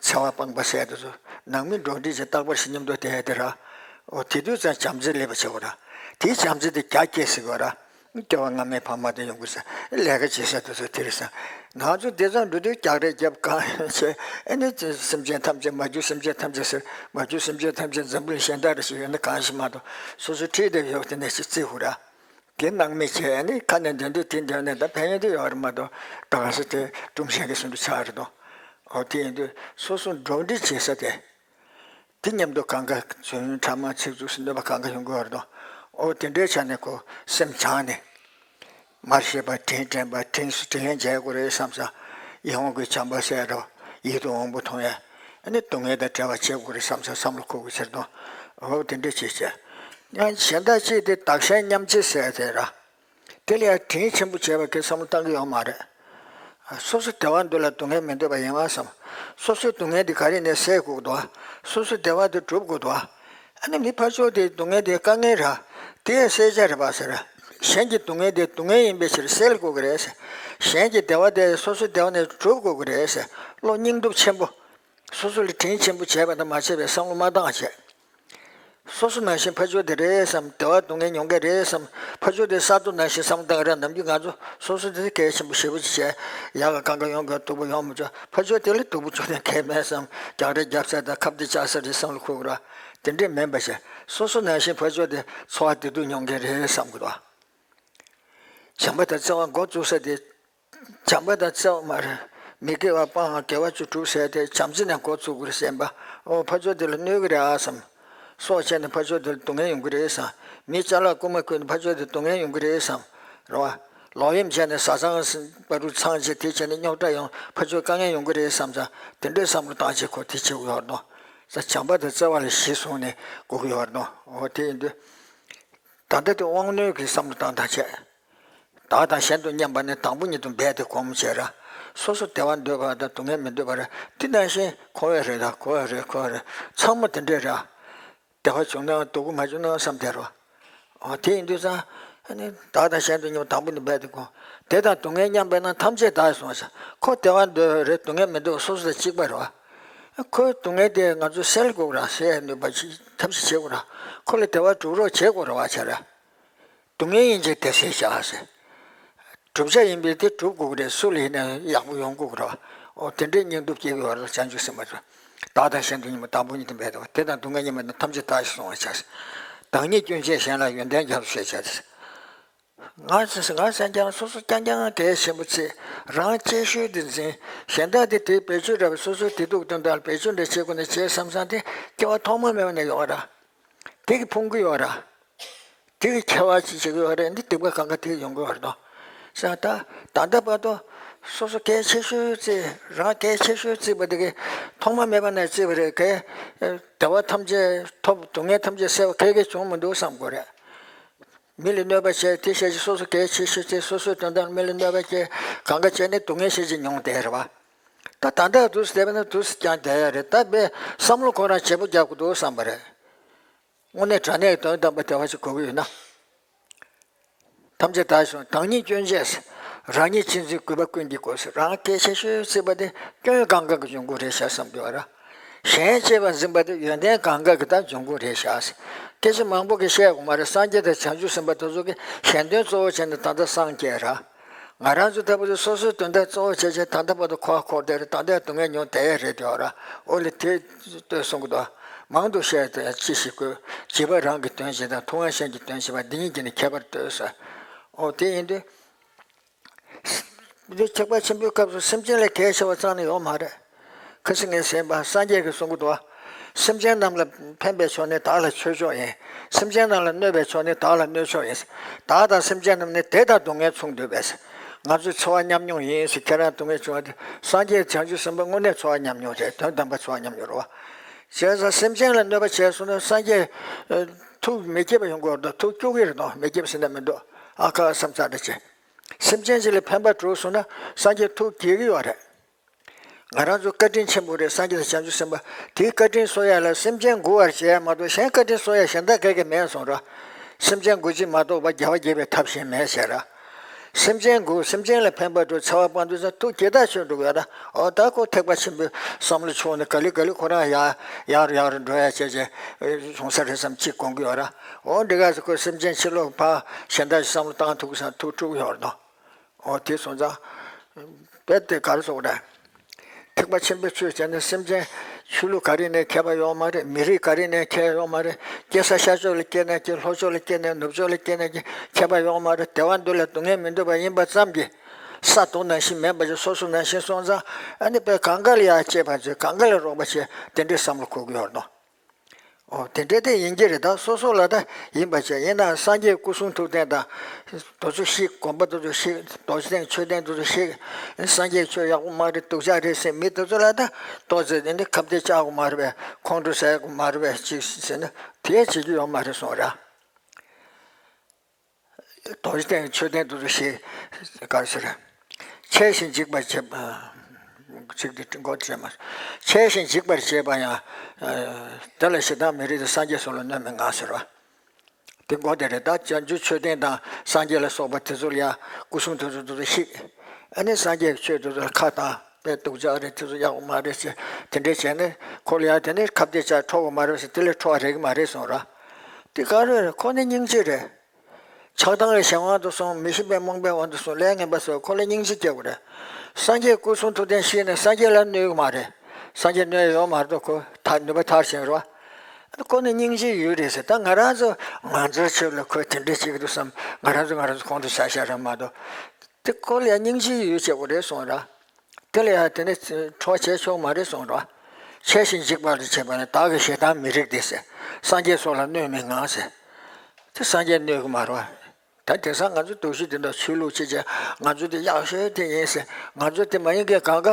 འཚེ་བ་སྤངས་པ་ཟེར་དེ་ཚོ་ནང་མི་འགྲོ་འདྲིས་ཀྱི་རྟག་པར་ཞིག་མཉམ་དུ་བསྡད་དེ་ར། འོ་དེ་དུས་ཙང་བྱམས་བརྩེ་སླེབས་པ་བྱེད་དགོས་ར། དེའི་བྱམས་བརྩེ་དེ་རྒྱ་སྐྱེད་སྲིད་དགོས་ར། སྐྱེ་བ་སྔ་མའི་ཕ་མ་དེ་ཡོང་གི་ས། ལས་ཀ་བྱེད་ས་དེ་ཚོ་དེ་རེད་ས། ང་ཚོ་བདེ་ཚང་འགྲོ་དུས་རྒྱག་རེས་རྒྱབ་གང་བྱས། ཨེ་ནི་སེམས་ཅན་ཐམས་ཅད་མ་གྱུར་སེམས་ཅན་ཐམས་ཅད་ཟེར། མ་གྱུར་སེམས་ཅན་ཐམས་ཅད་འཛམ་བུ་གླིང་གཞན་དག་རེ་ཞིག་ཡོད་ན་གང་ཞིག་མ་གཏོགས་སོ་སོའི་འཁྲིས་དེ་ཡོད་དེ་ནས་ཞིག་བརྩི་དགོས་ར། དེ་སྣང་མེད་བྱས་ནས་ཁ་ནས་འདོན་དུས་དེ་འདོན་ནས་ད་ཕན་ཡོན་དེ་ཡོད་རེད་མ་གཏོགས་ད་ག་ས་དེ་སྒྲུང་བཤད་མཁན་སུ་འདྲ་ཆགས་རེད་དོ། འོ་དེ་ཡིན་དུས་སོ་སོ་འགྲོ་འདྲིས་བྱེད་ས་དེ། དེ་མཉམ་དུ་གང་ག་རྫུན་ཕྲ་མ་ཚིག་རྩུབ་སུ་གནོད་པ་གང་ག་ཡོང་གི་ཡོད་རེད་དོ། འོ་དེ་འདྲའི་ཆ་ནས་ཁོ་སེམས་བྱང་ནས། མར་ཤེས་པ་དྲིན་དྲན་པ་དྲིན་སུ་དྲིན་ལན་འཇལ་དགོས་རེད་བསམ་ས། ཡིད་འོང་གི་བྱམས་པ་ཟེར་རོ། ཡིད་དུ་འོང་པོ་མཐོང་ཡ། ཨ་ནི་སྡུག་བསྔལ་དང་བྲལ་བ་བྱེད་དགོས་རེད་བསམ་ས་བསམ་བློ་འཁོར་དགོས་ཟེར་དོ། འོ་དེ་འདྲ་བྱེད་བྱས། ཡང་གཞན་དག་ཅིག་དེ་བདག་གཞན་མཉམ་བརྗེ་ཟེར་དེ་ར། དེ་ལ་ཡང་དྲིན་ཆེན་པོ་བྱས་པ་གི་བསམ་བློ་བཏང་གི་ཡོད་མ་རེད། སོ་སོ་བདེ་བ་འདོད་ལ་སྡུག་བསྔལ་མི་འདོད་པ་ཡིན་པ་བསམ། སོ་སོའི་སྡུག་བསྔལ་འདི་ག་རེ་ནས་སེལ་དགོས་འདུག་སོ་སོའི་བདེ་བ་འདི་སྒྲུབ་དགོས་འདུག་ཨ་ནི་མི་ཕར་ཕྱོགས་དེའི་སྡུག་བསྔལ་དེ་དཀའ་ངལ་ར། དེ་ཡང་སེལ་བྱ་རེད་པ་ཟེར། གཞན་གྱི་སྡུག་བསྔལ་དེ་སྡུག་བསྔལ་ཡིན་པའི་ཕྱིར་སེལ་དགོས་ཀྱི་རེད་ཟེར། གཞན་གྱི་བདེ་བ་དེ་སོ་སོའི་བདེ་བ་ནས་སྒྲུབ་དགོས་ཀྱི་རེད་ཟེར། བློ་སྙིང་སྟོབས་ཆེན་པོ། སོ་སོ་ལ་དྲིན་ཆེན་པོ་བྱས་པ་དང་མ་བྱས་པའི་བསམ་བློ་མ་བཏང་བྱས། སོ་སོ་ནང་བཞིན་ཕར་ཕྱོགས་དེ་རེད་བསམ། བདེ་བ་སྡུག་བསྔལ་མྱོང་མཁན་རེད་བསམ། ཕར་ཕྱོགས་དེ་གསར་གཏོད་ནང་བཞིན་བསམ་སྟངས་ར། ནམ་རྒྱུན་ང་ཚོ་སོ་སོ་དེ་གལ་ཆེན་པོ་ཞེ་པོ་ཅིག་བྱས། ཡག་ག་གང་ག་ཡོང་གི་སྡུག་པོ་ཡོང་མི་ཆོག་ཕར་ཕྱོགས་དེ་ལ་སྡུག་པོ་ཆོག་ནས་གལ་མེད་བསམ། རྒྱག་རེས་རྒྱབ་ས་དང་ཁ་གཏད་བཅག་ས་རེད་བསམ་བློ་འཁོར་གི་ར། དེ་འདྲས་མིན་པ་བྱས། སོ་སོ་ནང་བཞིན་ཕར་ཕྱོགས་དེ་འཚོ་བ་བདེ་སྡུག་མྱོང་མཁན་རེད་བསམ་གི་འདུག་བྱམས་པ་དང་བརྩེ་བ་འགོ་བཙུགས་ས་དེ། བྱམས་པ་དང་བརྩེ་བ་མ་རེད། མི་དགེ་བ་སྤང་དགེ་བ་བཅུ་སྒྲུབ་ཟེར་དེ་བྱམས་བརྩེ་ནས་འགོ་བཙུགས་དགོས་རེད་བསམ་པ། ཨོ་ཕར་ཕྱོགས་དེ་ལ་གནོད་ཀྱི་རེད་ཨ་བསམ། སྲོག་བཅད་ནས་ཕར་ཕྱོགས་དེ་ལ་སྡུག་བསྔལ་ཡོང་གི་རེད་བསམ། མི་ཅ་ལག་རྐུན་མ་རྐུས་ནས་ཕར་ཕྱོགས་དེ་སྡུག་བསྔལ་ཡོང་གི་རེད་བསམ། རེད་བ། ལོག་གཡེམ་བྱས་ནས་བཟའ་ཚང་བར་དུ་ཚང་བྱས་དེ་བྱས་ནས་རྙོག་དྲ་ཡོང་ཕར་ཕྱོགས་དཀའ་ངལ་ཡོང་གི་རེད་བསམ་ཙང་དེ་འདྲའི་བསམ་བློ་བཏང་བྱས་ཁོ་དེ་བྱེད་དགོས་ཡོད་རེད་དོ། ས་བྱམས་པ་དང་བརྩེ་བ་ལ་གཞི་བཟུང་ནས་དགོས་ཀྱི་ཡོད་རེད་དོ། ཨོ་དེ་ཡིན་དུས། ད་ལྟ་དེ་དབང་རྣོན་གྱི་བསམ་བློ་བཏང་ཐག་བཅད། བདག་དང་གཞན་དུ་མཉམ་པ་ནི་དང་པོ་ཉིད་དུ་འབད་དེ་གོམས་བྱས་ར། སོ་སོ་བདེ་བ་འདོད་པ་དང་སྡུག་བསྔལ་མི་འདོད་པ་ར། དེ་ནང་བཞིན་འཁོར་བའི་རེ་དང་འཁོར་བའི་རེ་འཁོར་བའི་རེ་ཚང་མ་དེ་འདྲས་ར། བདེ་བ་བྱུང་ནའང་སྡུག་གུ་མ་བྱུང་ནའང་བསམ་བསྡད་རོ། འོ་དེ་ཡིན་དུས་ཙང་ཨ་ནི་བདག་དང་གཞན་དུ་མཉམ་པ་དང་པོ་ཉིད་དུ་འབད་དེ་གོམས། དེ་དང་སྡུག་བསྔལ་མཉམ་པས་ན་ཐམས་ཅད་བདག་གསུངས་ས། ཁོ་བདེ་བ་འདོད་རེ་སྡུག་བསྔལ་མི་འདོད་སོ་སོ་དང་གཅིག་པ་རེད་བ། ཁོའི་སྡུག་བསྔལ་དེ་ང་ཚོས་སེལ་དགོས་ར་སེལ་ནུས་པ་ཅིག་ཐབས་ཤེས་བྱེད་དགོས་ར། ཁོ་ལ་བདེ་བ་སྒྲུབ་རོགས་བྱེད་དགོས་ར་བ་བྱས་ར། སྡུག་བསྔལ་ཡིན་ཕྱིར་བདེ་སེལ་བྱ་ཟེར། བསྒྲུབ་བྱ་ཡིན་པས་དེ་སྒྲུབ་དགོས་ཀྱི་རེད། སུ་ལ་ཡིན་ན་ཡག་པོ་ཡོང་དགོས་ཀྱི་རེད་བ། འོ་དེ་འདྲའི་སྙིང་སྟོབས་སྐྱེ་གི་ཡོད་རེད། བྱང་ཆུབ་སེམས་དཔའ་ཚོ། བདག་དང་གཞན་དུ་མཉམ་པ་དང་པོ་ཉིད་དུ་འབད་དོ། དེ་དང་སྡུག་བསྔལ་མཉམ་པ་དང་ཐམས་ཅད་བདག་གཞན་གསུང་བར་བྱ། བདག་ཉིད་སྐྱོན་བྱས་གཞན་ལ་ཡོན་ཏན་རྒྱ་མཚོ་ཞེས་བྱ་སྟེ། ང་ཚོས་ང་སེམས་ཀྱང་སོ་སོ་རྐྱང་རྐྱང་གལ་ཆེན་པོ་བརྩི། རང་གཅེས་ཤོས་དེ་འཛིན། གཞན་དག་དེ་དེའི་བེད་སྤྱོད་འདྲ་བའི་སོ་སོའི་བདེ་སྡུག་དོན་དག་ལ་བེད་སྤྱོད་འདྲ་བྱེད་དགོས་ན་བྱེད་བསམ་བསམ་དེ་སྐྱེ་བ་ཐོག་མ་མེད་པ་ནས་ཡོང་བ་ར། དེ་གི་ཕུང་གི་ཡོད་ར། དེ་གི་ཁྱད་པར་ཅིག་བྱེད་ཀྱི་ཡོད་རེད། འདི་སྡིག་པ་གང་ག་དེ་གི་ཡོང་གི་ཡོད་རེད་དོ། ས་ད་ད་ལྟ་བར་དུ་སོ་སོ་གལ་ཆེ་ཤོས་བརྩི། རང་གལ་ཆེ་ཤོས་བརྩིས་པ་དེ་གི་ཐོག་མ་མེད་པ་ནས་བརྩིས་པ་རེད། གལ་བདེ་བ་ཐམས་ཅད་ཐོབ་སྡུག་བསྔལ་ཐམས་ཅད་སེལ་བ་གལ་གལ་བྱུང་མི་འདུག་བསམ་དགོས་རེད། མི་ལ་གནོད་པ་བྱས་དེ་བྱས་ཀྱི་སོ་སོ་གལ་ཆེ་ཤོས་བརྩི། སོ་སོའི་དོན་དག་མི་ལ་གནོད་པ་བྱས་གང་ག་བྱས་ནས་སྡུག་བསྔལ་བྱས་ཀྱི་མྱོང་བསྡད་རེད་བ། ད་ད་ལྟ་དུས་སུ་བསྡད་པ་ན་དུས་སུ་ཀྱང་བསྡད་ཡ་རེད། ད་དཔེ་བསམ་བློ་ཁོ་རང་བརྗེ་པོ་རྒྱག་དགོས་འདུག་བསམ་པ་རེད། དངོས་གནས་དྲང་གནས་དོན་དམ་པ་བདེ་བ་ཞིག་དགོས་ཀྱི་ཡོད་ན། ཐམས་ཅད་བདག་གཞན་བདག་ཉིད་སྐྱོན་བྱས། རང་ཉིད་གཅེས་འཛིན་རྒུད་པ་ཀུན་གྱིས་གོས། རང་གལ་ཆེ་ཤོས་བརྩིས་པ་དེ་སྐྱོན་གང་ག་གི་འབྱུང་ཁུངས་རེད་ཤག་བསམ་གྱི་ཡོད་ར། གཞན་གཅེས་པར་འཛིན་པ་དེ་ཡོན་ཏན་གང་ག་གི་ད་འབྱུང་ཁུངས་རེད་ཤག་སྐད་ཆ་མང་པོ་གི་བཤད་དགོས་མ་རེད། སངས་རྒྱས་དང་བྱང་ཆུབ་སེམས་དཔའ་དེ་ཚོ་གི་གཞན་དོན་གཙོ་བོ་བྱས་ནས་ད་ལྟ་སངས་རྒྱས་ར། ང་རང་ཚོ་ལྟ་བུ་དེ་སོ་སོའི་དོན་དག་གཙོ་བོ་བྱས་བྱས་ད་ལྟ་བར་དུ་འཁོར་འཁོར་བསྡད་རེད། ད་ལྟའི་སྡུག་བསྔལ་མྱོང་བསྡད་ཡས་རེད་དེ་ཡོད་ར། ཨོ་ལེ་དེ་ལྟོས་གསུང་གི་འདུག་མང་དུ་བཤད་དེ་ཅི་ཞིག་དགོས། བྱིས་པ་རང་གི་དོན་བྱེད་དང་ཐུབ་དབང་གཞན་གྱི་དོན་བྱེད་པ་འདི་གཉིས་ཀྱི་ནི་ཁྱད་པར་ལྟོས་ཟེར། ཨོ་དེ་ཡིན་དུས། འདི་ཐེག་པ་ཆེན་པོའི་སྐབས་སུ་སེམས་ཅན་ལ་གལ་ཆེ་བ་རྩ་ནས་ཡོད་མ་རེད། ཁ་སང་ངས་ཟིན་པ་སངས་རྒྱས་ཀྱིས་གསུང་གི་འདུག་སེམས་ཅན་རྣམས་ལ་ཕན་པའི་ཕྱོགས་ནི་བདག་ལ་ཆོས་མཆོག་ཡིན། སེམས་ཅན་རྣམས་ལ་གནོད་པའི་ཕྱོགས་ནི་བདག་ལ་གནོད་མཆོག་ཡིན། བདག་དང་སེམས་ཅན་རྣམས་ནི་བདེ་དང་སྡུག་བསྔལ་མཚུངས་འདུས་པས། ང་ཚོས་འཚོ་བ་མཉམ་མྱོང་ཡིན་ཟེར། ཁྱེད་རང་སྡུག་བསྔལ་བྱུང་བ་དེ་སངས་རྒྱས་བྱང་ཆུབ་སེམས་དཔའ་དངོས་གནས་འཚོ་བ་མཉམ་མྱོང་རེད། དོན་དམ་པ་འཚོ་བ་མཉམ་མྱོང་རེད་བ། བྱས་ཙང་སེམས་ཅན་ལ་གནོད་པ་བྱས་སོང་ན་སངས་རྒྱས་ཐུགས་མི་དགྱེས་པ་ཡོང་གི་ཡོད་རེད་དོ། ཐུགས་སྐྱོ་གི་རེད་དོ། མི་དགྱེས་པ་ཟེར་ན་མི་འདུག་ཨ་ཁ་བསམ་ཚར་འདྲ་བྱས། སེམས་ཅན་ཞིག་ལ་ཕན་པ་བསྒྲུབས་སོང་ན་སངས་རྒྱས་ཐུགས་དགྱེས་ཀྱི་ཡོད་རེད། ང་རང་ཚོ་བཀའ་དྲིན་ཆེན་པོ་རེད། སངས་རྒྱས་དང་བྱང་ཆུབ་སེམས་དཔའ་དེའི་བཀའ་དྲིན་གསོ་ཡ་ལ་སེམས་ཅན་མགུ་བར་བྱས་ཡ་མ་གཏོགས་གཞན་བཀའ་དྲིན་གསོ་ཡ་གཞན་དག་ག་གེ་མེད་སོང་ར། སེམས་ཅན་མགུ་ཅིག་མ་གཏོགས་པ་རྒྱལ་བ་དགྱེས་པའི་ཐབས་གཞན་མེད་ཟེར་ར། སེམས་ཅན་དགུ་སེམས་ཅན་ལ་ཕན་པ་འགྲོ་ཚེ་བ་སྤང་དུས་ཙམ་ཐུགས་དགྱེས་ཐག་ཆོད་འགྲོ་གི་ཡོད་ར། འོ་ད་ཁོ་ཐེག་པ་ཆེན་པོའི་བསམ་བློ་ཆུང་ནས་ག་ལེ་ག་ལེ་ཁོ་རང་ཡར་ཡར་ཡར་འགྲོ་ཡ་བྱས་བྱས་བྱུང་ས་རེད་བསམ་གཅིག་དགོངས་ཀྱི་ཡོད་ར། འོ་འདི་ག་ཚོད་ཁོ་སེམས་ཅན་ཕྱི་ལོགས་ཕར་གཞན་དག་བསམ་བློ་བཏང་ཐུབ་ཀྱི་བསམ་ཐུགས་དཀྲུག་ཡོད་ར་དོ། འོ་དེ་སོང་ཙང་། དཔེ་དེ་ག་རེ་ཟེར་དགོས་རེད། ཐེག་པ་ཆེན་པོའི་ཆོས་བྱས་ན་སེམས་ཅན་ཆོས་ལུགས་ག་རེ་ནས་ཁྱད་པར་ཡོད་མ་རེད། མི་རིགས་ག་རེ་ནས་ཁྱད་ཡོད་མ་རེད། སྐྱེ་ས་ཤར་ཕྱོགས་ལ་སྐྱེས་ན་སྐྱེ། ལྷོ་ཕྱོགས་ལ་སྐྱེས་ན་ནུབ་ཕྱོགས་ལ་སྐྱེས་ན་སྐྱེ། ཁྱད་པར་ཡོད་མ་རེད། བདེ་བ་འདོད་ལ་སྡུག་བསྔལ་མི་འདོད་པ་ཡིན་པ་ཙམ་གྱིས། ས་དོན་ནང་བཞིན་མིན་པ་ཅིག་སོ་སོ་ནང་བཞིན་སོང་ཙང་ཨ་ནི་དཔེ་གང་ག་ལ་ཡར་སྐྱེས་པ་ཚོས་གང་ག་ལ་རོགས་པ་བྱེད་དེ་འདྲའི་བསམ་བློ་འཁོར་གྱི་ཡོད་རེད་དོ། འོ་དེ་འདྲ་དེ་ཡིན་གྱི་རེད། ད་སོ་སོ་ལ་ད་ཡིན་པ་བྱས། ཡིན་ནའང་སངས་རྒྱས་སྐུ་གསུང་ཐུགས་རྟེན་དང་། དེ་ཚོ་ཞིག་དགོན་པ་དེ་ཚོ་ཞིག་རྡོ་རྗེ་གདན་མཆོད་རྟེན་དེ་ཚོ་ཞིག་སངས་རྒྱས་ཆོས་ཡག་པོ་མ་རེད། སྡུག་ཅག་རེད་ཟེར་མི་དེ་ཚོ་ལ་ད་ཏོག་ཙམ་དེ་འདྲ་ཁ་གཏད་བཅག་དགོས་མ་རེད་པས། ཁོང་ཁྲོ་ཟ་དགོས་མ་རེད་པས་ཅིག་ཟེར་ན་དེ་བྱེད་ཀྱི་ཡོད་མ་རེད་གསུངས་ར། རྡོ་རྗེ་གདན་མཆོད་རྟེན་དེ་ཚོ་ཞིག་ག་རེ་ཟེར། འཆལ་ཞིང་འཇིག་པར་བྱེད་པ། ཚིག་འདི་མགོ་བྲལ་མ། འཆལ་ཞིང་འཇིག་པར་བྱེད་པ་ཡང་། དེ་ལ་ཞེ་སྡང་མི་རིགས་ཏེ། སངས་རྒྱས་སོགས་ལ་གནོད་མི་མངའ་ཟེར་བ། དེ་མགོ་དེ་རེད། ད་བྱང་ཆུབ་མཆོད་རྟེན་དང་སངས་རྒྱས་ལ་སོགས་པ་དེ་ཚོ་ལ་ཡང་སྐུ་གསུང་ཐུགས་སུ་དེ་ཚོ་བཤིག་ཨ་ནི་སངས་རྒྱས་ཀྱི་ཆོས་དེ་ཚོ་ལ་ཁ་བཏང་། དཔེ་སྡུག་ཅག་རེད། དེ་ཚོ་ཡག་པོ་མ་རེད་ཟེར། དེ་འདྲས་བྱས་ནས་ཁོ་ལ་ཡང་དེ་ནས་ཁ་གཏད་བཅག་འཕྲོག་དགོས་མ་རེད་ཟེར། དེ་ལས་འཕྲོག་པ་རེག་གི་མ་རེད་གསུངས་ར། དེ་ག་རེ་རེད། ཁོ་ནི་སྙིང་རྗེ་རེད། ཆགས་སྡང་གི་གཞན་དབང་དུ་སོང་། མི་ཤེས་པའི་རྨོངས་པའི་དབང་དུ་སོང་། ལས་ངན་པ་བཟོས། ཁོ་ལ་སྙིང་རྗེ་སྐྱེ་དགོས་རེད། སངས་རྒྱས་སྐུ་གསུང་ཐུགས་རྟེན་བཤིག་ནས་སངས་རྒྱས་ལ་གནོད་ཀྱི་མ་རེད། སངས་རྒྱས་གནོད་ཡོད་མ་རེད་དོ། ཁོ་ད་ནུས་པ་མཐར་ཕྱིན་རོ། ཁོ་ནི་སྙིང་རྗེའི་ཡུལ་རེད་ཟེར། ད་ང་རང་ཚོ་ང་ཚོའི་ཆོས་ལ་ཁོས་དེ་འདྲ་བྱེད་ཀྱི་འདུག་བསམ། ང་རང་ཚོ་ང་རང་ཚོ་ཁོང་དུ་ཆ་བཞག་ར་མ་གཏོགས། དེ་ཁོ་ལ་ཡང་སྙིང་རྗེའི་ཡུལ་བྱེད་དགོས་རེད་གསུངས་ར། དེ་ལ་ཡང་དེ་ནི་འཕྲོག་བྱེད་ཆོག་མ་རེད་གསུངས་ར། འཆལ་ཞིང་འཇིག་པར་བྱེད་པ་ནི། བདག་གི་ཞེ་སྡང་མི་རིགས་ཏེ་ཟེར། སངས་རྒྱས་སོགས་ལ་གནོད་མི་མངའ་ཟེར། དེ་སངས་རྒྱས་གནོད་ཀྱི་མ་རེད་བ། ད་དེང་སང་ང་ཚོ་འདུ་ཤེས་དེ་འདྲ་ཆོས་ལུགས་ཅིག་བྱས། ང་ཚོ་དེ་ཡག་ཤོས་དེ་ཡིན་ཟེར། ང་ཚོ་དེ་མ་ཡིན་མཁན་གང་ག་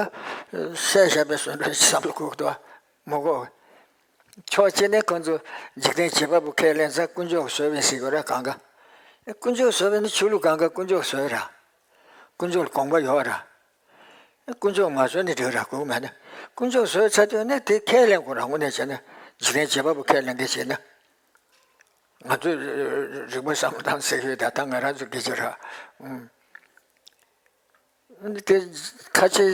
བསད་བཞག་པའི་བཟོ་འདྲ་ཞིག་བསམ་བློ་འཁོར་གི་འདུག་བ། མི་གོ། ཕྱོགས་གཅིག་ནས་ཁོང་ཚོ་འཇིག་རྟེན་བྱེད་པ་པོ་ཁས་ལེན་ཚར། དཀོན་མཆོག་བཟོས་པ་ཡིན་ཟེར་གྱི་ར་གང་ག། དཀོན་མཆོག་བཟོས་པ་ནི་ཆོས་ལུགས་གང་ག་དཀོན་མཆོག་བཟོས་ར། དཀོན་མཆོག་ལ་དགོངས་པ་ཡོད་ར། དཀོན་མཆོག་མ་བཟོས་ནི་འགྲིག་ར། དགོངས་མེད་ན། དཀོན་མཆོག་བཟོས་ཚར་དུས་ནི་དེ་ཁས་ལེན་དགོས་ར། དངོས་གནས་བྱས་ན་འཇིག་རྟེན་བྱེད་པ་པོ་ཁས་ལེན་མཁན་བྱས་ན། ང་ཚོས་རིག་པ་བསམ་བློ་བཏང་ཟེར་གྱི་ཡོད། ད་ལྟ་ང་རང་ཚོ་སྐད་ཆ་ར། ཨུམ། དེ་ཁ་ཆེ་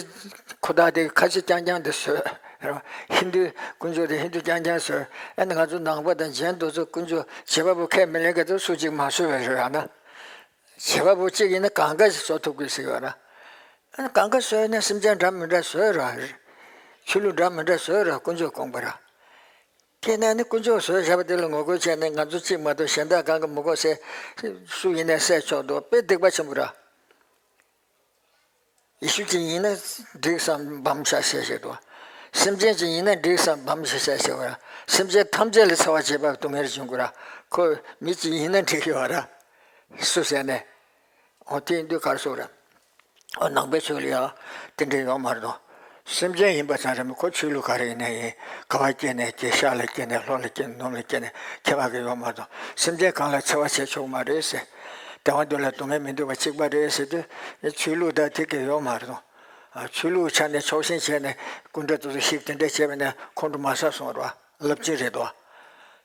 ཁོ་ཐག་དེ་ཁ་ཆེ་རྐྱང་རྐྱང་དེ་བཟོས། ཧིན་རྡུའི་དཀོན་མཆོག་དེ་ཧིན་རྡུ་རྐྱང་རྐྱང་བཟོས། ཨ་ནི་ང་ཚོ་ནང་པ་དང་གཞན་དེ་ཚོ་དཀོན་མཆོག་བྱེད་པ་པོ་ཁས་མི་ལེན་མཁན་དེ་སུ་གཅིག་མ་བཟོས་པ་རེད་ཨ་ན། བྱེད་པ་པོ་གཅིག་ཡིན་ན་གང་ག་ཞིག་བཟོ་ཐུབ་དགོས་ཟེར་གྱི་ཡོད་ར། ཨ་ནི་གང་ག་བཟོས་ན་སེམས་ཅན་འདྲ་མི་འདྲ་བཟོས་ར། ཆོས་ལུགས་འདྲ་མི་འདྲ་བཟོས་ར། དཀོན་མཆོག་དགོངས་པ་ར། དེ་ནས་ནི་དཀོན་མཆོག་བཟོས་བཞག་པ་དེ་ལ་ངོ་རྒོལ་བྱས་ནས་ང་ཚོ་གཅིག་མ་གཏོགས་གཞན་དག་གང་ག་མི་དགོས་ཟེར། སུ་ཡིན་ནའི་བསད་ཆོག་འདུག་དཔེ་སྡིག་པ་ཆེན་པོ་ར། ཡེ་ཤུ་གཅིག་ཡིན་ན་འགྲིག་བསམ་བམ་ཤ་བཤད་བཤད་འདུག་སེམས་ཅན་གཅིག་ཡིན་ན་འགྲིག་བསམ་བམ་ཤ་བཤད་བཤད་པ་ར། སེམས་ཅན་ཐམས་ཅད་ལ་འཚེ་བ་བྱེད་པ་སྡུག་བསྔལ་འབྱུང་དགོས་ར། ཁོ་མི་གཅིག་ཡིན་ན་འགྲིག་ཡོད་ར། སུ་ཟེར་ནས། འོ་དེ་ཡིན་དུས་ག་རེ་ཟེར་ར། ཨོ་ནང་པའི་ཆོས་ལ་ཡང་དེ་འདྲ་ཡོད་མ་རེད་དོ། སེམས་ཅན་ཡིན་པ་ཙམ་རེད་མོད། ཁོ་ཆོས་ལུགས་ག་རེ་ཡིན་ནའི་ཡིན། ག་བ་སྐྱེས་ནའི་སྐྱེས། ཤར་ལ་སྐྱེས་ནའི་ལྷོ་ལ་སྐྱེས་ནའི་ནུབ་ལ་སྐྱེས་ནའི་ཁྱད་པར་གང་ཡང་ཡོད་མ་རེད་དོ། སེམས་ཅན་གང་ལ་འཚེ་བ་བྱེད་ཆོག་མ་རེད་ཟེར། བདེ་བ་འདོད་ལ་སྡུག་བསྔལ་མི་འདོད་པ་གཅིག་པ་རེད་ཟེར་དུས་ཆོས་ལུགས་དང་དེ་ག་ཡོད་མ་རེད་དོ། ཨ་ཆོས་ལུགས་ཆ་ནས་ཕྱོགས་ཞེན་བྱས་ནས་སྐུ་འདྲ་དེ་ཚོ་བཤིག་དེ་འདྲ་བྱས་པ་ནས་ཁོང་ཁྲོ་མ་ཟ་གསུངས་རོགས། རླབས་ཆེན་རེད་དོ།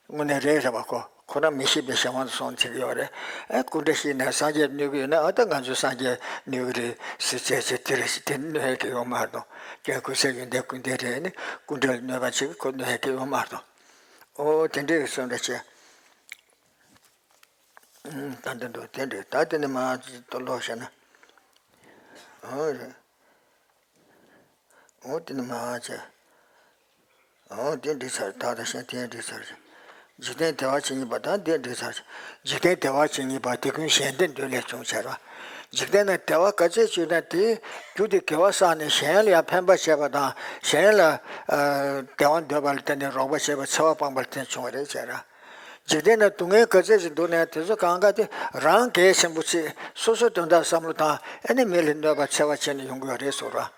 དངོས་གནས་རེད་རེད་པ་ཁོ། ཁོ་རང་མི་ཤེས་པའི་གཞན་དབང་དུ་སོང་བྱེད་ཀྱི་ཡོད་རེད། ཨེ་སྐུ་འདྲ་བཤིག་ནས་སངས་རྒྱས་གནོད་ཀྱི་ཡོད་ན། ཨ་ད་ང་ཚོས་སངས་རྒྱས་གནོད་ཀྱི་རེད་ཟེར་བྱས་བྱས་དེ་རེད་ཟེར། དེ་གནོད་ཡ་གི་ཡོད་མ་རེད་དོ། སྐྱོན་ཀུན་ཟད་ཡོན་ཏན་ཀུན་ལྡན་རེད་ནི། སྐུ་འདྲ་ལ་གནོད་པ་བྱེད་ཀྱི་ཁོ་གནོད་ཡ་གི་ཡོད་མ་རེད་དོ། ཨོ་དེ་འདྲའི་བསམ་འདྲ་བྱས། ད་འདི་འདུག་དེ་འདྲ་ད་དེ་ནི་མ་ཏོ་ལོག་བྱས་ན། ཨོ་རེད། འོ་དེ་ནི་མ་བྱས། འོ་དེ་འགྲིག་ཚར། ད་ད་ཤན་དེ་འགྲིག་ཚར། འཇིག་རྟེན་བདེ་བ་ཇི་སྙེད་པ། ད་འདི་འགྲིག་ཚར། འཇིག་རྟེན་བདེ་བ་ཇི་སྙེད་པ། དེ་ཀུན་གཞན་བདེ་འདོད་ལས་བྱུང་། བྱས་ར། འཇིག་རྟེན་ན་བདེ་བ་ག་ཚད་བྱུང་ན་དེའི་རྒྱུ་དེ་དགེ་བ་བསགས་ནས་གཞན་ལ་ཡང་ཕན་པ་བྱས་པ་དང་། གཞན་ལ་ཨ་བདེ་བ་འདོད་པ་ལ་བརྟེན་ནས་རོགས་པ་བྱས་པ། འཚེ་བ་སྤངས་པ་ལ་བརྟེན་བྱུང་བ་རེད། བྱས་ར། འཇིག་རྟེན་ན་སྡུག་བསྔལ་ག་ཚད་ཅིག་འདུག་ན་དེ་ཚོ་གང་ག་དེ་རང་གལ་ཆེན་པོ་ཅིག་སོ་སོའི་དོན་དག་བསམ་བློ་བཏང་། ཨ་ནི་མི་ལ་གནོད་པ་འཚེ་བ་བྱས་ནས་ཡོང་གི་ཡོད་རེད་ཟེར་ར།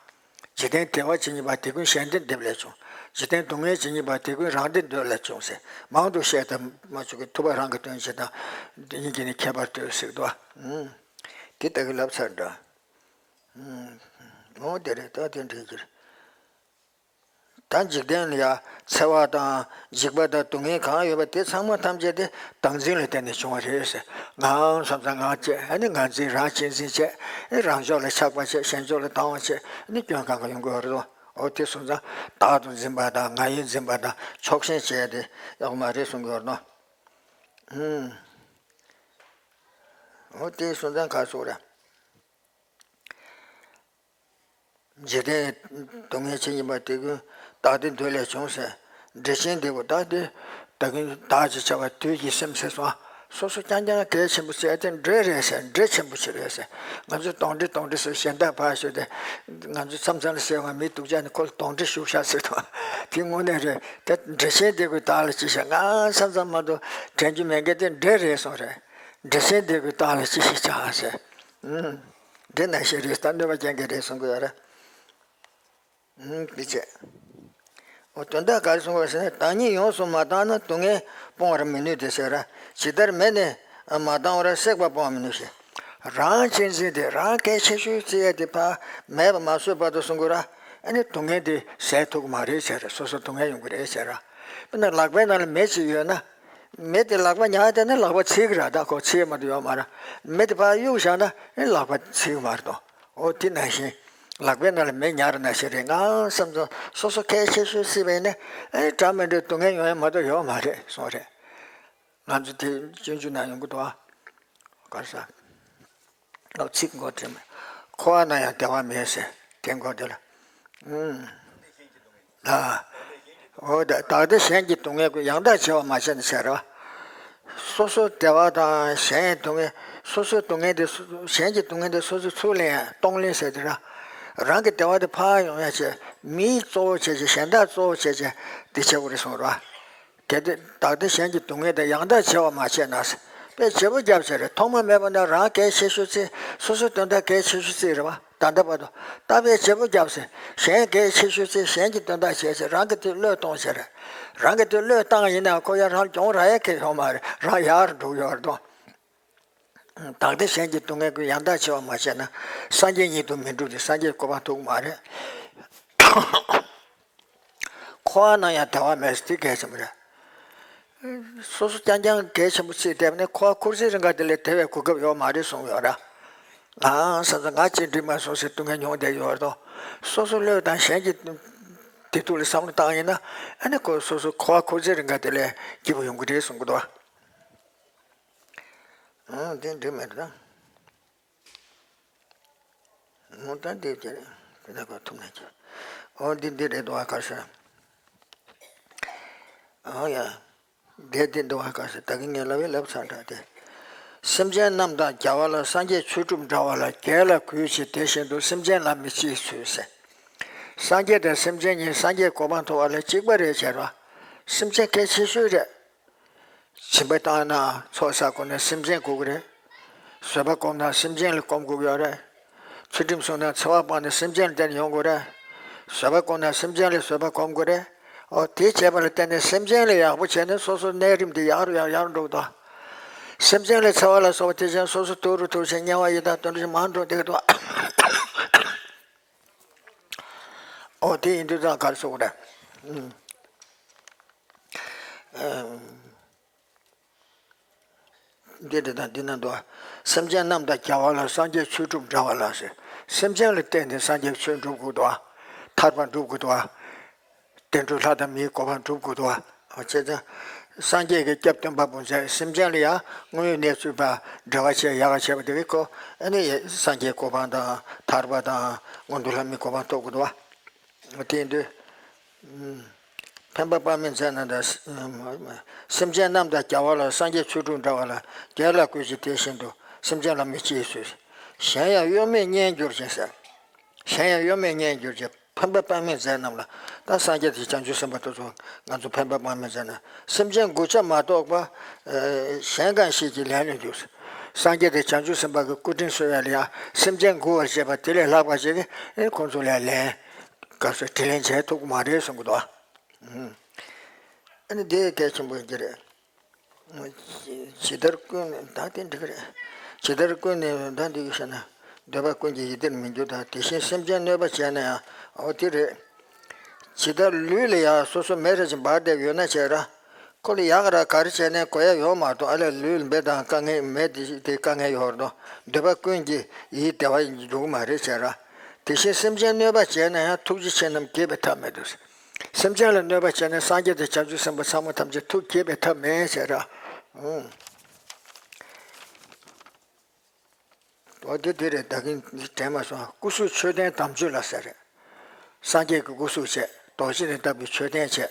འཇིག་རྟེན་བདེ་བ་ཇི་སྙེད་པ། དེ་ཀུན་གཞན་བདེ་འདོད་ལས་བྱུང་། འཇིག་རྟེན་སྡུག་བསྔལ་ཇི་སྙེད་པ། དེ་ཀུན་རང་བདེ་འདོད་ལས་བྱུང་ཟེར། མང་དུ་བཤད་དང་མ་བཅུག་གི། ཐུབ་པ་རང་གི་དོན་བྱེད་དང་། དེ་གཉིས་ཀྱི་ནི་ཁྱད་པར་ལྟོས་ཟེར་གི་འདུག་ཨ། དེ་ལྟ་གི་ལབ་ཚར་འདྲ། འོ་དེ་རེད། ད་དེ་འགྲིག་གི་རེད། ད་འཇིག་རྟེན་ལ་ཡ་འཚེ་བ་དང་འཇིགས་པ་དང་སྡུག་བསྔལ་གང་ཡོད་པ་དེ་ཚང་མ་ཐམས་ཅད་དེ་བདག་འཛིན་ལ་བརྟེན་ནས་བྱུང་བ་རེད་ཟེར། ངའང་བསམ་ཙང་ངའང་བྱས། ཨ་ནི་ངར་འཛིན་རང་གཅེས་འཛིན་བྱས། ཨ་ནི་རང་ཕྱོགས་ལ་ཆགས་པ་བྱས། གཞན་ཕྱོགས་ལ་སྡང་བ་བྱས། ཨ་ནི་སྐྱོན་གང་ག་ཡོང་གི་ཡོད་རེད་དོ། འོ་དེ་སོང་ཙང་བདག་ཏུ་འཛིན་པ་དང་ང་ཡིས་འཛིན་པ་དང་ཕྱོགས་ཞེན་བྱས་ཏེ་ཡག་མ་རེད་གསུང་གི་ཡོད་རེད་དོ། ཨུམ། འོ་དེ་སོང་ཙང་ག་སོགས་རེད། འཇིག་རྟེན་སྡུག་བསྔལ་ཆེ་ཡིན་པ་དེ་ཀུན་བདག་བདེ་འདོད་ལས་བྱུང་ཟེར། འདོད་ཆེན་འདི་ཀུན་བདག་བདེ། ད་གིན་བདག་ཅེས་བྱ་བ་དུས་ཀྱི་སེམས་ཟེར་སོང་། སོ་སོ་རྐྱང་རྐྱང་གལ་ཆེན་པོ་བྱས་ཏེ་འདོད་རེད་ཟེར། འདོད་ཆེན་པོ་ཞིག་རེད་ཟེར། ང་ཚོས་གདོན་འདྲེ་གདོན་འདྲེ་ཟེར་གཞན་དག་ཕར་ཞོག་སྟེ། ང་ཚོ་མཚམས་མཚམས་ལ་ཟེར་བ་མི་སྡུག་ཅག་ནི་ཁོ་ལ་གདོན་འདྲེ་ཞུགས་ཤག་ཟེར་དང་། དེ་དངོས་གནས་རེད་དེ། འདོད་ཆེན་འདི་ཀུན་བདག་ལ་ཅི་བྱ། ང་མཚམས་མཚམས་མ་གཏོགས་དྲན་རྒྱུ་མེད་མཁན་དེ་འདོད་རེད་གསུངས་རེད། འདོད་ཆེན་འདི་ཀུན་བདག་ལ་ཅི་ཞིག་བྱ་ཟེར། ཨུམ། འདི་ནང་བཞིན་རེད། ད་གནོད་པ་ཅན་གྱི་རེད་གསུང་གི་ཡོད་རེད། ཨུམ། འདི་བྱས། འོ་དོན་དག་ག་རེ་གསུང་གི་ཡོད་ཟེར་ན། བདག་ཉིད་ཡོངས་སུ་མ་བཏང་ན། སྡུག་བསྔལ་སྤོང་བར་མི་ནུས་ཏེ་ཟེར་ར། ཇི་ལྟར་མེ་ནི་མ་བཏང་བར་བསྲེགས་པ་སྤོང་མི་ནུས་ཞེས། རང་གཅེས་འཛིན་དེ་རང་གལ་ཆེ་ཤོས་བརྩི་ཡས་དེ་ཕར་མེད་པ་མ་བཟོས་བར་དུ་གསུང་གི་ར། ཨ་ནི་སྡུག་བསྔལ་དེ་སེལ་ཐུབ་ཀྱི་མ་རེད་ཟེར་ར། སོ་སོ་སྡུག་བསྔལ་ཡོང་གི་རེད་ཟེར་ར། དཔེར་ན་ལག་པའི་ནང་ལ་མེ་ཅིག་ཡོད་ན། མེ་དེ་ལག་པ་ཉར་བསྡད་ན་ལག་པ་ཚིག་གི་ར། ད་ཁོ་ཚིག་མ་གཏོགས་ཡོད་མ་རེད། མེ་དེ་ཕར་གཡུག་བཞག་ན་ཨེ་ལག་པ་ཚིག་མ་རེད་དོ། འོ་དེ་ནང་བཞིན་ལག་པའི་ནང་ལ་མེ་ཉར་ནང་བཞིན་རེད། ང་བསམ་ཚུལ་སོ་སོ་གལ་ཆེ་ཤོས་བརྩིས་པ་ཡིན་ན། ཨེ་འདྲ་མི་འདྲ་སྡུག་བསྔལ་ཡོང་ཡ་མ་གཏོགས་ཡོད་མ་རེད་གསུངས་རེད། ང་ཚོ་དེ་སྤྱོད་འཇུག་ནང་ཡོང་གི་འདུག་ཨ། ག་རེ་ཟ། ཨོ་ཚིག་མགོ་དྲན་མེད། འཁོར་བ་ན་ཡང་བདེ་བ་མེད་ཟེར། དེ་མགོ་དེ་ལ། ཨུམ། ཨ། འོ་ད་བདག་བདེ་གཞན་གྱི་སྡུག་བསྔལ་ཀུན། ཡང་དག་བྱེ་བ་མ་ཆད་ན་ཟེར་རོ། སོ་སོའི་བདེ་བ་དང་གཞན་སྡུག་བསྔལ། སོ་སོའི་སྡུག་བསྔལ་དེ་སོ། གཞན་གྱི་སྡུག་བསྔལ་དེ་སོ་སོས་ཚུར་ལེན་ཡ། གཏོང་ལེན་ཟེར་དེ་ར། རང་གི་བདེ་བ་དེ་ཕར་ཡོང་ཡ་བྱས། མིའི་གཙོ་བོ་བྱས་བྱས། གཞན་དག་གཙོ་བོ་བྱས་བྱས་དེ་བྱེད་དགོས་རེད་གསུངས་རོ། གལ་ཏེ་བདག་བདེ་གཞན་གྱི་སྡུག་བསྔལ་དང་། ཡང་དག་བྱེ་བ་མ་ཆད་ན་ཟེར། དཔེ་བྱེད་པོ་རྒྱབ་བྱས་རེད། ཐོག་མ་མེད་པ་ན་རང་གལ་ཆེ་ཤོས་བརྩི། སོ་སོའི་དོན་དག་གལ་ཆེ་ཤོས་བརྩི་རེད་བ། ད་ལྟ་བར་དུ་ད་དཔེ་བྱེད་པོ་རྒྱབ་ཟེར། གཞན་གལ་ཆེ་ཤོས་བརྩི། གཞན་གྱི་དོན་དག་བྱས་ཟེར། རང་གི་དེ་བློས་གཏོང་བྱས་རེད། རང་གི་དེ་བློས་བཏང་ཡིན་ན་ཁོ་ཡང་རང་གྱོང་རག་ཡ་གང་ཡང་ཡོད་མ་རེད། རང་ཡག་རུ་འགྲོ་གི་ཡོད་རེད་དོ། བདག་བདེ་གཞན་གྱི་སྡུག་བསྔལ་ཀུན། ཡང་དག་བྱེ་བ་མ་ཆད་ན། སངས་རྒྱས་ཉིད་དུ་མི་འགྲུབ་སྟེ། སངས་རྒྱས་གོ་འཕང་ཐོབ་ཀྱི་མ་རེད། འཁོར་བ་ན་ཡང་བདེ་བ་མེད་ཟེར། དེ་གལ་ཆེན་པོ་རེད། སོ་སོ་རྐྱང་རྐྱང་གལ་ཆེན་པོ་བརྩིས་བསྡད་པ་ནི་འཁོར་བ་ཁུར་ཚེ་རིང་ག་དེ་ལས་བདེ་བའི་གོ་སྐབས་ཡོད་མ་རེད་གསུངས་ཡོད་ར། ང་བསམ་ཚུལ་ང་གཅིག་འགྲིག་མ་སོང་ཟེར་སྡུག་བསྔལ་མྱོང་བསྡད་ཡོད་རེད་དོ། སོ་སོ་བློས་བཏང་། གཞན་གྱི་བདེ་སྡུག་ལ་བསམ་བློ་བཏང་ཡིན་ན། ཨ་ནི་ཁོ་སོ་སོ་འཁོར་བ་ཁུར་ཚེ་རིང་ག་དེ་ལས་སྐྱིད་པོ་ཡོང་གི་རེད་གསུང་གི་འདུག་བ། ཨང་། དེ་འགྲིག་མེད་དོ། ཨང་། ད་འདི་དེ་རེད། དེ་ད་གོ་ཐུབ་ན་ཅི། ཨོ་འདི་འདི་རེད་དོ། ཨ་ཁ་ཤ། ཨང་། ཡ། འདི་འདི་འདུག་ཨ་ཁ་ཤ། ད་གིན་ངས་ལབ་ཡ་ལབ་ཚར་འདྲ་དེ། སེམས་ཅན་རྣམས་དང་རྒྱལ་བ་ལ། སངས་རྒྱས་ཆོས་སྒྲུབ་འདྲ་བ་ལ། རྒྱལ་ལ་གུས་བྱེད་དེ་བཞིན་དུ། སེམས་ཅན་ལ་མི་ཕྱིའི་ཚུལ་ཟེར། སངས་རྒྱས་དང་སེམས་ཅན་གཉིས། སངས་རྒྱས་གོ་འཕང་ཐོབ་པ་ལ་གཅིག་པ་རེད་བྱས་རོ། སེམས་ཅན་གལ་ཆེ་ཤོས་རེད། སྦྱིན་པ་བཏང་ན་ཚོགས་བསགས་དགོས་ན་སེམས་ཅན་དགོས་ཀྱི་རེད། བཟོད་པ་སྒོམ་ན་སེམས་ཅན་ལ་སྒོམ་དགོས་ཀྱི་ཡོད་རེད། ཚུལ་ཁྲིམས་སྲུང་ན་འཚེ་བ་སྤངས་ནས་སེམས་ཅན་ལ་བརྟེན་ནས་ཡོང་དགོས་རེད། བཟོད་པ་སྒོམ་ན་སེམས་ཅན་ལ་བཟོད་པ་སྒོམ་དགོས་རེད། འོ་དེ་བྱས་པ་ལ་བརྟེན་ནས་སེམས་ཅན་ལ་ཡག་པོ་བྱས་ནས་སོ་སོའི་གནས་རིམ་དེ་ཡག་རུ་ཡག་ཡག་རུ་འགྲོ་གི་འདུག་སེམས་ཅན་ལ་འཚེ་བ་ལ་སོགས་པ་དེ་བཞིན་སོ་སོ་སྡུག་རུ་སྡུག་བྱས། དམྱལ་བ་ཡི་དྭགས་དུད་འགྲོ་ཞིག་མང་འགྲོ་བསྡད་ཀྱི་འདུག་འོ་དེ་ཡིན་དུས་ཙང་ག་རེ་ཟེར་དགོས་རེད། ཨུམ། ཨུམ། འདི་འདི་དང་འདི་ན་འདུག་སེམས་ཅན་རྣམས་དང་རྒྱལ་བ་ལ། སངས་རྒྱས་ཆོས་སྒྲུབ་འདྲ་བ་ལ་ཟེར། སེམས་ཅན་ལ་བརྟེན་ནས་སངས་རྒྱས་ཆོས་སྒྲུབ་དགོས་འདུག་ཐར་པ་སྒྲུབ་དགོས་འདུག་བདེ་འགྲོ་ལྷ་དང་མིའི་གོ་འཕང་སྒྲུབ་དགོས་འདུག་བྱས་ཙང་། སངས་རྒྱས་ཀྱི་སྐྱབས་སྟོན་པ་བུ་མཚན་སེམས་ཅན་ལ་ཡང་དངོས་ཡོད་གནས་ཚུལ་པ་འབྲེལ་བ་བྱས་ཡག་ག་བྱས་པ་དེ་གིས་ཁོ་ཨ་ནི་སངས་རྒྱས་གོ་འཕང་དང་ཐར་པ་དང་མངོན་མཐོ་ལྷ་མིའི་གོ་འཕང་ཐོབ་དགོས་འདུག་དེ་ཡིན་དུས། ཕན་པ་དཔག་མེད་མཛད་རྣམས་དང་། སེམས་ཅན་རྣམས་དང་རྒྱལ་བ་ལ། སངས་རྒྱས་ཆོས་སྒྲུབ་འདྲ་བ་ལ། རྒྱལ་ལ་གུས་ཕྱིར་དེ་བཞིན་དུ། སེམས་ཅན་ལ་མི་ཕྱིའི་ཚུལ། གཞན་ཡང་གཡོ་མེད་མཉེས་གྱུར་ཅིང་ཟེར། གཞན་ཡང་གཡོ་མེད་མཉེས་གྱུར་ཅིང་། ཕན་པ་དཔག་མེད་མཛད་རྣམས་ལ། ད་སངས་རྒྱས་དང་བྱང་ཆུབ་སེམས་དཔའ་དེ་ཚོ་ང་ཚོ་ཕན་པ་དཔག་མེད་མཛད་ན། སེམས་ཅན་མགུ་བྱ་མ་གཏོགས་པ། གཞན་གང་ཞིག་གིས་ལན་ལོན་གྱུར། སངས་རྒྱས་དང་བྱང་ཆུབ་སེམས་དཔའ་གི་སྐུ་དྲིན་གསོ་བ་ལ་ཡང་སེམས་ཅན་མགུ་བར་བྱེད་པ་དེ་ལས་ལྷག་པ་ཞིག་གིས་ཁོང་ཚོ་ལ་ལན། སྐབས་སུ་དྲིན་ལན་འཇལ་ཐུབ་ཀྱི་མ་རེད་གསུང་གི་འདུག་ཨ་ནི་དེ་གལ་ཆེན་པོ་ཡིན་གྱི་རེད། ཇི་ལྟར་ཀུན་ནས་ད་དེ་འགྲིག་གི་རེད། ཇི་ལྟར་ཀུན་ནས་ད་འདི་ཡོད་ཤེ་ན། འདོད་པ་ཀུན་གྱི་ཡིད་བདེར་མི་འགྱུར་དང་། དེ་བཞིན་སེམས་ཅན་གནོད་པ་བྱས་ན་ཡང་། འོ་དེ་རེད། ཇི་ལྟར་ལུས་ལ་ཡང་སོ་སོ་མེ་རེ་ཅིག་འབར་བསྡད་ཡོད་ན་བྱས་ར། ཁོ་ལ་ཡག་ར་ག་རེ་བྱས་ནས་གོ་ཡ་ཡོད་མ་གཏོགས། ཨ་ལས་ལུས་ལ་མེ་དང་དཀའ་ངལ་མེ་དེ་དེ་དཀའ་ངལ་ཡོད་རེད་དོ། འདོད་པ་ཀུན་གྱི་ཡིད་བདེ་བ་ཡིན་འགྱུར་གྱི་མ་རེད་བྱས་ར། དེ་བཞིན་སེམས་ཅན་གནོད་པ་བྱས་ན་ཡང་ཐུགས་རྗེ་ཆེ་རྣམས་དགྱེས་པའི་ཐབས་མེད་དོ། སེམས་ཅན་ལ་གནོད་པ་བྱས་ན་སངས་རྒྱས་དང་བྱང་ཆུབ་སེམས་དཔའ་ཚང་མ་ཐམས་ཅད་ཐུགས་དགྱེས་པའི་ཐབས་མེད་བྱས་ར། ཨང་། འོ་དེ་དེ་རེད། ད་གིན་དྲན་མ་སོང་། སྐུ་གཟུགས་མཆོད་རྟེན་དམ་ཆོས་ལ་ཟེར་རེད། སངས་རྒྱས་ཀྱི་སྐུ་གཟུགས་བྱས། རྡོ་རྗེ་ནས་བཏབ་པའི་མཆོད་རྟེན་བྱས།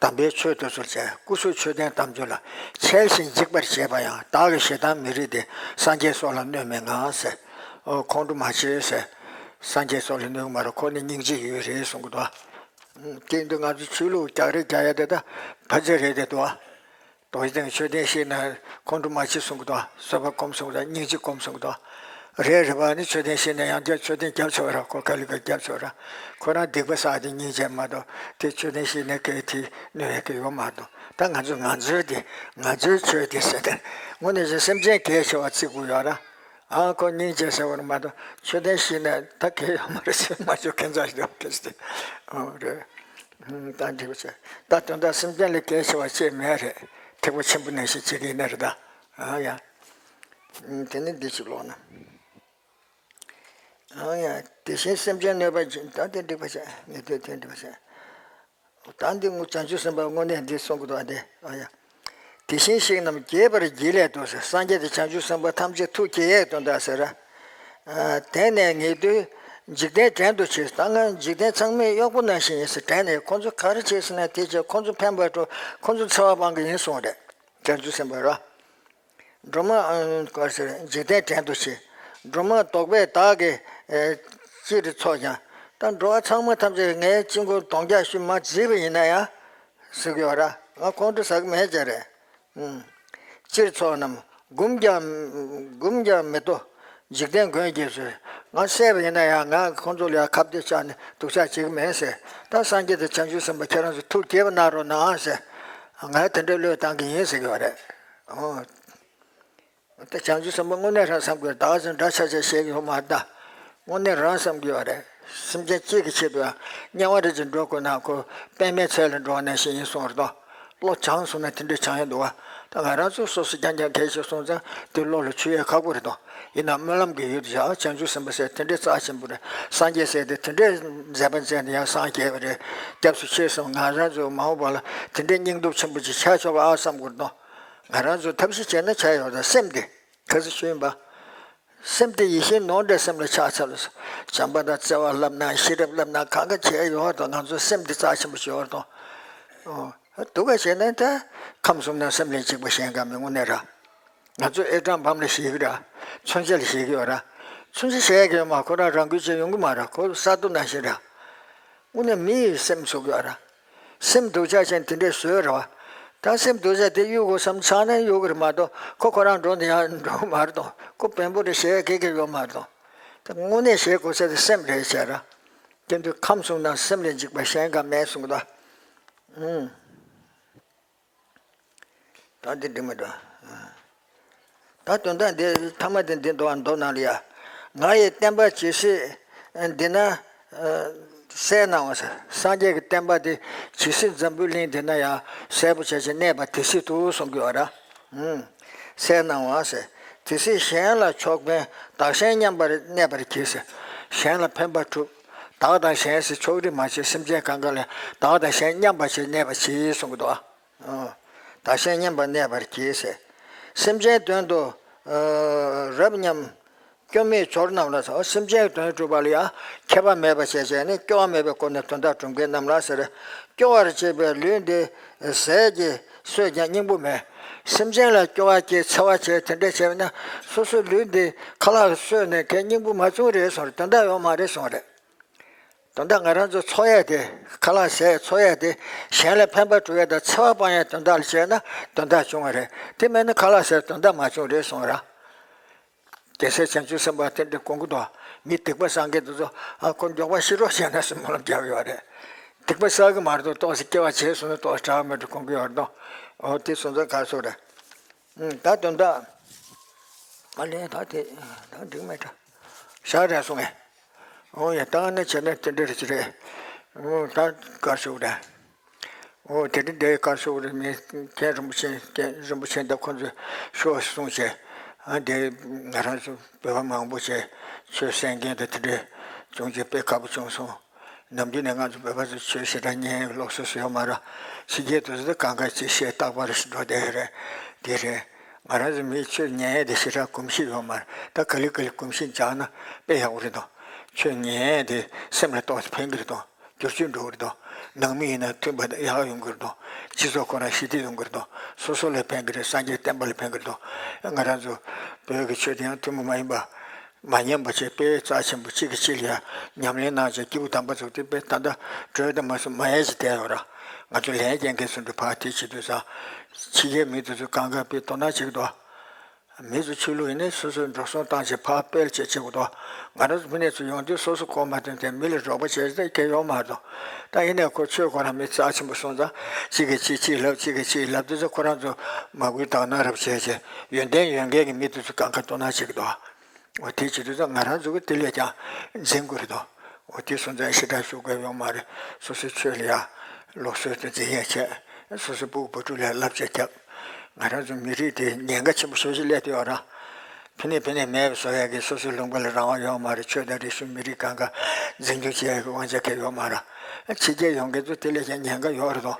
དམ་པའི་ཆོས་དེ་ཚོར་བྱས། སྐུ་གཟུགས་མཆོད་རྟེན་དམ་ཆོས་ལ། འཆལ་ཞིང་འཇིག་པར་བྱེད་པ་ཡང་། བདག་གི་ཞེ་སྡང་མི་རིགས་ཏེ། སངས་རྒྱས་སོགས་ལ་གནོད་མི་མངའ་ཟེར། ཨོ་ཁོང་ཁྲོ་མ་བྱེད་ཟེར། སངས་རྒྱས་སོགས་ལ་གནོད་མ་རུང་། ཁོ་ནི་སྙིང་རྗེ་ཡོད་རེད་གསུང་གི་འདུག། ཨ་དེ་འདི་ང་ཚོ་ཆོས་ལུགས་རྒྱག་རེས་རྒྱག་ཡ་དེ་ད་ཕལ་ཆེར་རེད་དེ་འདུག། ཨ། རྡོ་རྗེ་གདན་མཆོད་རྟེན་བཞེངས་ན་ཁོང་ཁྲོ་མ་བྱེད་གསུང་གི་འདུག། བཟོད་པ་སྒོམ་གསུང་གི་འདུག། སྙིང་རྗེ་སྒོམ་གསུང་གི་འདུག། རེད་རེད་པ། ནི་མཆོད་རྟེན་བཞེངས་ན་ཡང་བསྐྱར་མཆོད་རྟེན་རྒྱབ་ཆོག་ར། ཁོ་ཁ་ལི་ཁ་རྒྱབ་ཆོག་ར། ཁོ་རང་སྡིག་པ་བསགས་ཏེ་སྙིང་རྗེ་མ་གཏོགས། དེ་མཆོད་རྟེན་བཞེངས་ན་གལ་ཏེ་གནོད་ཡ་གི་ཡོད་མ་གཏོགས། ད་ང་ཚོ་ང་ཚོའི་དེ་ང་ཚོའི་ཆོས་དེ་ཟེར་ཏེ། དངོས་གནས་ཀྱི་སེམས་ཅན་གལ་ཆེ་བ་བརྩི་དགོས་ཡོད་ར། ཨ་ཁོ་སྙིང་རྗེ་ཟེར་བ་རེད་མ་གཏོགས། མཆོད་རྟེན་བཞེངས་ན་ད་གལ་ཡོད་མ་རེད་ཟེར་མ་བྱོས་མཁན་ཚ་ཞིག་རེད་ཟེར་ཏེ། ཨོ་རེད། ད་འགྲིག་པ་བྱས། ད་དོན་དག་སེམས་ཅན་ལས་གལ་ཆེ་བ་ཅིག་མེད་རེད། ཐེག་པ་ཆེན་པོ་ནང་བཞིན་བྱེད་ཀྱི་ཡིན་ན་རེད་ད། ཨ་ཡ། དེ་ནི་འདི་ཅིག་ཀློག་ན། ཨ་ཡ། དེ་བཞིན་སེམས་ཅན་གནོད་པ་ཅན། ད་དེ་འགྲིག་པ་བྱས། ངས་དེ་དེ་འགྲིག་པ་བྱས། ད་འདི་ངུ་བྱང་ཆུབ་སེམས་དཔའ་དངོས་གནས་འདི་གསུང་གི་འདུག་ཨ་དེ། ཨ་ཡ། དེ་བཞིན་གཤེགས་རྣམས་དགྱེས་པར་བགྱི་ལས་དོ་ཟེར། སངས་རྒྱས་དང་བྱང་ཆུབ་སེམས་དཔའ་ཐམས་ཅད་ཐུགས་དགྱེས་ཡས་དོན་དག་ཟེར། ཨ་དེ་ནས་ངེས་དུས་འཇིག་རྟེན་བྲན་དུ་ཆས། ད་ང་འཇིག་རྟེན་ཚང་མས་གཡོག་པོ་ནང་བཞིན་ཡིན་ཟེར། བྲན་ནས་ཁོང་ཚོ་ག་རེ་བྱས་ཟེར་ན་དེ་བྱས། ཁོང་ཚོ་ཕན་པར་སྤྲོ། ཁོང་ཚོ་འཚེ་བ་སྤང་གི་ཡིན་གསུངས་རེད། བྱང་ཆུབ་སེམས་དཔའ་ར། འགྲོ་མ་ཨ་ག་ཟེར། འཇིག་རྟེན་བྲན་དུ་ཆས། འགྲོ་མ་དོགས་པས་བདག་གིས་ཨེ་སྤྱིར་འཚོགས་ཀྱང་། ད་འགྲོ་བ་ཚང་མ་ཐམས་ཅད་ངའི་དཀྱིལ་འཁོར་གདོང་རྒྱག་ཞུ་མ་བརྩིས་པ་ཡིན་ན་ཡང་ཟེར་གྱི་ཡོད་ར། ང་ཁོང་ཁྲོ་ཟ་གི་མེད་ཅེས་རེད། ཨུམ། སྤྱིར་ཚོགས་རྣམས་བསྒོམས་ཀྱང་བསྒོམས་ཀྱང་མི་ལྟོ། འཇིག་རྟེན་མགོན་རྒྱལ་ཚོས་ང་བསད་པ་ཡིན་ན་ཡང་། ང་ཁོང་ཚོ་ལ་ཡང་ཁ་གཏད་བཅག་ནས་སྡུག་ཅག་བྱེད་ཀྱི་མེད་ཟེར། ད་སངས་རྒྱས་དང་བྱང་ཆུབ་སེམས་དཔའ་ཁྱེད་རང་ཚོ་ཐུགས་དགྱེས་པ་གནང་རོགས་གནང་ཟེར། ང་དེ་འདྲའི་བློས་བཏང་གི་ཡིན་ཟེར་གྱི་ཡོད་རེད། ཨོ། ད་བྱང་ཆུབ་སེམས་དཔའ་དངོས་གནས་རང་བསམ་གྱི་ཡོད་རེད། ད་ག་ཚོད་འདྲ་ཆགས་ཆགས་བཤད་ཀྱི་ཡོད་མ་རེད་ད། དངོས་གནས་རང་བསམ་གྱི་ཡོད་རེད། སེམས་ཅན་གཅིག་གི་ཆེད་དུ་ཡང་དམྱལ་བ་རེ་ཅིག་འགྲོ་དགོས་ན་ཁོ་པད་མའི་ཚལ་ལ་འགྲོ་བ་ནང་བཞིན་ཡིན་གསུངས་རེད་དོ། བློ་བྱང་སོང་ན་དེ་འདྲ་བྱང་ཡ་འདུག་བ། ད་ང་རང་ཚོ་སོ་སོ་རྐྱང་རྐྱང་གལ་ཆེ་སོང་ཙང་དེ་བློ་ལ་ཆུད་ཡ་ཁག་པོ་རེད་དོ། ཡིན་ནའང་སྨོན་ལམ་གྱི་ཡུལ་དུ་བཞག། བྱང་ཆུབ་སེམས་དཔའ་ཟེར་དེ་འདྲའི་རྩ་ཆེན་པོ་རེད། སངས་རྒྱས་ཟེར་དེ་དེ་འདྲའི་མཛད་པ་མཛད་ནས་ཡང་སངས་རྒྱས་པ་རེད། སྐྱབས་སུ་མཆི་གསུངས། ང་རང་ཚོ་མ་འོངས་པ་ལ་དེ་འདྲའི་སྙིང་སྟོབས་ཆེན་པོ་ཅིག་ཆགས་ཆོག་ག་ཨ་བསམ་དགོས་རེད་དོ། ང་རང་ཚོ་ཐབས་ཤེས་བྱས་ན་ཆགས་ཡོང་། ད་སེམས་དེ་ག་ཚོད་ཤེས་ཡིན་པ། སེམས་དེ་ཡིད་བཞིན་ནོར་འདྲ་སེམས་ལ་ཆགས་ཚར་ལ། བྱམས་པ་དང་བརྩེ་བ་ལབ་ན། ཤེས་རབ་ལབ་ན། གང་ག་བྱས་ཡོང་བ་དང་། ང་ཚོ་སེམས་དེ་རྩ་ཆེན་པོ་བྱེད་ཡོང་དང་། ཨོ། སྡུག་ག་བྱས་ན་ད་ཁམས་གསུམ་ན་སེམས་ལས་འཇིགས་པ་གཞན་གང་མེད། དངོས་གནས་ར། ང་ཚོ་ཨེ་ཀྲང་བམ་ལ་ཞེད་ཀྱི་ར། མཚོན་ཆ་ལ་ཞེད་ཀྱི་ཡོད་ར། མཚོན་ཆ་ཞེད་ཀྱི་ཡོད་མ། ཁོ་རང་རང་འགུལ་བྱས་ཡོང་གི་མ་ར། ཁོ་ས་རྡོ་ནང་བཞིན་ར། དངོས་གནས་མི་ཡི་སེམས་བཟོ་དགོས་ར། སེམས་སྡུག་ཅག་ཅན་དེ་འདྲས་བཟོས་ར་བ། ད་སེམས་སྡུག་ཅག་དེ་གཡུག་དགོས་བསམ་ཆགས་ན་གཡུག་གི་རེད་མ་གཏོགས། ཁོ་ཁོ་རང་འགྲོ་ན་ཡང་འགྲོ་གི་མ་རེད་དོ། ཁོ་བེམ་པོ་རེད་ཟེར་གི་གི་ཡོད་མ་རེད་དོ། ད་དངོས་གནས་བྱེད་དགོས་ས་དེ་སེམས་རེད་བྱས་ར། དེ་དུས་ཁམས་གསུམ་ན་སེམས་ལས་འཇིགས་པ་གཞན་གང་མེད་གསུངས་གི་འདུག། ཨུམ། ད་འདི་འགྲིག་མི་འགྲོ། ད་དོན་དག་འདི་ཐ་མ་དེ་འདི་འདུག་བ། མདོ་ནང་ལ་ཡ། ང་ཡི་བསྟན་པ་ཇི་སྲིད་འདི་ན་གསལ་སྣང་བ་ཟེར། སངས་རྒྱས་ཀྱི་བསྟན་པ་འདི་ཇི་སྲིད་འཛམ་བུའི་གླིང་འདི་ན་ཡང་གསལ་པོ་བྱས་བྱས་གནས་པ་དེ་སྲིད་དུ་གསུང་གི་ཡོད་ར། ཨུམ། གསལ་སྣང་བ་ཟེར། དེ་སྲིད་གཞན་ལ་ཕྱོགས་ཕན། བདག་གཞན་མཉམ་པར་གནས་པར་གྱིས་ཟེར། གཞན་ལ་ཕན་པ་སྒྲུབ། བདག་དང་གཞན་ཟེར་ཕྱོགས་རིས་མ་བྱེད། སེམས་ཅན་གང་ག་ལ་བདག་དང་གཞན་མཉམ་པར་བྱས་གནས་པར་གྱིས་གསུང་གི་འདུག་ཨ། ཨོ། བདག་གཞན་མཉམ་པར་གནས་པར་གྱིས་ཟེར། སེམས་ཅན་དོན་དུ་ཨ་རབ་མཉམ། སྐྱོན་མེད་སྦྱོར་རྣམས་ལ་ཟེར། སེམས་ཅན་དོན་སྒྲུབ་པ་ལ་ཡང་ཁྱད་པར་མེད་པ་བྱས་བྱས་ནས་སྐྱོ་བ་མེད་པའི་སྒོ་ནས་དོན་དག་སྒྲུབ་མཁན་རྣམས་ལ་ཟེར། སྐྱོ་བར་བྱེད་པའི་ལུས་འདི་ཟས་ཀྱིས་གསོས་ཀྱང་སྙིང་པོ་མེད། སེམས་ཅན་ལ་སྐྱོ་བ་སྐྱེ། འཚེ་བ་བྱེད། དེ་འདྲ་བྱས་ན་སོ་སོའི་ལུས་འདི་ཁ་ལག་གསོས་ནས་ཁའི་སྙིང་པོ་མ་བྱུང་རེད་གསུངས་རེད། དོན་དག་ཡོད་མ་རེད་གསུངས་རེད། དོན་དག་ང་རང་ཚོ་འཚོ་ཡ་དེ། ཁ་ལག་ཟས་འཚོ་ཡ་དེ། གཞན་ལ་ཕན་པ་སྒྲུབ་ཡ་དང་འཚེ་བ་སྤང་ཡ་དོན་དག་ལ་བྱས་ན་དོན་དག་བྱུང་བ་རེད། དེ་མེད་ན་ཁ་ལག་ཟས་དོན་དག་མ་བྱུང་རེད་གསུངས་ར། རྒྱལ་སྲས་བྱང་ཆུབ་སེམས་དཔའ་དེ་འདྲ་དགོངས་ཀྱི་འདུག། མི་སྡིག་པ་བསགས་མཁན་དེ་ཚོ་ཨ་ཁོ་མགྱོགས་པ་ཤི་རོགས་བྱས་ན་ཟེར་སྨོན་ལམ་རྒྱག་གི་ཡོད་རེད། སྡིག་པ་བསགས་ཀྱི་མ་རེད་དོ། ཏོག་ཙམ་སྐྱེ་བ་བྱས་སོང་ན་ཏོག་ཙམ་དྲག་མེད་འགྲོ་དགོངས་ཀྱི་ཡོད་རེད་དོ། ཨོ་དེ་སོང་ཙང་ག་སོ་རེད། ཨུམ། ད་དོན་དག་ཨ་ལས་ད་དེ་ད་འགྲིག་མེད་འདྲ། ཞག་རེད་སོང་ངས། ཨོ་ཡ། ད་ནི་བྱས་ན་དེ་འདྲ་རེད་ཅི་རེད། ཨོ་ད་དཀར་ཕྱོགས་རེད། ཨོ་དེ་འདྲ་འདི་དཀར་ཕྱོགས་རེད། མི་མཁན་རིན་པོ་ཆེ། མཁན་རིན་པོ་ཆེ་འདི་ཁོང་ཚོས་ཤོག་གསུངས་བྱས། ཨ་འདི་ང་རང་ཚོ་བོད་པ་མང་པོ་བྱས་ཆོས་གསན་མཁན་དང་དེ་འདྲ་བྱུང་རྗེས་དཔེ་དགའ་པོ་བྱུང་སོང་། ནམ་རྒྱུན་ནས་ང་ཚོ་བོད་པ་ཚོ་ཆོས་ཞེ་དྲག་ཉན་ཡག་སློབ་གསོ་ཞིག་ཡོད་མ་རེད། ཕྱི་རྒྱལ་དུ་ཚོ་གང་ག་ཅིག་བཤད་རྟག་པར་ཞིག་འགྲོ་བསྡད་ཡོད་རེད། དེ་རེད། ང་རང་ཚོ་མིའི་ཆོས་ཉན་ཡག་དེ་ཞེ་དྲག་གོམས་གཤིས་ཡོད་མ་རེད། ད་ག་ལེ་ག་ལེ་གོམས་གཤིས་འཇགས་ན་དཔེ་ཡག་པོ་རེད་དོ། ཆོས་ཉན་ཡག་དེ་སེམས་ལ་ཏོག་ཙམ་ཕན་གི་རེད་དོ། བསྒྱུར་བཅོས་འགྲོ་གི་རེད་དོ། ནང་མི་ཡིན་ན་མཐུན་པ་དང་ཡག་ཡོང་གི་རེད་དོ། སྤྱི་ཚོགས་ཁོ་རང་ཞི་བདེ་ཡོང་གི་རེད་དོ། སོ་སོ་ལ་ཕན་གི་རེད། སངས་རྒྱས་བསྟན་པ་ལ་ཕན་གི་རེད་དོ། ང་རང་ཚོ་བོད་ཀྱི་ཆོས་དེ་ཡང་ཐུན་མོང་མ་ཡིན་པ། མ་ཉམས་པ་བྱས་དཔེ་རྩ་ཆེན་པོ་གཅིག་གིས་གཅིག་ལ་ཡང་ཉམས་ལེན་གནང་བྱས་སྐྱེས་བུ་དམ་པ་ཚོ་དེ་དཔེ་ད་ལྟ་གྲོལ་དུ་མ་སོང་མ་ཡལ་གྱི་བསྡད་ཡོད་ར། ང་ཚོ་ལན་རྒྱག་མཁན་ཚོ་འདྲ་ཕར་དེ་བྱེད་དུས་ཙང་། ཕྱི་རྒྱལ་མི་དེ་ཚོ་གང་ག་དཔེ་དོ་སྣང་བྱེད་ཀྱི་འདུག་མི་ཚོ་ཆོས་ལུགས་ཡིན་ནའི་སོ་སོས་འགྲོ་སོང་བཏང་བྱས་ཕར་སྤེལ་བྱས་བྱེད་དགོས་འདུག་ང་རང་ཚོ་ཕ་ནས་ཚོ་ཡོང་དུས་སོ་སོ་ཁོག་མ་ཐོན་ཏེ་མི་ལ་རོགས་པ་བྱས་ཏེ་སྐད་ཡོང་མ་འདུག་ད་ཡིན་ནའི་ཁོ་ཆོས་ཁོ་རང་མི་རྩ་ཆེན་པོ་སོང་ཙང་གཅིག་གིས་གཅིག་གཅིག་ལབ་གཅིག་གིས་གཅིག་ལབ་དུས་ཚོ་ཁོ་རང་ཚོ་མ་བསྐུལ་དག་སྣང་རབ་བྱས་བྱས་ཡོན་ཏན་ཡོད་མཁན་གྱི་མི་དེ་ཚོ་གང་ག་དོ་སྣང་བྱེད་ཀྱི་འདུག་འོ་དེ་བྱེད་དུས་ཙང་ང་རང་ཚོ་གི་དེ་ལས་ཀྱང་འཛིན་དགོས་རེད་དོ། འོ་དེ་སོང་ཙང་ཞེ་དྲག་ཤོག་དགོས་ཡོད་མ་རེད། སོ་སོའི་ཆོས་ལ་ཡང་སློབ་གསོ་དེ་འཛིན་ཡས་བྱས། སོ་སོའི་སྤུ་གུ་བུ་ཕྲུག་ལ་བསླབ་བྱ་བརྒྱབ། ང་རང་ཚོ་མི་རིགས་དེ་ཉེན་ཁ་ཆེན་པོ་ཞེ་པོ་ཅིག་སླེབས་ཡོད་ར། ཕ་ནས་ཕ་ནས་མེད་པ་བཟོ་ཡས་ཀྱི་སོ་སོའི་ལུང་པ་ལ་རང་དབང་ཡོད་མ་རེད། ཆོས་དང་རིག་གཞུང་མི་རིགས་གང་ག་འཛིན་སྐྱོང་བྱེད་ཡས་ཀྱི་དབང་ཆ་གང་ཡང་ཡོད་མ་ར། ཕྱི་རྒྱལ་ཡོང་མཁན་ཚོ་དེ་ལས་ཀྱང་ཉེན་ཁ་ཡོད་རེད་དོ།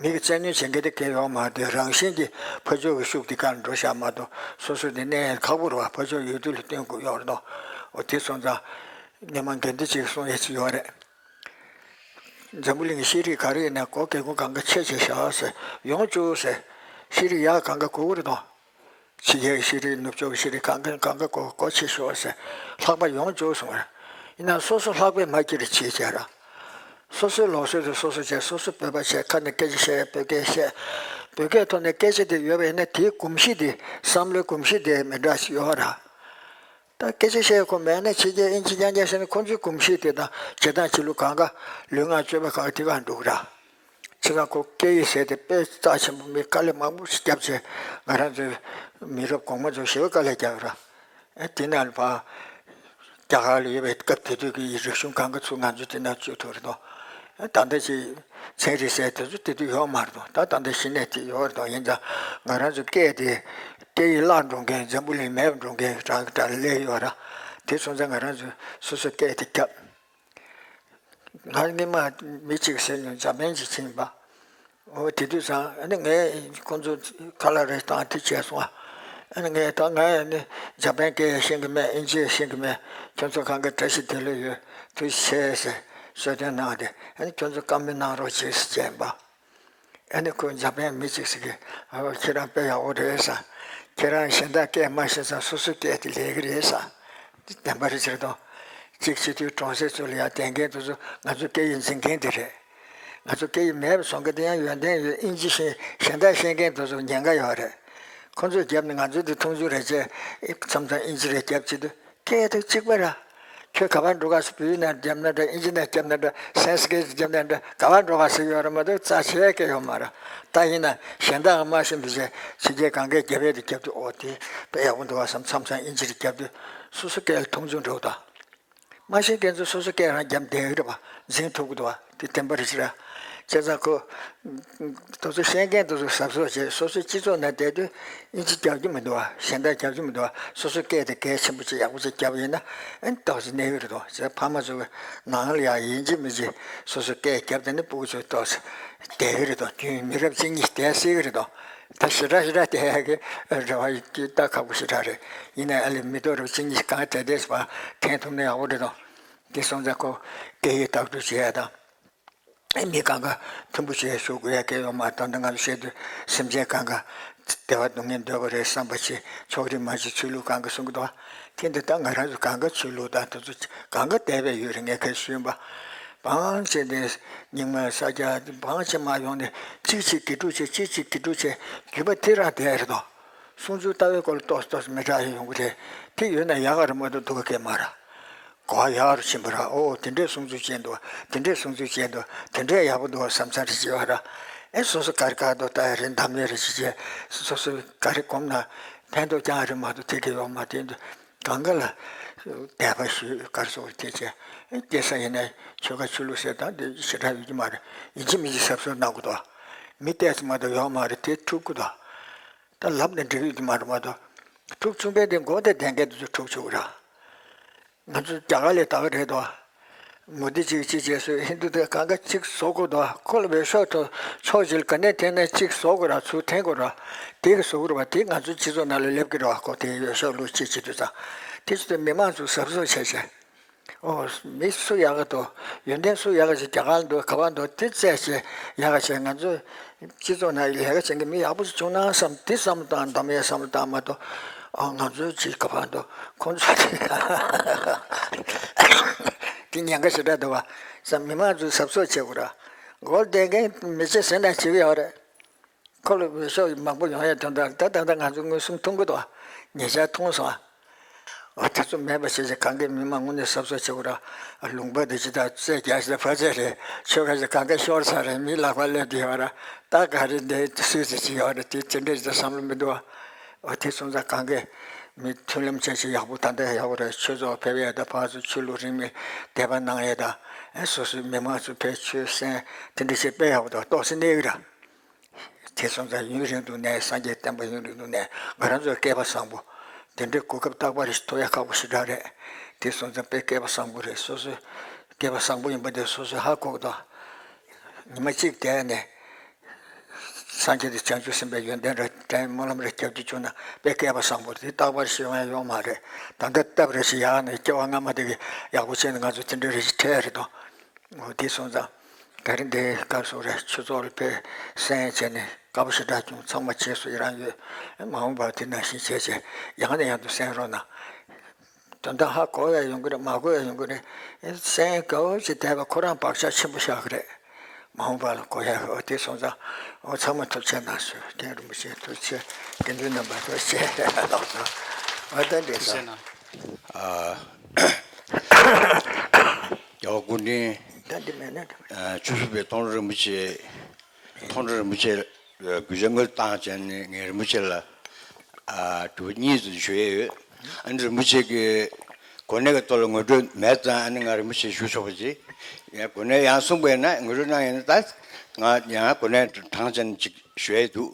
མི་གི་བཙན་གནོན་བྱེད་མཁན་དེ་གང་ཡང་ཡོད་མ་རེད། རང་བཞིན་གྱིས་ཕར་ཕྱོགས་ཀྱི་ཤུགས་དེ་གར་འགྲོ་བཞག་མ་གཏོགས་སོ་སོ་དེ་གནས་ཡས་ཁག་པོ་རེད་བ། ཕར་ཕྱོགས་ཡོད་དུས་ལ་བསྟུན་དགོས་ཡོད་རེད་དོ། འོ་དེ་སོང་ཙང་། སྔོན་མ་དགེ་འདུན་གཅིག་གསུང་ཡས་ཅིག་ཡོད་རེད། འཛམ་བུ་གླིང་གི་ཤེས་རིག་ག་རེ་ཡིན་ན་གོ་གལ་ཁོ་གང་ག་ཆེ་ཆེ་བཞག་ཟེར། ཡོང་བཅུག་ཟེར། ཤེས་རིག་ཡག་གང་ག་གོ་གི་རེད་དོ། ཕྱི་རྒྱལ་གྱི་ཤེས་རིག་ནུབ་ཕྱོགས་ཀྱི་ཤེས་རིག་གང་ག་གང་ག་གོ་གོ་ཆེ་ཤོག་ཟེར། ལྷག་པ་ཡོང་བཅུག་གསུང་བ་རེད། ཡིན་ན་སོ་སོ་ལྷག་པའི་མ་སྐྱེ་རེ་བྱེད་བྱས་ར། སོ་སོའི་ལུགས་སྲོལ་དེ་སོ་སོ་བྱས། སོ་སོ་བོད་པ་བྱས། ཁ་ནས་སྐད་ཆ་བཤད་ཡས་བོད་སྐད་བཤད། བོད་སྐད་ཐོག་ནས་སྐད་ཆ་དེ་ཡོད་པ་ཡིན་ན་དེའི་གོམས་གཤིས་དེ་བསམ་བློའི་གོམས་གཤིས་དེ་མི་འདྲ་ཞིག་ཡོད་ར། ད་སྐད་ཆ་བཤད་ཁོ་མེད་ན་ཕྱི་རྒྱལ་དབྱིན་ཇི་རྐྱང་རྐྱང་བཤད་ན་ཁོ་ཚོའི་གོམས་གཤིས་དེ་དང་བྱེད་སྟངས་བྱེད་ལུགས་གང་ག་ལུས་ངག་སྤྱོད་པ་གང་ག་དེ་ག་འགྲོ་གི་ར། ཕྱི་ཁ་ཁོ་སྐད་ཡིག་ཟེར་དེ་དཔེ་རྩ་ཆེན་པོ། མི་དཀའ་ལས་མང་པོ་ཞིག་བརྒྱབ་བྱས། ང་རང་ཚོའི་མི་རབས་གོང་མ་ཚོ་ཞེ་པོ་དཀའ་ལས་བརྒྱབ་ར། ཨེ་དེ་ནང་ལ་ཕར་རྒྱ་གར་ལ་ཡོད་པའི་སྐབས་དེ་དུས་ཀྱི་རིག་གཞུང་གང་ག་ཚུར་ང་ཚོ་དེ་ནང་བཅུག་ཐུབ་རེད་དོ། ཨེ་ད་ལྟ་ཅིག་ཚན་རིག་ཟེར་དེ་ཚོ་དེ་དུས་ཡོད་མ་རེད་དོ། ད་ད་ལྟ་གཞི་ནས་དེ་ཡོད་རེད་དོ། ཡིན་ཙང་ང་རང་ཚོ་སྐད་དེ་སྐད་ཡིག་བརླག་འགྲོ་མཁན། འཛམ་བུ་གླིང་མེད་པ་འགྲོ་མཁན་རང་གི་གྲས་ལ་སླེབས་ཡོད་ར། དེ་སོང་ཙང་ང་རང་ཚོས་སོ་སོ་སྐད་དེ་བརྒྱབ། ང་སྔོན་མ་མི་གཅིག་ཟེར་ནས་འཇར་པན་གཅིག་ཕྱིན་པ། འོ་དེ་དུས་ཙང་ཨ་ནི་ངས་ཁོང་ཚོ་ཁ་ལག་རེ་བཏང་དེ་བྱས་སོང་ཨ། ཨ་ནི་ངས་ད་ང་ཨ་ནི་འཇར་པན་སྐད་ཡང་ཤེས་ཀྱི་མེད། དབྱིན་ཇི་ཡང་ཤེས་ཀྱི་མེད། ཁྱོད་ཚོ་གང་ག་བཀྲ་ཤིས་བདེ་ལེགས་ཡོད་དུས་བྱས་ཟེར་གསོལ་སྟོན་གནང་སྟེ། ཨ་ནི་ཁྱོད་ཚོ་བཀའ་མོལ་གནང་རོགས་བྱེད་ཟེར་བྱས་པ། ཨ་ནི་ཁོ་འཇར་པན་མི་གཅིག་ཟེར་གི། ཨ་ཁྱེད་རང་དཔེ་ཡག་པོ་རེད་ཟེར། ཁྱེད་རང་གཞན་དག་སྐད་མ་ཤེས་ཙང་སོ་སོའི་སྐད་དེ་ལས་ཀྱི་རེད་ཟེར། དེ་བདེན་པ་རེད་ཟེར་དང་། གཅིག་བྱེད་དུས་གྲོང་གསེབ་ཚོ་ལ་ཡང་བསྡད་མཁན་དེ་ཚོ་ང་ཚོ་སྐད་ཡིག་འཛིན་མཁན་དེ་རེད། ང་ཚོ་སྐད་ཡིག་མེད་པ་བཟོ་མཁན་དེ་ཡང་ཡོན་ཏན་ཡོད། དབྱིན་ཇི་ཤེས། གཞན་དག་ཤེས་མཁན་དེ་ཚོ་ཉེན་ཁ་ཡོད་རེད། ཁོང་ཚོས་བརྒྱབ་ནས་ང་ཚོ་དེ་མཐོང་ཆུང་རེད་ཅེས་མཚམས་མཚམས་དབྱིན་ཇི་རེ་བརྒྱབ་བྱེད་དུས། སྐད་དེ་གཅིག་པ་ར། ཁྱོད་ག་པར་འགྲོ་ག་ཟེར། བོད་ཡིག་ནང་བརྒྱབ་ན་འདྲ། དབྱིན་ཇི་ནང་བརྒྱབ་ན་འདྲ། སན་སི་ཀྲིད་བརྒྱབ་ན་འདྲ། ག་པར་འགྲོ་ག་ཟེར་ཡོད་ར་མ་གཏོགས་རྩ་ཆེ་སྐད་ཡོད་མ་ར། ད་ཡིན་ན་གཞན་དག་མ་ཤེས་འདུག་ཟེར། ཕྱི་རྒྱལ་གང་གའི་རྒྱབ་ཡས་དེ་བརྒྱབ་དུས། ཨོ་དེ་དཔེ་ཡག་པོ་འདུག་བ་བསམ། མཚམས་མཚམས་དབྱིན་ཇི་རེ་བརྒྱབ་དུས་སོ་སོ་སྐད་ལ་མཐོང་ཆུང་འགྲོ་གི་འདུག་མ་ཤེས་མཁན་ཚོ་སོ་སོ་སྐད་རང་རྒྱབ་བསྡད་ཀྱི་རེད་པ། འཛིན་ཐུབ་ཀྱི་འདུག་བ། དེ་བདེན་པ་རེད་ཤག་ར། བྱས་ཙང་ཁོ། དེ་ཚོ་ཤེས་མཁན་དེ་ཚོ་གཟབ་གཟབ་བྱས། སོ་སོའི་སྤྱི་ཚོགས་ནང་བསྡད་དུས་དབྱིན་ཇི་རྒྱབ་ཀྱི་མི་འདུག་བ། གཞན་དག་རྒྱབ་ཀྱི་མི་འདུག་བ། སོ་སོའི་སྐད་དེ་གལ་ཆེན་པོ་ཅིག་ཡག་པོ་ཅིག་རྒྱབ་ཡིན་ན། ཨེ་ཏོག་ཙམ་གནས་ཀྱི་རེད་དོ། བྱས་ཙང་ཕ་མ་ཚོ་གི་ནང་ལ་ཡང་ཡིན་གཅིག་མིན་གཅིག་སོ་སོའི་སྐད་རྒྱབ་བསྡད་ན་སྤུ་གུ་ཚོ་ཏོག་ཙམ་བསྡད་ཀྱི་རེད་དོ། རྒྱུན་མི་རབས་གཅིག་གཉིས་བསྡད་སྲིད་ཀྱི་རེད་དོ། ད་ཞེ་དྲག་ཞེ་དྲག་བསྡད་ཡག་གི་རེ་བ་ཡོད་ཀྱི། ད་ཁག་པོ་ཞེ་དྲག་རེད། ཡིན་ནའི་ཨ་ལས་མི་ཐོག་རབས་གཅིག་གཉིས་ཤིག་གང་དེ་དེ་ཕར་འཐེན་ཐུབ་ན་ཡག་པོ་རེད་དོ། དེ་སོང་ཙང་ཁོ་སྐད་ཡིག་དག་སྒྲུབ་བྱེད་ཡ་དང་། མི་གང་ག་མཐུན་པོ་བྱས་བཞུགས་དགོས་ཡ་གལ་ཡོད་མ་རེད། ད་ལྟ་ང་ཚོ་བཤད་དུས་སེམས་ཅན་གང་ག་བདེ་བ་སྡུག་བསྔལ་འདོད་པ་རེད་བསམ་པ་བྱེད། ཕྱོགས་རིས་མ་བྱེད། ཆོས་ལུགས་གང་ག་གསུང་གི་འདུག་བ། དེ་འདི་ད་ང་རང་ཚོ་གང་ག་ཆོས་ལུགས་དང་དེ་ཚོ་གང་ག་དད་པའི་ཡུལ་རེད། ངས་ཁ་ཤས་ཞུས་པ། བང་ཆེན་དེ་རྙིང་མ་ས་སྐྱ་བང་ཆེན་མ་ཡོང་ནས་གཅིག་གཅིག་དགེ་ཕྲུག་བྱས། གཅིག་གཅིག་དགེ་ཕྲུག་བྱས། རྒྱུད་པ་དེ་རང་བསྡད་རེད་དོ། གསུང་ཚུལ་ལྟ་བའི་སྐོར་ལ་ཏོག་ཙམ་ཏོག་ཙམ་མི་འདྲ་ཡོང་གི་རེད། དེ་ཡོད་ན་ཡག་ག་རེད་མ་གཏོགས་སྡུག་ག་གས་མ་རེད། གོ་བ་ཡག་རུ་ཕྱིན་པ་ར། ཨོ་དེ་འདྲའི་གསུང་ཚུལ་བྱས་འདུག་དེ་འདྲའི་གསུང་ཚུལ་བྱས་འདུག་དེ་འདྲའི་ཡག་པོ་འདུག་བསམ་ཚར་རེ་བྱེད་པ་ར། ཨེ་སོ་སོ་ག་རེ་ག་རེ་འདུག་ལྟ་ཡ་རེད། འདམ་ཡ་རེ་བྱེད་བྱས། སོ་སོ་ག་རེ་གོམས་ན་ཕན་ཐོགས་རྐྱང་རེད་མ་གཏོགས་དེ་གས་ཡོད་མ་རེད་འདུག་གང་ག་ལ་ དད་པ་ཞུས་གར་སོང་བར་དེ་བྱས། སྐྱེས་ས་ཡིན་ན་ཆོལ་ཁ་ཆོས་ལུགས་ཟེར་དང་དེ་ཞེ་དྲག་ཡོད་ཀྱི་མ་རེད། ཡིན་གཅིག་མིན་གཅིག་གཟབ་གཟབ་གནང་དགོས་འདུག་མི་བལྟས་ཙམ་མ་གཏོགས་ཡོང་མ་རེད། དེ་འཁྲུག་གི་འདུག་ད་ལབ་ནས་འགྲིག་ཡོད་ཀྱི་མ་རེད་མ་གཏོགས། འཁྲུག་བྱུང་བས་དེ་མགོ་དེ་བདེན་གལ་དུ་འཁྲུག་བྱུང་ར། ང་ཚོ་རྒྱ་གར་ལ་ད་ག་རེད་དོ། མུ་དི་གཅིག་གཅིག་བྱས་སོ། ཧིན་དུ་དེ་གང་ག་གཅིག་བཟོ་དགོས་དོ། ཁོ་ལ་འོས་ཤོག་ཐོ་ཕྱོགས་གཅིག་ལ་ག་ནས་འཐེན་ན་གཅིག་བཟོ་དགོས་ར། ཚུར་འཐེན་དགོས་ར། དེ་གི་བཟོ་དགོས་ར་བ། དེ་ང་ཚོ་སྤྱི་ཚོགས་ནང་ལ་སླེབས་ཀྱི་ར་བ། ཁོ་དེ་འོས་ཤོག་བླུགས་གཅིག་བྱེད་དུས་ཙང་། དེ་ཚོ་དེ་མི་མང་ཚོ་གཟབ་གཟབ་བྱས་བྱས། ཨོ། མི་སུ་ཡག་ག་འདུག་ཡོན་ཏན་སུ་ཡག་ག་ཞིག་རྒྱ་གར་འདུག་ག་པར་འདུག་དེ་བཙལ་བྱས་ཡག་ག་བྱས། ང་ཚོ་སྤྱི་ཚོགས་ནང་ལས་ཀ་བྱེད་མཁན་མི་ཡག་པོ་ཞིག་བྱུང་ན་བསམ། དེ་བསམ་བློ་བཏང་། འདམ་ཡས་བསམ་བློ་བཏང་མ་གཏོགས། ཨོ། ང་ཚོའི་ཅིག་ག་པར་འདུག་ཁོང་ཚོ་དེ་ཉེན་ཁ་ཞེ་དྲག་འདུག་བ་བསམ། མི་མང་ཚོས་གཟབ་གཟབ་བྱེད་དགོས་ར། མགོ་བདེ་མཁན་མི་ཚེ་ཟིན་ན་བྱེད་ཀྱི་ཡོད་རེད། ཁོ་ལ་འོས་ཤོག་མང་པོ་ཡོང་ཡ་དོན་དག་ད་ད་ལྟ་ང་ཚོ་མངོན་སུམ་མཐོང་གི་འདུག་ཉེ་ཆར་མཐོང་སོང་ཨ། འོ། དེ་ཚོ་མེད་པ་བྱས་ཅིག་གང་གའི་མི་མང་དངོས་གནས་གཟབ་གཟབ་བྱེད་དགོས་ར། ལུང་པ་དེ་ཅི་ད་རྩེ་རྒྱག་ཅིག་ད་ཕ་ཚེ་རེད། ཆོལ་ཁ་ཅིག་གང་ག་ཤོར་ཚར་རེད། མི་ལག་པ་སླེབས་དུས་ཡོད་ར། ད་ག་རེ་འདི་སུས་ཟེར་ཅིག་ཡོད་ར། དེ་དེ་འདྲ་ཅིག་བསམ་བློ་མི་འདུག་ཨ། འོ། དེ་སོང་ཙང་གང་གའི་མི་མཐུན་ལམ་བྱས་ཅིག་ཡག་པོ་ད་ལྟ་ཡག་པོ་རེད། ཆོས་ཚོགས་ཕེབས་ཡས་དང་། ཕར་ཚུར་ཆོས་ལུགས་རིས་མེད་དད་པ་གནང་ཡས་དང་། ཨེ། སོ་སོའི་མི་མང་ཚོ་ཕར་ཆོས་གསན། དེ་འདྲ་བྱས་དཔེ་ཡག་པོ་འདུག་ཏོག་ཙམ་གནས་ཀྱི་ར། དེ་སོང་ཙང་ཡུན་རིང་དུ་གནས། སངས་རྒྱས་བསྟན་པ་ཡུན་རིང་དུ་གནས། ང་རང་ཚོའི་སྐལ་པ་བཟང་པོ། དེ་འདྲའི་གོ་སྐབས་རྟག་པར་ཞིག་ཐོབ་ཡ་ཁག་པོ་ཞེ་དྲག་རེད། དེ་སོང་ཙང་དཔེ་སྐལ་པ་བཟང་པོ་རེད། སོ་སོའི་སྐལ་པ་བཟང་པོ་ཡིན་པ་དེ་སོ་སོས་ཧ་གོ་གི་འདུག་ཉི་མ་གཅིག་བསྡད་ནས་སངས་རྒྱས་དང་བྱང་ཆུབ་སེམས་དཔའི་ཡོན་ཏན་རེ་དྲན། སྨོན་ལམ་རེ་རྒྱབ་རྒྱུ་བྱུང་ན་དཔེ་སྐལ་པ་བཟང་པོ་རེད། དེ་རྟག་པར་ཞིག་ཡོང་ཡ་ཡོད་མ་རེད། ད་ལྟ་སྟབས་རེ་ཞིག་ཡག་ནས་སྐྱེ་བ་སྔ་མ་དེ་གི་ཡག་པོ་བྱས་ནས་ང་ཚོ་དེ་འདྲ་རེ་ཞིག་འཕྲད་ཡ་རེད་དོ། འོ། དེ་སོང་ཙང་ད་རིང་འདིའི་སྐབས་སུ་རེ་ཆོས་ཚོགས་ལ་ཕེབས་གསན་བྱས་ནས་དགའ་པོ་ཞེ་དྲག་བྱུང་། ཚང་མ་རྗེས་སུ་ཡི་རང་ཡོད། མ་འོངས་པར་དེ་ནང་བཞིན་བྱས་བྱས་ཡང་ནས་ཡང་དུ་གསན་རོགས་གནང་། དོན་དག་ཧ་གོ་ཡ་ཡོང་གི་རེད། མ་གོ་ཡ་ཡོང་གི་རེད། གསན་དགའ་པོ་ཞིག་བསྡད་པ་ཁོ་རང་བག་ཆགས་ཆེན་པོ་བཞག་གི་རེད། མ་འོངས་པ་ལ་གོ་ཡ། འོ། དེ་སོང་ཙང་འོ་ཚང་མ་ཐུགས་རྗེ་གནང་ཞུ། རྒན་རིན་པོ་ཆེ་ཐུགས་རྗེ་ཆེ། དགེ་འདུན་རྣམ་པ་ཐུགས་རྗེ་ཆེ་ལགས་སོ། འོ། ད་འདི་ཐུགས་རྗེ་གནང་། ཨ། རྒྱལ་བ་སྐུ་ཕྲེང་ད་འདི་མེད་ན་འགྲིག་ཨ། བཅུ་དྲུག་པའི་མཐོང་གྲོལ་རིན་པོ་ཆེ། མཐོང་གྲོལ་རིན་པོ་ཆེ་ལ་གུས་ཕྱག་དངོས་སུ་བཏང་བྱས་ནས་ངས་རིན་པོ་ཆེ་ལ། ཨ། དྲི་བ་གཉིས་ཙམ་ཞུ་ཡས་ཡོད། ཨ་ནི་རིན་པོ་ཆེ་གིས་གོ་གནས་ཀྱི་ཐོག་ལ་ངོ་སྤྲོད་མེད་ཙང་། ཨ་ནི་ང་རིན་པོ་ཆེ་ཞུ་ཆོག་པ་ཅིག་ཡང་གོ་གནས་ཡང་གསུངས་པ་ཡིན་ན། ངོ་སྤྲོད་གནང་ཡིན་ན། ད་ང་ཡང་གོ་གནས་དྲངས་བྱས་ནས་ཅིག་ཞུ་ཡས་འདུག་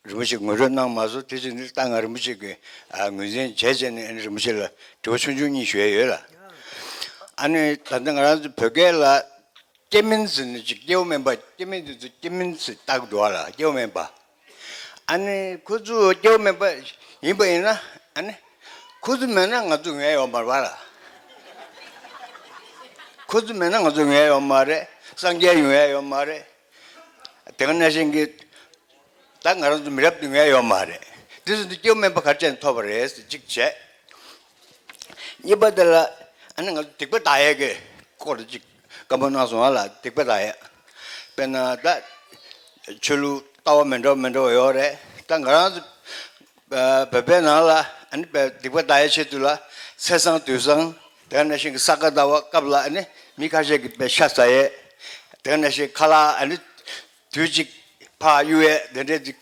རིན་པོ་ཆེ་ངོ་སྤྲོད་གནང་མ་སོང་། དེ་བཞིན་ད་ང་རིན་པོ་ཆེ་གི་ཨ་ངོས་འཛིན་བྱས་བྱས་ནས་རིན་པོ་ཆེ་ལ་དྲི་བ་ཆུང་ཆུང་གཉིས་ཞུ་ཡས་ཡོད་ལ། ཨ་ནི་ད་ལྟ་ང་རང་ཚོ་བོད་སྐད་ལ་སྐྱེ་མིན་ཟེར་ནས་ཅིག་སྐྱེ་བ་སྨན་པ། སྐྱེ་མིན་དེ་ཚོ་སྐྱེ་མིན་ཟེར་བཏགས་འདུག་ཨ་ལ། སྐྱེ་བ་སྨན་པ། ཨ་ནི་ཁོ་ཚོ་སྐྱེ་བ་སྨན་པ་ཡིན་པ་ཡིན་ན། ཨ་ནི་ཁོ་ཚོ་མེད་ན་ང་ཚོ་ཡོང་ཡ་ཡོད་མ་རེད་པ་ལ། ཁོ་ཚོ་མེད་ན་ང་ཚོ་ཡོང་ཡ་ཡོད་མ་རེད། སངས་རྒྱས་ཡོང་ཡ་ཡོད་མ་རེད། དེ་ག་ནང་བཞིན་གྱི་ད་ང་རང་ཚོ་མི་རབས་དེ་ཡོང་ཡ་ཡོད་མ་རེད། དེ་ཚོ་འདི་སྐྱེ་བ་སྨན་པ་ག་རེ་བྱས་ནས་ཐོབ་པ་རེད་ཟེར་གཅིག་བྱས། གཉིས་པ་དེ་ལ་ཨ་ནི་ང་ཚོ་སྡིག་པ་དག་ཡས་ཀྱི་སྐོར་ཅིག་བཀའ་མོལ་གནང་སོང་ཨ་ལ། སྡིག་པ་དག་ཡས། དཔེར་ན་ད་ཆོས་ལུགས་ལྟ་བ་མི་འདྲ་བ་མི་འདྲ་བ་ཡོད་རེད། ད་ང་རང་ཚོ་བོད་པའི་ནང་ལ་ཨ་ནི་སྡིག་པ་དག་ཡས་ཆེད་དུ་ལ་ཚེས་བཟང་དུས་བཟང་། དེ་ག་ནང་བཞིན་གྱི་ས་ག་ཟླ་བ་སྐབས་ལ་ཨ་ནི་མི་ཁ་ཤས་ཀྱིས་དཔེ་ཤ་ཟ་ཡས། དེ་ག་ནང་བཞིན་ཁ་ལག་ཨ་ནི་དུས་གཅིག་ཕར་གཡུག་ཡས་དེ་འདྲས་ཅིག་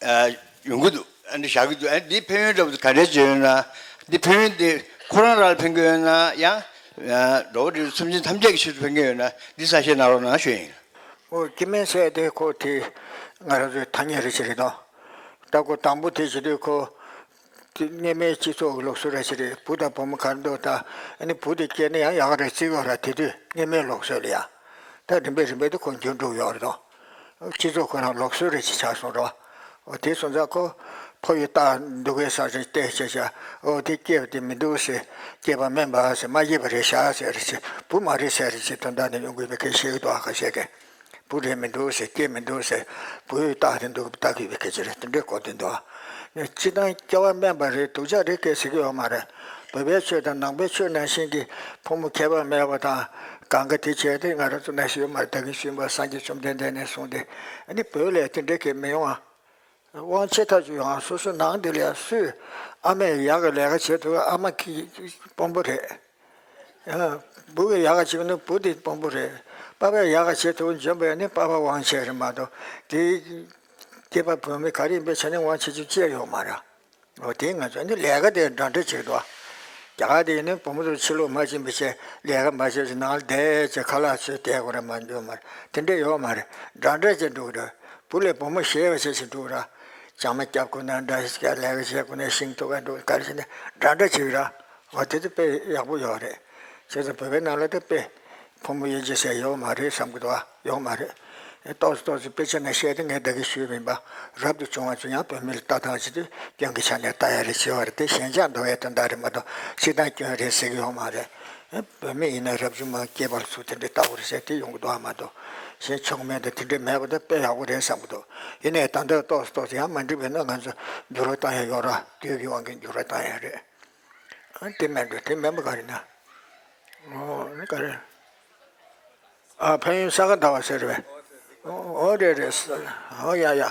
ཨ་ཡོང་གི་འདུག་ཨ་ནི་བཞག་གི་འདུག་ཨ་ནི་འདིའི་ཕན་ཡོན་འདྲ་པོ་ག་འདྲས་ཅིག་ཡོད་ན། འདི་ཕན་ཡོན་འདི་ཁོ་རང་རང་ལ་ཕན་གྱི་ཡོད་ན། ཡང་ཨ་འགྲོ་བ་རིགས་སུན་འབྱིན་ཐམས་ཅད་ཀྱི་ཆེད་དུ་ཕན་གྱི་ཡོད་ན། འདི་གསལ་བཤད་གནང་རོགས་གནང་ཞུ་ཡིན། ཨོ། སྐྱེ་དམན་ཟེར་དེ་ཁོ་དེ་ང་རང་ཚོའི་ཐ་སྙད་རེ་ཞིག་རེད་དོ། ད་ཁོ་དང་པོ་དེ་བྱེད་དུས་ཁོ་དེ་སྔ་མའི་སྤྱི་ཚོགས་ཀྱི་ལུགས་སྲོལ་རེ་ཞིག་རེད། བུ་དང་བུ་མོ་ག་རེ་འདུག་ད་ཨ་ནི་བུ་དེ་སྐྱེས་ན་ཡང་ཡག་ག་རེ་བརྩི་གི་ཡོད་ར། དེ་དུས་སྔ་མའི་ལུགས་སྲོལ་ལ་ཡ། ད་རིམ་པས་རིམ་པས་དུ་ཁོ་འགྱུར་འགྲོ་གི་ཡོད་རེད་དོ། སྤྱི་ཚོགས་ཁོ་རང་ལུགས་སྲོལ་རེ་ཞིག་ཆགས་སོང་ར། འོ། དེ་སོང་ཙང་ཁོ་ཕོ་ཡི་རྟགས་འདུག་གས་ས་རེ་བལྟས་བྱས་བྱས། འོ། དེ་སྐྱེས་པ་དེ་མི་འདུག་ཟེར། སྐྱེས་པ་དམན་པ་ཟེར། མ་སྐྱེས་པ་རེད་ཤག་ཟེར་རེ་བྱས། བུ་མ་རེད་ཟེར་རེ་བྱས། དོན་དག་ནི་ཡོང་གི་མེད་མཁན་བཤད་ཀྱི་འདུག་ཨ། ཁ་ཤས་ཀྱིས་བུ་རེད་མི་འདུག་ཟེར། སྐྱེས་མི་འདུག་ཟེར། བུ་ཡི་རྟགས་དེ་འདུག་བལྟ་གི་ཡོད་པའི་སྐད་ཆ་རེད། དེ་འདྲའི་གོ་དོན་འདུག་ཨ། སྤྱིར་བཏང་སྐྱེ་བ་དམན་པ་རེད། སྡུག་ཅག་རེད་སྐད་ཟེར་གྱི་ཡོད་མ་རེད། བོད་པའི་ཆོས་དང་ནང་པའི་ཆོས་ནང་བཞིན་གྱི་ཕོ་མོ་ཁྱད་པར་མེད་པ་དང་། གང་ག་དེ་བྱས་ཏེ་ང་རང་ཚོ་ནང་བཞིན་ཡོད་མ་རེད། ད་གིན་ཞུས་པ་སངས་རྒྱས་བཅོམ་ལྡན་འདས་ནས་བཟུང་སྟེ། ཨ་ནི་བོད་ལ་དེ་འདྲའི་གི་མི་ཡོང་ཨ། དབང་ཆེ་ཐག་ཆོད་ཡོང་ཨ། སོ་སོ་ནང་དེ་ལ་ཡ་སུས་ཨ་མས་ཡག་ག་ལས་ཀ་བྱེད་ཐུབ། ཨ་མ་གི་དཔོན་པོ་རེད། ཨ། བུ་གིས་ཡག་ག་བྱེད་ན་བུ་དེ་དཔོན་པོ་རེད། པ་ཕས་ཡག་ག་བྱེད་ཐུབ་འཇོན་པ་ཡིན་ན་པ་ཕ་དབང་ཆེ་རེད་མ་གཏོགས། དེ་སྐྱེས་པ་བུད་མེད་ག་རེ་ཡིན་པའི་ཆ་ནས་དབང་ཆེ་ཆུང་ཅི་ཡང་ཡོད་མ་རེད། འོ། དེ་ང་ཚོ་འདི་ལས་ཀ་དེ་འདྲ་འདྲ་བྱེད་འདུག་རྒྱ་གར་དེ་ཡིན་ན་བུ་མོ་ཚོ་ཕྱི་ལོགས་མ་ཕྱིན་པ་བྱས། ལས་ཀ་མ་བྱས་ཚེ་ནང་ལ་བསྡད་བྱས་ཁ་ལག་ཚོས་བསྡད་དགོས་ར། མ་འགྱོ་མ་རེད། དེ་འདྲ་ཡོད་མ་རེད། འདྲ་འདྲ་བྱས་འགྲོ་གི་རེད། བུ་ལས་བུ་མོ་ཞེས་པ་བྱས་བྱས་འགྲོ་གི་ར། ལྕང་མ་རྒྱབ་དགོས་ན་འདྲ་ཞིག་ལས་ཀ་བྱེད་དགོས་ན་ཤིང་ཐུག་ག་འགྲོ་ག་རེ་བྱས་ན་འདྲ་འདྲ་བྱེད་གི་ར། འོ་དེ་ཚོ་དཔེ་ཡག་པོ་ཡོད་རེད། བྱས་ཙང་བོད་པའི་ནང་ལ་ད་དཔེ་ཕོ་མོ་དབྱེ་འབྱེད་ཟེར་ཡོད་མ་རེད་བསམ་གི་འདུག་ཨ། ཡོད་མ་རེད། ཏོག་ཙམ་ཏོག་ཙམ་དཔེ་ཆ་ནང་བཤད་དེ་ངས་ད་གིན་ཞུས་པ་ཡིན་པ། རབ་ཏུ་བྱུང་བ་ཚོ་ཡང་བོད་མི་ལ་ལྟ་སྟངས་ཅིག་དེ་སྐྱོན་གྱི་ཆ་ནས་ལྟ་ཡ་རེད་བྱས་པ་རེད། དེ་ཞེན་ཆགས་འདུག་པའི་དོན་དག་རེད་མ་གཏོགས་སྤྱིར་བཏང་སྐྱོན་རེད་ཟེར་གི་ཡོད་མ་རེད། བོད་མི་ཡིན་ན་རབ་བྱུང་མ་སྐྱེས་པ་ལ་ཚུར་དེ་འདྲའི་ལྟ་དགོས་རེད་ཟེར་དེ་ཡོང་གི་འདུག་ཨ་མ་གཏོགས། གཞན་ཆོ་མེད་དང་དེ་འདྲའི་མེད་པ་དེ་དཔེ་ཡག་པོ་རེད་བསམ་གི་འདུག་ཡིན་ནའི་ད་ལྟ་ཏོག་ཙམ་ཏོག་ཙམ་ཡང་མ་འགྲིག་པ་ཡིན་ན་ང་ཚོ་འགྱུར་བ་གཏོང་ཡ་ཡོད་ར། དུས་ཀྱི་དབང་གིས་འགྱུར་བ་གཏོང་ཡ་རེད། ཨ། དེ་མིན་འགྲོ། དེ་མིན་པ་ག་རེ་ན། ཨོ། ཨ་ནི་ག་རེ། ཨ། ཕན་ཡོན་ས་ག་ཟླ་བ་ཟེར་བས། ཨོ་རེད་རེད། ཨོ་ཡ་ཡ།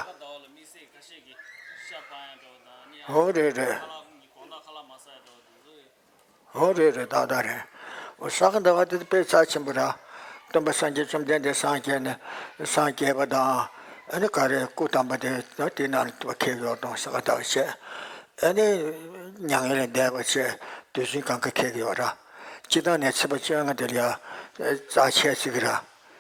ཨོ་རེད་རེད། ཨོ་རེད་རེད། ཏག་ཏག་རེད། ཨོ། ས་ག་ཟླ་བ་དེ་དཔེ་རྩ་ཆེན་པོ་ར། སྟོན་པ་སངས་རྒྱས་བཅོམ་ལྡན་འདས་སངས་རྒྱས་ནས་སངས་རྒྱས་པ་དང་། ཨ་ནི་ག་རེ། སྐུ་བལྟམས་པ་དེ་དེ་ནང་ལ་ཁེལ་ཡོད་དང་། ས་ག་ཟླ་བ་བྱས། ཨ་ནི་མྱ་ངན་ལས་འདས་པ་བྱས་དུས་ཚོད་གང་ག་ཁེལ་གི་ཡོད་ར། སྤྱིར་བཏང་ནས་ཚེས་པ་བཅོ་ལྔ་དེ་ལ་ཡ་རྩ་ཆེ་ཟེར་གི་ར།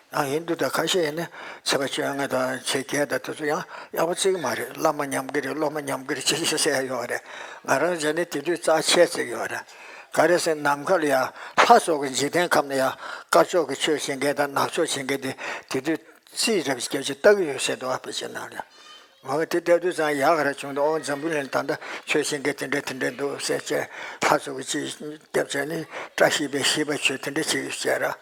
ཡང་ཡིན་དུས་ད་ཁ་ཤས་ཡིན་ན་ཚེས་པ་བཅོ་ལྔ་དང་ཚེས་བརྒྱད་དང་དེ་ཚོ་ཡང་ཡག་པོ་བརྩི་གི་མ་རེད། བླ་མ་ཉམས་ཀྱི་རེད། སློབ་མ་ཉམས་ཀྱི་རེད། ཅི་ཞིག་ཟེར་ཡ་ཡོད་རེད། ང་རང་བྱས་ནས་དེ་དུས་རྩ་ཆེ་བརྩི་གི་ཡོད་རེད། ག་རེ་ཟེར། ནམ་མཁའ་ལ་ཡ་ལྷ་ཚོགས་ཀྱི་འཇིག་རྟེན་ཁམས་ན་ཡ་དཀར་ཕྱོགས་ཀྱི་ཆོས་བྱེད་མཁན་དང་ནག་ཕྱོགས་བྱེད་མཁན་དེ་དེ་དུས་རྩིས་རབ་ཞིག་རྒྱབ་ཅིག་ལྟ་གི་ཡོད་ཟེར་འདུག་ཨ། དཔེ་ཆའི་ནང་ལ། འོ། དེ་ལྟ་དུས་ཙང་ཡག་ག་རེ་བྱུང་འདུག། ཨོ། འཛམ་བུ་གླིང་ད་ལྟ་ཆོས་བྱེད་མཁན་དེ་འདྲ་དེ་འདྲ་འདུག་ཟེར་བྱས། ལྷ་ཚོགས་ཀྱི་ཅིག་རྒྱབ་བྱས་ནས་བཀྲ་ཤིས་པའི་ཤིས་པ་བརྗོད། དེ་འདྲ་བྱེད་ཀྱི་བྱས་ར།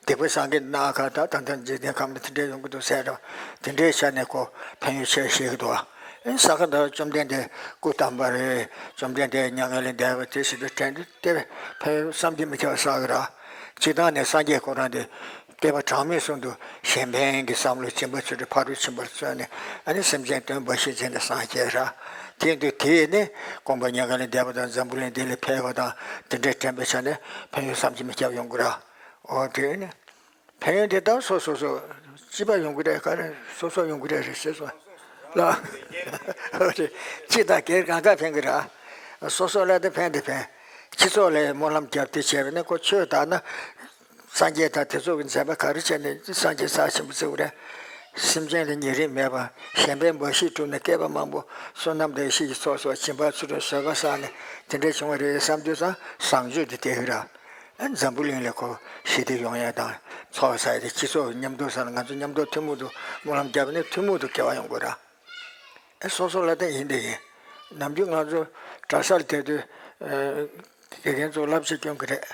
སྡིག་པ་བསགས་མཁན་ནག་ཁ་ད་ད་ལྟ་འཇིག་རྟེན་ཁམས་ལ་དེ་འདྲ་ཡོང་གི་འདུག་ཟེར་ར། དེ་འདྲའི་ཆ་ནས་ཁོ་ཕན་ཡོན་ཆེ་བཤད་ཀྱི་འདུག་ཨ། ཨེ། ས་ག་ཟླ་བ་བཅོམ་ལྡན་འདས་སྐུ་བལྟམས་པ་རེད། བཅོམ་ལྡན་འདས་མྱ་ངན་ལས་འདས་པ་དེ་ཟེར་དུས་དྲན་དུས་དེ་ཕན་ཡོན་བསམ་གྱིས་མི་ཁྱབ་པ་བསགས་ཀྱི་ར། སྤྱིར་བཏང་ནས་སངས་རྒྱས་ཁོ་རང་དེ་བསྐལ་པ་གྲངས་མེད་གསུམ་དུ་གཞན་ཕན་གྱི་བསམ་བློ་སྦྱིན་པ་ཚུལ་ཁྲིམས་ཕ་རོལ་ཕྱིན་པ་ལ་བརྩོན་ནས། ཨ་ནི་སེམས་ཅན་དོན་འབའ་ཞིག་བྱས་ནས་སངས་རྒྱས་ར། དེ་ཡིན་དུས་དེ་ནི་དགོངས་པ་མྱ་ངན་ལས་འདས་པ་དང་འཛམ་བུ་གླིང་འདི་ལས་ཕེབས་པ་དང་དེ་འདྲའི་དྲན་པའི་ཆ་ནས་ཕན་ཡོན་བསམ་གྱིས་མི་ཁྱབ་ཡོང་གི་ར། འོ། དེ་ནི་ཕན་ཡོན་དེ་དག་སོ་སོ་སོ་སྐྱིད་པ་ཡོང་གི་རེད། ག་རེ་སོ་སོ་ཡོང་གི་རེད་རེད་ཟེར་སོང་ལ། འོ་རེད། སྤྱི་དང་སྒེར་གང་ག་ཕན་གི་ར། སོ་སོ་ལ་དེ་ཕན་དེ་ཕན། སྤྱི་ཚོགས་ལ་སྨོན་ལམ་བརྒྱབ་སྟེ་བྱས་པ་ནི་ཁོ་ཆོས་དག་ན། སངས་རྒྱས་དང་དེ་ཚོ་གི་མཛད་པ་ག་རེ་བྱས་ནས་སངས་རྒྱས་རྩ་ཆེན་པོ་བརྩི་བ་རེད། སེམས་ཅན་ལ་ཉེ་རིང་མེད་པ། གཞན་ཕན་འབའ་ཞིག་བསྒྲུབས་ནས་བསྐལ་པ་མང་པོ་བསོད་ནམས་དང་ཡེ་ཤེས་ཀྱི་ཚོགས་གསོག་སྦྱིན་པ་ཚུལ་ཁྲིམས་བཟོད་པ་བསགས་ནས་དེ་འདྲ་བྱུང་བ་རེད་བསམ་དུས་ཙང་བཟང་སྤྱོད་དེ་དེ་གི་ར། ཨ། འཛམ་བུ་གླིང་ལ་ཁོ་ཞི་བདེ་ཡོང་ཡ་དང་ཚོགས་བསགས་ཡ་དེ། སྤྱི་ཚོགས་མཉམ་དུ་བསགས་ན། ང་ཚོ་མཉམ་དུ་ཐུན་མོང་དུ་སྨོན་ལམ་བརྒྱབ་ནས་ཐུན་མོང་དུ་དགེ་བ་ཡོང་དགོས་ར། ཨེ། སོ་སོ་ལ་ད་ཡིན་དེ་ཡིན། ནམ་རྒྱུན་ང་ཚོ་གྲྭ་སར་བསྡད་དུས། ཨེ། དགེ་རྒན་ཚོ་བསླབ་བྱ་སྐྱོན་གི་རེད།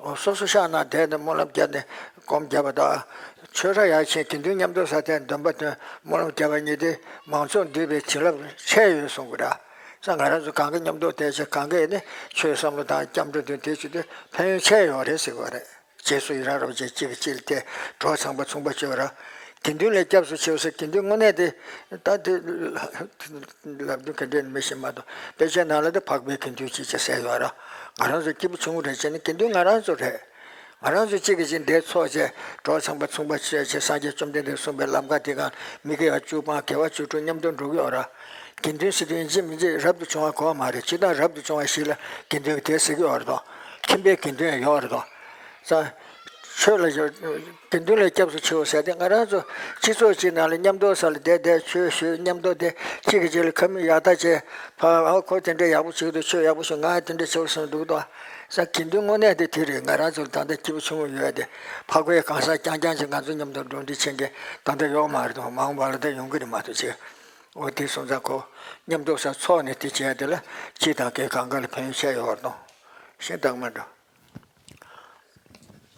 འོ། སོ་སོ་ཤག་ནང་བསྡད་ནས་སྨོན་ལམ་བརྒྱབ་ནས་སྒོམ་བརྒྱབ་པ་དང་། ཆོས་གྲྭ་ཡར་ཕྱིན། དགེ་འདུན་མཉམ་དུ་ས་དེར་འདོན་པ་འདོན། སྨོན་ལམ་བརྒྱབ་པ་གཉིས་དེ་མང་ཚོགས་འདུས་པའི་བྱིན་རླབས་ཆེ་ཡོད་གསུང་གི་ར། ས། ང་རང་ཚོ་གང་ག་མཉམ་དུ་བསྡད་བྱས་གང་གས་ནི་ཆོས་བསམ་བློ་དང་སྐྱབས་འགྲོ་འདོན། དེ་བྱེད་དུས་ཕན་ཡོན་ཆེ་ཡོད་རེད་ཟེར་གི་རེད། རྗེས་སུ་ཡི་རང་རོགས་བྱེད། གཅིག་གིས་གཅིག་ལ་བལྟས། གྲོགས་ཚངས་པ་མཚུངས་པ་བྱེད་པ་ར། དགེ་འདུན་ལ་སྐྱབས་སུ་མཆིའོ་ཟེར། དགེ་འདུན་དངོས་གནས་དེ་ད་དེ་ལབ་དུས་ག་འདྲས་མི་ཤེས་མ་གཏོགས། དཔེ་ཆའི་ནང་ལ་དེ་འཕགས་པའི་དགེ་འདུན་ཅེས་བྱ་ཟེར་ཡོད་ར། ང་རང་ཚོ་སྐྱིད་པོ་བྱུང་རེད་ཅེ་ན་དགེ་འདུན་ང་རང་ཚོ་རེད། ང་རང་ཚོ་གཅིག་གིས་གཅིག་འདིར་ཚོགས་བྱས། གྲོགས་ཚངས་པ་མཚུངས་པ་བྱས་བྱས། སངས་རྒྱས་བཅོམ་ལྡན་འདས་གསུངས་པའི་ལམ་ཁ་དེ་སྒང་མི་དགེ་བ་བཅུ་སྤང་། དགེ་བ་བཅུ་དྲུག་མཉམ་དུ་འགྲོ་གི་ཡོད་ར། དགེ་འདུན་ཟེར་དུས་ཡིན་གཅིག་མིན་གཅིག་རབ་ཏུ་བྱུང་བ་དགོས་མ་རེད། སྤྱིར་བཏང་རབ་ཏུ་བྱུང་བ་ཞིག་ལ་དགེ་འདུན་གྱི་དེ་ཟེར་གྱི་ཡོད་རེད་དོ། ཁྱིམ་པའི་དགེ་འདུན་ཡང་ཡོད་རེད་དོ། ས། ཆོས་ལ་ཡོད། དགེ་འདུན་ལ་སྐྱབས་སུ་མཆིའོ་ཟེར་དེ། ང་རང་ཚོ་སྤྱི་ཚོགས་ཅིག་ནང་ལ་མཉམ་དུ་ས་ལ་བསྡད་བསྡད་ཆོས་ཞུས། མཉམ་དུ་བསྡད། གཅིག་གིས་གཅིག་ལ་ཁ་མིག་ཡར་ལྟ་བྱས། ཕ། ཨ། ཁོ་དེ་འདྲ་ཡག་པོ་བྱེད་ཀྱི་འདུག་ཆོས་ཡག་པོ་ཞུ། ང་དེ་འདྲ་བྱེད་དགོས་བསམ་འདུག་དོ། ས། དགེ་འདུན་དངོས་གནས་དེ་དེ་རེད། ང་རང་ཚོ་ད་ལྟ་སྐྱིད་པོ་བྱུང་ཡོད་དེ། འཕགས་པའི་གང་ཟག་རྐྱང་རྐྱང་ཅིག་ང་ཚོ་མཉམ་དུ་འགྲོ་འདྲི་བྱེད་མཁན་ད་ལྟ་ཡོད་མ་རེད་དོ། མ་འོངས་པ་ལ་ད་ཡོང་གི་རེད་མ་གཏོགས་ཅིག་འོ། དེ་སོང་ཙང་ཁོ་མཉམ་དུ་ས་ཚོགས་ནས་དེ་བྱས་དེ་ལ་སྤྱི་དང་སྒེར་གང་ག་ལ་ཕན་ཡོན་ཆེ་ཡོད་རེད་དོ། ཤེས་དང་མ་འགྲོ།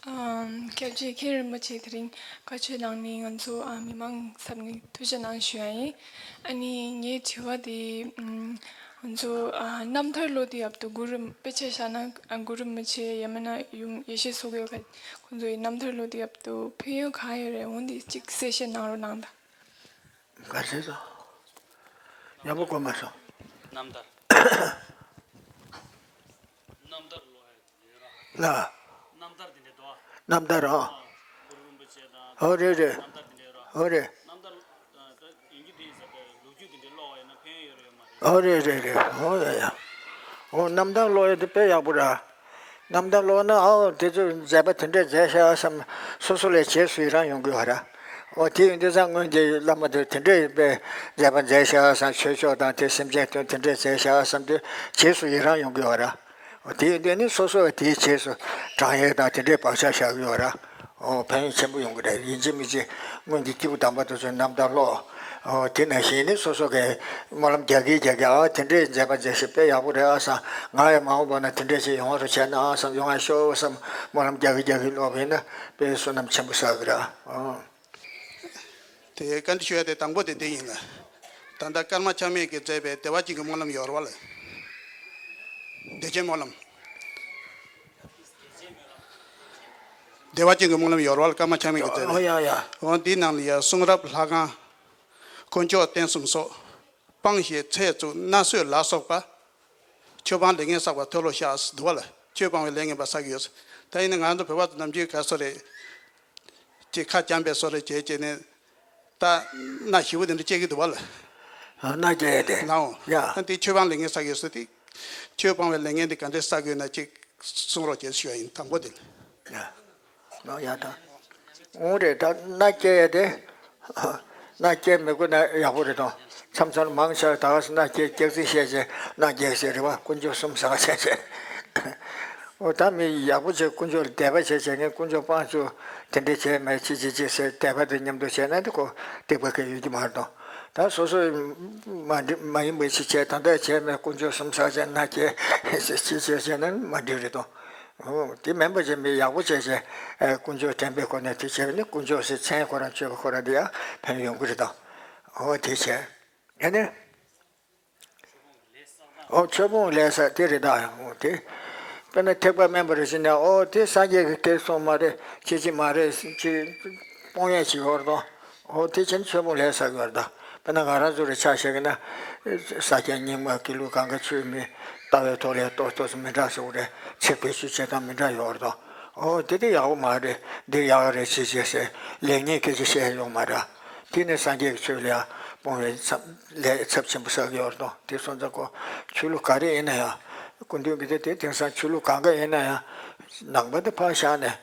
ཨམ། སྐྱབས་རྗེ་མཁན་རིན་པོ་ཆེ། དེ་རིང་བཀའ་ཆོས་གནང་ནས་ང་ཚོ། ཨ། མི་མང་ཚབ་ནས་ཐུགས་རྗེ་གནང་ཞུ་ཡ་ཡིན། ཨ་ནི་ངའི་དྲི་བ་དེ། ཨམ། ང་ཚོ། ཨ། རྣམ་ཐར་ཀློག་དུས་སྐབས་དུ་གུ་རུ། དཔེ་ཆ་བཞག་ན། ཨ། གུ་རུ་རིན་པོ་ཆེ་ཡང་མིན་ན་ཡུམ་ཡེ་ཤེས་མཚོ་རྒྱལ་ཁ། ཁོང་ཚོ་ཡི་རྣམ་ཐར་ཀློག་དུས་སྐབས་དུ་ཕན་ཡོན་གང་ཡོད་རེད། འོན་ཏེ་གཅིག་གསལ་བཤད་གནང་རོགས་གནང་དང་། ག་རེ་ཟེར་སོང་། ཡག་པོ་གོ་མ་སོང་། རྣམ་ཐར། རྣམ་ཐར་ཀློག་ཡ་ཡོད་ར། ལ། རྣམ་ཐར་དེ་འདྲ་འདུག་ཨ། རྣམ་ཐར་རོ། ཨ། གུ་རུ་རིན་པོ་ཆེ་དང་། ཨོ་རེད་རེད། རྣམ་ཐར་དེ་འདྲ་རོ། ཨོ་རེད། རྣམ་ཐར་ཡིན་གྱི་དེ་ཡིན་ཟེར་ཏེ་ལོ་རྒྱུས་དེ་འདྲ་ཀློག་པ་ཡིན་ན་ཕན་ཡོན་ཡོད་རེད་ཡོད་མ་རེད། ཨོ་རེད་རེད་རེད། ཨོ་ཡ་ཡ། འོ་རྣམ་ཐར་ཀློག་ཡ་དེ་དཔེ་ཡག་པོ་ར། རྣམ་ཐར་ཀློག་ན་ཨའོ་དེ་ཚོ་མཛད་པ་དེ་འདྲས་མཛད་ཤག་བསམ། སོ་སོ་ལ་རྗེས་སུ་ཡི་རང་ཡོང་གི་ཡོད་ར། འོ་དེ་ཡིན་དུས་ཙང་སྔོན་གྱི་བླ་མ་དེ་དེ་འདྲས་དཔེ་མཛད་པ་མཛད་ཤག་བསམ། ཆོས་ཕྱོགས་དང་དེ་སེམས་ཅན་དོན་དེ་འདྲས་མཛད་ཤག་བསམ་དུས་རྗེས་སུ་ཡི་རང་ཡོང་གི་ཡོད་ར། འོ་དེ་ཡིན་དུས་ནི་སོ་སོ་བ་དེའི་རྗེས་སུ་བགྲང་ཡས་དང་དེ་འདྲས་བག་ཆགས་བཞག་གི་ཡོད་ར། ཨོ་ཕན་ཡོན་ཆེན་པོ་ཡོང་གི་རེད། ཡིན་གཅིག་མིན་གཅིག་སྔོན་གྱི་སྐྱེས་བུ་དམ་པ་དེ་ཚོའི་རྣམ་ཐར་ཀློག་ཨོ་དེ་ནང་བཞིན་ནི་སོ་སོ་གའི་སྨོན་ལམ་རྒྱག་གིན་རྒྱག་གིན། ཨ་དེ་འདྲའི་མཛད་པ་མཛད་ཤག་དཔེ་ཡག་པོ་རེད་ཨ་བསམ། ང་ཡང་མ་འོངས་པ་ན་དེ་འདྲས་ཞིག་ཡོང་བ་རུ་བྱས་ན་ཨ་བསམ། ཡོང་ཡ་ཤོག་བསམ། སྨོན་ལམ་རྒྱག་གིན་རྒྱག་གིན་ཀློག་པ་ཡིན་ན་དཔེ་བསོད་ནམས་ཆེན་པོ་བསགས་གི་རེད་ཨ། དེ་བཀའ་འདྲི་ཞུ་ཡ་དེ་དང་པོ་དེ་འདི་ཡིན་ལ། ད་ལྟ་ཀརྨ་ཆགས་མེད་ཀྱིས་མཛད་པའི་བདེ་བ་ཅན་གྱི་སྨོན་ལམ་ཡོད་རེད་བ་ལ། བདེ་ཆེན་སྨོན་ལམ། བདེ་བ་ཅན་གྱི་སྨོན་ལམ་ཡོད་རེད་བ་ལ། ཀརྨ་ཆགས་མེད་ཀྱིས་མཛད་ཨོ་པའི། ཡ་ཡ། འོ་འདིའི་ནང་ལ་ཡ་གསུང་རབ་ལྷ་ཁང་། དཀོན་མཆོག་རྟེན་གསུམ་སོགས། སྤང་ཞིང་ཚེ་བཙུགས་མནའ་ཟོས་ལ་སོགས་པ། ཆོས་སྤང་ལས་ངན་བསགས་པ་མཐོལ་ལོ་བཤགས་འདུག་བ་ལ། ཆོས་སྤང་བའི་ལས་ངན་པ་བསགས་ཀྱི་ཡོད། ད་ཡིན་ན་ང་ཚོ་བོད་པ་ཚོ་ནམ་རྒྱུན་ག་སོ་རེད། ཅེས་ཁ་འཇམ་པའི་བཟོ་རེ་བྱས་བྱས་ནས། ད་མནའ་ཞིབ་པོ་དེ་འདྲ་སྐྱེ་གི་འདུག་བ་ལ། ཨ་མནའ་སྐྱེལ་ཡས་དེ། ནའོ། ཡ། ད་དེ་ཆོས་སྤང་ལས་ངན་བསགས་ཡོད་ཟེར་དེ། ཆོས་སྤང་བའི་ལས་ངན་དེ་ག་འདྲས་བསགས་ཡོད་ན་ཅིག་གསུང་རོགས་བྱེད་ཞུ་ཡ་ཡིན། དང་པོ་དེ། ཡ། ནོ་ཡ་ད། འོང་རེད། ད་མནའ་སྐྱེལ་ཡས་དེ། མནའ་སྐྱེལ་མི་དགོས་ན་ཡག་པོ་རེད་དོ། མཚམས་མཚམས་མང་ཆེ་བ་ད་ག་སེ་མནའ་སྐྱེལ་སྐྱག་རྫུན་བཤད་བྱས་མནའ་སྐྱེལ་ཟེར་རེད་བ། དཀོན་མཆོག་གསུམ་ཟེར་བ་བྱས་བྱས། འོ་ད་མི་ཡག་པོ་བྱས་དཀོན་མཆོག་ལ་དད་པ་བྱས་བྱས་ངས་དཀོན་མཆོག་དཔང་བཙུགས་དེ་འདྲས་བྱས་མེད་ཅི་ཅི་ཅི་ཟེར་དད་པ་དང་མཉམ་དུ་བྱས་ན་དེ་ཁོ་སྡིག་པ་གང་ཡང་ཡོད་ཀྱི་མ་རེད་དོ། ད་སོ་སོ་མ་འགྲིག་མ་ཡིན་པ་ཞིག་བྱས་ད་ལྟ་བྱས་མེད་དཀོན་མཆོག་གསུམ་ཟེར་བྱས་མནའ་སྐྱེལ་ཅི་བྱས་བྱས་ན་མ་འགྲིག་རེད་དོ། འོ་དེ་མིན་པ་བྱས་མི་ཡག་པོ་བྱས་བྱས་དཀོན་མཆོག་དྲན་པའི་སྒོ་ནས་དེ་བྱས་ནས་དཀོན་མཆོག་ཟེར་མཚན་ཁོ་རང་བརྗོད་པ་ཁོ་རང་དེ་ཡང་ཕན་ཡོང་གི་རེད་དོ། འོ་དེ་བྱས། ཨ་ནི། ཨོ་ཆོས་སྤོང་ལས་བསགས་དེ་རེད་ད། ཨོ་དེ། དཔེར་ན་ཐེག་པ་དམན་པ་རེ་ཞིག་ནས་ཨོ་དེ་སངས་རྒྱས་ཀྱིས་དེ་གསུངས་མ་རེད། ཅི་ཅི་མ་རེད་ཅི། སྤོང་ཡས་ཅིག་ཡོད་རེད་དོ། ཨོ་དེ་ཕྱིན་ཆོས་སྤོང་ལས་བསགས་ཡོད་རེད་ད། དཔེར་ན་ང་རང་ཚོ་རེ་ཆ་བཞག་གི་ན། ས་སྐྱ་རྙིང་མ་དགེ་ལུགས་གང་ག་ཆོས་མེད། ལྟ་བའི་ཐོག་ལས་ཏོག་ཏོག་ཙམ་མི་འདྲ་ཟེར་བ་རེད། ཚིག་བེད་སྤྱོད་བྱེད་སྟངས་མི་འདྲ་ཡོད་རེད་དོ། ཨོ་དེ་དེ་ཡག་པོ་མ་རེད། འདི་ཡག་རེད་ཅི་ཅི་ཟེར་ལེགས་ཉེས་སྐད་ཆ་བཤད་ཡོང་མ་རེད། དེ་ནས་སངས་རྒྱས་ཀྱི་ཆོས་ལ་ཡང་སྤོང་བའི་ཚབ་ལས་ཚབས་ཆེན་པོ་བསགས་ཡོད་རེད་དོ། དེ་སོང་ཙང་ཁོ་ཆོས་ལུགས་ག་རེ་ཡིན་ན་ཡང་སྐུ་མདུན་གྱི་དེ་དེ་དེང་སང་ཆོས་ལུགས་གང་ག་ཡིན་ན་ཡང་ནང་པ་དེ་ཕར་བཞག་ནས་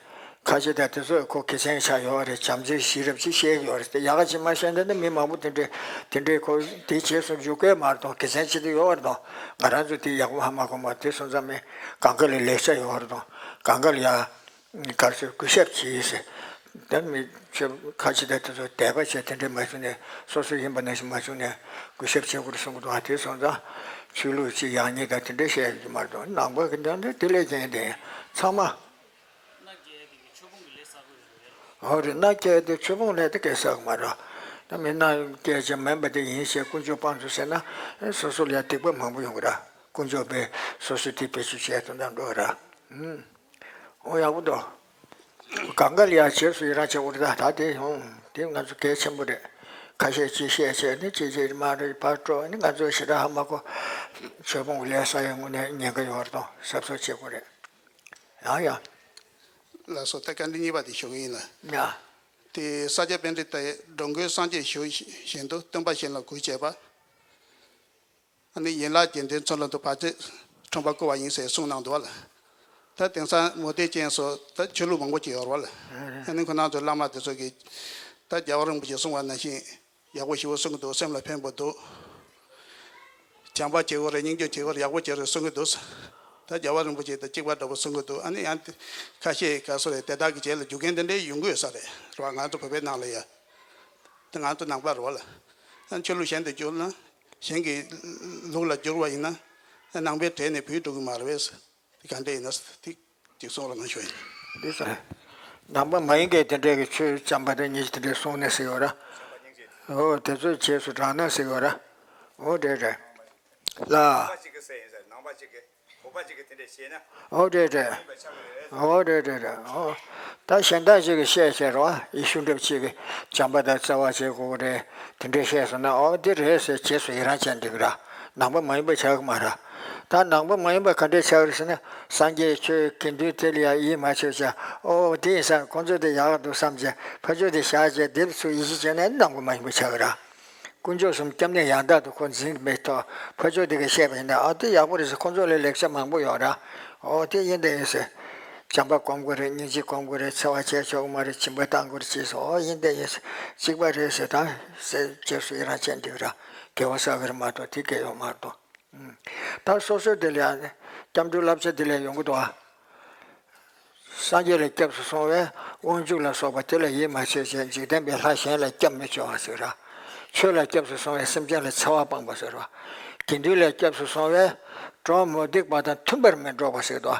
ཁ་ཆེ་དང་དེ་ཚོས་ཁོ་དགེ་མཚན་ཆགས་ཡོད་རེད། བྱམས་བརྩེའི་ཤེས་རབ་ཅིག་བཤད་ཡོད་རེད། དེ་ཡག་ག་ཅིག་མ་བཤད་ན་ནི་མི་མང་པོ་དེ་འདྲས་དེ་འདྲས་ཁོ་དེའི་རྗེས་སུ་འཇུག་གི་མ་རེད་དོ། དགེ་མཚན་ཅི་འདྲ་ཡོད་རེད་དོ། ང་རང་ཚོ་དེ་ཡག་པོ་ཧ་མ་གོ་མ། དེ་སོང་ཙང་མི་གང་ག་ལ་ལེགས་ཆ་ཡོད་རེད་དོ། གང་ག་ལ་ཡ། གར་སོགས་གུས་ཞབས་གྱིས་ཟེར། ད་མི་ཆོས་ཁ་ཆེ་དང་དེ་ཚོ་དད་པ་བྱས་དེ་འདྲས་མ་བྱུང་ནས་སོ་སོ་ཡིན་པ་ནང་བཞིན་མ་བྱུང་ནས་གུས་ཞབས་བྱེད་དགོས་རེད་གསུང་གི་འདུག་ཨ་དེ་སོང་ཙང་ཆོས་ལུགས་ཀྱི་ཡག་ཉེས་དང་དེ་འདྲས་བཤད་ཡོང་གི་མ་རེད་དོ། ནང་པ་གི་འདི་འདྲ་དེ་ལས་ཀྱང་དེ་ཚང་མ། ཨོ་རེད། མནའ་སྐྱེལ་དེ་ཆོས་སྤོང་ལས་དེ་སྐྱེལ་ས་གི་མ་རེད། ད་མི་མནའ་སྐྱེལ་བྱས་མིན་པ་དེ་ཡིན་ཞེས་དཀོན་མཆོག་དཔང་བཙུགས་ཟེར་ན་སོ་སོ་ལ་སྡིག་པ་མང་པོ་ཡོང་གི་རེད། དཀོན་མཆོག་པས་སོ་སོ་དེ་བེད་སྤྱོད་བྱས་དོན་དག་འགྲོ་གི་རེད། ཨོ་ཡག་པོ་འདུག་གང་ག་ལ་ཡང་རྗེས་སུ་ཡི་རང་བྱེད་དགོས་རེད། ད་ད་དེ་ཡོང་དེ་ང་ཚོ་གལ་ཆེན་པོ་རེད། ཁ་ཤས་ཅིག་བཤད་བྱས་ནས་ཅིག་ཅིག་མ་རེད་ཕར་སྤྲོ་ནི་ང་ཚོ་ཞེ་དྲག་ཧ་མ་གོ། ཆོས་སྤོང་གི་ལས་བསགས་ཡས་དངོས་གནས་ཉེན་ཁ་ཡོད་རེད་དོ། གཟབ་གཟབ་བྱེད་དགོས་རེད། ཡང་ཡང་། ལགས་སོ། ད་བཀའ་འདྲི་གཉིས་པ་དེ་ཞུ་གི་ཡིན་ལ། ཡ། དེ་ས་སྐྱ་པཎྜི་ཏས་འགྲོ་མགོན་སངས་རྒྱས་ཞུ་བཞིན་དུ་སྟོན་པ་གཞན་ལ་གུས་བྱེད་པ། ཨ་ནི་ཡན་ལག་བརྒྱད་ལྡན་ཚོགས་ལམ་དུ་བར་ཆད་ཁྲོམ་པ་བསྐོར་བ་ཡིན་ཟེར་གསུངས་གནང་འདུག་བ་ལ། ད་དེང་སང་མུ་སྟེགས་ཅན་སོགས་ད་ཆོས་ལུགས་མང་པོ་ཅིག་ཡོད་རེད་བ་ལ། ཨ་ནི་ཁོ་རང་ཚོའི་བླ་མ་དེ་ཚོ་གིས་ད་རྒྱལ་བ་རིན་པོ་ཆེས་གསུངས་པ་ནང་བཞིན། ཡག་པོ་ཞེ་པོ་གསུང་གི་འདུག་སེམས་ལ་ཕན་པོ་འདུག་བྱམས་པ་བྱེད་དགོས་རེད། སྙིང་རྗེ་བྱེད་དགོས་རེད། ཡག་པོ་བྱེད་རེད་གསུང་གི་འདུག་ད་རྒྱལ་བ་རིན་པོ་ཆེ་དང་གཅིག་པ་འདྲ་པོ་གསུང་གི་འདུག་ཨ་ནི་ཡང་དེ་ཁ་ཤས་ག་སོ་རེད། དེ་དག་གི་རྗེས་ལ་རྒྱུག་མཁན་དེ་འདྲའི་ཡོང་གི་ཡོད་ས་རེད་རེད་བ། ང་ཚོ་བོད་པའི་ནང་ལ་ཡ། དེ་ང་ཚོ་ནང་པ་རེད་བ་ལ། ཨ་ཆོས་ལུགས་གཞན་དུ་བསྒྱུར་ན། གཞན་གྱི་ལུགས་ལ་བསྒྱུར་བ་ཡིན་ན། ཨ་ནང་པའི་གྲས་ནས་བུད་འགྲོ་གི་མ་རེད་པས། དེ་ག་འདྲ་ཡིན་ན་དེ་གཅིག་གསུང་རོགས་གནང་ཞུ་ཡིན། འདི་ས། ནང་པ་མ་ཡིན་མཁན་དེ་འདྲས་ཀྱི་ཆོས་བྱམས་པ་དང་སྙིང་རྗེ་དེ་འདྲས་གསུང་ནས་ཟེར་ཡོད་ར། འོ་དེ་ཚོའི་རྗེས་སུ་འབྲང་ན་ཟེར་ཡོད་ར། འོ་རེད་རེད། ལ། འོ་རེད་རེད། འོ་རེད་རེད་རེད། འོ། ད་གཞན་དག་ཅིག་གིས་བཤད་བཤད་རོགས། ཡེ་ཤུ་འདྲ་ཅིག་གིས་བྱམས་པ་དང་བརྩེ་བ་བྱེད་དགོས་རེད། དེ་འདྲས་བཤད་སོང་ན་འོ་འདི་རེད་ཟེར་རྗེས་སུ་ཡི་རང་བྱས་འགྲིག་གི་ར། ནང་པ་མ་ཡིན་པ་ཆགས་ཀྱི་མ་རེད། ད་ནང་པ་མ་ཡིན་པ་ག་འདྲས་ཆགས་ཀྱི་རེད་ཟེར་ན། སངས་རྒྱས་ཆོས་དགེ་འདུན་དེ་ལ་ཡང་ཡིད་མ་ཆེས་བྱས། ཨོ་དེ་ཡིན་ཙང་ཁོང་ཚོ་དེ་ཡག་འདུག་བསམ་བྱས་ཕར་ཕྱོགས་དེ་བཞག་བྱས་དེ་ལ་ཚུར་ཡིད་ཆེས་བྱས་ན་ནང་པ་མ་ཡིན་པ་ཆགས་ཀྱི་རེད། དཀོན་མཆོག་གསུམ་སྐྱབས་གནས་ཡང་དག་ཏུ་ཁོ་འཛིན་པའི་ཐོག་ཕར་ཕྱོགས་དེ་ག་བཤད་པ་ཡིན་ན། ཨ་དེ་ཡག་པོ་རེད་ཟེར། ཁོང་ཚོ་ལ་ལེགས་ཆ་མང་པོ་ཡོད་ར། ཨོ་དེ་ཡིན་དེ་ཡིན་ཟེར། བྱམས་པ་སྒོམ་དགོས་རེད། སྙིང་རྗེ་སྒོམ་དགོས་རེད། འཚེ་བ་བྱེད་ཆོག་གི་མ་རེད། སྦྱིན་པ་བཏང་དགོས་རེད་ཅེས་སོ། ཨོ་ཡིན་དེ་ཡིན་ཟེར། གཅིག་པ་རེད་ཟེར། ད་ཟེར་རྗེས་སུ་ཡི་རང་བྱས་འདུག་ར། དགེ་བ་བསགས་ཀྱི་རེད་མ་གཏོགས་དེ་སྐད་ཡོད་མ་གཏོགས། ད་སོ་སོའི་དེ་ལ་ཡང་སྐྱབས་འགྲོའི་བསླབ་བྱ་དེ་ལ་ཡོང་གི་འདུག་ཨ། སངས་རྒྱས་ལ་སྐྱབས་སུ་སོང་བས་དབང་ཕྱུག་ལ་སོགས་པ་དེ་ལ་ཡིད་མ་ཆེས་ཤིང་། འཇིག་རྟེན་པའི་ལྷ་གཞན་ལ་སྐྱབས་མི་བཅོལ་བ་ཟེར་ར། ཆོས་ལ་སྐྱབས་སུ་སོང་བས་སེམས་ཅན་ལ་འཚེ་བ་སྤངས་པ་ཟེར་ར། དགེ་འདུན་ལ་སྐྱབས་སུ་སོང་བས་གྲོགས་མུ་སྟེགས་པ་དང་མཐུན་པར་མི་འགྲོགས་པ་ཟེར་དོ།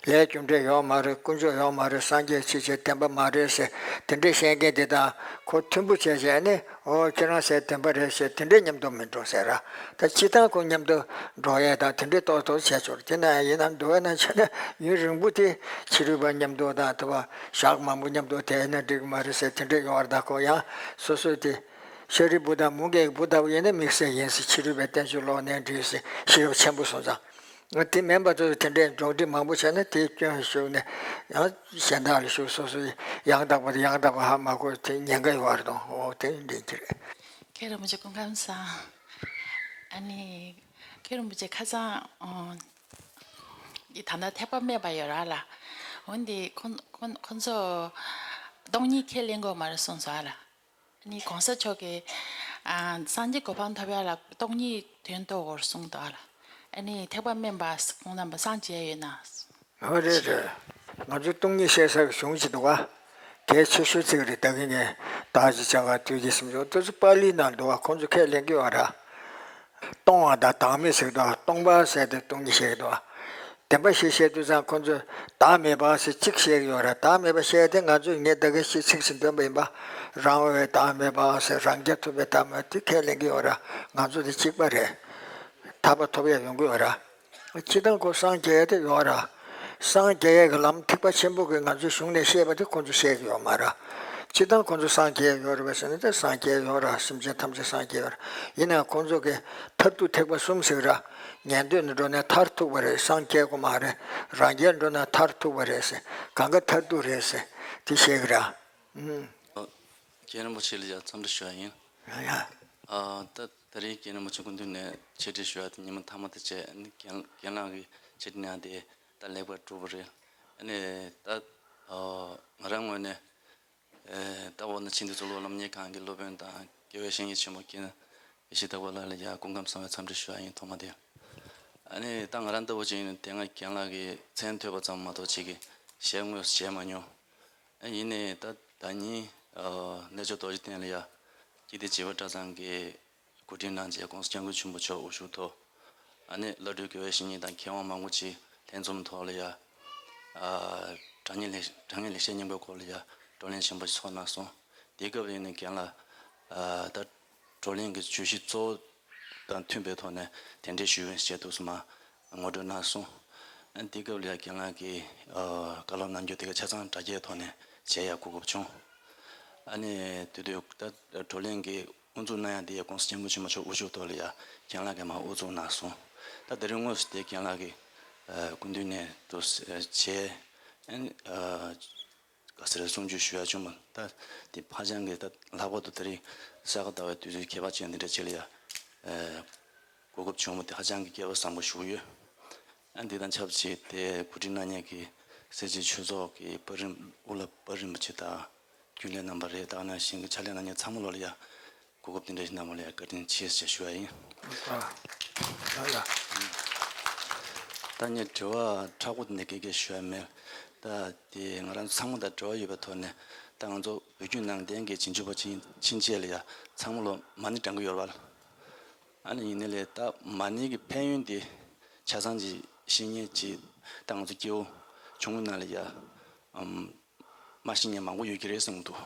ལས་རྒྱུ་འབྲས་ཡོད་མ་རེད། དཀོན་མཆོག་ཡོད་མ་རེད། སངས་རྒྱས་ཆོས་ཅན་བདེན་པ་མ་རེད་ཟེར། དེ་འདྲས་བཤད་མཁན་དེ་དང་ཁོ་མཐུན་པོ་བྱས་བྱས་ནས། ཨོ་ཁྱེད་རང་ཟེར་བདེན་པ་རེད་ཟེར། དེ་འདྲས་མཉམ་དུ་མི་འགྲོ་ཟེར་ར། ད་སྤྱིར་བཏང་ཁོ་མཉམ་དུ་འགྲོ་ཡས་དང་དེ་འདྲས་ཏོག་ཏོག་བྱས་ཆོག་དེ་ན་ཡིན་ན་འདུག་བས་ན་བྱས་ན་ཡུན་རིང་པོ་དེ་ཕྱི་རོལ་པ་མཉམ་དུ་དང་དུ་བ་ཞག་མང་པོ་མཉམ་དུ་བསྡད་ན་འགྲིག་གི་མ་རེད་ཟེར། དེ་འདྲས་ཡོང་བར་ད་ཁོ་ཡང་སོ་སོའི་དེ་ཤཱ་རིའི་བུ་དང་མུ་གེའི་བུ་ལྟ་བུ་ཡིན་ན་དམིགས་བསལ་ཡིན་ཟེར། ཕྱི་རོལ་པའི་བསྟན་བཅོས་ཀློག་ནའི་འགྲིག་ཟེར། ཤེས་རབ་ཆེན་པོ་སོང་ཙང་། དེ་མིན་པ་ཚོས་དེ་འདྲའི་སྒྲོག་འདྲི་མང་པོ་བྱས་ན་དེའི་སྐྱོན་ཞུགས་ནས་ཡང་གཞན་དག་ལ་ཞུགས། སོ་སོའི་ཡང་དག་པ་དང་ཡང་དག་པ་ཧ་མ་གོ་དེ་ཉེན་ཁ་ཡོད་པ་རེད་དང་། འོ་དེ་འདྲ་གྱི་རེད། མཁན་རིན་པོ་ཆེ་སྐུ་ཁམས་བཟང་། ཨ་ནི་མཁན་རིན་པོ་ཆེ་ཁ་སང་ཨོ་ཡི་ད་ལྟ་ཐེག་པ་སྨད་པ་ཡོད་ར་ལ། འོན་ཏེ་ཁོ་ཁོ་ཁོ་ཚོ་སྟོང་ཉིད་ཁས་ལེན་དགོས་མ་རེད་གསུངས་སོང་ཨ་ལ། ནི་གོང་ས་མཆོག་གིས་ཨ་སངས་རྒྱས་གོ་འཕང་ཐོབ་ཡ་ལ་སྟོང་ཉིད་དོན་རྟོགས་དགོས་གསུངས་འདུག་ཨ་ལ། ཨ་ནི་ཐེག་པ་དམན་པ་ཁོང་རྣམ་པ་སངས་རྒྱས་ཡོད་ན། ཨོ་རེད་རེད། ང་ཚོ་སྟོང་ཉིད་བཤད་ས་གི་གཞུང་ཅིག་འདུག་ག། གལ་ཆེ་ཤོས་ཅིག་རེད། ད་གིན་ངས་བདག་གི་བྱ་བ་དུས་ཀྱི་སེམས་མཆོག་དེ་ཚོ་པཱ་ལིའི་ནང་འདུག་ག། ཁོང་ཚོ་ཁས་ལེན་གི་ཡོད་ར། སྟོང་བ་དང་བདག་མེད་ཟེར་གི་འདུག་ག། སྟོང་པ་ཟེར་དེ་སྟོང་ཉིད་བཤད་གི་འདུག་ག། བདེན་པ་བཞི་བཤད་དུས་ཙང་ཁོ་ཚོས་བདག་མེད་པ་ཟེར་གཅིག་བཤད་ཀྱི་ཡོད་རེད། བདག་མེད་པ་བཤད་དེ་ང་ཚོས་ངས་ད་གིན་ཞེས་ཚིག་ཅིག་འདོན་པ་ཡིན་པ། རང་དབང་བའི་བདག་མེད་པ་ཟེར། རང་རྐྱ་ཐུབ་པའི་བདག་མེད་དེ་ཁས་ལེན་གྱི་ཡོད་རེད། ང་ཚོ་དེ་གཅིག་པ་རེད། ཐར་པ་ཐོབ་ཡ་ཡོང་གི་ཡོད་རེད། སྤྱིར་བཏང་ཁོ་སངས་རྒྱས་ཡ་དེ་ཡོད་རེད། སངས་རྒྱས་ཡ་གི་ལམ་ཐེག་པ་ཆེན་པོ་གི་ང་ཚོའི་གཞུང་ནས་བཤད་པ་དེ་ཁོ་ཚོས་བཤད་ཀྱི་ཡོད་མ་རེད། སྤྱིར་བཏང་ཁོ་ཚོ་སངས་རྒྱས་ཡ་ཡོད་རེད་པས་ཟེར་ན་དེ་སངས་རྒྱས་ཡ་ཡོད་རེད། སེམས་ཅན་ཐམས་ཅད་སངས་རྒྱས་ཡ་ཡོད་རེད། ཡིན་ནའང་ཁོ་ཚོ་གི་མཐར་ཐུག་ཐེག་པ་གསུམ་ཟེར་ར། ཉན་ཐོས་ནས་འགྲོ་ནས་མཐར་ཐུག་པ་རེད། སངས་རྒྱས་དགོས་མ་རེད། རང་རྒྱལ་འགྲོ་ན་མཐར་ཐུག་པ་རེད་ཟེར། གང་ག་མཐར་ཐུག་རེད་ཟེར། དེ་བཤད་ཀྱི་ར། ཨུམ། རྒན་རིན་པོ་ཆེ་ལ་ཡང་འཚམས་འདྲི་ཞུ་བ་ཡིན། ཡ་ཡ། ཨ་ད་ད་རེས་རྒན་རིན་པོ་ཆེ་སྐུ་མདུན་ནས་འཆད་ཁྲིད་ཞུ་བ་དེ་ཉི་མ་མཐའ་མ་དེ་བྱས། ཨ་ནི་རྒན་རྒན་ལགས་ཀྱིས་འཆད་ཁྲིད་གནང་དེ་ད་ལེགས་པར་གྲུབ་པ་རེད། ཨ་ནི་ད་ཨ་ང་རང་ངོས་ནས་ཨེ་ད་འོ་ན་ཕྱི་འདི་ཚོ་སློབ་སློབ་གཉེར་ཁང་གི་སློབ་དཔོན་དང་དགེ་བའི་བཤེས་གཉེན་ཆེན་མོ་རྒན་ཡེ་ཤེས་རྟག་པ་ལགས་ལ་ཡང་སྐུ་ཁམས་བཟང་བའི་འཚམས་འདྲི་ཞུ་བ་ཡིན། ཐོག་མ་དེ། ཨ་ནི་ད་ང་རང་ལྟ་བུ་ཅིག་ཡིན་ན་དེ་སྔ་རྒན་ལགས་ཀྱི་མཚན་ཐོས་པ་ཙམ་མ་གཏོགས་ཅིག་གི་ཞལ་དངོས་སུ་མཇལ་མ་མྱོང་། ཨ་ཡིན་ནའི་ད་ཟླ་ཉིན་ཨ་རྣལ་འབྱོར་རྡོ་རྗེ་གདན་ལ་ཡ་སྐྱིད་ལྡེ་བྱེས་པ་གྲྭ་ཚང་གི་གོ་སྒྲིག་གནང་རྗེས་༸གོང་ས་༸སྐྱབས་མགོན་ཆེན་པོ་མཆོག་དབུ་བཞུགས་ཐོག་ཨ་ནི་བླ་སྤྲུལ་དགེ་བའི་བཤེས་གཉེན་དང་མཁས་དབང་མང་པོ་ཅིག་ལྷན་འཛོམས་ཐོག་ལ་ཡ་ཨ་དྲང་ངེས་ལེགས་དྲང་ངེས་ལེགས་བཤད་སྙིང་པོའི་སྐོར་ལ་ཡ་བགྲོ་གླེང་ཆེན་པོ་ཞིག་ཚོགས་གནང་སོང་། དེའི་སྐབས་ཡིན་ནའི་རྒན་ལགས་ཨ་ད་བགྲོ་གླེང་གི་བརྗོད་གཞི་གཙོ་བོ་དང་མཐུན་པའི་ཐོག་ནས་དེ་འདྲའི་ཞུ་བའི་ཞལ་འདུག་སེ་མ་ངོ་སྤྲོད་གནང་སོང་། ཨ་དེའི་སྐབས་ལ་ཡ་རྒན་ལགས་ཀྱིས་ཨ་བཀའ་སློབ་གནང་རྒྱུ་དེ་ག་ཆ་ཚང་དྲ་རྒྱའི་ཐོག་ནས་མཇལ་ཡ་གོ་སྐབས་བྱུང་། ཨ་ནི་དེ་དུས་ད་བགྲོ་གླེང་གི་དབུ་འཛུགས་གནང་ཡ་དེ་ཡ་༸གོང་ས་༸སྐྱབས་མགོན་ཆེན་པོ་མཆོག་དབུ་བཞུགས་ཐོག་ལ་ཡ་རྒན་ལགས་ཀྱིས་མར་དབུ་འཛུགས་གནང་སོང་། ད་དེ་རིང་དངོས་སུ་དེ་རྒན་ལགས་ཀྱི་ཨ་སྐུ་མདུན་ནས་དུ་མཇལ། ཨ་ནི་ཨ་ག་ཟེར་གསུང་ཆོས་ཞུ་ཡ་བྱུང་བ་ད་དེ་ཧ་ཅང་གི་ད་ལྷག་པར་དུ་ད་རེས་ས་ག་ཟླ་བའི་དུས་ཚོད་ཁྱད་པར་ཅན་འདི་འདྲ་ཅིག་ལ་ཡ་ཨ་གོ་སྐབས་བྱུང་བ་དེ་ཧ་ཅང་གི་སྐལ་བ་བཟང་པོ་ཞིག་ཡོད། ཨ་འདི་དང་ཆབས་ཅིག་དེ་གོ་སྒྲིག་གནང་མཁན་གྱི་སེར་བྱེས་ཆོས་ཚོགས་ཀྱི་དཔའ་རིན་དབུ་བླ་དཔའ་རིན་པོ་ཆེ་དང་རྒྱུན་ལས་རྣམ་པ་རེད། ད་ག་ནང་བཞིན་གྱི་ཕྱག་ལས་གནང་མཁན་ཚང་མ་ལོ་ལ་ཡ་གོ་སྐབས་དེ་འདྲ་ཞིག་གནང་བ་ལ་ཡ་བཀའ་དྲིན་ཆེ་ཞེས་ཞུ་བ་ཡིན། ཨ་ལ། ད་ངས་དྲི་བ་མཁྲེགས་པོ་དེ་འདྲ་སྐད་སྐད་ཞུ་ཡ་མེད། ད་དེ་ང་རང་ཚང་མ་དང་འབྲེལ་བ་ཡོད་པའི་ཐོག་ནས་ད་ང་ཚོ་བོད་བརྒྱུད་ནང་བསྟན་གྱི་རྗེས་འཇུག་པ་ཕྱིན་ཕྱིན་ཆད་ལ་ཡ་ཚང་མ་ལོ་མ་ཎི་བགྲང་གི་ཡོད་རེད་པ། ཨ་ནི་ཡིན་ནའི་ལས་ད་མ་ཎི་གི་ཕན་ཡོན་དེ་ཆ་ཚང་ཅིག་ཤེས་མཁན་ཅིག་ད་ང་ཚོ་སྐྱེ་བོ་ཆུང་ངུ་ནང་ལ་ཡ་ཨམ་མ་ཤེས་མཁན་མང་པོ་ཡོད་ཀྱི་རེད་བསམ་གྱི་འདུག་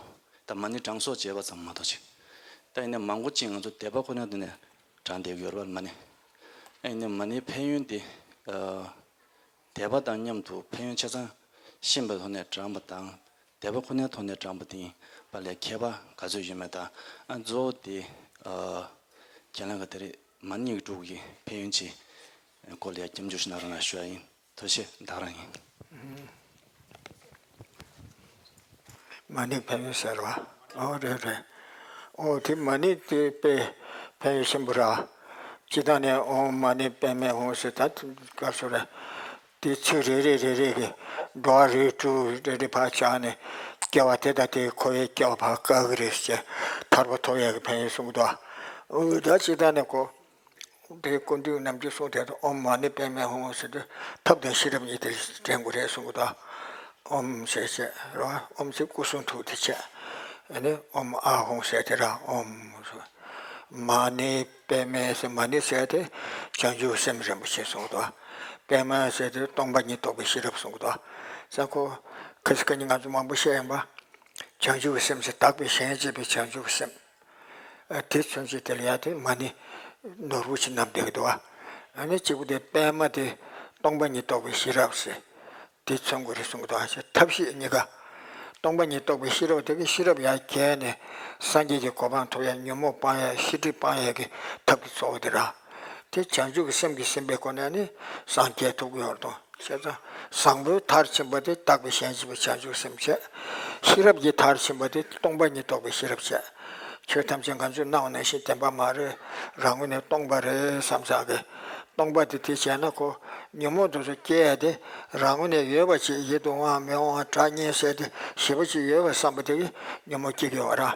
ད་མ་ཎི་བགྲང་སོགས་བྱས་པ་ཙམ་མ་གཏོགས་ཅིག་ད་ཡིན་ནའི་མང་པོ་ཅིག་ང་ཚོ་དད་པ་ཁོ་ན་དེ་ནས་བགྲང་བསྡད་ཀྱི་ཡོད་རེད་པ་མ་ཎི། ཨ་ཡིན་ནའི་མ་ཎིའི་ཕན་ཡོན་དེ་ཨ་དད་པ་དང་མཉམ་དུ་ཕན་ཡོན་ཆ་ཚང་ཤེས་པའི་ཐོག་ནས་བགྲངས་པ་དང་། དད་པ་ཁོ་ནའི་ཐོག་ནས་བགྲངས་པ་དེ་བར་ལ་ཁྱད་པར་ག་ཚོད་ཡོད་མེད་དང་། ཨ་གཙོ་བོ་དེ་ཨ་ཁྱེད་རང་གི་དེ་རེད། མ་ཎི་ཡིག་དྲུག་གི་ཕན་ཡོན་ཆེ་སྐོར་ལ་ཡ་སྐྱབས་འཇུག་ཞུ་ན་རོགས་གནང་ཞུ་ཡ་ཡིན། ཐུགས་རྗེ་ཆེ། བདག་རང་ཡིན། མ་ཎི་ཕན་ཡོན་ཟེར་བ། ཨོ་རེད་རེད། ཨོ་དེ་མ་ཎི་དེ་དཔེ་ ཕན་ཡོན་ཆེན་པོ་ར། སྤྱིར་བཏང་ནས་ཨོཾ་མ་ཎི་པདྨེ་ཧཱུྃ་ཟེར་ད་སྐབས་སུ་རེད། དེ་ཚིག་རེ་རེ་རེ་རེ་གི་འགྲོ་བ་རིགས་དྲུག་རེ་རེ་ཕར་བཅག་ནས་སྐྱེ་བ་དེ་དང་དེའི་འཁོར་བའི་སྐྱེ་བ་ཕར་བཀག་གི་རེད་ཟེར་ཐར་པ་ཐོབ་ཡག་གི་ཕན་ཡོན་གསུང་གི་འདུག་འོ་ད་སྤྱིར་བཏང་ནས་གོ། དེ་ཀུན་འདུས་རྣམས་ཀྱི་གསུང་དེ་དང་ཨོཾ་མ་ཎི་པདྨེ་ཧཱུྃ་ཟེར་དུས་ཐབས་དང་ཤེས་རབ་གཉིས་དེ་དྲན་དགོས་རེད་གསུང་གི་འདུག་ཨོཾ་ཟེར་བྱས་ར། ཨོཾ་ཟེར་སྐུ་གསུང་ཐུགས་དེ་བྱས། ཨ་ནི་ཨོཾ་ཨཱཿཧཱུྃ་ཟེར་དེ་ར་ཨོཾ། མ་ཎི་པདྨེ་ཟེར་མ་ཎི་ཟེར་དེ་བྱང་ཆུབ་སེམས་རིན་པོ་ཆེ་གསུང་གི་འདུག་པདྨ་ཟེར་དེ་སྟོང་པ་ཉིད་རྟོགས་པའི་ཤེས་རབ་གསུང་གི་འདུག་ས་ཁོ་ཁ་སི་ཁ་ཉིན་ང་ཚོ་མང་པོ་བཤད་ཡིན་པ། བྱང་ཆུབ་སེམས་ཟེར་དག་པའི་ཞེན་བྱེད་པའི་བྱང་ཆུབ་སེམས། ཨ་དེ་མཚོན་བྱེད་དེ་ལ་ཡ་དེ་མ་ཎི་ནོར་བུ་ཅིག་བསྣམས་བསྡད་ཀྱི་འདུག་ཨ་ནི་གཅིག་པུ་དེ་པདྨ་དེ་སྟོང་པ་ཉིད་རྟོགས་པའི་ཤེས་རབ་ཟེར། དེ་མཚོན་དགོས་རེད་གསུང་གི་འདུག་ཨ་ཐབས་ཤེས་གཉིས་ཀ་སྟོང་པ་ཉིད་རྟོགས་པའི་ཤེས་རབ་དེ་གི་ཤེས་རབ་ཡར་རྒྱས་ནས་སངས་རྒྱས་ཀྱི་གོ་འཕང་ཐོབ་ཡ། ཉོན་མོངས་སྤང་ཡ། ཤེས་སྒྲིབ་སྤང་ཡ་གི་ཐབས་ཀྱི་གཙོ་བོ་དེ་ར། དེ་བྱང་ཆུབ་ཀྱི་སེམས་ཀྱིས་ཟིན་པའི་སྒོ་ནས་ནི་སངས་རྒྱས་ཐོབ་ཀྱི་ཡོད་རེད་དོ། བྱས་ཙང་བཟང་པོའི་མཐར་ཕྱིན་པ་དེ་དག་པའི་ཞེན་བྱེད་པའི་བྱང་ཆུབ་སེམས་བྱས། ཤེས་རབ་ཀྱི་མཐར་ཕྱིན་པ་དེ་སྟོང་པ་ཉིད་རྟོགས་པའི་ཤེས་རབ་བྱས། ཆོས་ཐམས་ཅད་ང་ཚོས་སྣང་བ་ནང་བཞིན་བདེན་པ་མ་རེད། རང་ངོས་ནས་སྟོང་པ་རེད་བསམ་ས་གི། སྟོང་པ་དེ་དེ་བྱས་ན་ཁོ་ཉོན་མོངས་དེ་ཚོ་སྐྱེ་ཡ་དེ་རང་ངོས་ནས་ཡོད་པ་ཅིག་ཡིད་དུ་འོང་བ་མི་འོང་བ་དྲག་ཉེ་ཟེར་དེ་ཞེ་པོ་ཅིག་ཡོད་པ་བསམ་པ་དེ་གི་ཉོན་མོངས་སྐྱེ་གི་ཡོད་ར།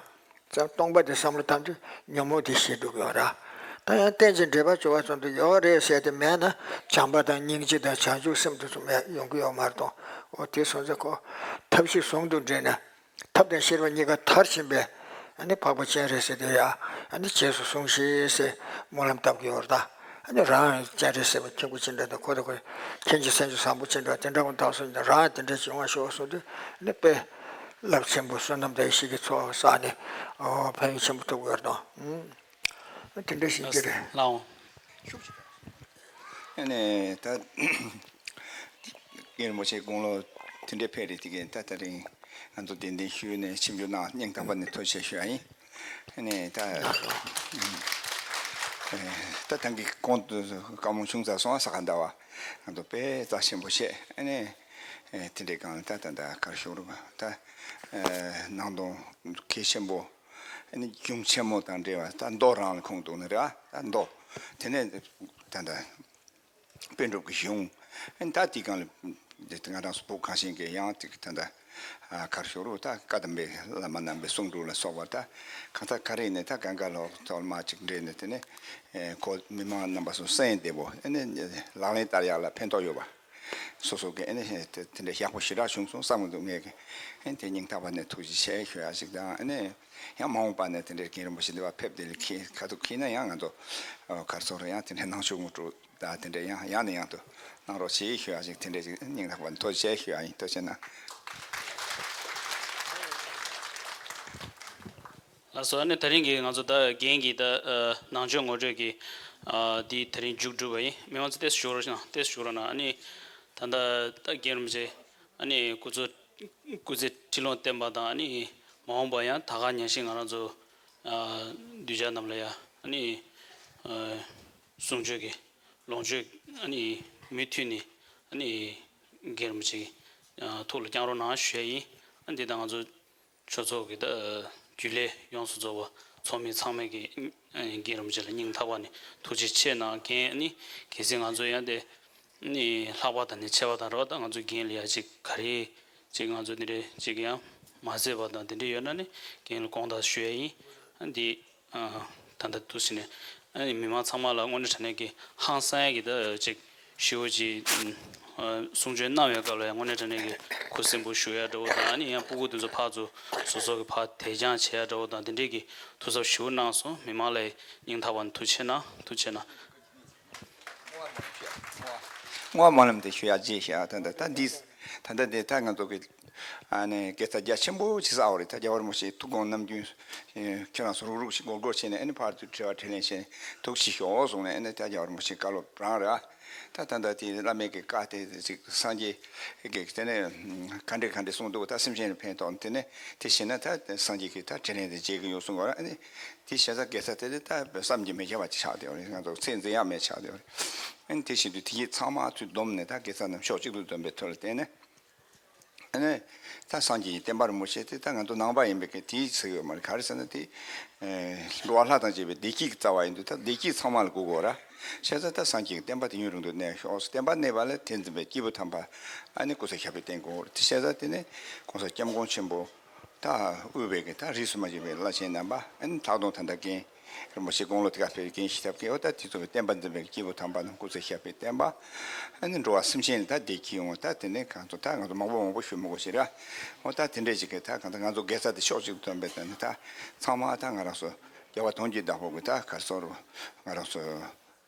ཙང་སྟོང་པ་དེ་བསམ་བློ་བཏང་དུས་ཉོན་མོངས་དེ་ཞི་འགྲོ་གི་ཡོད་ར། ད་ཡང་རྟེན་ཅིང་འབྲེལ་པར་འབྱོར་བ་ཙམ་དུ་ཡོད་རེད་ཟེར་དེ་མེད་ན་བྱམས་པ་དང་སྙིང་རྗེ་དང་བྱང་ཆུབ་སེམས་དེ་ཚོ་མེད་ཡོང་གི་ཡོད་མ་རེད་དོ། འོ་དེ་སོང་ཙང་ཁོ་ཐབས་ཤེས་ཟུང་དུ་འབྲེལ་ནས་ཐབས་དང་ཤེས་རབ་གཉིས་ཀ་མཐར་ཕྱིན་པའི་ཨ་ནི་འཕགས་པ་སྤྱན་རས་གཟིགས་དེ་ཡ་ཨ་ནི་རྗེས་སུ་བཟུང་ཤིག་ཟེར་སྨོན་ལམ་བཏབ་ཀྱི་ཡོད་རེད་ད། ཨ་ནི་རང་སྤྱན་རས་གཟིགས་པ་མཁྱེན་དགུ་ཅི་འདྲ་དང་ཁོ་དང་ཁོ་མཁྱེན་ཅིང་སེམས་ཅན་བཟང་པོ་ཅི་འདྲ་དེ་འདྲ་བ་དག་སོང་ཙང་རང་དེ་འདྲ་བྱེད་དགོས་ཤོག་གསུངས་དུས་ཨ་ནི་དཔེ་རླབས་ཆེན་པོ་བསོད་ནམས་དང་ཡེ་ཤེས་ཀྱི་ཚོགས་བསགས་ནས་ཨོ་ཕན་ཡོན་ཆེན་པོ་ཐོབ་ཀྱི་ཡོད་རེད་དོ། ཨུམ། དེ་འདྲ་ཞིག་གི་རེད། ལགས་འོང་། ཨ་ནི་ད་རྒན་རིན་པོ་ཆེ་དགུང་ལོ་དེ་འདྲའི་ཕེབས་རེད། དེ་གས་ད་དེ་རིང་ང་ཚོ་གདན་འདྲེན་ཞུས་ནས་ཆིབས་བསྒྱུར་གནང་སྙིང་ཐག་པ་ནས་ཐུགས་རྗེ་ཆེ་ཞུ་ཡ་ཡིན། ཨ་ནི་ད་ད་ཐེངས་ཀྱི་གོང་དུ་བཀའ་མོལ་བྱུང་ཚར་སོང་ས་ག་ཟླ་བ་ང་ཚོ་དཔེ་རྩ་ཆེན་པོ་བཤད། ཨ་ནི་དེ་འདྲའི་སྒང་ལ་ད་ད་ད་གར་ཞུ་རུ་ད་ནང་དོན་གལ་ཆེན་པོ། ཨ་ནི་གཞུང་ཆེན་མོ་དང་འབྲེལ་བ་ད་མདོ་རང་ལ་ཁུངས་གཏུགས་ནི་རེད་བ། ད་མདོ་དེ་ནས་ད་ད་པཎ་གྲུབ་ཀྱི་གཞུང་། ཨ་ནི་ད་དེའི་སྒང་ལ་ང་རང་ཚོ་བོད་གངས་ཅན་གྱི་ཡང་ད་ད་གར་ཞུ་རུ་ད་བཀའ་གདམས་པའི་བླ་མ་རྣམ་པའི་གསུང་སྒྲོས་ལ་སོགས་པ་ད་གང་ལྟར་ག་རེ་ཡིན་ནའི་ད་གང་ག་ལོག་ཐོག་མ་ཅིག་འདྲེས་ནས་དེ་ནས་ཁོ་མི་མང་རྣམ་པ་ཚོ་གསན་བདེ་པོ་ཨ་ནི་ལག་ལེན་བསྟར་ཡག་ལ་ཕན་ཐོགས་ཡོད་པ། སོ་སོ་གི་ཨ་ནི་དེ་དེ་འདྲ་ཡག་པོ་ཞེ་དྲག་བྱུང་སོང་བསམ་གི་འདུག་ངས་ཀྱི་ཨ་ནི་དེ་སྙིང་ཐག་པ་ནས་ཐུགས་རྗེ་ཆེ་ཞུ་ཡག་ཅིག་དང་། ཨ་ནི་ཡང་མ་འོངས་པ་ནས་དེ་འདྲའི་རྒན་རིན་པོ་ཆེ་འདི་བ་ཕེབས་དེ་ལ་ཁྱེད་ཁ་ཐུག་ཁྱེད་ན་ཡང་ང་ཚོ་གར་སོང་ར་ཡང་དེ་འདྲའི་གནང་ཕྱོགས་ངོ་སྤྲོད་དང་དེ་འདྲའི་ཡང་ཡང་ནས་ཡང་དུ་གནང་རོགས་བྱེད་ཞུ་ཡག་ཅིག་དེ་འདྲའི་ཅིག་སྙིང་ཐག་པ་ནས་ཐུགས་རྗེ་ཆེ་ཞུ་ཡག་ཡིན། ཐུགས་རྗེ་གནང་། ལགས་སོ། ཨ་ནི་དེ་རིང་གི་ང་ཚོ་ད་རྒན་གྱི་ད་ཨ་ནང་ཆོས་ངོ་སྤྲོད་ཀྱི་ཨ་འདི་དེ་རིང་མཇུག་གྲུབ་པ་ཡིན། མི་མང་ཚོ་ཏོག་ཙམ་བཞུགས་རོགས་གནང་། ཏོག་ཙམ་བཞུགས་རོགས་གནང་། ཨ་ནི་ད་ལྟ་ད་རྒན་རིན་པོ་ཆེ་ཨ་ནི་སྐུ་གཟུགས་སྐུ་ཚེ་ཁྲི་ལོ་བརྟན་པ་དང་། ཨ་ནི་མ་འོངས་པ་ཡང་ད་ག་ཉམས་ཞིབ་ང་རང་ཚོ་ཨ་གདུལ་བྱ་རྣམས་ལ་ཡང་ཨ་ནི་ཨ་གསུང་ཆོས་ཀྱི་ལོངས་སྤྱོད་ཨ་ནི་མུ་མཐུད་ནས་ཨ་ནི་རྒན་རིན་པོ་ཆེ་ཨ་ཐུགས་ལ་བསྐྱང་རོགས་གནང་ཞུ་ཡ་ཡིན། ཨ་འདི་ད་ང་ཚོ་ཆོས་ཚོགས་ཀྱི་ད་རྒྱུན་ལས་ཡོངས་སུ་རྫོགས་པ་ཚོགས་མི་ཚང་མས་ཀྱི་རྒན་རིན་པོ་ཆེ་ལ་སྙིང་ཐག་པ་ནས་ཐུགས་རྗེ་ཆེ་གནང་། རྒན་ནི་གལ་སྲིད་ང་ཚོ་ཡང་དེ་ནི་ལྷག་པ་དང་ནི་ཆད་པ་དང་རེད་བ། ད་ང་ཚོ་རྒན་ལ་ཡ་ཅིག་ག་རེ་ཅིག་ང་ཚོ་འདི་འདྲའི་ཅིག་ཡང་མ་བཟོད་པ་དང་འདི་འདྲའི་ཡོད་ན་ནི་རྒན་ལ་དགོངས་དག་ཞུ་ཡ་ཡིན། ཨ་འདི་ད་ལྟ་འདུག་ཟེར་ནས་ཨ་ནི་མི་མང་ཚང་མ་ལ་དངོས་གནས་དྲང་གནས་ཀྱི་ཧང་སང་ཡ་གི་ད་ཅིག་ཞེ་པོ་ཅིག་ཨ་གསུང་ཆོས་གནང་བའི་སྐབས་ལ་ཡང་དངོས་གནས་དྲང་གནས་ཀྱི་ཁུ་སིམ་པོ་བཞུགས་ཡ་འདྲ་བོ་དང་། ཨ་ནི་ཡང་སྤུ་གུ་དེ་ཚོ་ཕར་ཚུར་སོ་སོ་གི་ཕར་དེད་རྐྱང་བྱེད་ཡ་འདྲ་བོ་དང་དེ་འདྲས་ཀྱི་ཐུགས་འཚབ་ཞེ་པོ་གནང་སོང་། མི་མང་ལ་སྙིང་ཐག་པ་ནས་ཐུགས་རྗེ་གནང་། ཐུགས་རྗེ་གནང་། བསྔོ་བ་སྨོན་ལམ་དེ་ཞུ་ཡ་བརྗེད་ཤག་ད་ལྟ་ད་འདི་ད་ལྟ་དེ་ད་ང་ཚོ་གི་ཨ་ནི་དགེ་རྩ་རྒྱ་ཆེན་པོ་ཅིག་བསགས་པ་རེད། ད་རྒྱལ་བ་རིན་པོ་ཆེའི་ཐུགས་དགོངས་ནམ་རྒྱུན་ཁྱེད་རང་ཚོ་རུག་རུག་ཞིག་སྒོར་སྒོར་བྱས་ནས་ཨ་ནི་ཕར་དུ་དྲི་བ་དྲིས་ལན་བྱས་ནས་ཐུགས་རྗེ་ཆེ་ཞུ་གསུངས་ནས། ཨ་ནི་ད་རྒྱལ་བ་རིན་པོ་ཆེའི་བཀའ་སློབ་རང་རེད། ད་ད་ལྟ་དེ་བླ་མའི་གི་བཀའ་དེ་ཅིག་སངས་རྒྱས་ཀྱི་དེ་ནས་ག་འདྲས་ག་འདྲས་གསུངས་འདུག་ད་སེམས་ཅན་ལ་ཕན་ཐོགས་དེ་ནས་དེ་བྱས་ན་ད་སངས་རྒྱས་ཀྱི་ད་དྲིན་ལན་དེ་འཇལ་གི་ཡོད་གསུངས་པ་རེད། ཨ་ནི་དེ་བྱས་ཙང་དགེ་རྩ་དེ་ད་བསམ་གྱིས་མི་ཁྱབ་པ་ཅིག་ཆགས་བསྡད་པ་རེད། ང་ཚོ་ཚད་འཛིན་ཡག་མེད་ཆགས་བསྡད་པ་རེད། ཨ་ནི་དེ་བཞིན་དུ་དེ་ཡིས་ཚང་མ་ཚུར་བསྡོམས་ནས་ད་དགེ་རྩ་རྣམས་ཕྱོགས་གཅིག་ཏུ་བསྡོམས་པའི་ཐོག་ལ་བརྟེན་ནས། ཨ་ནི་ད་སངས་རྒྱས་ཀྱི་བསྟན་པ་རིན་པོ་ཆེ་དེ་ད་ང་ཚོ་ནང་པ་ཡིན་པའི་གི་དེའི་ཚིག་ཡོད་མ་རེད། ག་རེ་ཟེར་ན་དེ་འགྲོ་བ་ལྷ་དང་བཅས་པའི་བདེ་སྐྱིད་ཀྱི་རྩ་བ་ཡིན་དུས། ད་བདེ་སྐྱིད་ཚང་མ་ལ་དགོས་དགོས་ར། བྱས་ཙང་ད་སངས་རྒྱས་ཀྱི་བསྟན་པ་དེ་ཡུན་རིང་དུ་གནས་ཤོག་བསྟན་པ་གནས་པ་ལ་དེ་འཛིན་པའི་སྐྱེས་བུ་དམ་པ། ཨ་ནི་སྐུ་ཚེ་ཞབས་པད་བརྟན་དགོས་རེད། དེ་བྱས་ཙང་དེ་ནི་གོང་ས་སྐྱབས་མགོན་ཆེན་པོ་ད་དབུས་པའི་གི་ད་རིས་སུ་མ་ཆད་པའི་བླ་ཆེན་རྣམ་པ། ཨ་ནི་ལྷག་དོན་ད་ལྟ་རྒན་རིན་པོ་ཆེ་དགུང་ལོ་དེ་ག་ཕེབས་རྒན་ཤེས་རབ་རྒན། འོ་ད་དེ་ཚོ་གི་བསྟན་པ་འཛིན་པའི་སྐྱེས་བུ་དམ་པ་རྣམས་སྐུ་ཚེ་ཞབས་པད་བརྟན་པ། ཨ་ནི་འགྲོ་བ་སེམས་ཅན་ལ་ད་བདེ་སྐྱིད་ཡོང་བ། ད་དེ་ནས་གང་ཚོ་ད་ང་ཚོ་མང་པོ་མང་པོ་ཞུ་མི་དགོས་ཤེས་ར། འོ་ད་དེ་འདྲས་ཅིག་གི་ད་གང་ད་ང་ཚོ་དགེ་རྩ་དེ་ཕྱོགས་གཅིག་ཏུ་བཏོན་པའི་ད་ནི་ད་ཚང་མ་ད་ང་རང་ཚོ་རྒྱལ་བ་དོན་གྱི་བདག་པོ་གི་ད་ག་རེ་ཟེར་རོ། ང་རང་ཚོ་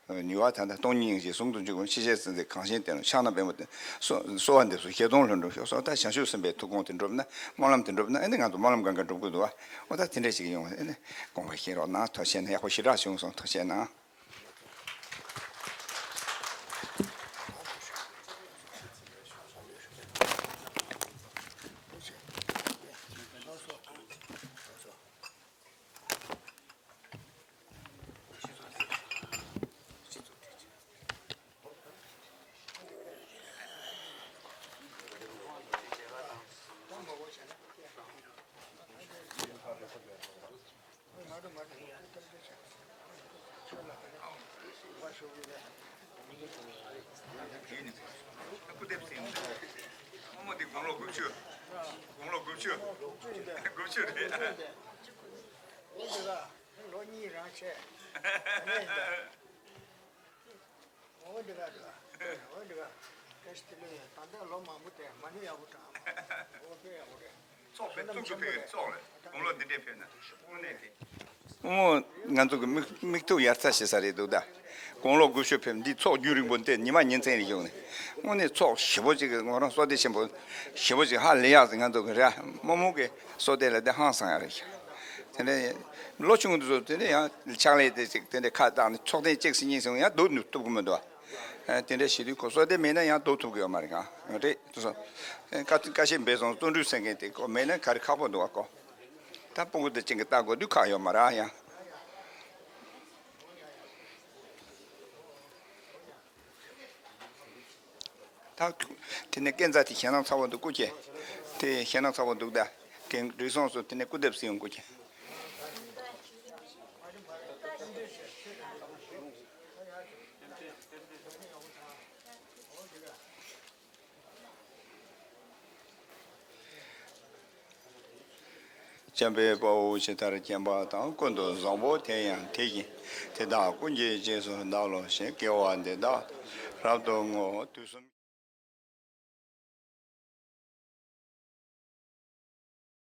ནུས་པ་ད་ལྟ་སྟོང་ཉིད་སྙིང་རྗེ་ཟུང་དུ་འཇུག་པའི་ཕྱི་བཤད་ཚིག་མཛོད་གངས་ཅན་བསྟན་ལ་ཕྱག་ན་པདྨོ་སྟེ། གསོལ་གསོལ་བ་འདེབས་སོ་བཞེད་དོན་ལྷུན་གྲུབ་ཤོག་སོགས། ད་བྱང་ཆུབ་སེམས་དཔའི་ཐུགས་དགོངས་དེ་འགྲུབ་ན། སྨོན་ལམ་དེ་འགྲུབ་ན་ཨ་ནི་ང་ཚོ་སྨོན་ལམ་གང་ག་འགྲུབ་ཀྱི་འདུག་བ། འོ་ད་དེ་འདྲས་ཅིག་ཡོང་བ། ཨ་ནི་དགོངས་པ་བཞེས་རོགས་གནང་། ཐུགས་རྗེ་གནང་། ཡག་པོ་ཞེ་དྲག་བྱུང་སོང་། ཐུགས་རྗེ་གནང་། སྐུ་དེབ་ཟིན། ཨ་མ་དེ་དགུང་ལོ་དགུ་བཅུ། དགུང་ལོ་དགུ་བཅུ། དགུ་བཅུ་རེད། ལོ་གཉིས་རང་ཆེ། འོ་འདི་ག་འདི་ག་འོ་འདི་ག་ཀེ་སི་ཏི་ལོ་ཡ་ད་ལྟ་ལོ་མང་པོ་དེ་མ་ཎི་ཡག་པོ་དྲངས། འོ་དཔེ་ཡག་པོ་རེད། ཙོག་པའི་ཙོག་གི་ཕེ་ཙོག་རེད། དགུང་ལོ་འདི་འདྲའི་ཕེབས་ན་དངོས་གནས་དེ། དངོས་ང་ཚོ་གི་མིག་མིག་ཐུག་ཡར་ཚ་ཞེ་ས་རེད་འདུག་ད། དགུང་ལོ་དགུ་བཅུ་ཕེབས་འདི་ཙོག་རྒྱུན་རིང་པོ་འདི་ཉི་མ་ཉིན་མཚན་རེ་བཞུགས་ནས། དངོས་གནས་ཙོག་ཞེ་པོ་ཅིག་གི་ང་རང་བསོད་བདེ་ཆེན་པོ་ཞེ་པོ་ཅིག་ཧ་ལས་ཡག་ཟིག་ང་ཚོ་གི་ར་མོ་མོ་གི་བསོད་བདེ་ལ་དེ་ཧང་སང་ཡག་རེད་ཤག་དེ་ནས་ལོ་ཆུང་དུས་ཚོད་དེ་ནས་ཡང་ཕྱག་ལས་དེ་ཅིག་དེ་འདྲ་ཁ་བཏགས་ནས་ཚོགས་ཐེངས་གཅིག་ཟིན་གཉིས་ཟིན་ཡང་འདུག་ཐུབ་ཀྱི་མི་འདུག་ཨ། དེ་འདྲ་བྱེད་དུས་ཁོ་བསོད་བདེ་མེད་ན་ཡང་འདུག་ཐུབ་ཀྱི་ཡོད་མ་རེད་གང་རེད་དུ་སོ། ཀ་ཀ་ཤེད་འབད་སོང་བརྩོན་འགྲུས་ཟེར་མཁན་དེ་ཁོ་མེད་ན་ག་རེ་ཁག་པོ་འདུག་ཨ་ཁོ། ད་སྤུ་གུ་དེ་ཅན་གྱི་ལྟ་དགོས་དུས་ཁག་ཡོད་མ་རེད་ཡང་། ད་དེ་ནས་སྐས་འཛེག་དེ་ཞེད་སྣང་ཚ་པོ་འདུག་སྐུ་མཁྱེན། དེ་ཞེད་སྣང་ཚ་པོ་འདུག་ད་རྒན་རིགས་སོང་སོ་དེ་ནས་སྐུ་དེབ་ཟིན་ཡོང་སྐུ་མཁྱེན། འཇམ་དཔལ་དཔའ་བོས་ཇི་ལྟར་མཁྱེན་པ་དང་། ཀུན་ཏུ་བཟང་པོ་དེ་ཡང་དེ་བཞིན། དེ་དག་ཀུན་གྱི་རྗེས་སུ་བདག་སློབ་ཅིང་། དགེ་བ་འདི་དག་རབ་ཏུ་བསྔོ། དུས་གསུམ།